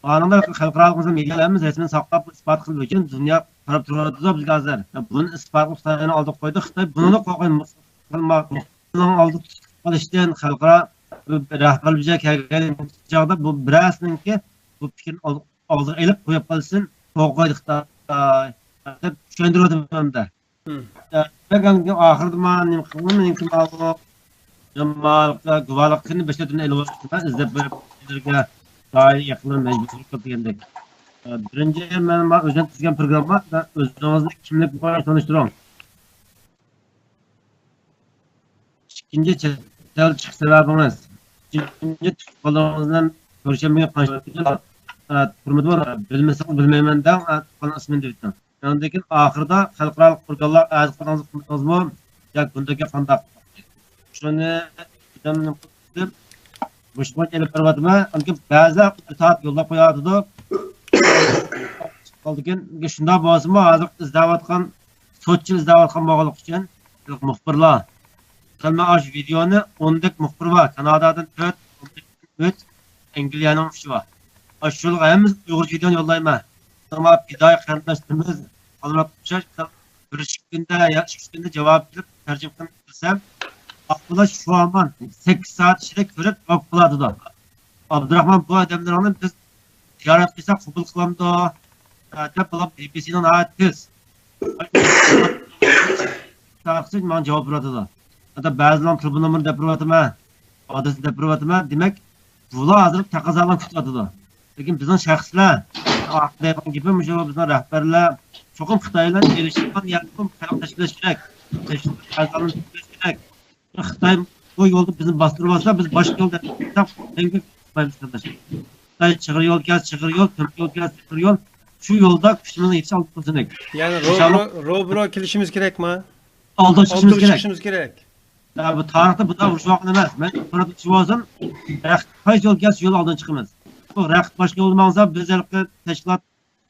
ئانىڭدا خەلقئارالىق مېدىيالار ھەممىسى رەسمىي ساقلاپ، ئىسپات قىلىش ئۈچۈن دۇنيا قاراپ تۇرۇۋاتىدۇ بىزگە ھازىر. بۇنى ئىسپات قىلىپ خىتاينى ئالدىغا قويدى. خىتاي بۇنىلا قورقماي، مۇسۇلماننىڭ ئالدىغا تۇتۇپ قېلىشتىن، خەلقئارا رەھبەرلەر بىر يەرگە كەلگەن چاغدا بۇ بىرەرسىنىڭكى بۇ پىكرىنى ئال-، ئالدىغا ئېلىپ قويۇپ قالسۇن، توغرا قويدى خىتاي دەپ چۈشەندۈرۈۋاتىمەن ئەمدى. مم. ئە، بەك ئاخىرىدا ما نېمە قىلدىم، مېنىڭكى ماۋۇ، ماۋۇ گۇۋاھلىقنى بەش تۆتىنى ئېلىۋالدىم، ئىزدەپ بېرىپ، سىلەرگە دائىر يېقىنلار مەجبۇر قىلىپ دېگەندەك. ئە، بىرىنچى، مەن ما ئۆزۈم تۈزگەن پروگرامما، ئۆزىڭىزنى كىملىك بىلەن تونۇشتۇرۇڭ. ئىككىنچى، چەت دەل چىقىش سەۋەبىڭىز؟ ئۈچىنچى، تۇغقانلىرىڭىز بىلەن چارشەنبە كۈنى قانچە، ئە، تۇرمىدىمۇ؟ بىلمىسىڭىز بىلمەيمەن دەڭ، ئە، تۇغقاننىڭ ئىسمىنى دەۋېتىڭ. ئاندىن كېيىن ئاخىرىدا خەلقئارالىق ئورگانلار ئەزا قىلدىڭىزمۇ، قىلمىدىڭىزمۇ؟ ياكى بۇندىن كېيىن قانداق؟ شۇنى ئادەمنى مۇشۇ بويىچە ئېلىپ بېرىۋاتىمەن. ئاندىن كېيىن بەزىلەر ئىتائەت يوللاپ قويۇۋاتىدۇ. قالدىكىن، شۇنداق بولسىمۇ، ھازىر ئىزدەۋاتقان، سوتچى ئىزدەۋاتقان بولغانلىقى ئۈچۈن، مۇخبىرلار، مەسىلەن، مەن ئاشۇ ۋىدېئونى، ئوندەك مۇخبىر بار، كانادادىن تۆت، ئامېرىكىدىن ئۈچ، ئەنگلىيەنىڭ ئۈچى بار. ئاشۇلارغا ھەممىسى ئۇيغۇرچە ۋىدېئونى يوللايمەن. شۇڭا پىدائىي قېرىنداشلىرىمىز، خانلار ئوخشاش، بىر ئىككى كۈندە يا ئۈچ كۈندە جاۋاب كېلىپ، تەرجىمە قىلىپ بەرسەم، ئابدۇللا شۇ ھامان سەككىز سائەت ئىچىدە كۆرۈپ جاۋاب قىلاتىدۇ. ئابدۇراخمان، بۇ ئادەملىرىڭنى بىز زىيارەت قىلساق قوبۇل قىلامدۇ؟ ھە، دەپ، بۇلار بى بى سىنىڭ ناھايىتى تېز. شەخسەن ماڭا جاۋاب بېرىۋاتىدۇ. ھەتتا بەزىلەرنىڭ تېلېفون نومۇرىنى دەپ بېرىۋاتىمەن، ئادرېسىنى دەپ بېرىۋاتىمەن. دېمەك، بۇلار ھازىر تەقەززالارنى كۈتۈۋاتىدۇ. لېكىن بىزنىڭ شەخسلەر، ئاخىر دەيدىغان گېپىم مۇشۇ، بىزنىڭ رەھبەرلەر چوقۇم خىتاي بىلەن ئېلىشىدىغان يەردىمۇ خەلق تەشكىللەش كېرەك. تەشكىلات ئەزالىرىنى تەشكىللەش كېرەك. خىتاي بۇ يولدا بىزنى باستۇرۇۋالسا، بىز باشقا يول دەپ مەڭگۈ قىلمايمىز، قېرىنداش. خىتاي چىغىر يول كەلسە چىغىر يول، تۆمۈر يول كەلسە تۆمۈر يول. شۇ يولدا كۈچىمىزنى يېتىشى ئالدىن تۇرسۇن. يەنى ئىنشاللا. روبىرو، روبىرو كېلىشىمىز كېرەكما؟ ئالدىغا چىقىشىمىز كېرەك. چىقىشىمىز كېرەك. يا، بۇ تارىختا بۇنداق ئۇرۇش بولغان ئەمەس. مەن ئاخبارات ئۇرۇشى بولسۇن، رەقىب قايسى يول كەلسە، شۇ يول ئالدىن چىقىمىز. بۇ رەقىب باشقا يولدا ماڭسا، بىز ھېلىقى تەشكىلات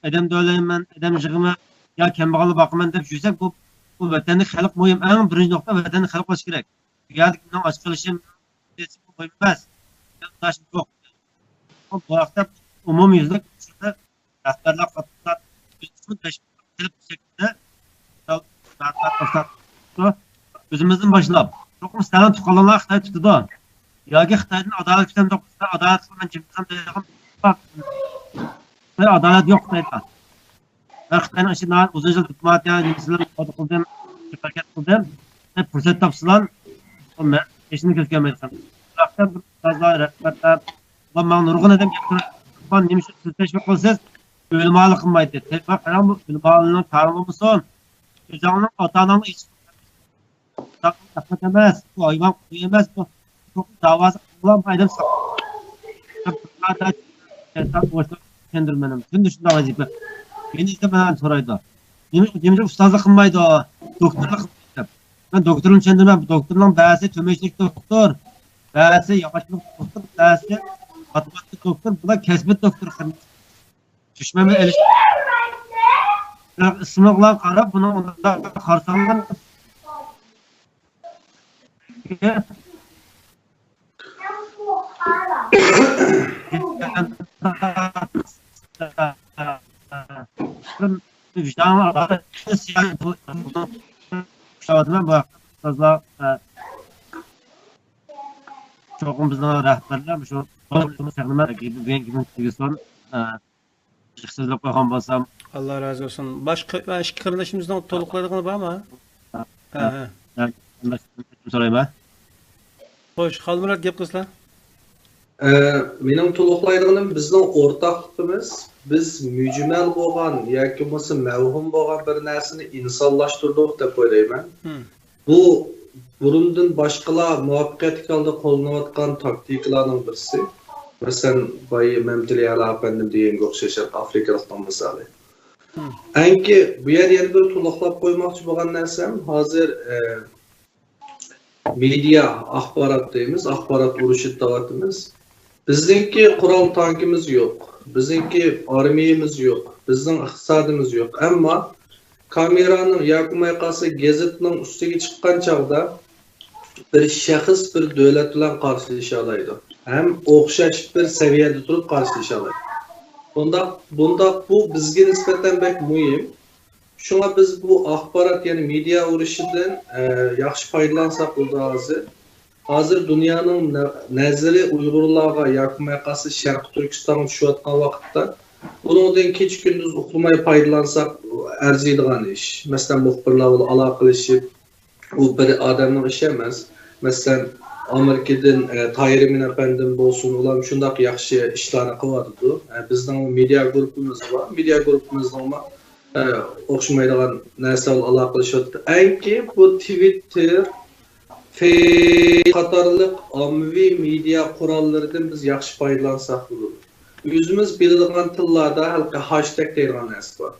ئادەم دۆلەيمەن، ئادەم يىغىمەن يا كەمبەغەلنى باقىمەن دەپ يۈرسەك، بۇ، بۇ ۋەتەندىكى خەلق مۇھىم. ئەڭ بىرىنچى نۇقتا ۋەتەندىكى خەلق بولۇشى كېرەك. بۇ يەردە كىمنىڭ ئاچ قېلىشى مۇھىم ئەمەس. بۇ ھەقتە ئومۇميۈزلۈك رەھبەرلەر قاتنىشىپ، بىز شۇ تەشكىلات قىلىپ شەكلىدە ئۆزىمىزدىن باشلاپ، چوقۇم سىلەرنىڭ تۇغقانلىرىڭلار خىتاي تۇتىدۇ. ياكى خىتايدىن ئادالەت كۈتەمدۇق، خىتاي ئادالەت قىلماي جىمجىتسام دەيدىغان خىتاي ئادالەت يوق خىتايدا. ۋە خىتاينىڭ ئىچىدە ناھايىتى ئۇزۇن يىل دىپلوماتىيە، نېمىسىلەر قىلدىم، ھەرىكەت قىلدىم. دەپ پۇرسەت تاپسىلار، ئىشىنى كۆرسىتەلمەيدىكەن. بىراق بىر ئۇستازلار، رەھبەرلەر، ماڭا نۇرغۇن ئادەم گەپ قىلىدۇ، نېمە ئۈچۈن سىز تەشۋىق قىلىسىز؟ ئۆلىمالىق قىلمايدۇ. تەشۋىق قىلىڭ، بۇ ئۆلىمالىقنىڭ كارى بولمىسۇن. ئۆزۈڭنىڭ ئاتا-ئاناڭنىڭ ئىشى. ئەخمەق ئەمەس، بۇ ھايۋان قۇلى ئەمەس، بۇ چوقۇم داۋاسى قىلغان بۇ ئادەم ساق. چۈشەندۈرمەن، كۈندە شۇنداق ۋەزىپە. مېنى ئىزدەپ ماڭا سورايدۇ. نېمە، نېمىشقا ئۇستازلىق قىلمايدۇ، دوكتورلۇق قىلمايدۇ دەپ. مەن دوكتورنى چۈشەندۈرمەن، بۇ دوكتورنىڭ بەزىسى تۆمۈرچىلىك دوكتور، بەزىسى ياغاچچىلىق دوكتور، بەزىسى ماتېماتىكا دوكتور، بۇلار كەسپىي دوكتور. چۈشمەمنى ئېلىش. بىراق ئىسمىغا قاراپ، بۇنىڭ ئۇنداق قارىساڭلار، چوقۇم بىزنىڭ رەھبەرلەر شۇ بۈگۈنكى كۈنى تېگىسۇن. ئىشقا سۆزلەپ قويغان بولسام. ئاللا رازى بولسۇن. باشقا، ئىككى قېرىندىشىمىزنىڭ تولۇقلايدىغىنى بارمۇ؟ ھە، ھە. ھە، قېرىنداشلىرىمدىن سورايمەن. خوش، خالمۇرات گەپ قىلسىلا. ئە، مېنىڭ تولۇقلايدىغىنىم بىزنىڭ ئورتاقلىقىمىز، بىز مۈجمەل بولغان ياكى بولمىسا مەۋھۇم بولغان بىر نەرسىنى ئىنسانلاشتۇردۇق دەپ ئويلايمەن. ھىم. بۇ بۇرۇندىن باشقىلار مۇۋەپپەقىيەتلىك ھالدا قوللىنىۋاتقان تاكتىكىلارنىڭ بىرسى. مەسىلەن، بايا مەمتىلى ئەلا ئەپەندىم دېگەنگە ئوخشاش ئافرىقىلىقنىڭ مىسالى. مم. ئەنكى بۇ يەردە يەنە بىر تولۇقلاپ قويماقچى بولغان نەرسەم، ھازىر، ئە، مېدىيا، ئاخبارات دەيمىز، ئاخبارات ئۇرۇشى دەۋاتىمىز. بىزنىڭكى قورال تانكىمىز يوق، بىزنىڭكى ئارمىيەمىز يوق، بىزنىڭ ئىقتىسادىمىز يوق. ئەمما كامېرانىڭ ياكى بولماي قالسا گېزىتنىڭ ئۈستىگە چىققان چاغدا بىر شەخس بىر دۆلەت بىلەن قارشىلىشالايدۇ. ھەم ئوخشاش بىر سەۋىيەدە تۇرۇپ قارشىلىشالايدۇ. بۇنداق، بۇنداق بۇ بىزگە نىسبەتەن بەك مۇھىم. شۇڭا بىز بۇ ئاخبارات، يەنى مېدىيا ئۇرۇشىدىن، ئە، ياخشى پايدىلانساق بولىدۇ ھازىر. ھازىر دۇنيانىڭ نە-، نەزىرى ئۇيغۇرلارغا ياكى بولماي قالسا شەرقىي تۈركىستانغا چۈشۈۋاتقان ۋاقىتتا، بۇنىڭدىن كېچە-كۈندۈز ئۇخلىماي پايدىلانساق ئەرزىيدىغان ئىش. مەسىلەن، مۇخبىرلار بىلەن ئالاقىلىشىپ، ئۇ بىر ئادەمنىڭ ئىشى ئەمەس. مەسىلەن، ئامېرىكىدىن، ئە، تاھىر ئىمىن ئەپەندىم بولسۇن، ئۇلار شۇنداق ياخشى ئىشلارنى قىلىۋاتىدۇ. ئە، بىزنىڭ مېدىيا گۇرۇپپىمىز بار. مېدىيا گۇرۇپپىمىزنىڭمۇ، ئە، ئوخشىمايدىغان نەرسە بىلەن ئالاقىلىشىۋاتىدۇ. ئەنكى بۇ تىۋىتتېر، فېيسبۇك قاتارلىق ئاممىۋى مېدىيا قوراللىرىدىن بىز ياخشى پايدىلانساق بولىدۇ. ئۆزىمىز بىلىدىغان تىللاردا ھېلىقى ھاشتەگ دەيدىغان نەرسە بار.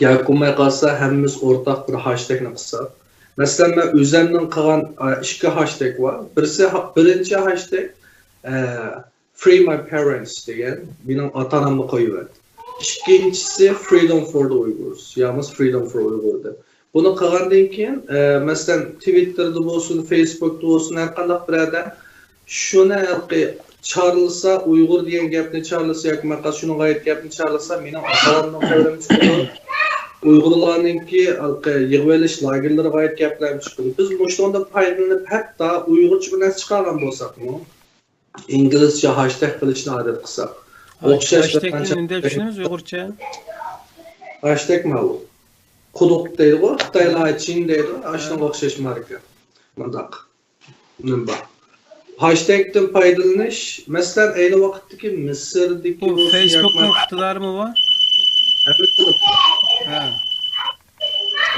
ياكى بولماي قالسا ھەممىمىز ئورتاق بىر ھاشتەگنى قىلساق. مەسىلەن، مەن ئۆزەمنىڭ قىلغان، ئە، ئىككى ھاشتەگ بار. بىرسى ھا-، بىرىنچى ھاشتەگ، ئە، Free My Parents دېگەن، مېنىڭ ئاتا-ئانامنى قويۇۋەت. ئىككىنچىسى Freedom for the Uyghurs، يا بولمىسا Freedom for Uyghur دەپ. بۇنى قىلغاندىن كېيىن، ئە، مەسىلەن، تىۋىتتېردا بولسۇن، فېيسبۇكتا بولسۇن، ھەر قانداق بىر ئادەم شۇنى ھېلىقى چارلىسا، ئۇيغۇر دېگەن گەپنى چارلىسا ياكى ماقال شۇنىڭغا ئائىت گەپنى چارلىسا، مېنىڭ ئاتا-ئانامنىڭ خەۋىرىم چىقىدۇ. ئۇيغۇرلارنىڭكى ھېلىقى يىغىۋېلىش لاگېرلىرىغا ئائىت گەپلەرمۇ چىقىدۇ. بىز مۇشۇنىڭدىن پايدىلىنىپ، ھەتتا ئۇيغۇرچە بىر نەرسە چىقارغان بولساقمۇ، ئىنگلىزچە ھاشتەگ قىلىشنى ئادەت قىلساق. ھاش-، ئوخشاش ھاشتەگنى نېمە دەپ چۈشىنىمىز ئۇيغۇرچە؟ ھاشتەگ ماۋۇ. قۇدۇق دەيدىغۇ، خىتايلار چىن دەيدۇ، ئاشۇنىڭغا ئوخشاش ماركا. مۇنداق. نېمە بار؟ ھاشتەگتىن پايدىلىنىش، مەسىلەن، ئەينى ۋاقىتتىكى مىسىردىكى بۇ بولسۇن، فېيسبۇكنىڭ ياكى ئىقتىدارىمۇ بۇ؟ ئەلۋەتتە. ھە.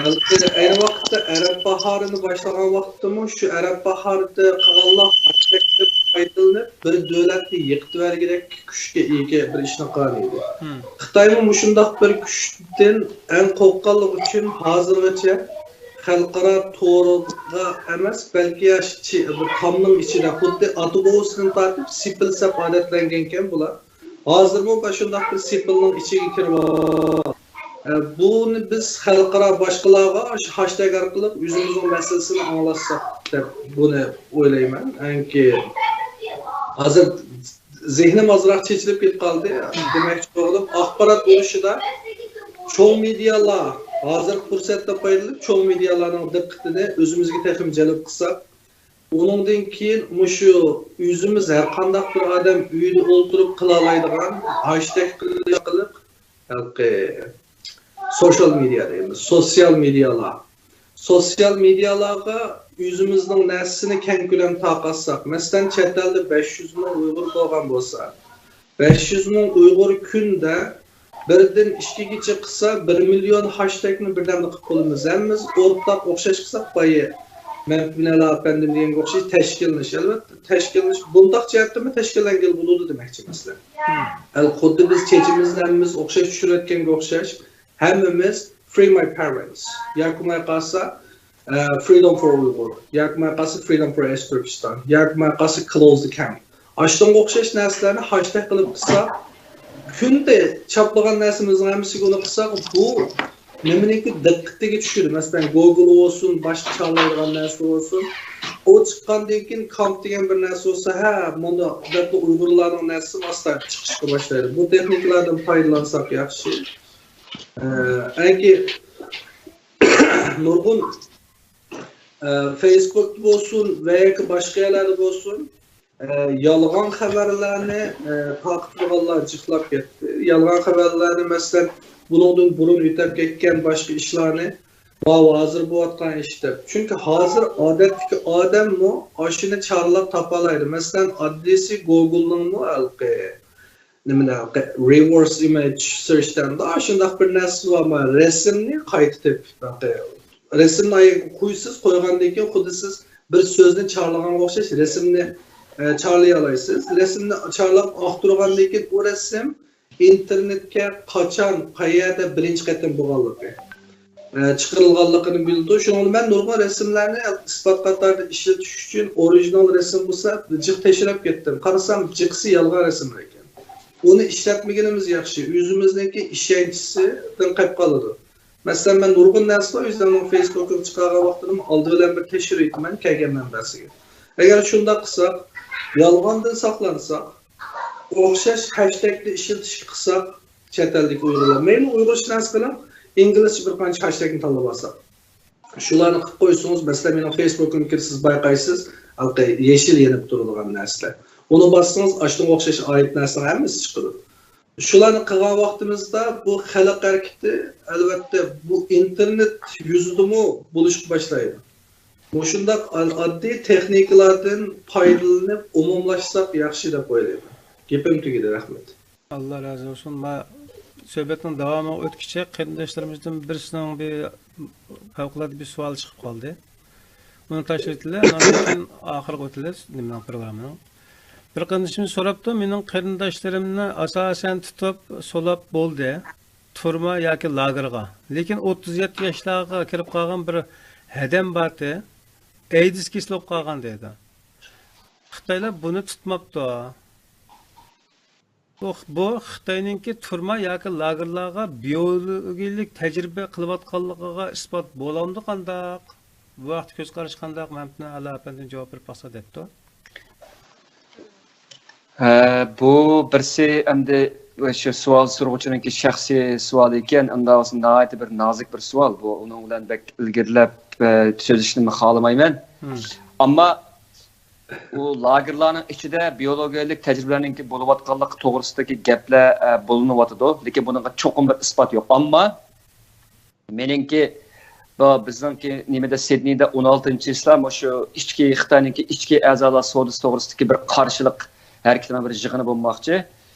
بەلكى ئەينى ۋاقىتتا ئەرەب باھارىنى باشلىغان ۋاقىتتىمۇ شۇ ئەرەب باھارىدا قىلغانلار ھاشتەگتىن پايدىلىنىپ، بىر دۆلەتنى يىقىتىۋەرگۈدەك كۈچكە ئىگە بىر ئىشنى قىلغان ئىدى. مم. خىتايمۇ مۇشۇنداق بىر كۈچتىن ئەڭ قورققانلىقى ئۈچۈن ھازىرغىچە خەلقئارا تورغا ئەمەس، بەلكى يا شۇ چى-، بىر تامنىڭ ئىچىدە خۇددى ئاتا-بوۋىسىدىن تارتىپ سېپىل سەپ ئادەتلەنگەنكەن بۇلار. ھازىرمۇ مۇشۇنداق بىر سېپىلنىڭ ئىچىگە كىرىپ، ئە، بۇنى بىز خەلقئارا باشقىلارغا شۇ ھاشتەگ ئارقىلىق ئۆزىمىزنىڭ مەسىلىسىنى ئاڭلاتساق دەپ بۇنى ئويلايمەن. ئەنكى ھازىر زېھنىم ئازراق چېچىلىپ كېتىپ قالدى. دېمەكچى بولغىنىم، ئاخبارات ئۇرۇشىدا چوڭ مېدىيالار، ھازىرقى پۇرسەتتىن پايدىلىنىپ، چوڭ مېدىيالارنىڭ دىققىتىنى ئۆزىمىزگە تېخىمۇ جەلپ قىلساق، ئۇنىڭدىن كېيىن مۇشۇ ئۆزىمىز ھەر قانداق بىر ئادەم ئۆيىدە ئولتۇرۇپ قىلالايدىغان ھاشتەگ قىلىش ئارقىلىق، ھېلىقى سوشال مېدىيا دەيمىز، سوتسىيال مېدىيالار. سوتسىيال مېدىيالارغا ئۆزىمىزنىڭ نەرسىسىنى كەڭ كۆلەم تارقاتساق، مەسىلەن، چەت ئەلدە بەش يۈز مىڭ ئۇيغۇر بولغان بولسا، بەش يۈز مىڭ ئۇيغۇر كۈندە بىردىن ئىككىگىچە قىلسا، بىر مىليون ھاشتەگنى بىردەمدە قىلىپ بولىمىز. ھەممىمىز ئورتاق ئوخشاش قىلساق، بايا مەمتىمىن ئەلا ئەپەندىم دېگەنگە ئوخشاش تەشكىللىنىش. ئەلۋەتتە، تەشكىللىنىش بۇنداق جەھەتتىنمۇ تەشكىللەنگىلى بولىدۇ دېمەكچى مەسىلەن. ئەل خۇددى بىز چېچىمىزنى ھەممىمىز ئوخشاش چۈشۈرۈۋەتكەنگە ئوخشاش، ھەممىمىز Free My Parents ياكى بولماي قالسا، ئە، Freedom for Uyghur ياكى بولماي قالسا Freedom for East Turkestan ياكى بولماي قالسا Close the Camp. ئاشۇنىڭغا ئوخشاش نەرسىلەرنى ھاشتەگ قىلىپ قىلساق، كۈندە چاپلىغان نەرسىمىزنىڭ ھەممىسىگە ئۇنى قىلساق، بۇ نېمىنىڭكى دىققىتىگە چۈشىدۇ. مەسىلەن، گوگل بولسۇن، باشقا چاغلايدىغان نەرسە بولسۇن. ئۇ چىققاندىن كېيىن كامپ دېگەن بىر نەرسە بولسا، ھە، مانا دەپلا ئۇيغۇرلارنىڭ نەرسىسى ئاستا چىقىشقا باشلايدۇ. بۇ تېخنىكىلاردىن پايدىلانساق ياخشى. ئە، ئەنكى نۇرغۇن، ئە، فېيسبۇكتا بولسۇن ۋە ياكى باشقا يەرلەردە بولسۇن، ئە، يالغان خەۋەرلەرنى، ئە، تارقىتىدىغانلار جىقلاپ كەتتى. يالغان خەۋەرلەرنى، مەسىلەن، بۇنىڭدىن بۇرۇن ئۆتەپ كەتكەن باشقا ئىشلارنى، ماۋۇ ھازىر بولۇۋاتقان ئىش دەپ. چۈنكى ھازىر ئادەتتىكى ئادەممۇ ئاشۇنى چارلاپ تاپالايدۇ. مەسىلەن، ئاددىيسى گوگلنىڭمۇ ھېلىقى نېمىلەر، reverse image search دەمدۇ، ئاشۇنداق بىر نەرسىسى بار. رەسىمنى قايتا تېپىپ، رەسىمنى ئايىغىغا قويىسىز، قويغاندىن كېيىن خۇددى سىز بىر سۆزنى چارلىغانغا ئوخشاش رەسىمنى، ئە، چارلىيالايسىز. رەسىمنى چارلاپ ئاختۇرغاندىن كېيىن ئۇ رەسىم ئىنتېرنېتكە قاچان، قەيەردە بىرىنچى قېتىم بولغانلىقى، ئە، چىقىرىلغانلىقىنى بىلىدۇ. شۇنىڭ بىلەن مەن نۇرغۇن رەسىملەرنى ئىسپات قاتارىدا ئىشلىتىش ئۈچۈن ئورىگىنال رەسىم بولسا جىق تەكشۈرۈپ كەتتىم. قارىسام، جىقىسى يالغان رەسىملەر ئىكەن. ئۇنى ئىشلەتمىگىنىمىز ياخشى. ئۆزىمىزنىڭكى ئىشەنچىسىدىن قېلىپ قالىدۇ. مەسىلەن، مەن نۇرغۇن نەرسىلەر ئۆزۈمنىڭ فېيسبۇكىغا چىقارغان ۋاقتىدا ئالدى بىلەن بىر تەكشۈرۈۋېتىمەن كەلگەن مەنبەسىگە. ئەگەر شۇنداق قىلساق، يالغاندىن ساقلانساق، ئوخشاش ھاشتەگنى ئىشلىتىشكە قىلساق، چەت ئەلدىكى ئۇيغۇرلار، مەيلى ئۇيغۇرچە نەرسە قىلىڭ، ئىنگلىزچە بىر قانچە ھاشتەگنى تاللىۋالساق. شۇلارنى قىلىپ قويسىڭىز، مەسىلەن، مېنىڭ فېيسبۇكىمغا كىرىپ سىز بايقايسىز، ھېلىقى يېشىل يېنىپ تۇرىدىغان نەرسىلەر. ئۇنى باسسىڭىز، ئاشۇنىڭغا ئوخشاش ئائىت نەرسىلەرنىڭ ھەممىسى چىقىدۇ. شۇلارنى قىلغان ۋاقتىمىزدا بۇ خەلق ھەرىكىتى، ئەلۋەتتە، بۇ ئىنتېرنېت يۈزىدىمۇ بولۇشقا باشلايدۇ. مۇشۇنداق ئاددىي تېخنىكىلاردىن پايدىلىنىپ ئومۇملاشساق ياخشى دەپ ئويلايمەن. گېپىم تۈگىدى، رەھمەت. ئاللا رازى بولسۇن. ما سۆھبەتنىڭ داۋامىغا ئۆتكۈچە قېرىنداشلىرىمىزدىن بىرسىنىڭ بىر پەۋقۇلئاددە بىر سوئال چىقىپ قالدى. بۇنى تاشلىۋېتىلى، ئاندىن كېيىن ئاخىرىغا ئۆتىلى نېمىنىڭ، پروگراممىنىڭ. بىر قېرىندىشىمىز سوراپتۇ، مېنىڭ قېرىنداشلىرىمنى ئاساسەن تۇتۇپ سولاپ بولدى. تۈرمە ياكى لاگېرغا. لېكىن ئوتتۇز يەتتە ياشلارغا كىرىپ قالغان بىر ھەدەم بارتى، ئەيدىز كېسىلى بولۇپ قالغان دەيدۇ. خىتايلار بۇنى تۇتماپتۇ. بۇ، بۇ خىتاينىڭكى تۈرمە ياكى لاگېرلارغا بىيولوگىيەلىك تەجرىبە قىلىۋاتقانلىقىغا ئىسپات بولامدۇ قانداق؟ بۇ ھەقتە كۆز قارىشى قانداق؟ مەمتىن ئەلا ئەپەندى جاۋاب بېرىپ باقسا دەپتۇ. ھە، بۇ بىرسى ئەمدى شۇ سوئال سورىغۇچىنىڭكى شەخسىي سوئالى ئىكەن، ئۇنداق بولسا ناھايىتى بىر نازۇك بىر سوئال. بۇ ئۇنىڭ بىلەن بەك ئىلگىرىلەپ، ئە، سۆزلىشىشنى خالىمايمەن. ئەمما ئۇ لاگېرلارنىڭ ئىچىدە بىيولوگىيەلىك تەجرىبىلەرنىڭكى بولۇۋاتقانلىقى توغرىسىدىكى گەپلەر، ئە، بولۇنۇۋاتىدۇ. لېكىن بۇنىڭغا چوقۇم بىر ئىسپات يوق. ئەمما مېنىڭكى، بۇ بىزنىڭكى نېمىدە، سىدنېيدا ئون ئالتىنچى چىسلا مۇشۇ ئىچكى، خىتاينىڭكى ئىچكى ئەزالار سودىسى توغرىسىدىكى بىر قارشىلىق ھەرىكىتىنىڭ بىر يىغىنى بولماقچى.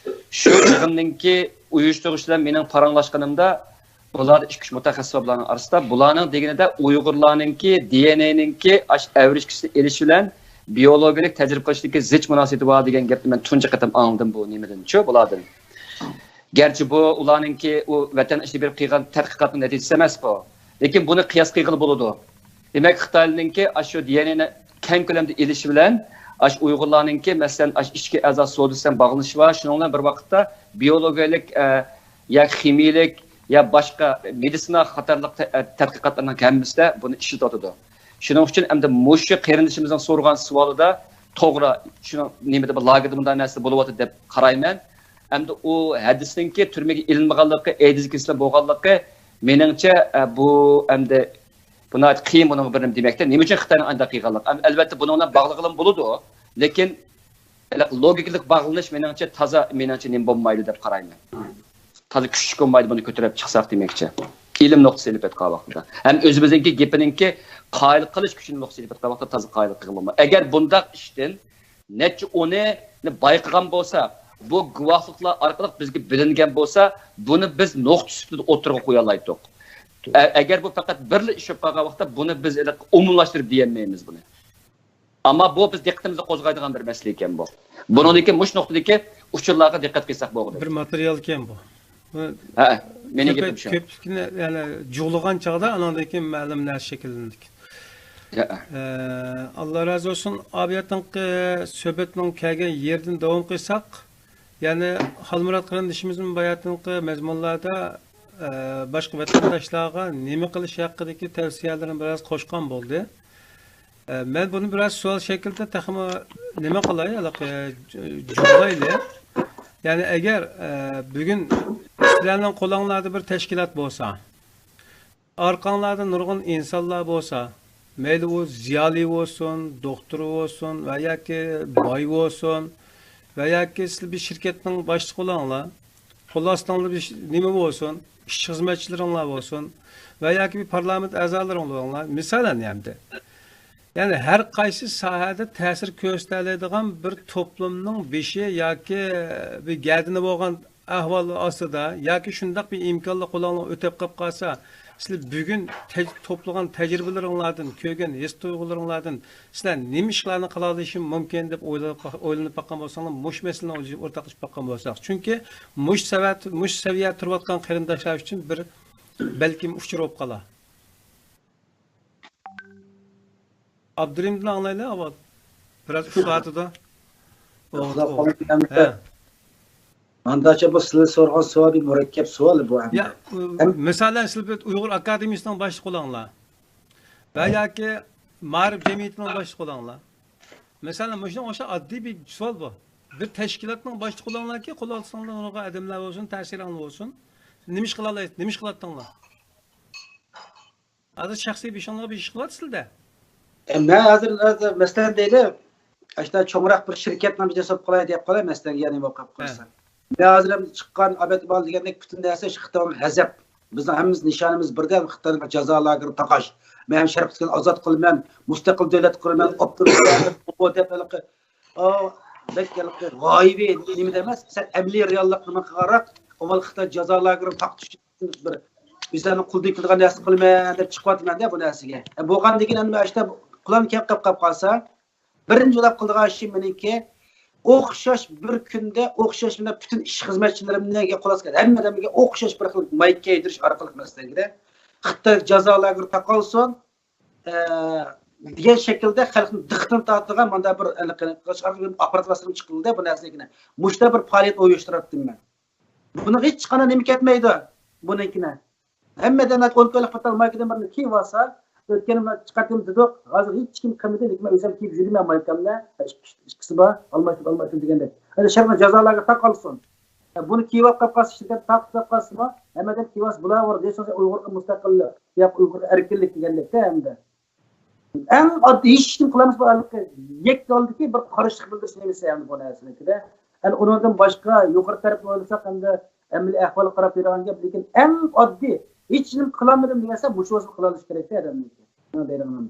شۇ يىغىننىڭكى ئۇيۇشتۇرغۇچى بىلەن مېنىڭ پاراڭلاشقىنىمدا، بۇلاردا ئىككى ئۈچ مۇتەخەسسىس بار بۇلارنىڭ ئارىسىدا. بۇلارنىڭ دېگىنىدە ئۇيغۇرلارنىڭكى دى ئېن ئېنىڭكى ئاش ئەۋرىشكىسىنى ئېلىش بىلەن بىيولوگىيەلىك تەجرىبە قىلىشتىكى زىچ مۇناسىۋىتى بار دېگەن گەپنى مەن تۇنجى قېتىم ئاڭلىدىم بۇ نېمىدىنچۇ بۇلاردىن. گەرچە بۇ ئۇلارنىڭكى ئۇ ۋەتەن ئىچىدە بېرىپ قىلغان تەتقىقاتنىڭ نەتىجىسى ئەمەس بۇ. لېكىن بۇنى قىياس قىلغىلى بولىدۇ. دېمەك، خىتايلارنىڭكى ئاشۇ دى ئېن ئېنى كەڭ كۆلەمدە ئېلىشى بىلەن ئاشۇ ئۇيغۇرلارنىڭكى، مەسىلەن، ئاشۇ ئىچكى ئەزا سودىسى بىلەن باغلىنىشى بار. شۇنىڭ بىلەن بىر ۋاقىتتا بىيولوگىيەلىك، ئە، يا خىمىيىلىك، يا باشقا مېدىتسىنا قاتارلىق تە-، ئە، تەتقىقاتلارنىڭ ھەممىسىدە بۇنى ئىشلىتىۋاتىدۇ. شۇنىڭ ئۈچۈن ئەمدى مۇشۇ قېرىندىشىمىزنىڭ سورىغان سوئالىدا توغرا، شۇنىڭ نېمىدە بىر لاگېردا بۇنداق نەرسە بولۇۋاتىدۇ دەپ قارايمەن. ئەمدى ئۇ ھەدىسنىڭكى تۈرمىگە ئېلىنمىغانلىقى، ئەيدىز كېسىلى بولغانلىقى، مېنىڭچە، ئە، بۇ ئەمدى بۇ ناھايىتى قىيىن بۇنىڭغا بىر نېمە دېمەكتە. نېمە ئۈچۈن خىتاينىڭ ئانداق قىلغانلىقى؟ ئەم-، ئەلۋەتتە بۇنىڭ بىلەن باغلىغىلىمۇ بولىدۇ. لېكىن ھېلىقى لوگىكىلىق باغلىنىش مېنىڭچە تازا، مېنىڭچە نېمە بولمايدۇ دەپ قارايمەن. تازا كۈچلۈك بولمايدۇ بۇنى كۆتۈرۈپ چىقساق دېمەكچى. ئىلىم نۇقتىسى ئېلىپ ئېيتقان ۋاقتىدا. ھەم ئۆزىمىزنىڭكى گېپىنىڭكى قايىل قىلىش كۈچىنىڭ نۇقتىسى ئېلىپ ئېيتقان ۋاقىتتا تازا قايىل قىلغىلى بولمايدۇ. ئەگەر بۇنداق ئىشتىن نەچچە ئونىنى بايقىغان بولسا، بۇ گۇۋاھلىقلار ئارقىلىق بىزگە بىلىنگەن بولسا، بۇنى بىز نۇقتا سۈپىتىدە ئوتتۇرىغا قويالايتتۇق. ئە-، ئەگەر بۇ پەقەت بىرلا ئىش بولۇپ قالغان ۋاقىتتا، بۇنى بىز ھېلىقى ئومۇملاشتۇرۇپ دېيەلمەيمىز بۇنى. ئەمما بۇ بىز دىققىتىمىزنى قوزغايدىغان بىر مەسىلە ئىكەن بۇ. بۇنىڭدىن كېيىن مۇشۇ نۇقتىدىكى ئۇچۇرلارغا دىققەت قىلساق بولغۇدەك. بىر ماتېرىيال ئىكەن بۇ. ھە، مېنىڭ گېپىم شۇ. كۆپلۈكنى، يەنى جۇغلىغان چاغدا ئاناندىن كېيىن مەلۇم نەرسە شەكىللىنىدىكەن. ئە، ئاللا رازى بولسۇن. ئابىياتىنقى سۆھبەتنىڭ كەلگەن يېرىدىن داۋام قىلساق، يەنى خالمۇرات قېرىندىشىمىزمۇ باياتىنقى مەزمۇنلاردا، ئە، باشقا ۋەتەنداشلارغا نېمە قىلىش ھەققىدىكى تەۋسىيەلىرىنى بىراز قوشقان بولدى. ئە، مەن بۇنى بىراز سوئال شەكلىدە تېخىمۇ نېمە قىلاي، ھېلىقى، جۇغلايلى. يەنى ئەگەر، ئە، بۈگۈن سىلەرنىڭ قولۇڭلاردا بىر تەشكىلات بولسا، ئارقاڭلاردا نۇرغۇن ئىنسانلار بولسا، مەيلى ئۇ زىيالىي بولسۇن، دوختۇر بولسۇن ۋە ياكى باي بولسۇن ۋە ياكى سىلەر بىر شىركەتنىڭ باشلىقى بولۇڭلار، قول ئاستىڭلار بىر نېمە بولسۇن، ئىشچى خىزمەتچىلىرىڭلار بولسۇن ۋە ياكى بىر پارلامېنت ئەزالىرىڭلار بولۇڭلار، مىسالەن ئەمدى. يەنى ھەر قايسى ساھەدە تەسىر كۆرسىتەلەيدىغان بىر توپلۇمنىڭ بېشى ياكى بىر گەدىنى بولغان ئەھۋال ئاستىدا ياكى شۇنداق بىر ئىمكانلىق قولۇڭلارغا ئۆتۈپ قېلىپ قالسا، سىلەر بۈگۈن تەج-، توپلىغان تەجرىبىلىرىڭلاردىن، كۆرگەن ھېس-تۇيغۇلىرىڭلاردىن سىلەر نېمە ئىشلارنى قىلالايشىم مۇمكىن دەپ ئويلاپ، ئويلىنىپ باققان بولساڭلار، مۇشۇ مەسىلىنى ئورتاقلىشىپ باققان بولساق. چۈنكى مۇشۇ سەۋىيە، مۇشۇ سەۋىيەدە تۇرۇۋاتقان قېرىنداشلار ئۈچۈن بىر بەلكىم ئۇچۇر بولۇپ قالار. ئابدۇرېھىمدىن ئاڭلايلى ئاۋۋال. بىراز ئۇخلاۋاتىدۇ. ئۇخلاپ قالمىدى. ھە. مانداچە بۇ سىلەر سورىغان سوئال بىر مۇرەككەپ سوئال بۇ ئەمدى. يا، مىسالەن سىلەر بىر ئۇيغۇر ئاكادېمىيىسىنىڭ باشلىقى بولۇڭلار. ۋە ياكى مائارىپ جەمئىيىتىنىڭ باشلىقى بولۇڭلار. مىسالەن مۇشۇنىڭغا ئوخشاش ئاددىي بىر سوئال بۇ. بىر تەشكىلاتنىڭ باشلىقى بولۇڭلاركى، قول ئاستىڭلاردا نۇرغۇن ئادەملەر بولسۇن، تەسىرىڭلار بولسۇن. نېمە ئىش قىلالايسىز؟ نېمە ئىش قىلاتتىڭلار؟ ھازىر شەخسىي بېشىڭلارغا بىر ئىش قىلىۋاتىسىلەر-دە. ئە، مەن ھازىر، ھازىر مەسىلەن دەيلى، ئاشۇنداق چوڭراق بىر شىركەتنىڭ بىر جاساپ قالاي دەپ قالاي، مەسىلەن، يەنە بولۇپ قالسا. مەن ھازىر ئەمدى چىققان ئابەت بال دېگەندەك پۈتۈن نەرسە شۇ خىتاينىڭ غەزەپ. بىزنىڭ ھەممىمىز نىشانىمىز بىردەك، خىتاينىڭ جازا لاگېرىنى تاقاش. مەن ھەم شەرقىي تۈركىستاننى ئازاد قىلىمەن، مۇستەقىل دۆلەت قۇرىمەن، ئاپتونوم دۆلەت قۇرىمەن دەپ ھېلىقى، ئاۋۇ، بەك ھېلىقى غايىۋى نېمە دەيمىز، سەل ئەمەلىي رېئاللىققا قاراپ، ئاۋۋال خىتاي جازا لاگېرىنى تاقىتىش بىر ئۆزلەرنىڭ قولىدىن كېلىدىغان نەرسە قىلىمەن دەپ چىقىۋاتىمەن-دە بۇ نەرسىگە. بولغاندىن كېيىن ئەمدى مەن ئاشتا پۇلان كەپ قاپ قالسا، بىرىنچى ئويلاپ قىلىدىغان ئىشىم مېنىڭكى، ئوخشاش بىر كۈندە ئوخشاش مەن پۈتۈن ئىش خىزمەتچىلىرىمنىڭ خۇلاسە ھەممە ئادەمگە ئوخشاش بىر خىل مايكا يېدۈرۈش ئارقىلىق مەسىلەنگىدە خىتاي جازا لاگېرى تاقالسۇن، ئە، دېگەن شەكىلدە خەلقنى دىققىتىنى تارتىدىغان مانداق بىر ئاپپارات ۋاسىتىسى چىقىلدى بۇ نەرسىگە. مۇشۇنداق بىر پائالىيەت ئۇيۇشتۇراتتىم مەن. بۇنىڭ ھېچقانداق نېمە كەتمەيدۇ بۇنىڭكىنى. ھەممە دەۋلەت ئون كۈنلۈك بىر مايكىدىن بىرنى كىيىۋالسا، ئۆتكەن چىقارتتىم دېدۇق، ھازىر ھېچكىم قىلمىدى، لېكىن مەن ئۆزۈم كىيىپ يۈرىمەن مايكامنى، ئىككىسى بار، ئالماشتۇرۇپ، ئالماشتۇرۇپ دېگەندەك. ئەنە شەرقنىڭ جازا لاگېرى تاقالسۇن. بۇنى كىيىۋاپ قاپ قالسا، شىركەت تارتىپ قاپ قالسىمۇ، ھەممە ئادەم كىيىۋالسا بولاۋېرىدۇ، ھېچ بولمىسا ئۇيغۇرغا مۇستەقىللىق، ياكى ئۇيغۇرغا ئەركىنلىك دېگەندەكتە ھەمدە. ئەڭ ئاددىي، ھېچ ئىشتىن قىلالمىسا، ھېلىقى يەككە ھالدىكى بىر قارشىلىق بىلدۈرۈش نېمىسى ھەمدە بۇ نەرسىنىڭكىدە. ئەنە ئۇنىڭدىن باشقا يۇقىرى تەرەپنى ئويلىساق، ئەمدى ئەمەلىي ئەھۋالغا قاراپ بېرىدىغان گەپ، لېكىن ئەڭ ئاددىي، ھېچ نېمە قىلالمىدىم دېگەنسە، مۇشۇ بولسا قىلالىشى كېرەكتە ئادەمنىڭكى. مانا دەيدىغىنىم.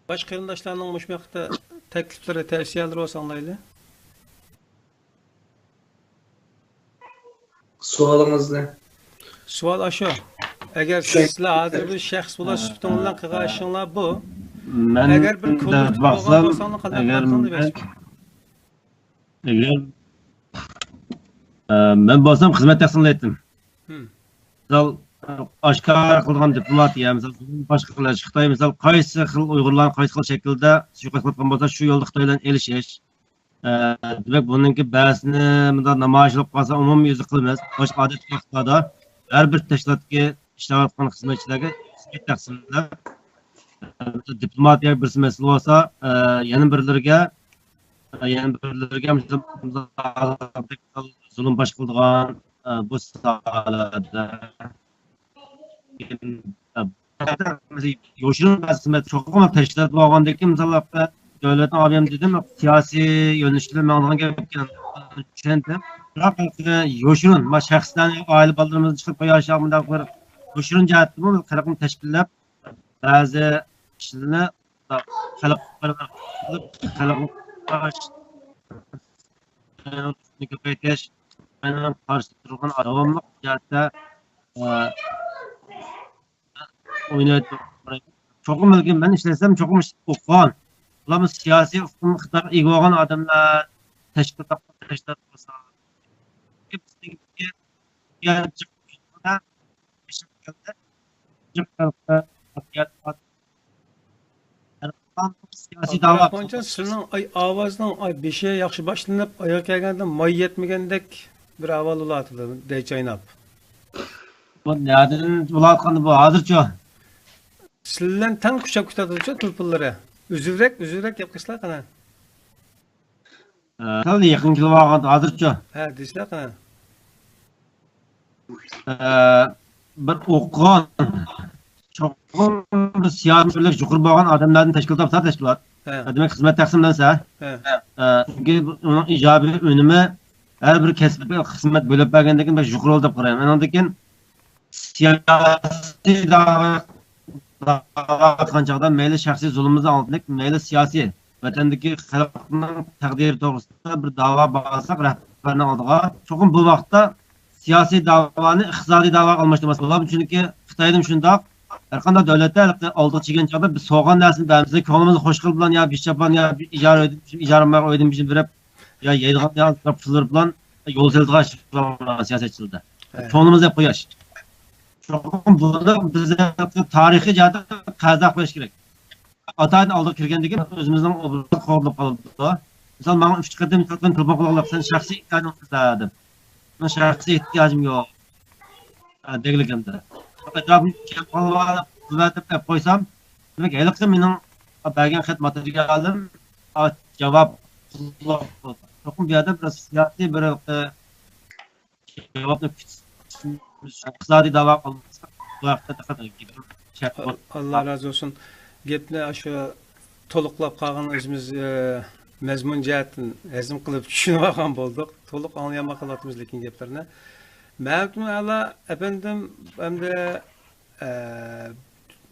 باشقا قېرىنداشلارنىڭ مۇشۇ ھەقتە تەكلىپلىرى، تەۋسىيەلىرى بولسا ئاڭلايلى. سوئالىڭىزنى. سوئال ئاشۇ. ئەگەر سىلەر ھازىر بىر شەخس بولۇش سۈپىتىڭ بىلەن قىلغان ئىشىڭلار بۇ. مەن ئەگەر بىر كوللېكتىپ بولغان بولساڭلار قانداق قىلاتتىڭلار؟ ئەگەر، ئە، مەن بولسام خىزمەت تەقسىملەيتتىم. مىسال، ئاشكارا قىلىدىغان دىپلوماتىيە، مىسال، باشقا قىلىش، خىتاي، مىسال، قايسى خىل ئۇيغۇرلارنى قايسى خىل شەكىلدە سۇيىقەست قىلىدىغان بولسا، شۇ يولدا خىتاي بىلەن ئېلىشىش. ئە، دېمەك، بۇنىڭكى بەزىنى مۇنداق نامايىش قىلىپ قالسا، ئومۇميۈزلۈك قىلىمىز. باشقا ئادەتتىكى ۋاقىتلاردا ھەر بىر تەشكىلاتتىكى ئىشلەۋاتقان خىزمەتچىلەرگە تەقسىملەپ، ئە، دىپلوماتىيە بىرسى مەسىلە بولسا، ئە، يەنە بىرلىرىگە، ئە، يەنە بىرلىرىگە زۇلۇم پاش قىلىدىغان، ئە، بۇ ساھەلەردە. يوشۇرۇن رەسمىيەت چوقۇم تەشكىلات بولغاندىكىن، مىسال، دۆلەتنىڭ ئابىيام دېدىم، سىياسىي يۆنىلىشتە ماڭىدىغان گەپ ئىكەن، چۈشەندىم. بىراق، يوشۇرۇن، ما، شەخسلەرنى، ئائىلە بالىلىرىمىزنى چىقىرىپ قويۇش، مۇنداق بىر يوشۇرۇن جەھەتتىمۇ خەلقنى تەشكىللەپ، بەزى ئىشلارنى خەلق، خەلق، كۆپەيتىش، قارشى تۇرغان داۋاملىق جەھەتتە، ئە، ئوينايدۇ. چوقۇم، بەلكىم مەن ئىشلەسەم، چوقۇم ئوقۇغان، بۇلارمۇ سىياسىي ئۇقۇم ئىقتىدارغا ئىگە بولغان ئادەملەر تەشكىل تەشكىلات بولسا، بىزنىڭكى جىق، جىق، جىق، سىياسىي داۋا. ئابدۇراخمانجان، سىزنىڭ، ئاي، ئاۋازنىڭ، ئاي، بېشى ياخشى باشلىنىپ، ئايىغى كەلگەندە ماي يەتمىگەندەك بىر ئەھۋال بولۇۋاتىدۇ، دەي چايناپ. بۇ نەدىن بولۇۋاتقاندۇ بۇ ھازىرچۇ؟ سىلەر بىلەن تەڭ كۈچەپ كېتىۋاتىدۇچۇ تېلېفونلىرى. ئۈزۈۋرەك، ئۈزۈۋرەك گەپ قىلسىلا قېنى. ئە، سەل يېقىن كېلىۋالغان ھازىرچۇ؟ ھە، دېسىلە قېنى. ئە، بىر ئوقۇغان، چوقۇم بىر سىياسىي بىلىكى يۇقىرى بولغان ئادەملەردىن تەشكىل تاپسا تەشكىلات. ھە. دېمەك، خىزمەت تەقسىملەنسە. ھە. ئە، چۈنكى ئۇنىڭ ئىجابىي ئۈنۈمى ھەر بىر كەسىپكە خىزمەت بۆلۈپ بەرگەندىن كېيىن بەك يۇقىرى بولىدۇ دەپ قارايمەن. ئۇنىڭدىن كېيىن سىياسىي داۋا، داۋا قىلغان چاغدا مەيلى شەخسىي زۇلۇمىمىزنى ئاڭلىتىپ، مەيلى سىياسىي، ۋەتەندىكى خەلقنىڭ تەقدىرى توغرىسىدا بىر داۋا بارساق رەھبەرنىڭ ئالدىغا، چوقۇم بۇ ۋاقىتتا سىياسىي داۋانى ئىقتىسادىي داۋاغا ئالماشتۇرماسلىق بولىدۇ. چۈنكى خىتايدىمۇ شۇنداق، ھەرقانداق دۆلەتتە ھېلىقى ئالدىغا چىگەن چاغدا بىز سوغان نەرسىنى بەرمىسەك، كۆڭلىمىزنى خۇش قىل بىلەن يا بىز چاپان يا ئىجارە ئۆيدىن، ئىجارە ئۆيدىن بىر بېرىپ، يا يەيدىغان يا پۇللىرى بىلەن يول سېلىدىغان ئىش بار سىياسەتچىلەردە. ھە. كۆڭلىمىزنى دەپ قويۇش. چوقۇم بۇنى بىز تارىخىي جەھەتتىن قەرزدار قىلىش كېرەك. ئاتايىن ئالدىغا كىرگەندىكىن ئۆزىمىزنىڭ ئوبرازى قوغدىلىپ قالىدۇ. مىسال، ماڭا ئۈچ قېتىم، تۆت قېتىم تېلېفون قىلغانلار، سەن شەخسىي ئېھتىياجىڭنى قىلسا دەپ. مېنىڭ شەخسىي ئېھتىياجىم يوق. ھە، دېگۈلۈك ئەمدى. ئەتراپىمدا كەم قالغان خىزمەت دەپ قويسام، دېمەك، ھېلىقى مېنىڭ بەرگەن خەت ماتېرىيالىم، ئا، جاۋاب، چوقۇم بۇ يەردە بىر سىياسىي بىر، ئە، جاۋابنى كۈتۈش، ئىقتىسادىي داۋا قىلماسلىق، بۇ ھەقتە دىققەت قىلىش كېرەك. ئاللا رازى بولسۇن. گەپنى ئاشۇ تولۇقلاپ قالغان ئۆزىمىز، ئە، مەزمۇن جەھەتتىن ھەزىم قىلىپ چۈشىنىۋالغان بولدۇق. تولۇق ئاڭلىيالماي قالاتتىمىز لېكىن گەپلىرىنى. مەمتىمىن ئەلا ئەپەندىم ئەمدى، ئە،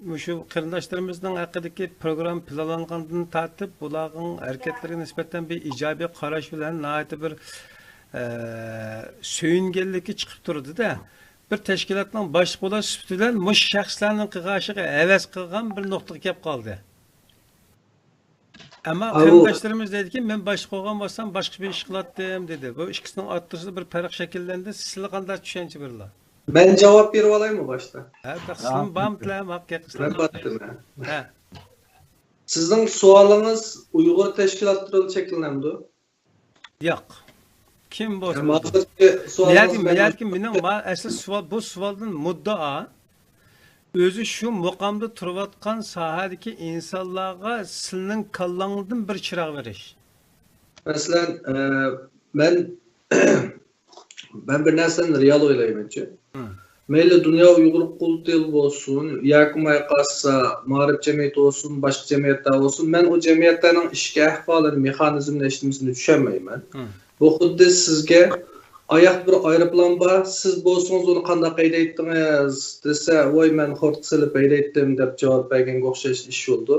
مۇشۇ قېرىنداشلىرىمىزنىڭ ھەققىدىكى پروگرامما پىلانلانغاندىن تارتىپ، بۇلارنىڭ ھەرىكەتلىرىگە نىسبەتەن بىر ئىجابىي قاراش بىلەن ناھايىتى بىر، ئە، سۆيۈنگەنلىكى چىقىپ تۇرىدۇ-دە. بىر تەشكىلاتنىڭ باشلىقى بولۇش سۈپىتى بىلەن مۇشۇ شەخسلەرنىڭ قىلغان ئىشىغا ھەۋەس قىلغان بىر نۇقتىغا كېلىپ قالدى. ئەمما ئاۋۇ قېرىنداشلىرىمىز دەيدىكى، مەن باشلىق بولغان بولسام باشقا بىر ئىش قىلاتتىم دېدى. بۇ ئىككىسىنىڭ ئوتتۇرىسىدا بىر پەرق شەكىللەندى. سىزلەر قانداق چۈشەنچە بېرىلە؟ مەن جاۋاب بېرىۋالايمۇ باشتا؟ ھە، بەخسىلىم بارمۇ پىلان ھەققى قىلسا؟ مەن باتتىم. ھە. سىزنىڭ سوئالىڭىز ئۇيغۇر تەشكىلاتلىرىغا چەكلىنەمدۇ؟ ياق. كىم بولسا ھەم بولىدۇ. ھازىرقى سوئالىڭىز نىيەتكى، مەن نىيەتكى مېنىڭ ما-، ئەسلى سوئال، بۇ سوئالدىن مۇددىئا ئۆزى شۇ مۇقامدا تۇرۇۋاتقان ساھەدىكى ئىنسانلارغا سىلىنىڭ كاللاڭدىن بىر چىراغ بېرىش. مەسىلەن، ئە، مەن، مەن بىر نەرسىنى رېئال ئويلايمەنچۇ. مەيلى دۇنيا ئۇيغۇر قۇرۇلتىيى بولسۇن، ياكى بولماي قالسا مائارىپ جەمئىيىتى بولسۇن، باشقا جەمئىيەتلەر بولسۇن، مەن ئۇ جەمئىيەتلەرنىڭ ئىچكى ئەھۋالىنى، مېخانىزمىنى، ھېچنېمىسىنى چۈشەنمەيمەن. بۇ خۇددى سىزگە ئاياقتا بىر ئايروپىلان بار، سىز بولسىڭىز ئۇنى قانداق ھەيدەيتتىڭىز دېسە، ۋاي، مەن خورتقا سېلىپ ھەيدەيتتىم دەپ جاۋاب بەرگەنگە ئوخشاش ئىش بولىدۇ.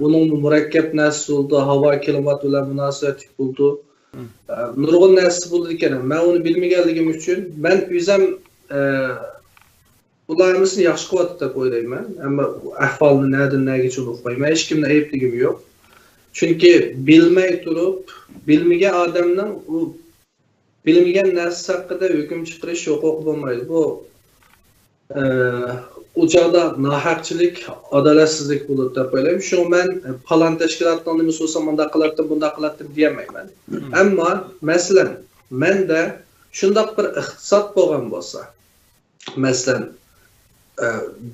ئۇنىڭمۇ مۇرەككەپ نەرسىسى بولىدۇ، ھاۋا، كىلىمات بىلەن مۇناسىۋەتلىك بولىدۇ. ئە، نۇرغۇن نەرسىسى بولىدىكەن. مەن ئۇنى بىلمىگەنلىكىم ئۈچۈن، مەن ئۆزۈم، ئە، بۇلار ھەممىسىنى ياخشى قىلىۋاتىدۇ دەپ ئويلايمەن. ئەمما ئەھۋالنى نەدىن نەگىچە ئۇقمايمەن. ھېچكىمنى ئەيىبلىگۈم يوق. چۈنكى بىلمەي تۇرۇپ، بىلمىگەن ئادەمنىڭ ئۇ بىلمىگەن نەرسىسى ھەققىدە ھۆكۈم چىقىرىش ھوقۇقى بولمايدۇ. بۇ، ئە، ئۇ چاغدا ناھەقچىلىك، ئادالەتسىزلىك بولىدۇ دەپ ئويلايمەن. شۇڭا مەن، ئە، پالان تەشكىلاتنىڭ نېمىسى بولسا مۇنداق قىلاتتىم، بۇنداق قىلاتتىم دېيەلمەيمەن. ئەمما، مەسىلەن، مەندە شۇنداق بىر ئىقتىساد بولغان بولسا، مەسىلەن، ئە،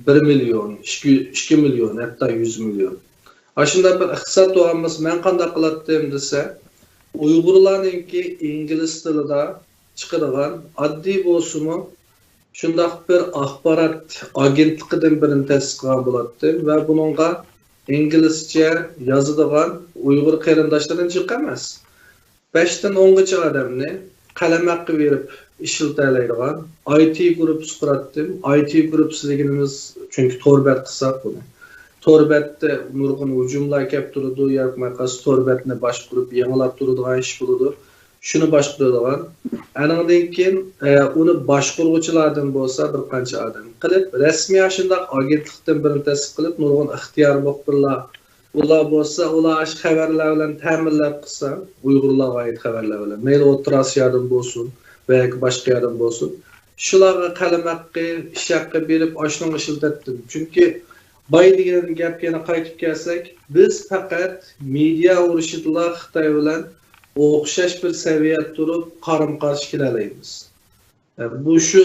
بىر مىليون، ئىككى، ئىككى مىليون، ھەتتا يۈز مىليون. ئاشۇنداق بىر ئىقتىساد بولغان بولسا، مەن قانداق قىلاتتىم دېسە، ئۇيغۇرلارنىڭكى ئىنگلىز تىلىدا چىقىدىغان ئاددىي بولسىمۇ، شۇنداق بىر ئاخبارات ئاگېنتلىقىدىن بىرىنى تەسىس قىلغان بولاتتىم ۋە بۇنىڭغا ئىنگلىزچە يازىدىغان ئۇيغۇر قېرىنداشلىرىم جىق ئەمەس. بەشتىن ئونغىچە ئادەمنى قەلەم ھەققى بېرىپ ئىشلىتەلەيدىغان ئاي تى گۇرۇپپىسى قۇراتتىم. ئاي تى گۇرۇپپىسى دېگىنىمىز، چۈنكى تور بەت قىلساق بۇنى. تور بەتتە نۇرغۇن ھۇجۇملار كەپ تۇرىدۇ، ياكى بولماي قالسا تور بەتنى باشقۇرۇپ يېڭىلاپ تۇرىدىغان ئىش بولىدۇ. شۇنى باشقۇرىدىغان. ئانىڭدىن كېيىن، ئە، ئۇنى باشقۇرغۇچىلاردىن بولسا بىر قانچە ئادەم قىلىپ، رەسمىي ئاشۇنداق ئاگېنتلىقتىن بىرنى تەسىس قىلىپ، نۇرغۇن ئىختىيار مۇخبىرلار، ئۇلار بولسا، ئۇلار ئاشۇ خەۋەرلەر بىلەن تەمىنلەپ قىلسا، ئۇيغۇرلارغا ئائىت خەۋەرلەر بىلەن، مەيلى ئوتتۇرا ئاسىيادىن بولسۇن ۋە ياكى باشقا يەردىن بولسۇن، شۇلارغا قەلەم ھەققى، ئىش ھەققى بېرىپ، ئاشۇنىڭغا ئىشلىتەتتىم. چۈنكى باي دېگەن گەپكە يەنە قايتىپ كەلسەك، بىز پەقەت مېدىيا ئۇرۇشىدىلا خىتاي بىلەن ئوخشاش بىر سەۋىيەدە تۇرۇپ، قارىمۇ قارشى كېلەلەيمىز. مۇشۇ،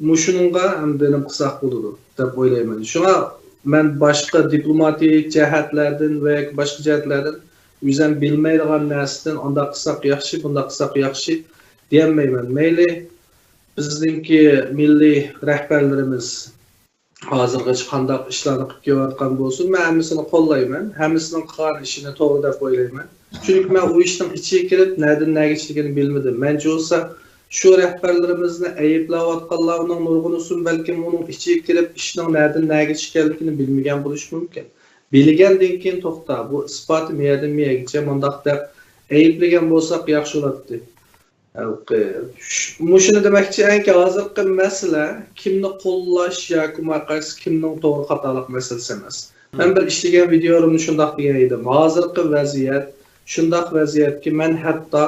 مۇشۇنىڭغا ئەمدى نېمە قىلساق بولىدۇ دەپ ئويلايمەن. شۇڭا مەن باشقا دىپلوماتىك جەھەتلەردىن ۋە باشقا جەھەتلەردىن ئۆزۈم بىلمەيدىغان نەرسىدىن ئانداق قىلساق ياخشى، بۇنداق قىلساق ياخشى دېيەلمەيمەن. مەيلى بىزنىڭكى مىللىي رەھبەرلىرىمىز ھازىرغىچە قانداق ئىشلارنى قىلىپ كېلىۋاتقان بولسۇن، مەن ھەممىسىنى قوللايمەن، ھەممىسىنىڭ قىلغان ئىشىنى توغرا دەپ ئويلايمەن. چۈنكى مەن ئۇ ئىشنىڭ ئىچىگە كىرىپ، نەدىن نەگىچىلىكىنى بىلمىدىم. مەنچە بولسا، شۇ رەھبەرلىرىمىزنى ئەيىبلەۋاتقانلارنىڭ نۇرغۇنىسىمۇ بەلكىم ئۇنىڭ ئىچىگە كىرىپ، ئىشنىڭ نەدىن نەگىچە ئىكەنلىكىنى بىلمىگەن بولۇشى مۇمكىن. بىلگەندىن كېيىن، توختا، بۇ ئىسپاتى مۇيەردىن مۇيەگىچە مۇنداق دەپ ئەيىبلىگەن بولساق ياخشى بولاتتى. ھېلىقى، مۇشۇنى دېمەكچى، ئەنكى ھازىرقى مەسىلە كىمنى قوللاش ياكى بولماي قالسا كىمنىڭ توغرا خاتالىق مەسىلىسى ئەمەس. مەن بىر ئىشلىگەن ۋىدىيولىرىمدا شۇنداق دېگەن ئىدىم. ھازىرقى ۋەزىيەت شۇنداق ۋەزىيەتكى، مەن ھەتتا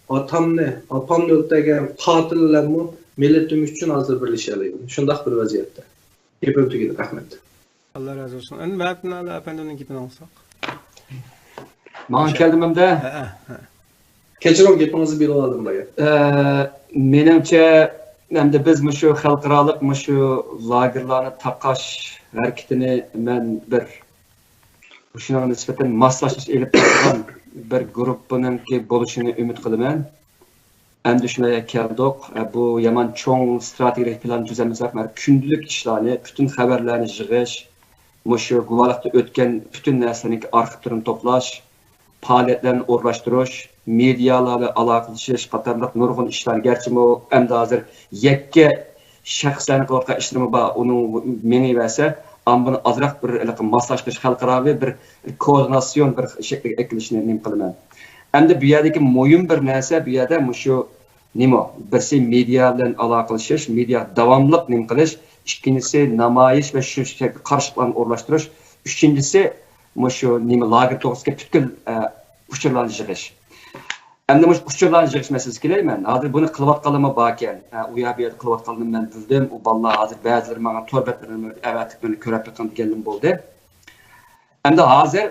ئاتامنى، ئاپامنى ئۆلتۈرگەن قاتىل بىلەنمۇ مىللىتىم ئۈچۈن ھازىر بىرلىشەلەيمەن. شۇنداق بىر ۋەزىيەتتە. گېپىم تۈگىدى، رەھمەت. ئاللا رازى بولسۇن. ئەمدى مەمەتئىمىن ئەپەندىمنىڭ گېپىنى ئاڭلىساق. ماڭا كەلدىمۇ ئەمدى؟ ھە، ھە، ھە. كەچۈرۈڭ، گېپىڭىزنى بۆلۈۋالدىم بايا. ئە، مېنىڭچە، ئەمدى بىز مۇشۇ خەلقئارالىق مۇشۇ لاگېرلارنى تاقاش ھەرىكىتىنى مەن بىر مۇشۇنىڭغا نىسبەتەن ماسلاشتۇرۇش ئېلىپ بارىدىغان بىر گۇرۇپپىنىڭكى بولۇشىنى ئۈمىد قىلىمەن. ئەمدى شۇ يەرگە كەلدۇق. ئە، بۇ يامان چوڭ ئىستراتېگىيەلىك پىلان تۈزەلمىسەك، مانا كۈندىلىك ئىشلارنى، پۈتۈن خەۋەرلەرنى يىغىش، مۇشۇ گۇۋاھلىقتا ئۆتكەن پۈتۈن نەرسىلەرنىڭ ئارخىپلىرىنى توپلاش، پائالىيەتلەرنى ئورۇنلاشتۇرۇش، مېدىيالار بىلەن ئالاقىلىشىش قاتارلىق نۇرغۇن ئىشلارنى، گەرچىمۇ ئەمدى ھازىر يەككە شەخسلەرنىڭ قىلىۋاتقان ئىشلىرىمۇ بار، ئۇنىڭ مېڭىۋەرسە، ئامما بۇنى ئازراق بىر ھېلىقى ماسلاشتۇرۇش، خەلقئاراۋى بىر كوئوردىناتسىيون بىر شەكىلگە ئەكېلىشنى نېمە قىلىمەن. ئەمدى بۇ يەردىكى مۇھىم بىر نەرسە، بۇ يەردە مۇشۇ نېمە، بىرسى مېدىيا بىلەن ئالاقىلىشىش، مېدىيا داۋاملىق نېمە قىلىش، ئىككىنچىسى نامايىش ۋە شۇ شەكىلدە قارشىلىقلارنى ئورۇنلاشتۇرۇش، ئۈچىنچىسى مۇشۇ نېمە، لاگېر توغرىسىدىكى پۈتكۈل، ئە، ئۇچۇرلارنى يىغىش. ئەمدى مۇشۇ ئۇچۇرلارنى يىغىش مەسىلىسىگە كېلەي مەن. ھازىر بۇنى قىلىۋاتقانلارمۇ باركەن. ئە، ئۇ يەر بۇ يەردە قىلىۋاتقانلىرىنى مەن بىلدىم. ئۇ بالىلار ھازىر بەزىلىرى ماڭا تور بەتلىرىنى ئەۋەتىپ مېنى كۆرۈپ بېقىڭ دېگەنلىرىم بولدى. ئەمدى ھازىر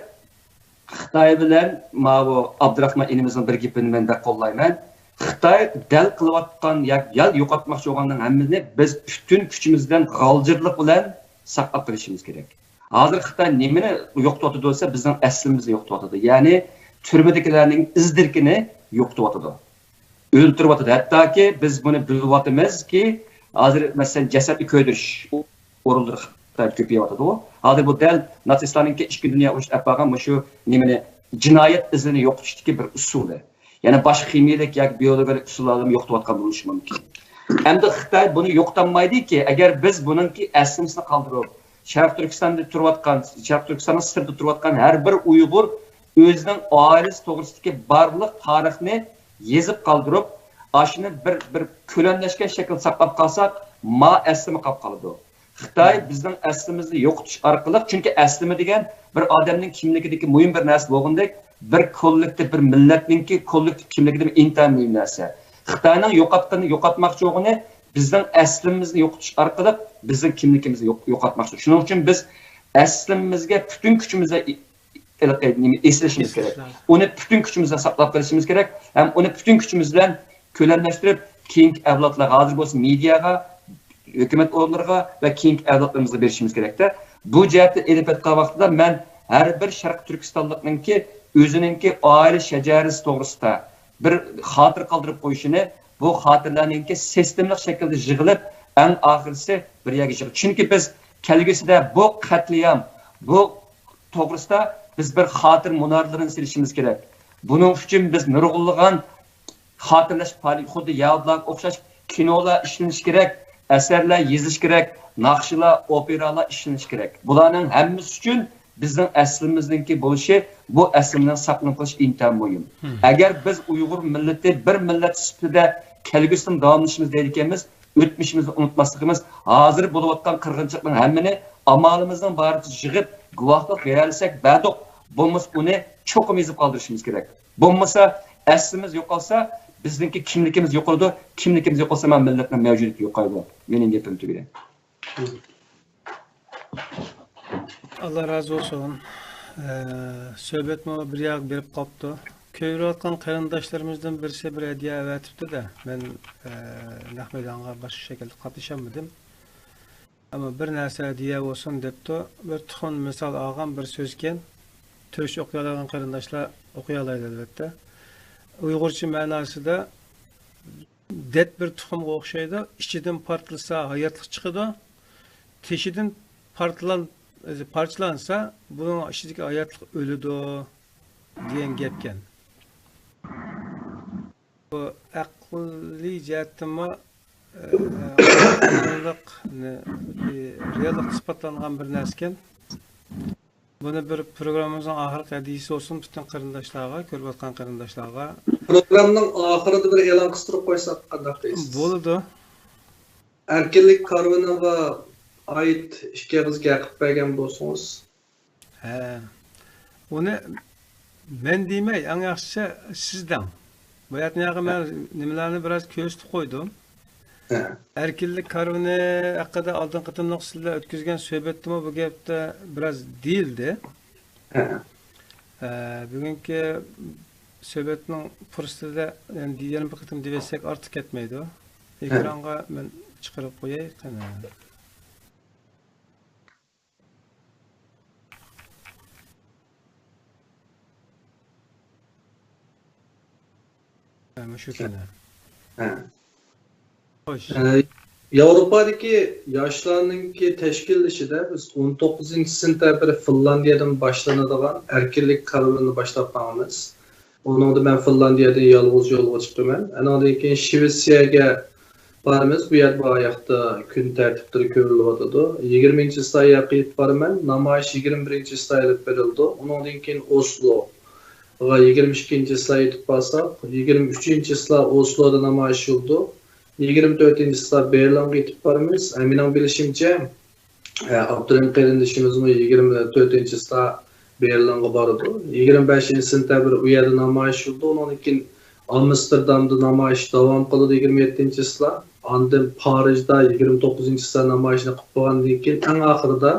خىتاي بىلەن ماۋۇ ئابدۇراخمان ئىنىمىزنىڭ بىر گېپىنى مەن بەك قوللايمەن. خىتاي دەل قىلىۋاتقان يا، يا يوقاتماقچى بولغاننىڭ ھەممىسىنى بىز پۈتۈن كۈچىمىز بىلەن، غالجىرلىق بىلەن ساقلاپ قېلىشىمىز كېرەك. ھازىر خىتاي نېمىنى يوقىتىۋاتىدۇ دېسە، بىزنىڭ ئەسلىمىزنى يوقىتىۋاتىدۇ. يەنى تۈرمىدىكىلەرنىڭ ئىز دېرىكىنى يوقىتىۋاتىدۇ. ئۆلتۈرۈۋاتىدۇ. ھەتتاكى بىز بۇنى بىلىۋاتىمىزكى، ھازىر، مەسىلەن، جەسەتنى كۆيدۈرۈش ئورۇنلىرى خىتايدا كۆپىيىۋاتىدۇ. ھازىر بۇ دەل ناتسىستلارنىڭكى ئىككىنچى دۇنيا ئۇرۇشىدا ئەپ بارغان مۇشۇ نېمىنى، جىنايەت ئىزىنى يوقىتىشتىكى بىر ئۇسۇلى. يەنى باشقا خىمىيەلىك ياكى بىيولوگىيەلىك ئۇسۇللار بىلەن يوقىتىۋاتقان بولۇشى مۇمكىن. ئەمدى خىتاي بۇنى يوقىتالمايدىكى، ئەگەر بىز بۇنىڭكى ئەسلىمىسىنى قالدۇرۇپ، شەرقىي تۈركىستاندا تۇرۇۋاتقان، شەرقىي تۈركىستاننىڭ سىرتىدا تۇرۇۋاتقان ھەر بىر ئۇيغۇر ئۆزىنىڭ ئائىلىسى توغرىسىدىكى بارلىق تارىخنى يېزىپ قالدۇرۇپ، ئاشۇنى بىر، بىر كۆلەملەشكەن شەكىلدە ساقلاپ قالساق، ما ئەسلىمە قاپ قالىدۇ. خىتاي بىزنىڭ ئەسلىمىزنى يوقىتىش ئارقىلىق، چۈنكى ئەسلىمە دېگەن بىر ئادەمنىڭ كىملىكىدىكى مۇھىم بىر نەرسە بولغاندەك، بىر كوللېكتىپ، بىر مىللەتنىڭكى كوللېكتىپ كىملىكىدە ئىنتايىن مۇھىم نەرسە. خىتاينىڭ يوقاتقىنى، يوقاتماقچى بولغىنى بىزنىڭ ئەسلىمىمىزنى يوقىتىش ئارقىلىق بىزنىڭ كىملىكىمىزنى يوق-، يوقاتماقچى. شۇنىڭ ئۈچۈن بىز ئەسلىمىمىزگە پۈتۈن كۈچىمىز بىلەن ئى-، ھېلىقى نېمە، ئېسىلىشىمىز كېرەك. ئۇنى پۈتۈن كۈچىمىز بىلەن ساقلاپ قېلىشىمىز كېرەك ھەم ئۇنى پۈتۈن كۈچىمىز بىلەن كۆلەملەشتۈرۈپ، كېيىنكى ئەۋلادلارغا، ھازىر بولسا مېدىياغا، ھۆكۈمەت ئورۇنلىرىغا ۋە كېيىنكى ئەۋلادلىرىمىزغا بېرىشىمىز كېرەكتە. بۇ جەھەتتە ئېلىپ ئېيتقان ۋاقتىدا مەن ھەر بىر شەرقىي تۈركىستانلىقنىڭكى ئۆزىنىڭكى ئائىلە شەجەرىسى توغرىسىدا بىر خاتىرە قالدۇرۇپ قويۇشىنى، بۇ خاتىرىلەرنىڭكى سىستېمىلىق شەكىلدە يىغىلىپ، ئەڭ ئاخىرىسى بىر يەرگە يىغىپ. چۈنكى بىز كەلگۈسىدە بۇ قەتلىئام، بۇ توغرىسىدا بىز بىر خاتىرە مۇنارلىرىنى سېلىشىمىز كېرەك. بۇنىڭ ئۈچۈن بىز نۇرغۇنلىغان خاتىرىلەش پائالىيىتى، خۇددى يەھۇدىيلارغا ئوخشاش كىنولار ئىشلىنىشى كېرەك، ئەسەرلەر يېزىش كېرەك، ناخشىلار، ئوپېرالار ئىشلىنىشى كېرەك. بۇلارنىڭ ھەممىسى ئۈچۈن بىزنىڭ ئەسلىمىمىزنىڭكى بولۇشى، بۇ ئەسلىمىنىڭ ساقلىنىپ قېلىشى ئىنتايىن مۇھىم. مم. ئەگەر بىز ئۇيغۇر مىللىتى بىر مىللەت سۈپىتىدە كەلگۈسىدىمۇ داۋاملىشىمىز دەيدىكەنمىز، ئۆتمۈشىمىزنى ئۇنتۇماسلىقىمىز، ھازىر بولۇۋاتقان قىرغىنچىلىقنىڭ ھەممىنى ئامالىمىزنىڭ بارىچە يىغىپ، گۇۋاھلىق بېرەلىسەك بەردۇق، بولمىسا ئۇنى چوقۇم يېزىپ قالدۇرۇشىمىز كېرەك. بولمىسا، ئەسلىمىز يوقالسا، بىزنىڭكى كىملىكىمىز يوقىلىدۇ، كىملىكىمىز يوقالسا، مانا مىللەتنىڭ مەۋجۇدىيىتى يوقايدۇ. مېنىڭ گېپىم تۈگىدى. ئاللا رازى بولسۇن. ئە، سۆھبەتمۇ بىر ياققا بېرىپ قاپتۇ. كۆرۈۋاتقان قېرىنداشلىرىمىزدىن بىرسى بىر ھەدىيە ئەۋەتىپتۇ-دە، مەن، ئە، نەق مەيدانغا باشقا شەكىلدە قاتنىشالمىدىم. ئەمما بىر نەرسە ھەدىيە بولسۇن دەپتۇ. بىر تۇخۇم مىسال ئالغان بىر سۆزكەن. تۈركچە ئوقۇيالايدىغان قېرىنداشلار ئوقۇيالايدۇ، ئەلۋەتتە. ئۇيغۇرچە مەناسىدا دەت بىر تۇخۇمغا ئوخشايدۇ. ئىچىدىن پارتلىسا ھاياتلىق چىقىدۇ. تېشىدىن پارتلان-، پارچىلانسا، بۇنىڭ ئىچىدىكى ھاياتلىق ئۆلىدۇ، دېگەن گەپكەن. بۇ ئەقلىي جەھەتتىنمۇ، ئە، رېئاللىق، نە-، رېئاللىق ئىسپاتلانغان بىر نەرسىكەن. بۇنى بىر پروگراممىمىزنىڭ ئاخىرقى ھەدىيىسى بولسۇن پۈتۈن قېرىنداشلارغا، كۆرۈۋاتقان قېرىنداشلارغا. پروگرامنىڭ ئاخىرىدا بىر ئېلان قىستۇرۇپ قويساق قانداق دەيسىز؟ بولىدۇ. ئەركىنلىك كارۋىنىغا ئائىت ئىككى ئېغىز گەپ قىلىپ بەرگەن بولسىڭىز. ھە. ئۇنى مەن دېمەي، ئەڭ ياخشىسى سىز دەڭ. بۇ يەردە مەن نېمىلەرنى بىراز كۆرسىتىپ قويدۇم. ھە. ئەركىنلىك كارۋىنى ھەققىدە ئالدىنقى قېتىملىق سىز بىلەن ئۆتكۈزگەن سۆھبەتتىمۇ بۇ گەپتە بىراز دېيىلدى. ھە. ئە، بۈگۈنكى سۆھبەتنىڭ پۇرسىتىدە يەنە، يەنە بىر قېتىم دېيىۋەتسەك ئارتۇق كەتمەيدۇ. ھە. ئېكرانغا مەن چىقىرىپ قوياي، قېنى. ھە، مۇشۇ كۈنى. ھە. خوش. ئە، ياۋروپادىكى ياشلارنىڭكى تەشكىللىشىدە بىز ئون توققۇزىنچى سېنتەبىر فىنلاندىيەدىن باشلىنىدىغان ئەركىنلىك كارۋىنىنى باشلاپ ماڭىمىز. ئۇنىڭدا مەن فىنلاندىيەدىن يالغۇز يولغا چىقىمەن. ئانىڭدىن كېيىن شىۋېتسىيەگە بارىمىز. بۇ يەردە بۇ ياقتا كۈن تەرتىپلىرى كۆرۈلۈۋاتىدۇ. يىگىرمىنچى ساياھەت قىلىپ بارىمەن. نامايىش يىگىرمە بىرىنچى ساياھەت بېرىلىدۇ. ئۇنىڭدىن كېيىن ئوسلو. يىگىرمە ئىككىنچى چىسلا يېتىپ بارساق، يىگىرمە ئۈچىنچى چىسلا ئوسلودا نامايىش بولىدۇ. يىگىرمە تۆتىنچى چىسلا بېرلىنغا يېتىپ بارىمىز. ئە، مېنىڭ بىلىشىمچە، ئە، ئابدۇرېھىم قېرىندىشىمىزمۇ يىگىرمە تۆتىنچى چىسلا بېرلىنغا بارىدۇ. يىگىرمە بەشىنچى سېنتەبىر ئۇ يەردە نامايىش بولىدۇ. ئۇنىڭدىن كېيىن ئامستېردامدا نامايىش داۋام قىلىدۇ يىگىرمە يەتتىنچى چىسلا. ئاندىن پارىژدا يىگىرمە توققۇزىنچى چىسلا نامايىشنى قىلىپ بولغاندىن كېيىن، ئەڭ ئاخىرىدا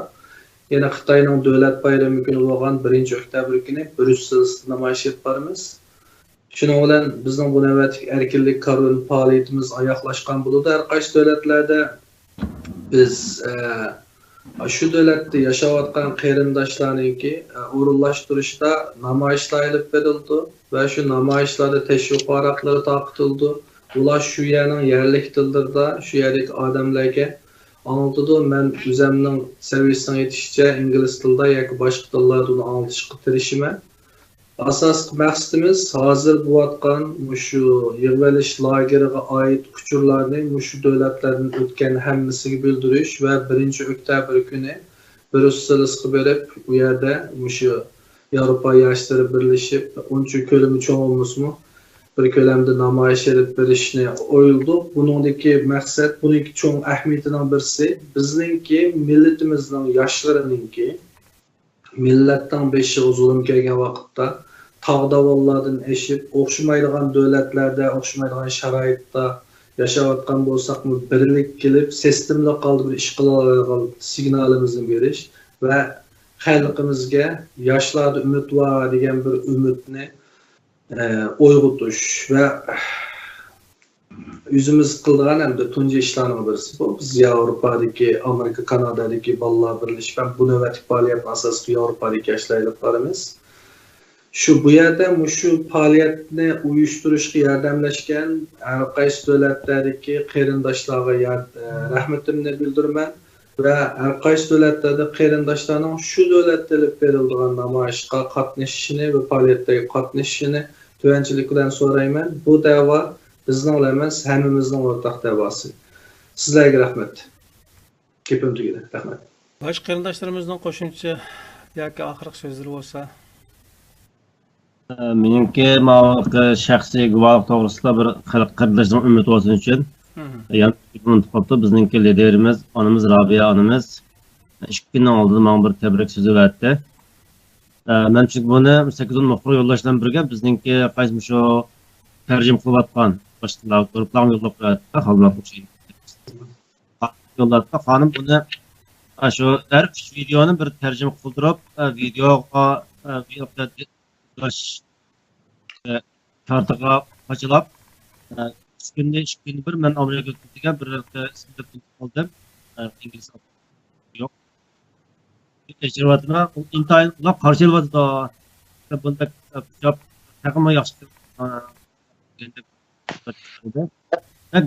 يەنە خىتاينىڭ دۆلەت بايرىمى كۈنى بولغان بىرىنچى ئۆكتەبىر كۈنى بريۇسسېلدا نامايىش ئېلىپ بارىمىز. شۇنىڭ بىلەن بىزنىڭ بۇ نۆۋەتلىك ئەركىنلىك كارۋىنى پائالىيىتىمىز ئاياغلاشقان بولىدۇ. ھەر قايسى دۆلەتلەردە بىز، ئە، شۇ دۆلەتتە ياشاۋاتقان قېرىنداشلارنىڭكى، ئە، ئورۇنلاشتۇرۇشتا نامايىشلار ئېلىپ بېرىلىدۇ ۋە شۇ نامايىشلاردا تەشۋىق ۋاراقلىرى تارقىتىلىدۇ. ئۇلار شۇ يەرنىڭ يەرلىك تىللىرىدا شۇ يەردىكى ئادەملەرگە ئاڭلىتىدۇ. مەن ئۆزەمنىڭ سەۋىيەسىنىڭ يېتىشىچە ئىنگلىز تىلىدا ياكى باشقا تىللاردا ئۇنى ئاڭلىتىشقا تىرىشىمەن. ئاساسلىق مەقسىتىمىز ھازىر بولۇۋاتقان مۇشۇ يىغىۋېلىش لاگېرىغا ئائىت ئۇچۇرلارنى مۇشۇ دۆلەتلەردىن ئۆتكەن ھەممىسىگە بىلدۈرۈش ۋە بىرىنچى ئۆكتەبىر كۈنى بريۇسسېلسكقا بېرىپ، ئۇ يەردە مۇشۇ ياۋروپا ياشلىرى بىرلىشىپ، ئۇنچە كۆلىمى چوڭ بولمىسىمۇ، بىر كۆلەمدە نامايىش ئېلىپ بېرىشنى ئويلىدۇق. بۇنىڭدىكى مەقسەت، بۇنىڭكى چوڭ ئەھمىيىتىنىڭ بىرسى، بىزنىڭكى مىللىتىمىزنىڭ ياشلىرىنىڭكى مىللەتنىڭ بېشىغا زۇلۇم كەلگەن ۋاقىتتا، تاغ-داۋانلاردىن ئېشىپ، ئوخشىمايدىغان دۆلەتلەردە، ئوخشىمايدىغان شارائىتتا ياشاۋاتقان بولساقمۇ، بىرلىككە كېلىپ، سىستېمىلىق ھالدا بىر ئىش قىلالايدىغان سىگنالىمىزنى بېرىش ۋە خەلقىمىزگە ياشلاردا ئۈمىد بار دېگەن بىر ئۈمىدنى، ئە، ئويغىتىش ۋە ئۆزىمىز قىلىدىغان ئەمدى تۇنجى ئىشلارنىڭ بىرسى بۇ. بىز ياۋروپادىكى، ئامېرىكا، كانادادىكى بالىلار بىرلىشىپ، ھەم بۇ نۆۋەتلىك پائالىيەتنى ئاساسلىقى ياۋروپادىكى ياشلار ئېلىپ بارىمىز. شۇ، بۇ يەردە مۇشۇ پائالىيەتنى ئۇيۇشتۇرۇشقا ياردەملەشكەن ھەر قايسى دۆلەتلەردىكى قېرىنداشلارغا يار-، ئە، رەھمىتىمنى بىلدۈرىمەن ۋە ھەر قايسى دۆلەتلەردە قېرىنداشلارنىڭ شۇ دۆلەتتە ئېلىپ بېرىلىدىغان نامايىشقا قاتنىشىشىنى ۋە پائالىيەتلەرگە قاتنىشىشىنى تۆۋەنچىلىك بىلەن سورايمەن. بۇ دەۋا بىزنىڭلا ئەمەس، ھەممىمىزنىڭ ئورتاق دەۋاسى. سىزلەرگە رەھمەت. گېپىم تۈگىدى. رەھمەت. باشقا قېرىنداشلىرىمىزنىڭ قوشۇمچە ياكى ئاخىرقى سۆزلىرى بولسا؟ ئە، مېنىڭكى ماۋۇ شەخسىي گۇۋاھلىق توغرىسىدا بىر خەلق قېرىنداشلىرىم ئۈمىد بولسۇن ئۈچۈن. مم. يەنە ئۇنتۇپ قاپتۇ. بىزنىڭكى لىدىرىمىز، ئانىمىز رابىيە ئانىمىز ئىككى كۈننىڭ ئالدىدا ماڭا بىر تەبرىك سۆزى بەردى. ئە، مەن چۈنكى بۇنى سەككىز ئون مۇخبىر يولداشلار بىلەن بىرگە بىزنىڭكى قايسى مۇشۇ تەرجىمە قىلىۋاتقان باشقىلار گۇرۇپپىلارغا يوللاپ قوياتتى، خالىماققا ئوخشايدۇ. يوللاپتۇ. خانىم بۇنى، ئە، شۇ ھەر ئۈچ ۋىدېئونى بىر تەرجىمە قىلدۇرۇپ، ئە، ۋىدېئوغا، ئە، داش، ئە، كارتىغا قاچىلاپ، ئە، ئۈچ كۈندە، ئىككى كۈندە بىر مەن ئامېرىكا ھۆكۈمىتىگە بىر ھەپتە ئىسمىنى دەپ ئالدىم. ئە، ئىنگلىز يوق. تەكشۈرۈۋاتىمەن. ئۇ ئىنتايىن ئۇلار قارشى ئېلىۋاتىدۇ. بۇنداق، ئە، تېخىمۇ ياخشى، ئە، دېمەك،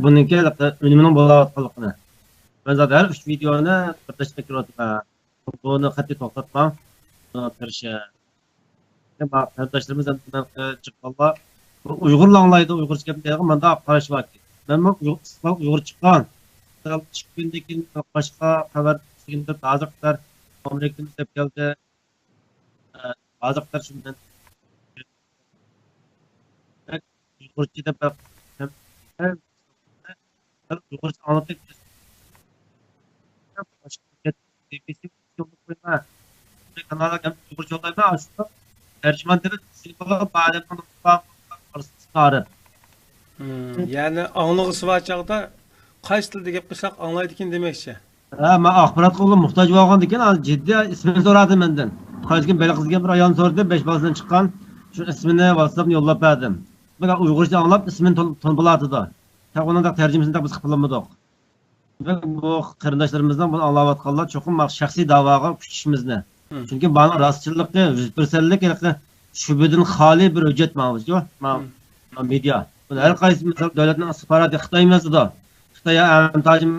بۇنىڭكى ئۈنۈمىنىڭ بولاۋاتقانلىقىنى. مەن زادى ھەر ئۈچ ۋىدېئونى بىر تەشۋىق كۆرۈۋاتىمەن. بۇنى قەتئىي توختاتماڭ. بۇنى تىرىشىڭ. قېرىنداشلىرىمىز ئەمدى بۇ ئۇيغۇرلا ئاڭلايدۇ، ئۇيغۇرچە گەپ دەيدىغان مانداق قاراش باركەن. مەنمۇ ئۇيغۇر، ئىستىقلال ئۇيغۇر چىققان. ئىستىقلال چىقىپ كۈندىن كېيىن باشقا خەۋەر، بەزى قېرىنداشلار ئامېرىكىدىن ئىزدەپ كەلدى. ئە، بەزى قېرىنداشلار شۇ مەن ئۇيغۇرچە دەپ ئۇيغۇرچە ئاڭلىتىپ، بىر كانالغا كەلسە ئۇيغۇرچە يوللايمەن، ئاشۇ تەرجىمان دېمەك، سىزگە بولغان بۇ ئادەمنىڭ ئارىسىدا ئارىپ. مم، يەنى ئاڭلىغۇسى بار چاغدا قايسى تىلدا گەپ قىلساق ئاڭلايدىكىن دېمەكچى. ھە، مەن ئاخباراتقا ئۇلار موھتاج بولغاندىكىن، جىددىي ئىسمىنى سورادى مەندىن. قايسى كۈن بېلىقىز دېگەن بىر ئايال سورىدى، بەش بالىسىدىن چىققان. شۇ ئىسمىنى، ۋاتساپنى يوللاپ بەردىم. بىر ئۇيغۇرچە ئاڭلاپ، ئىسمىنى تون-، تونۇپ بولاتىدۇ. تېخى ئۇنىڭ تەرجىمىسىنى تېخى بىز قىلىپ بولمىدۇق. بۇ قېرىنداشلىرىمىزنىڭ بۇنى ئاڭلاۋاتقانلار چوقۇم مانا شەخسىي داۋاغا كۈچىشىمىزنى. مم. چۈنكى بۇنىڭ راستچىللىقى، يۈز پىرسەنتلىك ھېلىقى شۈبھىدىن خالىي بىر ھۆججەت ماۋۇ، مم. مېدىيا. بۇنى ھەر قايسى، مىسال، دۆلەتنىڭ ئىستىخباراتى خىتاي يازىدۇ. خىتاي ئەمتاجىم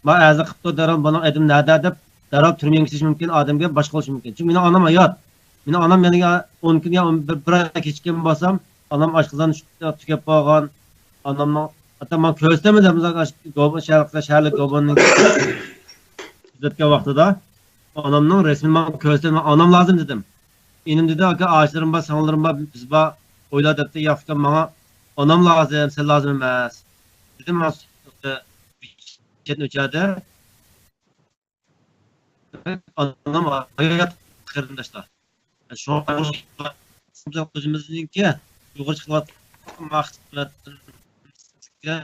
ما ئەزا قىپتۇ، دەرھال بۇنىڭ ئادىمى نەدە دەپ، دەرھال تۈرمىگە كېتىشى مۇمكىن، ئادەمگە باشقا بولۇشى مۇمكىن. چۈنكى مېنىڭ ئانام ھايات. مېنىڭ ئانام يەنە ئون كۈن يا بىر، بىر ئاي كېچىككەن بولسام، ئانام ئاشقازان تۈگەپ بولغان. ئانامنىڭ، ھەتتا ماڭا كۆرسىتەلمىدى، شەھەرلىك گوبىننىڭ كۆزەتكەن ۋاقتىدا ئانامنىڭ رەسىمىنى ماڭا كۆرسىتەلمىدى، ئانام لازىم دېدىم. ئىنىم دېدى، ئاكا، ئاچىلىرىم بار، سىڭىللىرىم بار، بىز بار، ئويلا دەپتۇ. ياق ئۇكام، ماڭا ئانام لازىم، سەن لازىم ئەمەس، دېدىم. ماڭا ئۆچەردە ئانام ھايات قېرىنداشلار. شۇڭا ئۆزىمىزنىڭكى ئۇيغۇرچە قىلىۋاتقان مەقسىتىمىزگە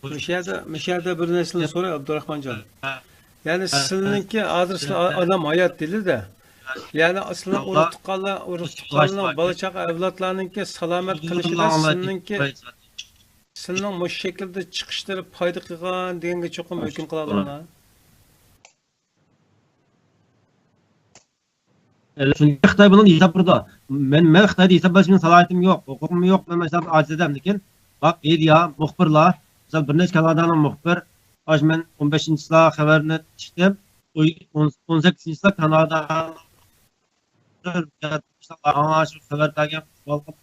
مۇشۇ يەردە، مۇشۇ يەردە بىر نەرسىنى سوراي، ئابدۇراخمانجان. يەنى سىلىنىڭكى ھازىر سىلى ئانام ھايات دېدىدە. يەنى سىلىنىڭ ئۇرۇق تۇغقانلار، ئۇرۇق تۇغقانلار، بالا چاغا، ئەۋلادلارنىڭكى سالامەت قېلىشىدا سىلىنىڭكى، سىلىنىڭ مۇشۇ شەكىلدە چىقىشلىرى پايدا قىلغان دېگەنگە چوقۇم ھۆكۈم قىلالامدۇ؟ ئەلى، چۈنكى خىتاي بۇنى ھېسابلىدى. مەن، مەن خىتايدا ھېسابلاش مېنىڭ سالاھىيىتىم يوق، ھوقۇقۇم يوق، مەن مەسىلەن ئاجىز ئادەم. لېكىن بار مېدىيا، مۇخبىرلار، مىسال، بىر نەچچە كانادانىڭ مۇخبىر، ئاشۇ مەن ئون بەشىنچى چىسلا خەۋەرنى چىقتىم، ئون، ئون سەككىزىنچى چىسلا كانادا ئاڭا شۇ خەۋەر بەرگەن، قۇلاقلىق،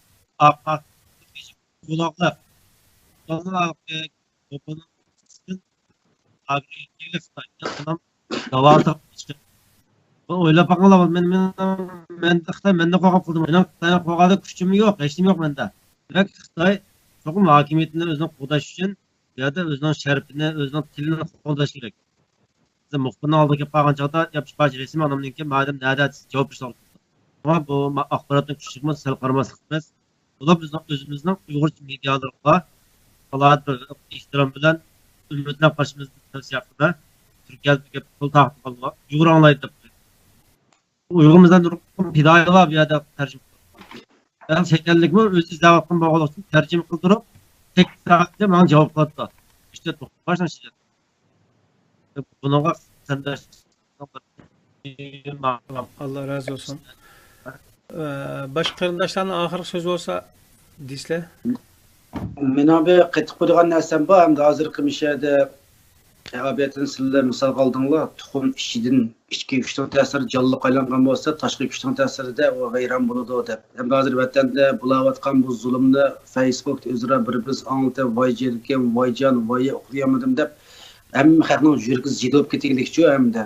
داۋاسىغا چىقتى. بۇ ئويلاپ باقىڭلار، مەن، مەن، مەن خىتاي مەندىن قورقۇپ قالدىم. مېنىڭ خىتاينى قورقىدىغان كۈچۈم يوق، ھېچنېمە يوق مەندە. دېمەك، خىتاي چوقۇم ھاكىمىيىتىنى ئۆزىنىڭ قوغداش ئۈچۈن، بۇ يەردە ئۆزىنىڭ شەرىپىنى، ئۆزىنىڭ تىلىنى قوغداش كېرەك. مۇخبىرنىڭ ئالدىغا كېلىپ قالغان چاغدا، يا بىر پارچە رەسىم ئانامنىڭكى، مادەم نەدە دېسە جاۋاب بېرىشنى ئالدىم. شۇڭا بۇ ما-، ئاخباراتنىڭ كۈچىگىمۇ سەل قارىماسلىق قىلىمىز. بولۇپ بىزنىڭ ئۆزىمىزنىڭ ئۇيغۇرچە مېدىيالىرىغا ئالاھىدە بىر ئېھتىرام بىلەن ھۆرمەت بىلەن قارىشىمىزنى تەۋسىيە قىلىمەن. تۈركىيەدە بىر گەپ، پۇل تارقىتىپ قالدى، ئۇيغۇر ئاڭلايدۇ دەپ. ئۇيغۇرىمىزدىن نۇرغۇن پىدائىيلار بۇ يەردە تەرجىمە قىلىدۇ. مەن شەكىللىكمۇ ئۆزى ئىزدەۋاتقان بولغانلىقى ئۈچۈن تەرجىمە قىلدۇرۇپ، تەكلىپ ماڭا جاۋاب قىلاتتى. ئىشتە توققاز نەچچە. بۇنىڭغا قېرىنداش ئاللا رازى بولسۇن. ئە، باشقا قېرىنداشلارنىڭ ئاخىرقى سۆزى بولسا دېسىلە. مېنىڭ بىر قېتىپ قويىدىغان نەرسەم بار، ھەمدە ھازىرقى مۇشۇ يەردە ئابىيەتىن سىلەر مىسالغا ئالدىڭلار، تۇخۇم ئىچىدىن ئىچكى كۈچنىڭ تەسىرى جانلىق ئايلانغان بولسا، تاشقى كۈچنىڭ تەسىرىدە ئۇ ۋەيران بولىدۇ دەپ. ھەمدە ھازىر ۋەتەندە بولاۋاتقان بۇ زۇلۇمنى فەيسبۇكتا ئۆزئارا بىر-بىرسى ئاڭلىتىپ، ۋاي جېنىكىم، ۋاي جان، ۋاي ئۇخلىيالمىدىم دەپ، ھەممە خەقنىڭ يۈرىكى زىدىلىپ كېتىگلىكچۇ ھەمدە.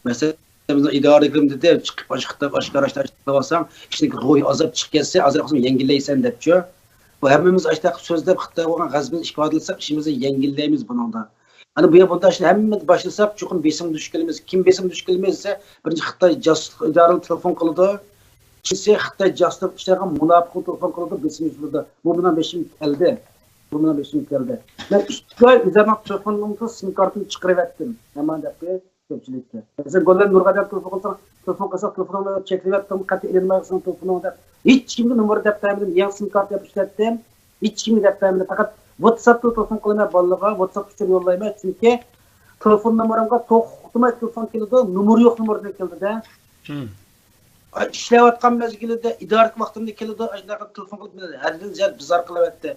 مەسىلەن، بىزنىڭ ئىدارىگىمۇ دېدى، چىقىپ ئاشۇ خىتاي ئاشكارا ئاشكارا ئاشكارا قىلىۋالساڭ، ئىچىدىكى روھىي ئازاب چىقىپ كەتسە، ئازراق بولسىمۇ يەڭگىللەيسەن دەپچۇ. بۇ ھەممىمىز ئاشۇنداق سۆزلەپ، خىتايغا بولغان غەزىپىمىزنى ئىپادىلىسەك، ئىشىمىزنى يەڭگىللەيمىز بۇنىڭدا. ئەنە بۇ يەر بۇنداق ئىشنى ھەممە باشلىساق، چوقۇم بېسىمغا دۇچ كېلىمىز. كىم بېسىمغا دۇچ كېلىمىز دېسە، بىرىنچى خىتاي جاسۇسلۇق ئىدارىلىرى تېلېفون قىلىدۇ. ئىككىنچىسى خىتاي جاسۇسلۇق ئىشلەيدىغان مۇناپىقلار تېلېفون قىلىدۇ، بېسىم يۈز بېرىدۇ. بۇ مېنىڭ بېشىمغا كەلدى. بۇ مېنىڭ بېشىمغا كەلدى. مەن ئىككى ئاي ئۆزۈمنىڭ تېلېفونۇمدىن سىم كارتىنى چىقىرىۋەتتىم. يامان دەپ قويۇپ. كۆپچىلىككە. مەسىلەن، گوللاند نۇرغا دەپ تېلېفون قىلساڭ، تېلېفون قىلساق، تېلېفونۇڭنى چەكلىۋەتتىم، قەتئىي ئېلىنمايدۇ سېنىڭ تېلېفونۇڭ دەپ. ھېچكىمگە نومۇر دەپ بەرمىدىم، يېڭى سىم كارت دەپ ئىشلەتتىم. ھېچكىمگە دەپ بەرمىدىم. پەقەت ۋاتساپتا تېلېفون قىلىمەن بالىلارغا، ۋاتساپقا ئۇچۇر يوللايمەن. چۈنكى تېلېفون نومۇرۇمغا توختىماي تېلېفون كېلىدۇ، نومۇر يوق نومۇردىن كېلىدۇ-دە. ئاي، ئىشلەۋاتقان مەزگىلىدە، ئىدارىدىكى ۋاقتىمدا كېلىدۇ، ئاشۇنداق تېلېفون قىلىپ مېنى ھەددىدىن زىيادە بىزار قىلىۋەتتى.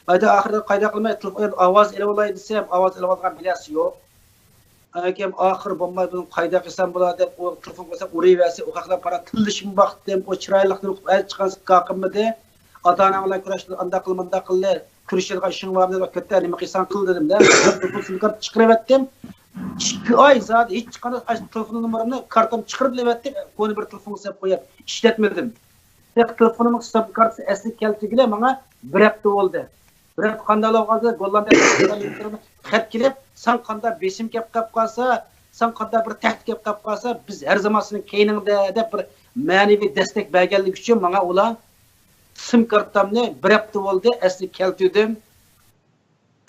قايدا ئاخىرىدا قايدا قىلماي تېلېفون ئاۋاز ئېلىۋالاي دېسەم، ئاۋاز ئېلىۋالغان بىلەرسى يوق. ئاكام ئاخىر بولماي بۇنى قايدا قىلسام بولا دەپ، ئۇ تېلېفون قىلسا ئۇرۇۋەرسە، ئۇ خەقلەر پارا تىللىشىمۇ باقتىم، ئۇ چىرايلىق نېمە قىلىپ ھەج چىققان قىلمىدى. ئاتا ئاناڭ بىلەن كۆرۈشتى، ئانداق قىل، مۇنداق قىلدى، كۆرۈشىدىغان ئىشىڭ بارمۇ دەپ، كۆتە نېمە قىلساڭ قىل دېدىم دە. تېلېفون سىم كارت چىقىرىۋەتتىم. ئىككى ئاي زادى ھېچ قانداق تېلېفون نومۇرۇمنى كارتامدىن چىقىرىپ بىلىۋەتتىم، كونا بىر تېلېفون قىلسام قويۇپ ئىشلەتمىدىم. تېلېفونۇمنىڭ سىم كارتىسى ئەسلىگە كەلتۈرگىلى ماڭا بىر ھەپتە بولدى. بىر ھەپتە قانداق بولغان، گوللاندىيە خەت كېلىپ، ساڭا قانداق بېسىم كەپ قاپ قالسا، ساڭا قانداق بىر تەھدىت كەپ قاپ قالسا، بىز ھەر زامان سېنىڭ كەينىڭدە دەپ بىر مەنىۋى دەستەك بەرگەنلىكى ئۈچۈن ماڭا ئۇلار سىم كارتامنى بىر ھەپتە بولدى، ئەسلىگە كەلتۈردۈم.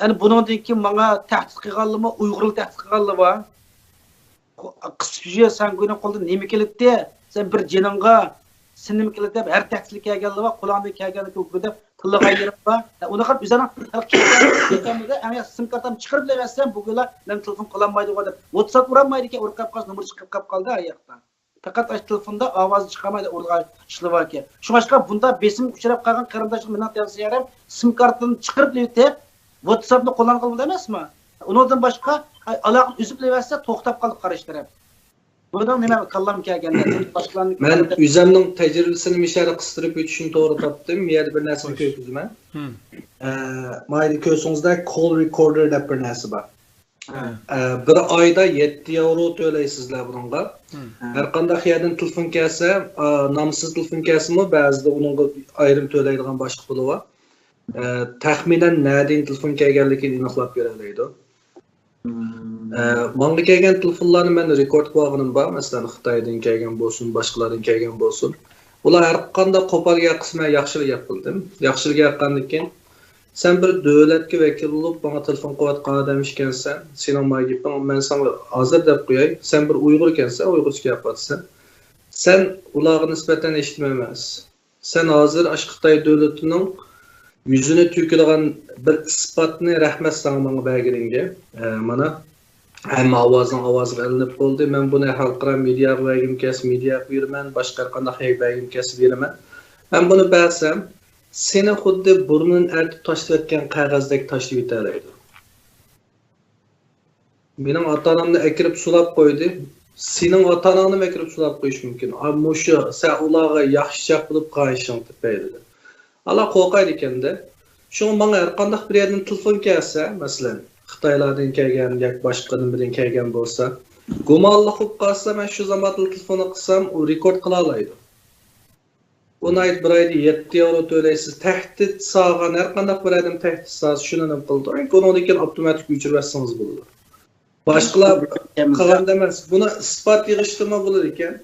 ئەنە بۇنىڭدىن كېيىن ماڭا تەھدىت قىلغانلىمۇ، ئۇيغۇرلار تەھدىت قىلغانلار بار. قىسقىچە سەن گۇينىڭ قولىدىن نېمە كېلىتتى؟ سەن بىر جېنىڭغا سېنىڭ كېلىدۇ دەپ ھەر تەھدىتلىك كەلگەنلەر بار، قولۇڭدىن كەلگەننى كۆرگۈ دەپ تىللىغان يېرىڭ بار. ئۇنى قىلىپ ئۆزۈڭنىڭ ئەڭ ياخشى سىم كارتامنى چىقىرىپ بېرىۋەتسەم، بۇ كۈنلەر مەن تېلېفون قىلالمايدىغۇ دەپ، ۋاتساپ ئۇرالمايدىكەن، ئۇرۇپ قاپ قالسا نومۇر چىقىپ قاپ قالدى ئاياقتا. پەقەت ئاشۇ تېلېفوندا ئاۋازى چىقارمايدۇ، ئۇرىدىغان ئىشلار باركەن. شۇڭلاشقا بۇنداق بېسىمغا ئۇچراپ قالغان قېرىنداشلار مېنىڭ تەۋسىيەم سىم كارتىنى چىقىرىپ ئېلىۋېتىپ، ۋاتساپنى قوللانغىلى بولىدۇ ئەمەسمۇ؟ ئۇنىڭدىن باشقا ئالاقىنى ئۈزۈپ ئېلىۋەتسە توختاپ قالىدۇ قاراشلىرىم. بۇنىڭ نېمە كاللام كەلگەندە باشقىلارنى مەن ئۆزەمنىڭ تەجرىبىسىنى مۇشۇ يەردە قىستۇرۇپ ئۆتۈشنى توغرا تاپتىم. مۇ يەردە بىر نەرسىنى كۆرگۈزىمەن. ئە، مايدا كۆرسىڭىزدە call recorder دەپ بىر نەرسە بار. ئە، بىر ئايدا يەتتە ياۋرو تۆلەيسىزلەر بۇنىڭغا. ھە. ھەر قانداق يەردىن تېلېفون كەلسە، ئا، نامسىز تېلېفون كەلسىمۇ، بەزىدە ئۇنىڭغا ئايرىم تۆلەيدىغان باشقا پۇلى بار. ئە، تەخمىنەن نەدىن تېلېفون كەلگەنلىكىنى ئېنىقلاپ بېرەلەيدۇ. ئە، ماڭا كەلگەن تېلېفونلارنى مەن رېكورد قىلىۋالغىنىم بار. مەسىلەن، خىتايدىن كەلگەن بولسۇن، باشقىلاردىن كەلگەن بولسۇن. ئۇلار ھەر قانداق قوپال گەپ قىلسا، مەن ياخشىلا گەپ قىلدىم. ياخشىلا گەپ قىلغاندىن كېيىن، سەن بىر دۆلەتكە ۋەكىل بولۇپ، ماڭا تېلېفون قىلىۋاتقان ئادەم ئىكەنسەن، سېنىڭ ما گېپىڭ، مەن ساڭا ھازىر دەپ قوياي، سەن بىر ئۇيغۇر ئىكەنسەن، ئۇيغۇرچە گەپ قىلىۋاتىسەن. سەن ئۇلارغا نىسبەتەن ھېچنېمە ئەمەس. سەن ھازىر ئاشۇ خىتاي دۆلىتىنىڭ يۈزىنى تۆكىدىغان بىر ئىسپاتنى، رەھمەت ساڭا ماڭا بەرگىنىڭگە. ئە، مانا، ھەممە ئاۋازنىڭ ئاۋازىغا ئېلىنىپ بولدى. مەن بۇنى خەلقئارا مېدىياغا بەرگۈم كەلسە مېدىياغا بېرىمەن، باشقا ھەر قانداق يەرگە بەرگۈم كەلسە بېرىمەن. مەن بۇنى بەرسەم، سېنى خۇددى بۇرنىنى ئەرتىپ تاشلىۋەتكەن قەغەزدەك تاشلىۋېتەلەيدۇ. مېنىڭ ئاتا-ئانامنى ئەكىرىپ سولاپ قويدى. سېنىڭ ئاتا-ئاناڭنىمۇ ئەكىرىپ سولاپ قويۇشى مۇمكىن. ئا، مۇشۇ، سەن ئۇلارغا ياخشىچاق بولۇپ قىلغان ئىشىڭ تۈپەيلىدىن. ئالا قورقايدىكەن-دە. شۇڭا ماڭا ھەر قانداق بىر يەردىن تېلېفون كەلسە، مەسىلەن، خىتايلاردىن كەلگەن ياكى باشقا نېمىدىن كەلگەن بولسا، گۇمانلىق بولۇپ قالسا، مەن شۇ زامانلا تېلېفوننى قىلسام، ئۇ رېكورد قىلالايدۇ. ئۇ ناھايىتى بىر ئايدا يەتتە ياۋرو تۆلەيسىز. تەھدىت سالغان، ھەر قانداق بىر ئادەم تەھدىت سالسا، شۇنى نېمە قىلىدۇ. ئۇنىڭدىن كېيىن ئاپتوماتىك ئۆچۈرۈۋەتسىڭىز بولىدۇ. باشقىلار قىلغاندا ئەمەس. بۇنى ئىسپات يىغىشتىمۇ بولىدىكەن.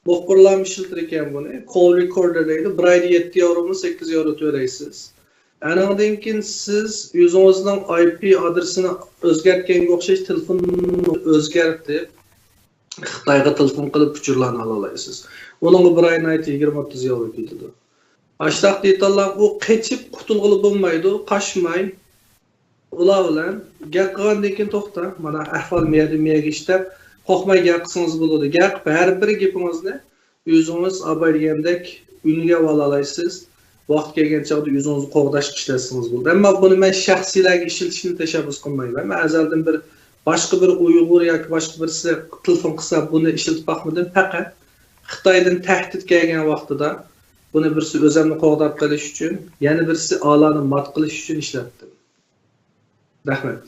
مۇخبىرلارمۇ ئىشلىتىدىكەن بۇنى. كول رېكوردېر دەيدۇ. بىر ئايدا يەتتە ياۋرومۇ، سەككىز ياۋرو تۆلەيسىز. ئەنىڭدىن كېيىن سىز ئۆزىڭىزنىڭ ئاي پى ئادرېسىنى ئۆزگەرتكەنگە ئوخشاش تېلېفوننى ئۆزگەرتىپ، خىتايغا تېلېفون قىلىپ ئۇچۇرلارنى ئالالايسىز. ئۇنىڭغا بىر ئاي ناھايىتى يىگىرمە ئوتتۇز ياۋرو كېتىدۇ. ئاشتاق دېتاللار، ئۇ قېچىپ قۇتۇلغىلى بولمايدۇ، قاچماي. ئۇلار بىلەن گەپ قىلغاندىن كېيىن توختا، مانا ئەھۋال مەيەردىن مەيەرگە ئىشلەپ، قورقماي گەپ قىلسىڭىز بولىدۇ. گەپ، ھەر بىر گېپىڭىزنى ئۆزىڭىز ئاباي دېگەندەك ئۈنگە ئالالايسىز. ۋاقىت كەلگەن چاغدا ئۆزىڭىزنى قوغداشقا ئىشلەتسىڭىز بولىدۇ. ئەمما بۇنى مەن شەخسىيلەرگە ئىشلىتىشنى تەشەببۇس قىلمايمەن. مەن ئەزەلدىن بىر باشقا بىر ئۇيغۇر ياكى باشقا بىرسى تېلېفون قىلسا بۇنى ئىشلىتىپ باقمىدىم. پەقەت خىتايدىن تەھدىت كەلگەن ۋاقتىدا بۇنى بىرسى ئۆزۈمنى قوغداپ قېلىش ئۈچۈن، يەنە بىرسى ئالانى مات قىلىش ئۈچۈن ئىشلەتتىم. رەھمەت.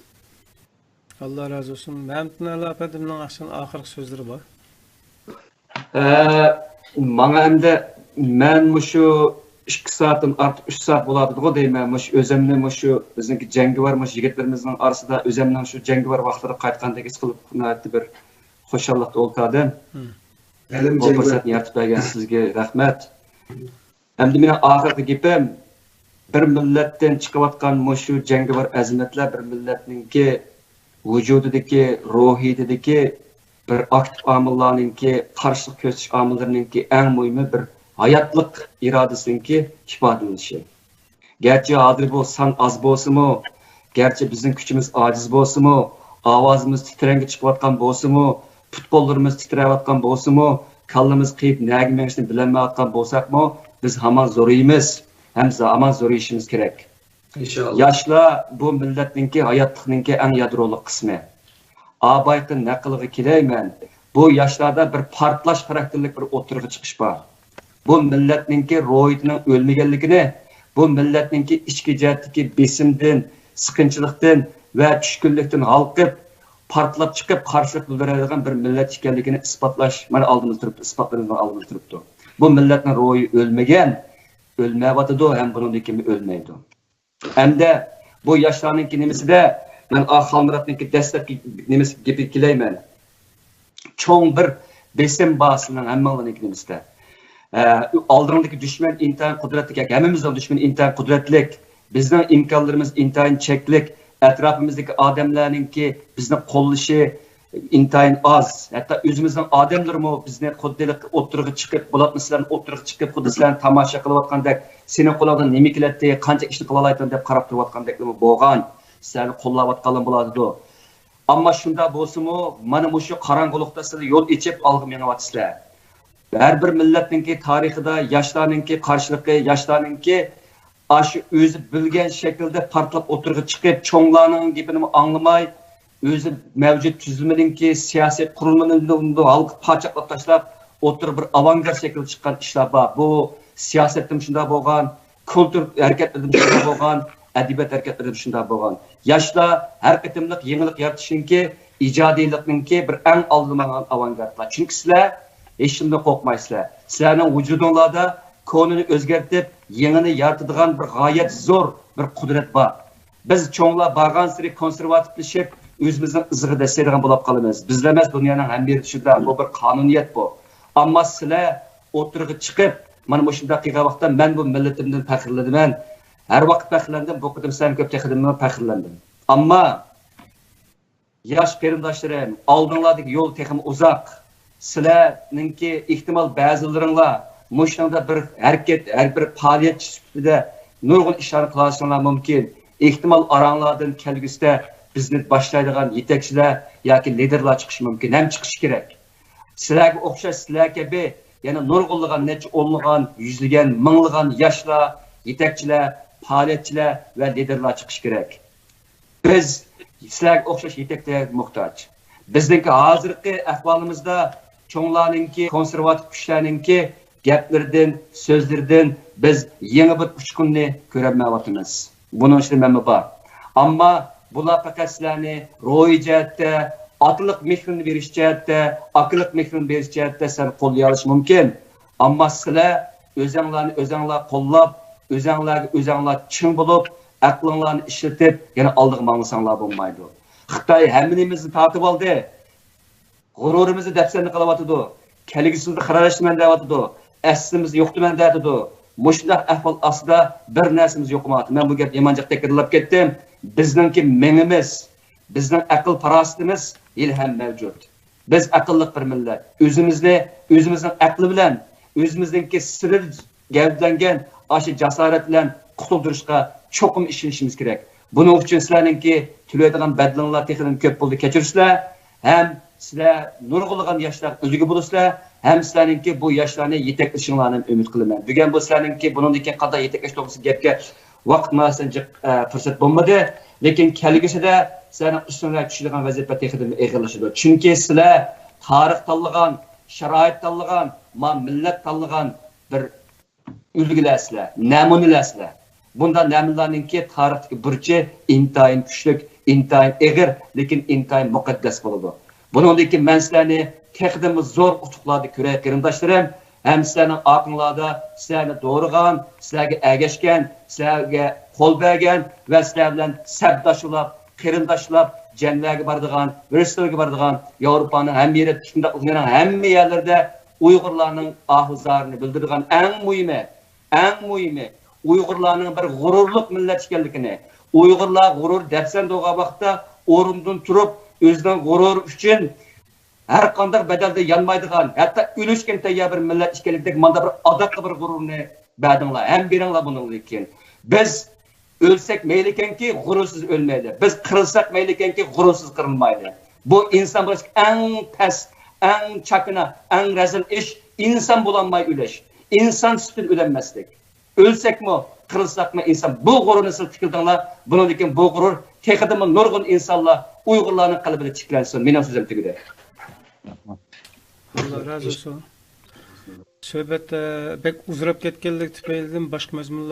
ئاللا رازى بولسۇن. مەمتىمىن ئەپەندىمنىڭ ئاشۇ ئاخىرقى سۆزلىرى بار. ئە، ماڭا ئەمدى مەن مۇشۇ ئىككى سائەتتىن ئارتۇق، ئۈچ سائەت بولاتىدىغۇ دەيمەن. مۇشۇ ئۆزۈمنى، مۇشۇ بىزنىڭكى جەڭگىۋار، مۇشۇ يىگىتلىرىمىزنىڭ ئارىسىدا ئۆزۈمنىڭ شۇ جەڭگىۋار ۋاقىتلىرىغا قايتقاندەك ھېس قىلىپ، ناھايىتى بىر خۇشاللىقتا ئولتۇردۇم. ھە. بۇ پۇرسەتنى يارىتىپ بەرگەن سىزگە رەھمەت. ئەمدى مېنىڭ ئاخىرقى گېپىم، بىر مىللەتتىن چىقىۋاتقان مۇشۇ جەڭگىۋار ئەزىمەتلەر بىر مىللەتنىڭكى ۋۇجۇدىدىكى، روھىيىتىدىكى بىر ئاكتىپ ئامىللارنىڭكى، قارشىلىق كۆرسىتىش ئامىللىرىنىڭكى ئەڭ مۇھىمى بىر ھاياتلىق ئىرادىسىنىڭكى ئىپادىلىنىشى. گەرچە ھازىر بۇ سان ئاز بولسىمۇ، گەرچە بىزنىڭ كۈچىمىز ئاجىز بولسىمۇ، ئاۋازىمىز تىترەڭگە چىقىۋاتقان بولسىمۇ، پۇت-قوللىرىمىز تىترەۋاتقان بولسىمۇ، كاللىمىز قېيىپ نەگە مېڭىشنى بىلەلمەيۋاتقان بولساقمۇ، بىز ھامان زورىيىمىز ھەم ھامان زورىيىشىمىز كېرەك. ئىنشاللا. ياشلار بۇ مىللەتنىڭكى ھاياتلىقنىڭكى ئەڭ يادرولۇق قىسمى. ئابايقى نەقىلگە كېلەي مەن، بۇ ياشلاردا بىر پارتلاش خاراكتېرلىك بىر ئوتتۇرىغا چىقىش بار. بۇ مىللەتنىڭكى روھىيىتىنىڭ ئۆلمىگەنلىكىنى، بۇ مىللەتنىڭكى ئىچكى جەھەتتىكى بېسىمدىن، سىقىنچىلىقتىن ۋە چۈشكۈنلۈكتىن ھالقىپ، پارتلاپ چىقىپ قارشىلىق بىلدۈرەلىگەن بىر مىللەت ئىكەنلىكىنى ئىسپاتلاش مانا ئالدىمىزدا تۇرۇپتۇ، ئىسپاتلىرىمىز مانا ئالدىمىزدا تۇرۇپتۇ. بۇ مىللەتنىڭ روھى ئۆلمىگەن، ئۆلمەيۋاتىدۇ ھەم بۇنىڭدىن كېيىن ئۆلمەيدۇ. ئەمدى بۇ ياشلارنىڭكى نېمىسىدە، مەن ئا خالمۇراتنىڭكى دەسلەپكى نېمىسى گېپىگە كېلەيمەن. چوڭ بىر بېسىم بار سىلەرنىڭ ھەممىڭلارنىڭكى نېمىسىدە. ئە، ئالدىڭدىكى دۈشمەن ئىنتايىن قۇدرەتلىك، ياكى ھەممىمىزنىڭ دۈشمىنى ئىنتايىن قۇدرەتلىك، بىزنىڭ ئىمكانلىرىمىز ئىنتايىن چەكلىك، ئەتراپىمىزدىكى ئادەملەرنىڭكى بىزنى قوللىشى ئىنتايىن ئاز. ھەتتا ئۆزىمىزنىڭ ئادەملىرىمۇ بىزنى خۇددى ئوتتۇرىغا چىقىپ، بولۇپمۇ سىلەرنى ئوتتۇرىغا چىقىپ، خۇددى سىلەرنى تاماشا قىلىۋاتقاندەك، سېنىڭ قولۇڭدىن نېمە كېلەتتى، قانچە ئىشنى قىلالايتتىڭ دەپ قاراپ تۇرۇۋاتقاندەكلىمۇ بولغان. سىلەرنى قوللاۋاتقانلىمۇ بولاتىدۇ. ئەمما شۇنداق بولسىمۇ، مانا مۇشۇ قاراڭغۇلۇقتا سىلەر يول ئېچىپ ئالغا مېڭىۋاتىسىلەر. ھەر بىر مىللەتنىڭكى تارىخىدا ياشلارنىڭكى قارشىلىقى، ياشلارنىڭكى ئاشۇ ئۆزى بىلگەن شەكىلدە پارتلاپ ئوتتۇرىغا چىقىپ، چوڭلارنىڭ گېپىنىمۇ ئاڭلىماي، ئۆزى مەۋجۇت تۈزۈلمىنىڭكى سىياسىي قۇرۇلمىنى ھالقىپ پاچاقلاپ تاشلاپ، ئوتتۇرىغا بىر ئاۋانگارت شەكلىدە چىققان ئىشلار بار. بۇ سىياسەتتىمۇ شۇنداق بولغان، كونتر ھەرىكەتلىرىدىمۇ شۇنداق بولغان، ئەدەبىيات ھەرىكەتلىرىدە شۇنداق بولغان. ياشلار ھەر قېتىملىق يېڭىلىق يارىتىشنىڭكى، ئىجادىيلىقنىڭكى بىر ئەڭ ئالدىدا ماڭغان ئاۋانگارتلار. چۈنكى سىلەر ھېچنېمىدىن قورقمايسىلەر. سىلەرنىڭ ۋۇجۇدۇڭلاردا كونىنى ئۆزگەرتىپ، يېڭىنى يارىتىدىغان بىر غايەت زور بىر قۇدرەت بار. بىز چوڭلار بارغانسېرى كونسېرۋاتىپلىشىپ، ئۆزىمىزنىڭ ئىزىغا دەسسەيدىغان بولۇپ قالىمىز. بىزلا ئەمەس، دۇنيانىڭ ھەممە يېرىدە شۇنداق. بۇ بىر قانۇنىيەت بۇ. ئەمما سىلەر ئوتتۇرىغا چىقىپ، مانا مۇشۇنداق قىلغان ۋاقىتتا مەن بۇ مىللىتىمدىن پەخىرلىنىمەن. ھەر ۋاقىت پەخىرلەندىم، بۇ قېتىم سىلەرنى كۆرۈپ تېخىدىنمۇ پەخىرلەندىم. ئەمما ياش قېرىنداشلىرىم، ئالدىڭلاردىكى يول تېخىمۇ ئۇزاق. سىلەرنىڭكى ئېھتىمال بەزىلىرىڭلار مۇشۇنىڭدا بىر ھەرىكەت، ھەر بىر پائالىيەتچى سۈپىتىدە نۇرغۇن ئىشلارنى قىلالىشىڭلار مۇمكىن. ئېھتىمال ئاراڭلاردىن كەلگۈسىدە بىزنى باشلايدىغان يېتەكچىلەر ياكى لىدېرلار چىقىشى مۇمكىن ھەم چىقىشى كېرەك. سىلەرگە ئوخشاش، سىلەر كەبى يەنە نۇرغۇنلىغان، نەچچە ئونلىغان، يۈزلىگەن، مىڭلىغان ياشلار، يېتەكچىلەر، پائالىيەتچىلەر ۋە لىدېرلار چىقىشى كېرەك. بىز سىلەرگە ئوخشاش يېتەكچىلەرگە موھتاج. بىزنىڭكى ھازىرقى ئەھۋالىمىزدا چوڭلارنىڭكى، كونسېرۋاتىپ كۈچلەرنىڭكى گەپلىرىدىن، سۆزلىرىدىن بىز يېڭى بىر ئۇچقۇننى كۆرەلمەيۋاتىمىز. بۇنىڭ ئىچىدە مەنمۇ بار. ئەمما بۇلار پەقەت سىلەرنى روھىي جەھەتتە، ئاتىلىق مېھرىنى بېرىش جەھەتتە، ئاكىلىق مېھرىنى بېرىش جەھەتتە سەن قوللىيالىشى مۇمكىن. ئەمما سىلەر ئۆزەڭلارنى ئۆزەڭلار قوللاپ، ئۆزەڭلارغا ئۆزەڭلار چىڭ بولۇپ، ئەقلىڭلارنى ئىشلىتىپ، يەنە ئالدىغا ماڭمىساڭلار بولمايدۇ. خىتاي ھەممە نېمىمىزنى تارتىۋالدى. غۇرۇرىمىزنى دەپسەندە قىلىۋاتىدۇ. كەلگۈسىمىزنى خارابلاشتۇرىمەن دەۋاتىدۇ. ئەسلىمىزنى يوقىتىمەن دەۋاتىدۇ. مۇشۇنداق ئەھۋال ئاستىدا بىر نەرسىمىز يوقىمايۋاتىدۇ. مەن بۇ گەپنى يامان جىق تەكرارلاپ كەتتىم. بىزنىڭكى مېڭىمىز، بىزنىڭ ئەقىل-پاراسىتىمىز ھېلىھەم مەۋجۇت. بىز ئەقىللىق بىر مىللەت. ئۆزىمىزنى ئۆزىمىزنىڭ ئەقلى بىلەن، ئۆزىمىزنىڭكى سىرى گەۋدىلەنگەن ئاشۇ جاسارەت بىلەن قۇتۇلدۇرۇشقا چوقۇم ئىشىنىشىمىز كېرەك. بۇنىڭ ئۈچۈن سىلەرنىڭكى تۆلەيدىغان بەدىلىڭلار تېخىدىن كۆپ بولىدۇ، كەچۈرىسىلەر. ھەم سىلەر نۇرغۇنلىغان ياشلارغا ئۈلگە بولىسىلەر، ھەم سىلەرنىڭكى بۇ ياشلارنى يېتەكلىشىڭلارنى ئۈمىد قىلىمەن. بۈگۈن بۇ سىلەرنىڭكى بۇنىڭدىن كېيىن قانداق يېتەكلەش توغرىسىدا گەپكە ۋاقىت مۇناسىۋەتلىك جىق، ئە، پۇرسەت بولمىدى. لېكىن كەلگۈسىدە سىلەرنىڭ ئۈستۈڭلارغا چۈشىدىغان ۋەزىپە تېخىدىنمۇ ئېغىرلىشىدۇ. چۈنكى سىلەر تارىخ تاللىغان، شارائىت تاللىغان، ما مىللەت تاللىغان بىر ئۈلگىلەرسىلەر، نەمۇنىلەرسىلەر. بۇنداق نەمۇنىلەرنىڭكى تارىختىكى بۇرچى ئىنتايىن كۈچلۈك، ئىنتايىن ئېغىر، لېكىن ئىنتايىن مۇقەددەس بولىدۇ. بۇنىڭدىن كېيىن مەن سىلەرنى تېخىدىنمۇ زور ئۇتۇقلاردا كۆرەي، قېرىنداشلىرىم. ھەم سىلەرنىڭ ئارقىڭلاردا سىلەرنى دورىغان، سىلەرگە ئەگەشكەن، سىلەرگە قول بەرگەن ۋە سىلەر بىلەن سەپداش بولاپ، قېرىنداشلاپ، جەنگلەرگە بارىدىغان، ۋىرۇسلارغا بارىدىغان، ياۋروپانىڭ ھەممە يېرى، دۇنيانىڭ ھەممە يەرلىرىدە ئۇيغۇرلارنىڭ ئاھۇ زارىنى بىلدۈرىدىغان، ئەڭ مۇھىمى، ئەڭ مۇھىمى، ئۇيغۇرلارنىڭ بىر غۇرۇرلۇق مىللەت ئىكەنلىكىنى، ئۇيغۇرلار غۇرۇر دەپسەندە بولغان ۋاقىتتا ئورنىدىن تۇرۇپ، ئۆزىنىڭ غۇرۇرى ئۈچۈن ھەر قانداق بەدەلدە يانمايدىغان، ھەتتا ئۆلۈشكىمۇ تەييار بىر مىللەت ئىكەنلىكىدەك مانا بىر ئاداققى بىر غۇرۇرنى بەردىڭلار، ھەم بېرىڭلار بۇنىڭدىن كېيىن. بىز ئۆلسەك مەيلىكەنكى، غۇرۇرسىز ئۆلمەيلى. بىز قىرىلساق مەيلىكەنكى، غۇرۇرسىز قىرىلمايلى. بۇ ئىنسان بولۇشتىكى ئەڭ پەس، ئەڭ چاكىنا، ئەڭ رەزىل ئىش، ئىنسان بولالماي ئۆلۈش. ئىنسان سۈپىتىدە ئۆلەلمەسلىك. ئۆلسەكمۇ، قىرىلساقمۇ ئىنسان. بۇ غۇرۇرنى سىز تىكلىدىڭلار. بۇنىڭدىن كېيىن بۇ غۇرۇر تېخىدىنمۇ نۇرغۇن ئىنسانلار، ئۇيغۇرلارنىڭ قەلبىدە تىكلەنسۇن. مېنىڭ سۆزۈم تۈگىدى. ئاللا رازى بولسۇن. سۆھبەت، ئە، بەك ئۇزىراپ كەتكەنلىكى تۈپەيلىدىن باشقا مەزمۇنلار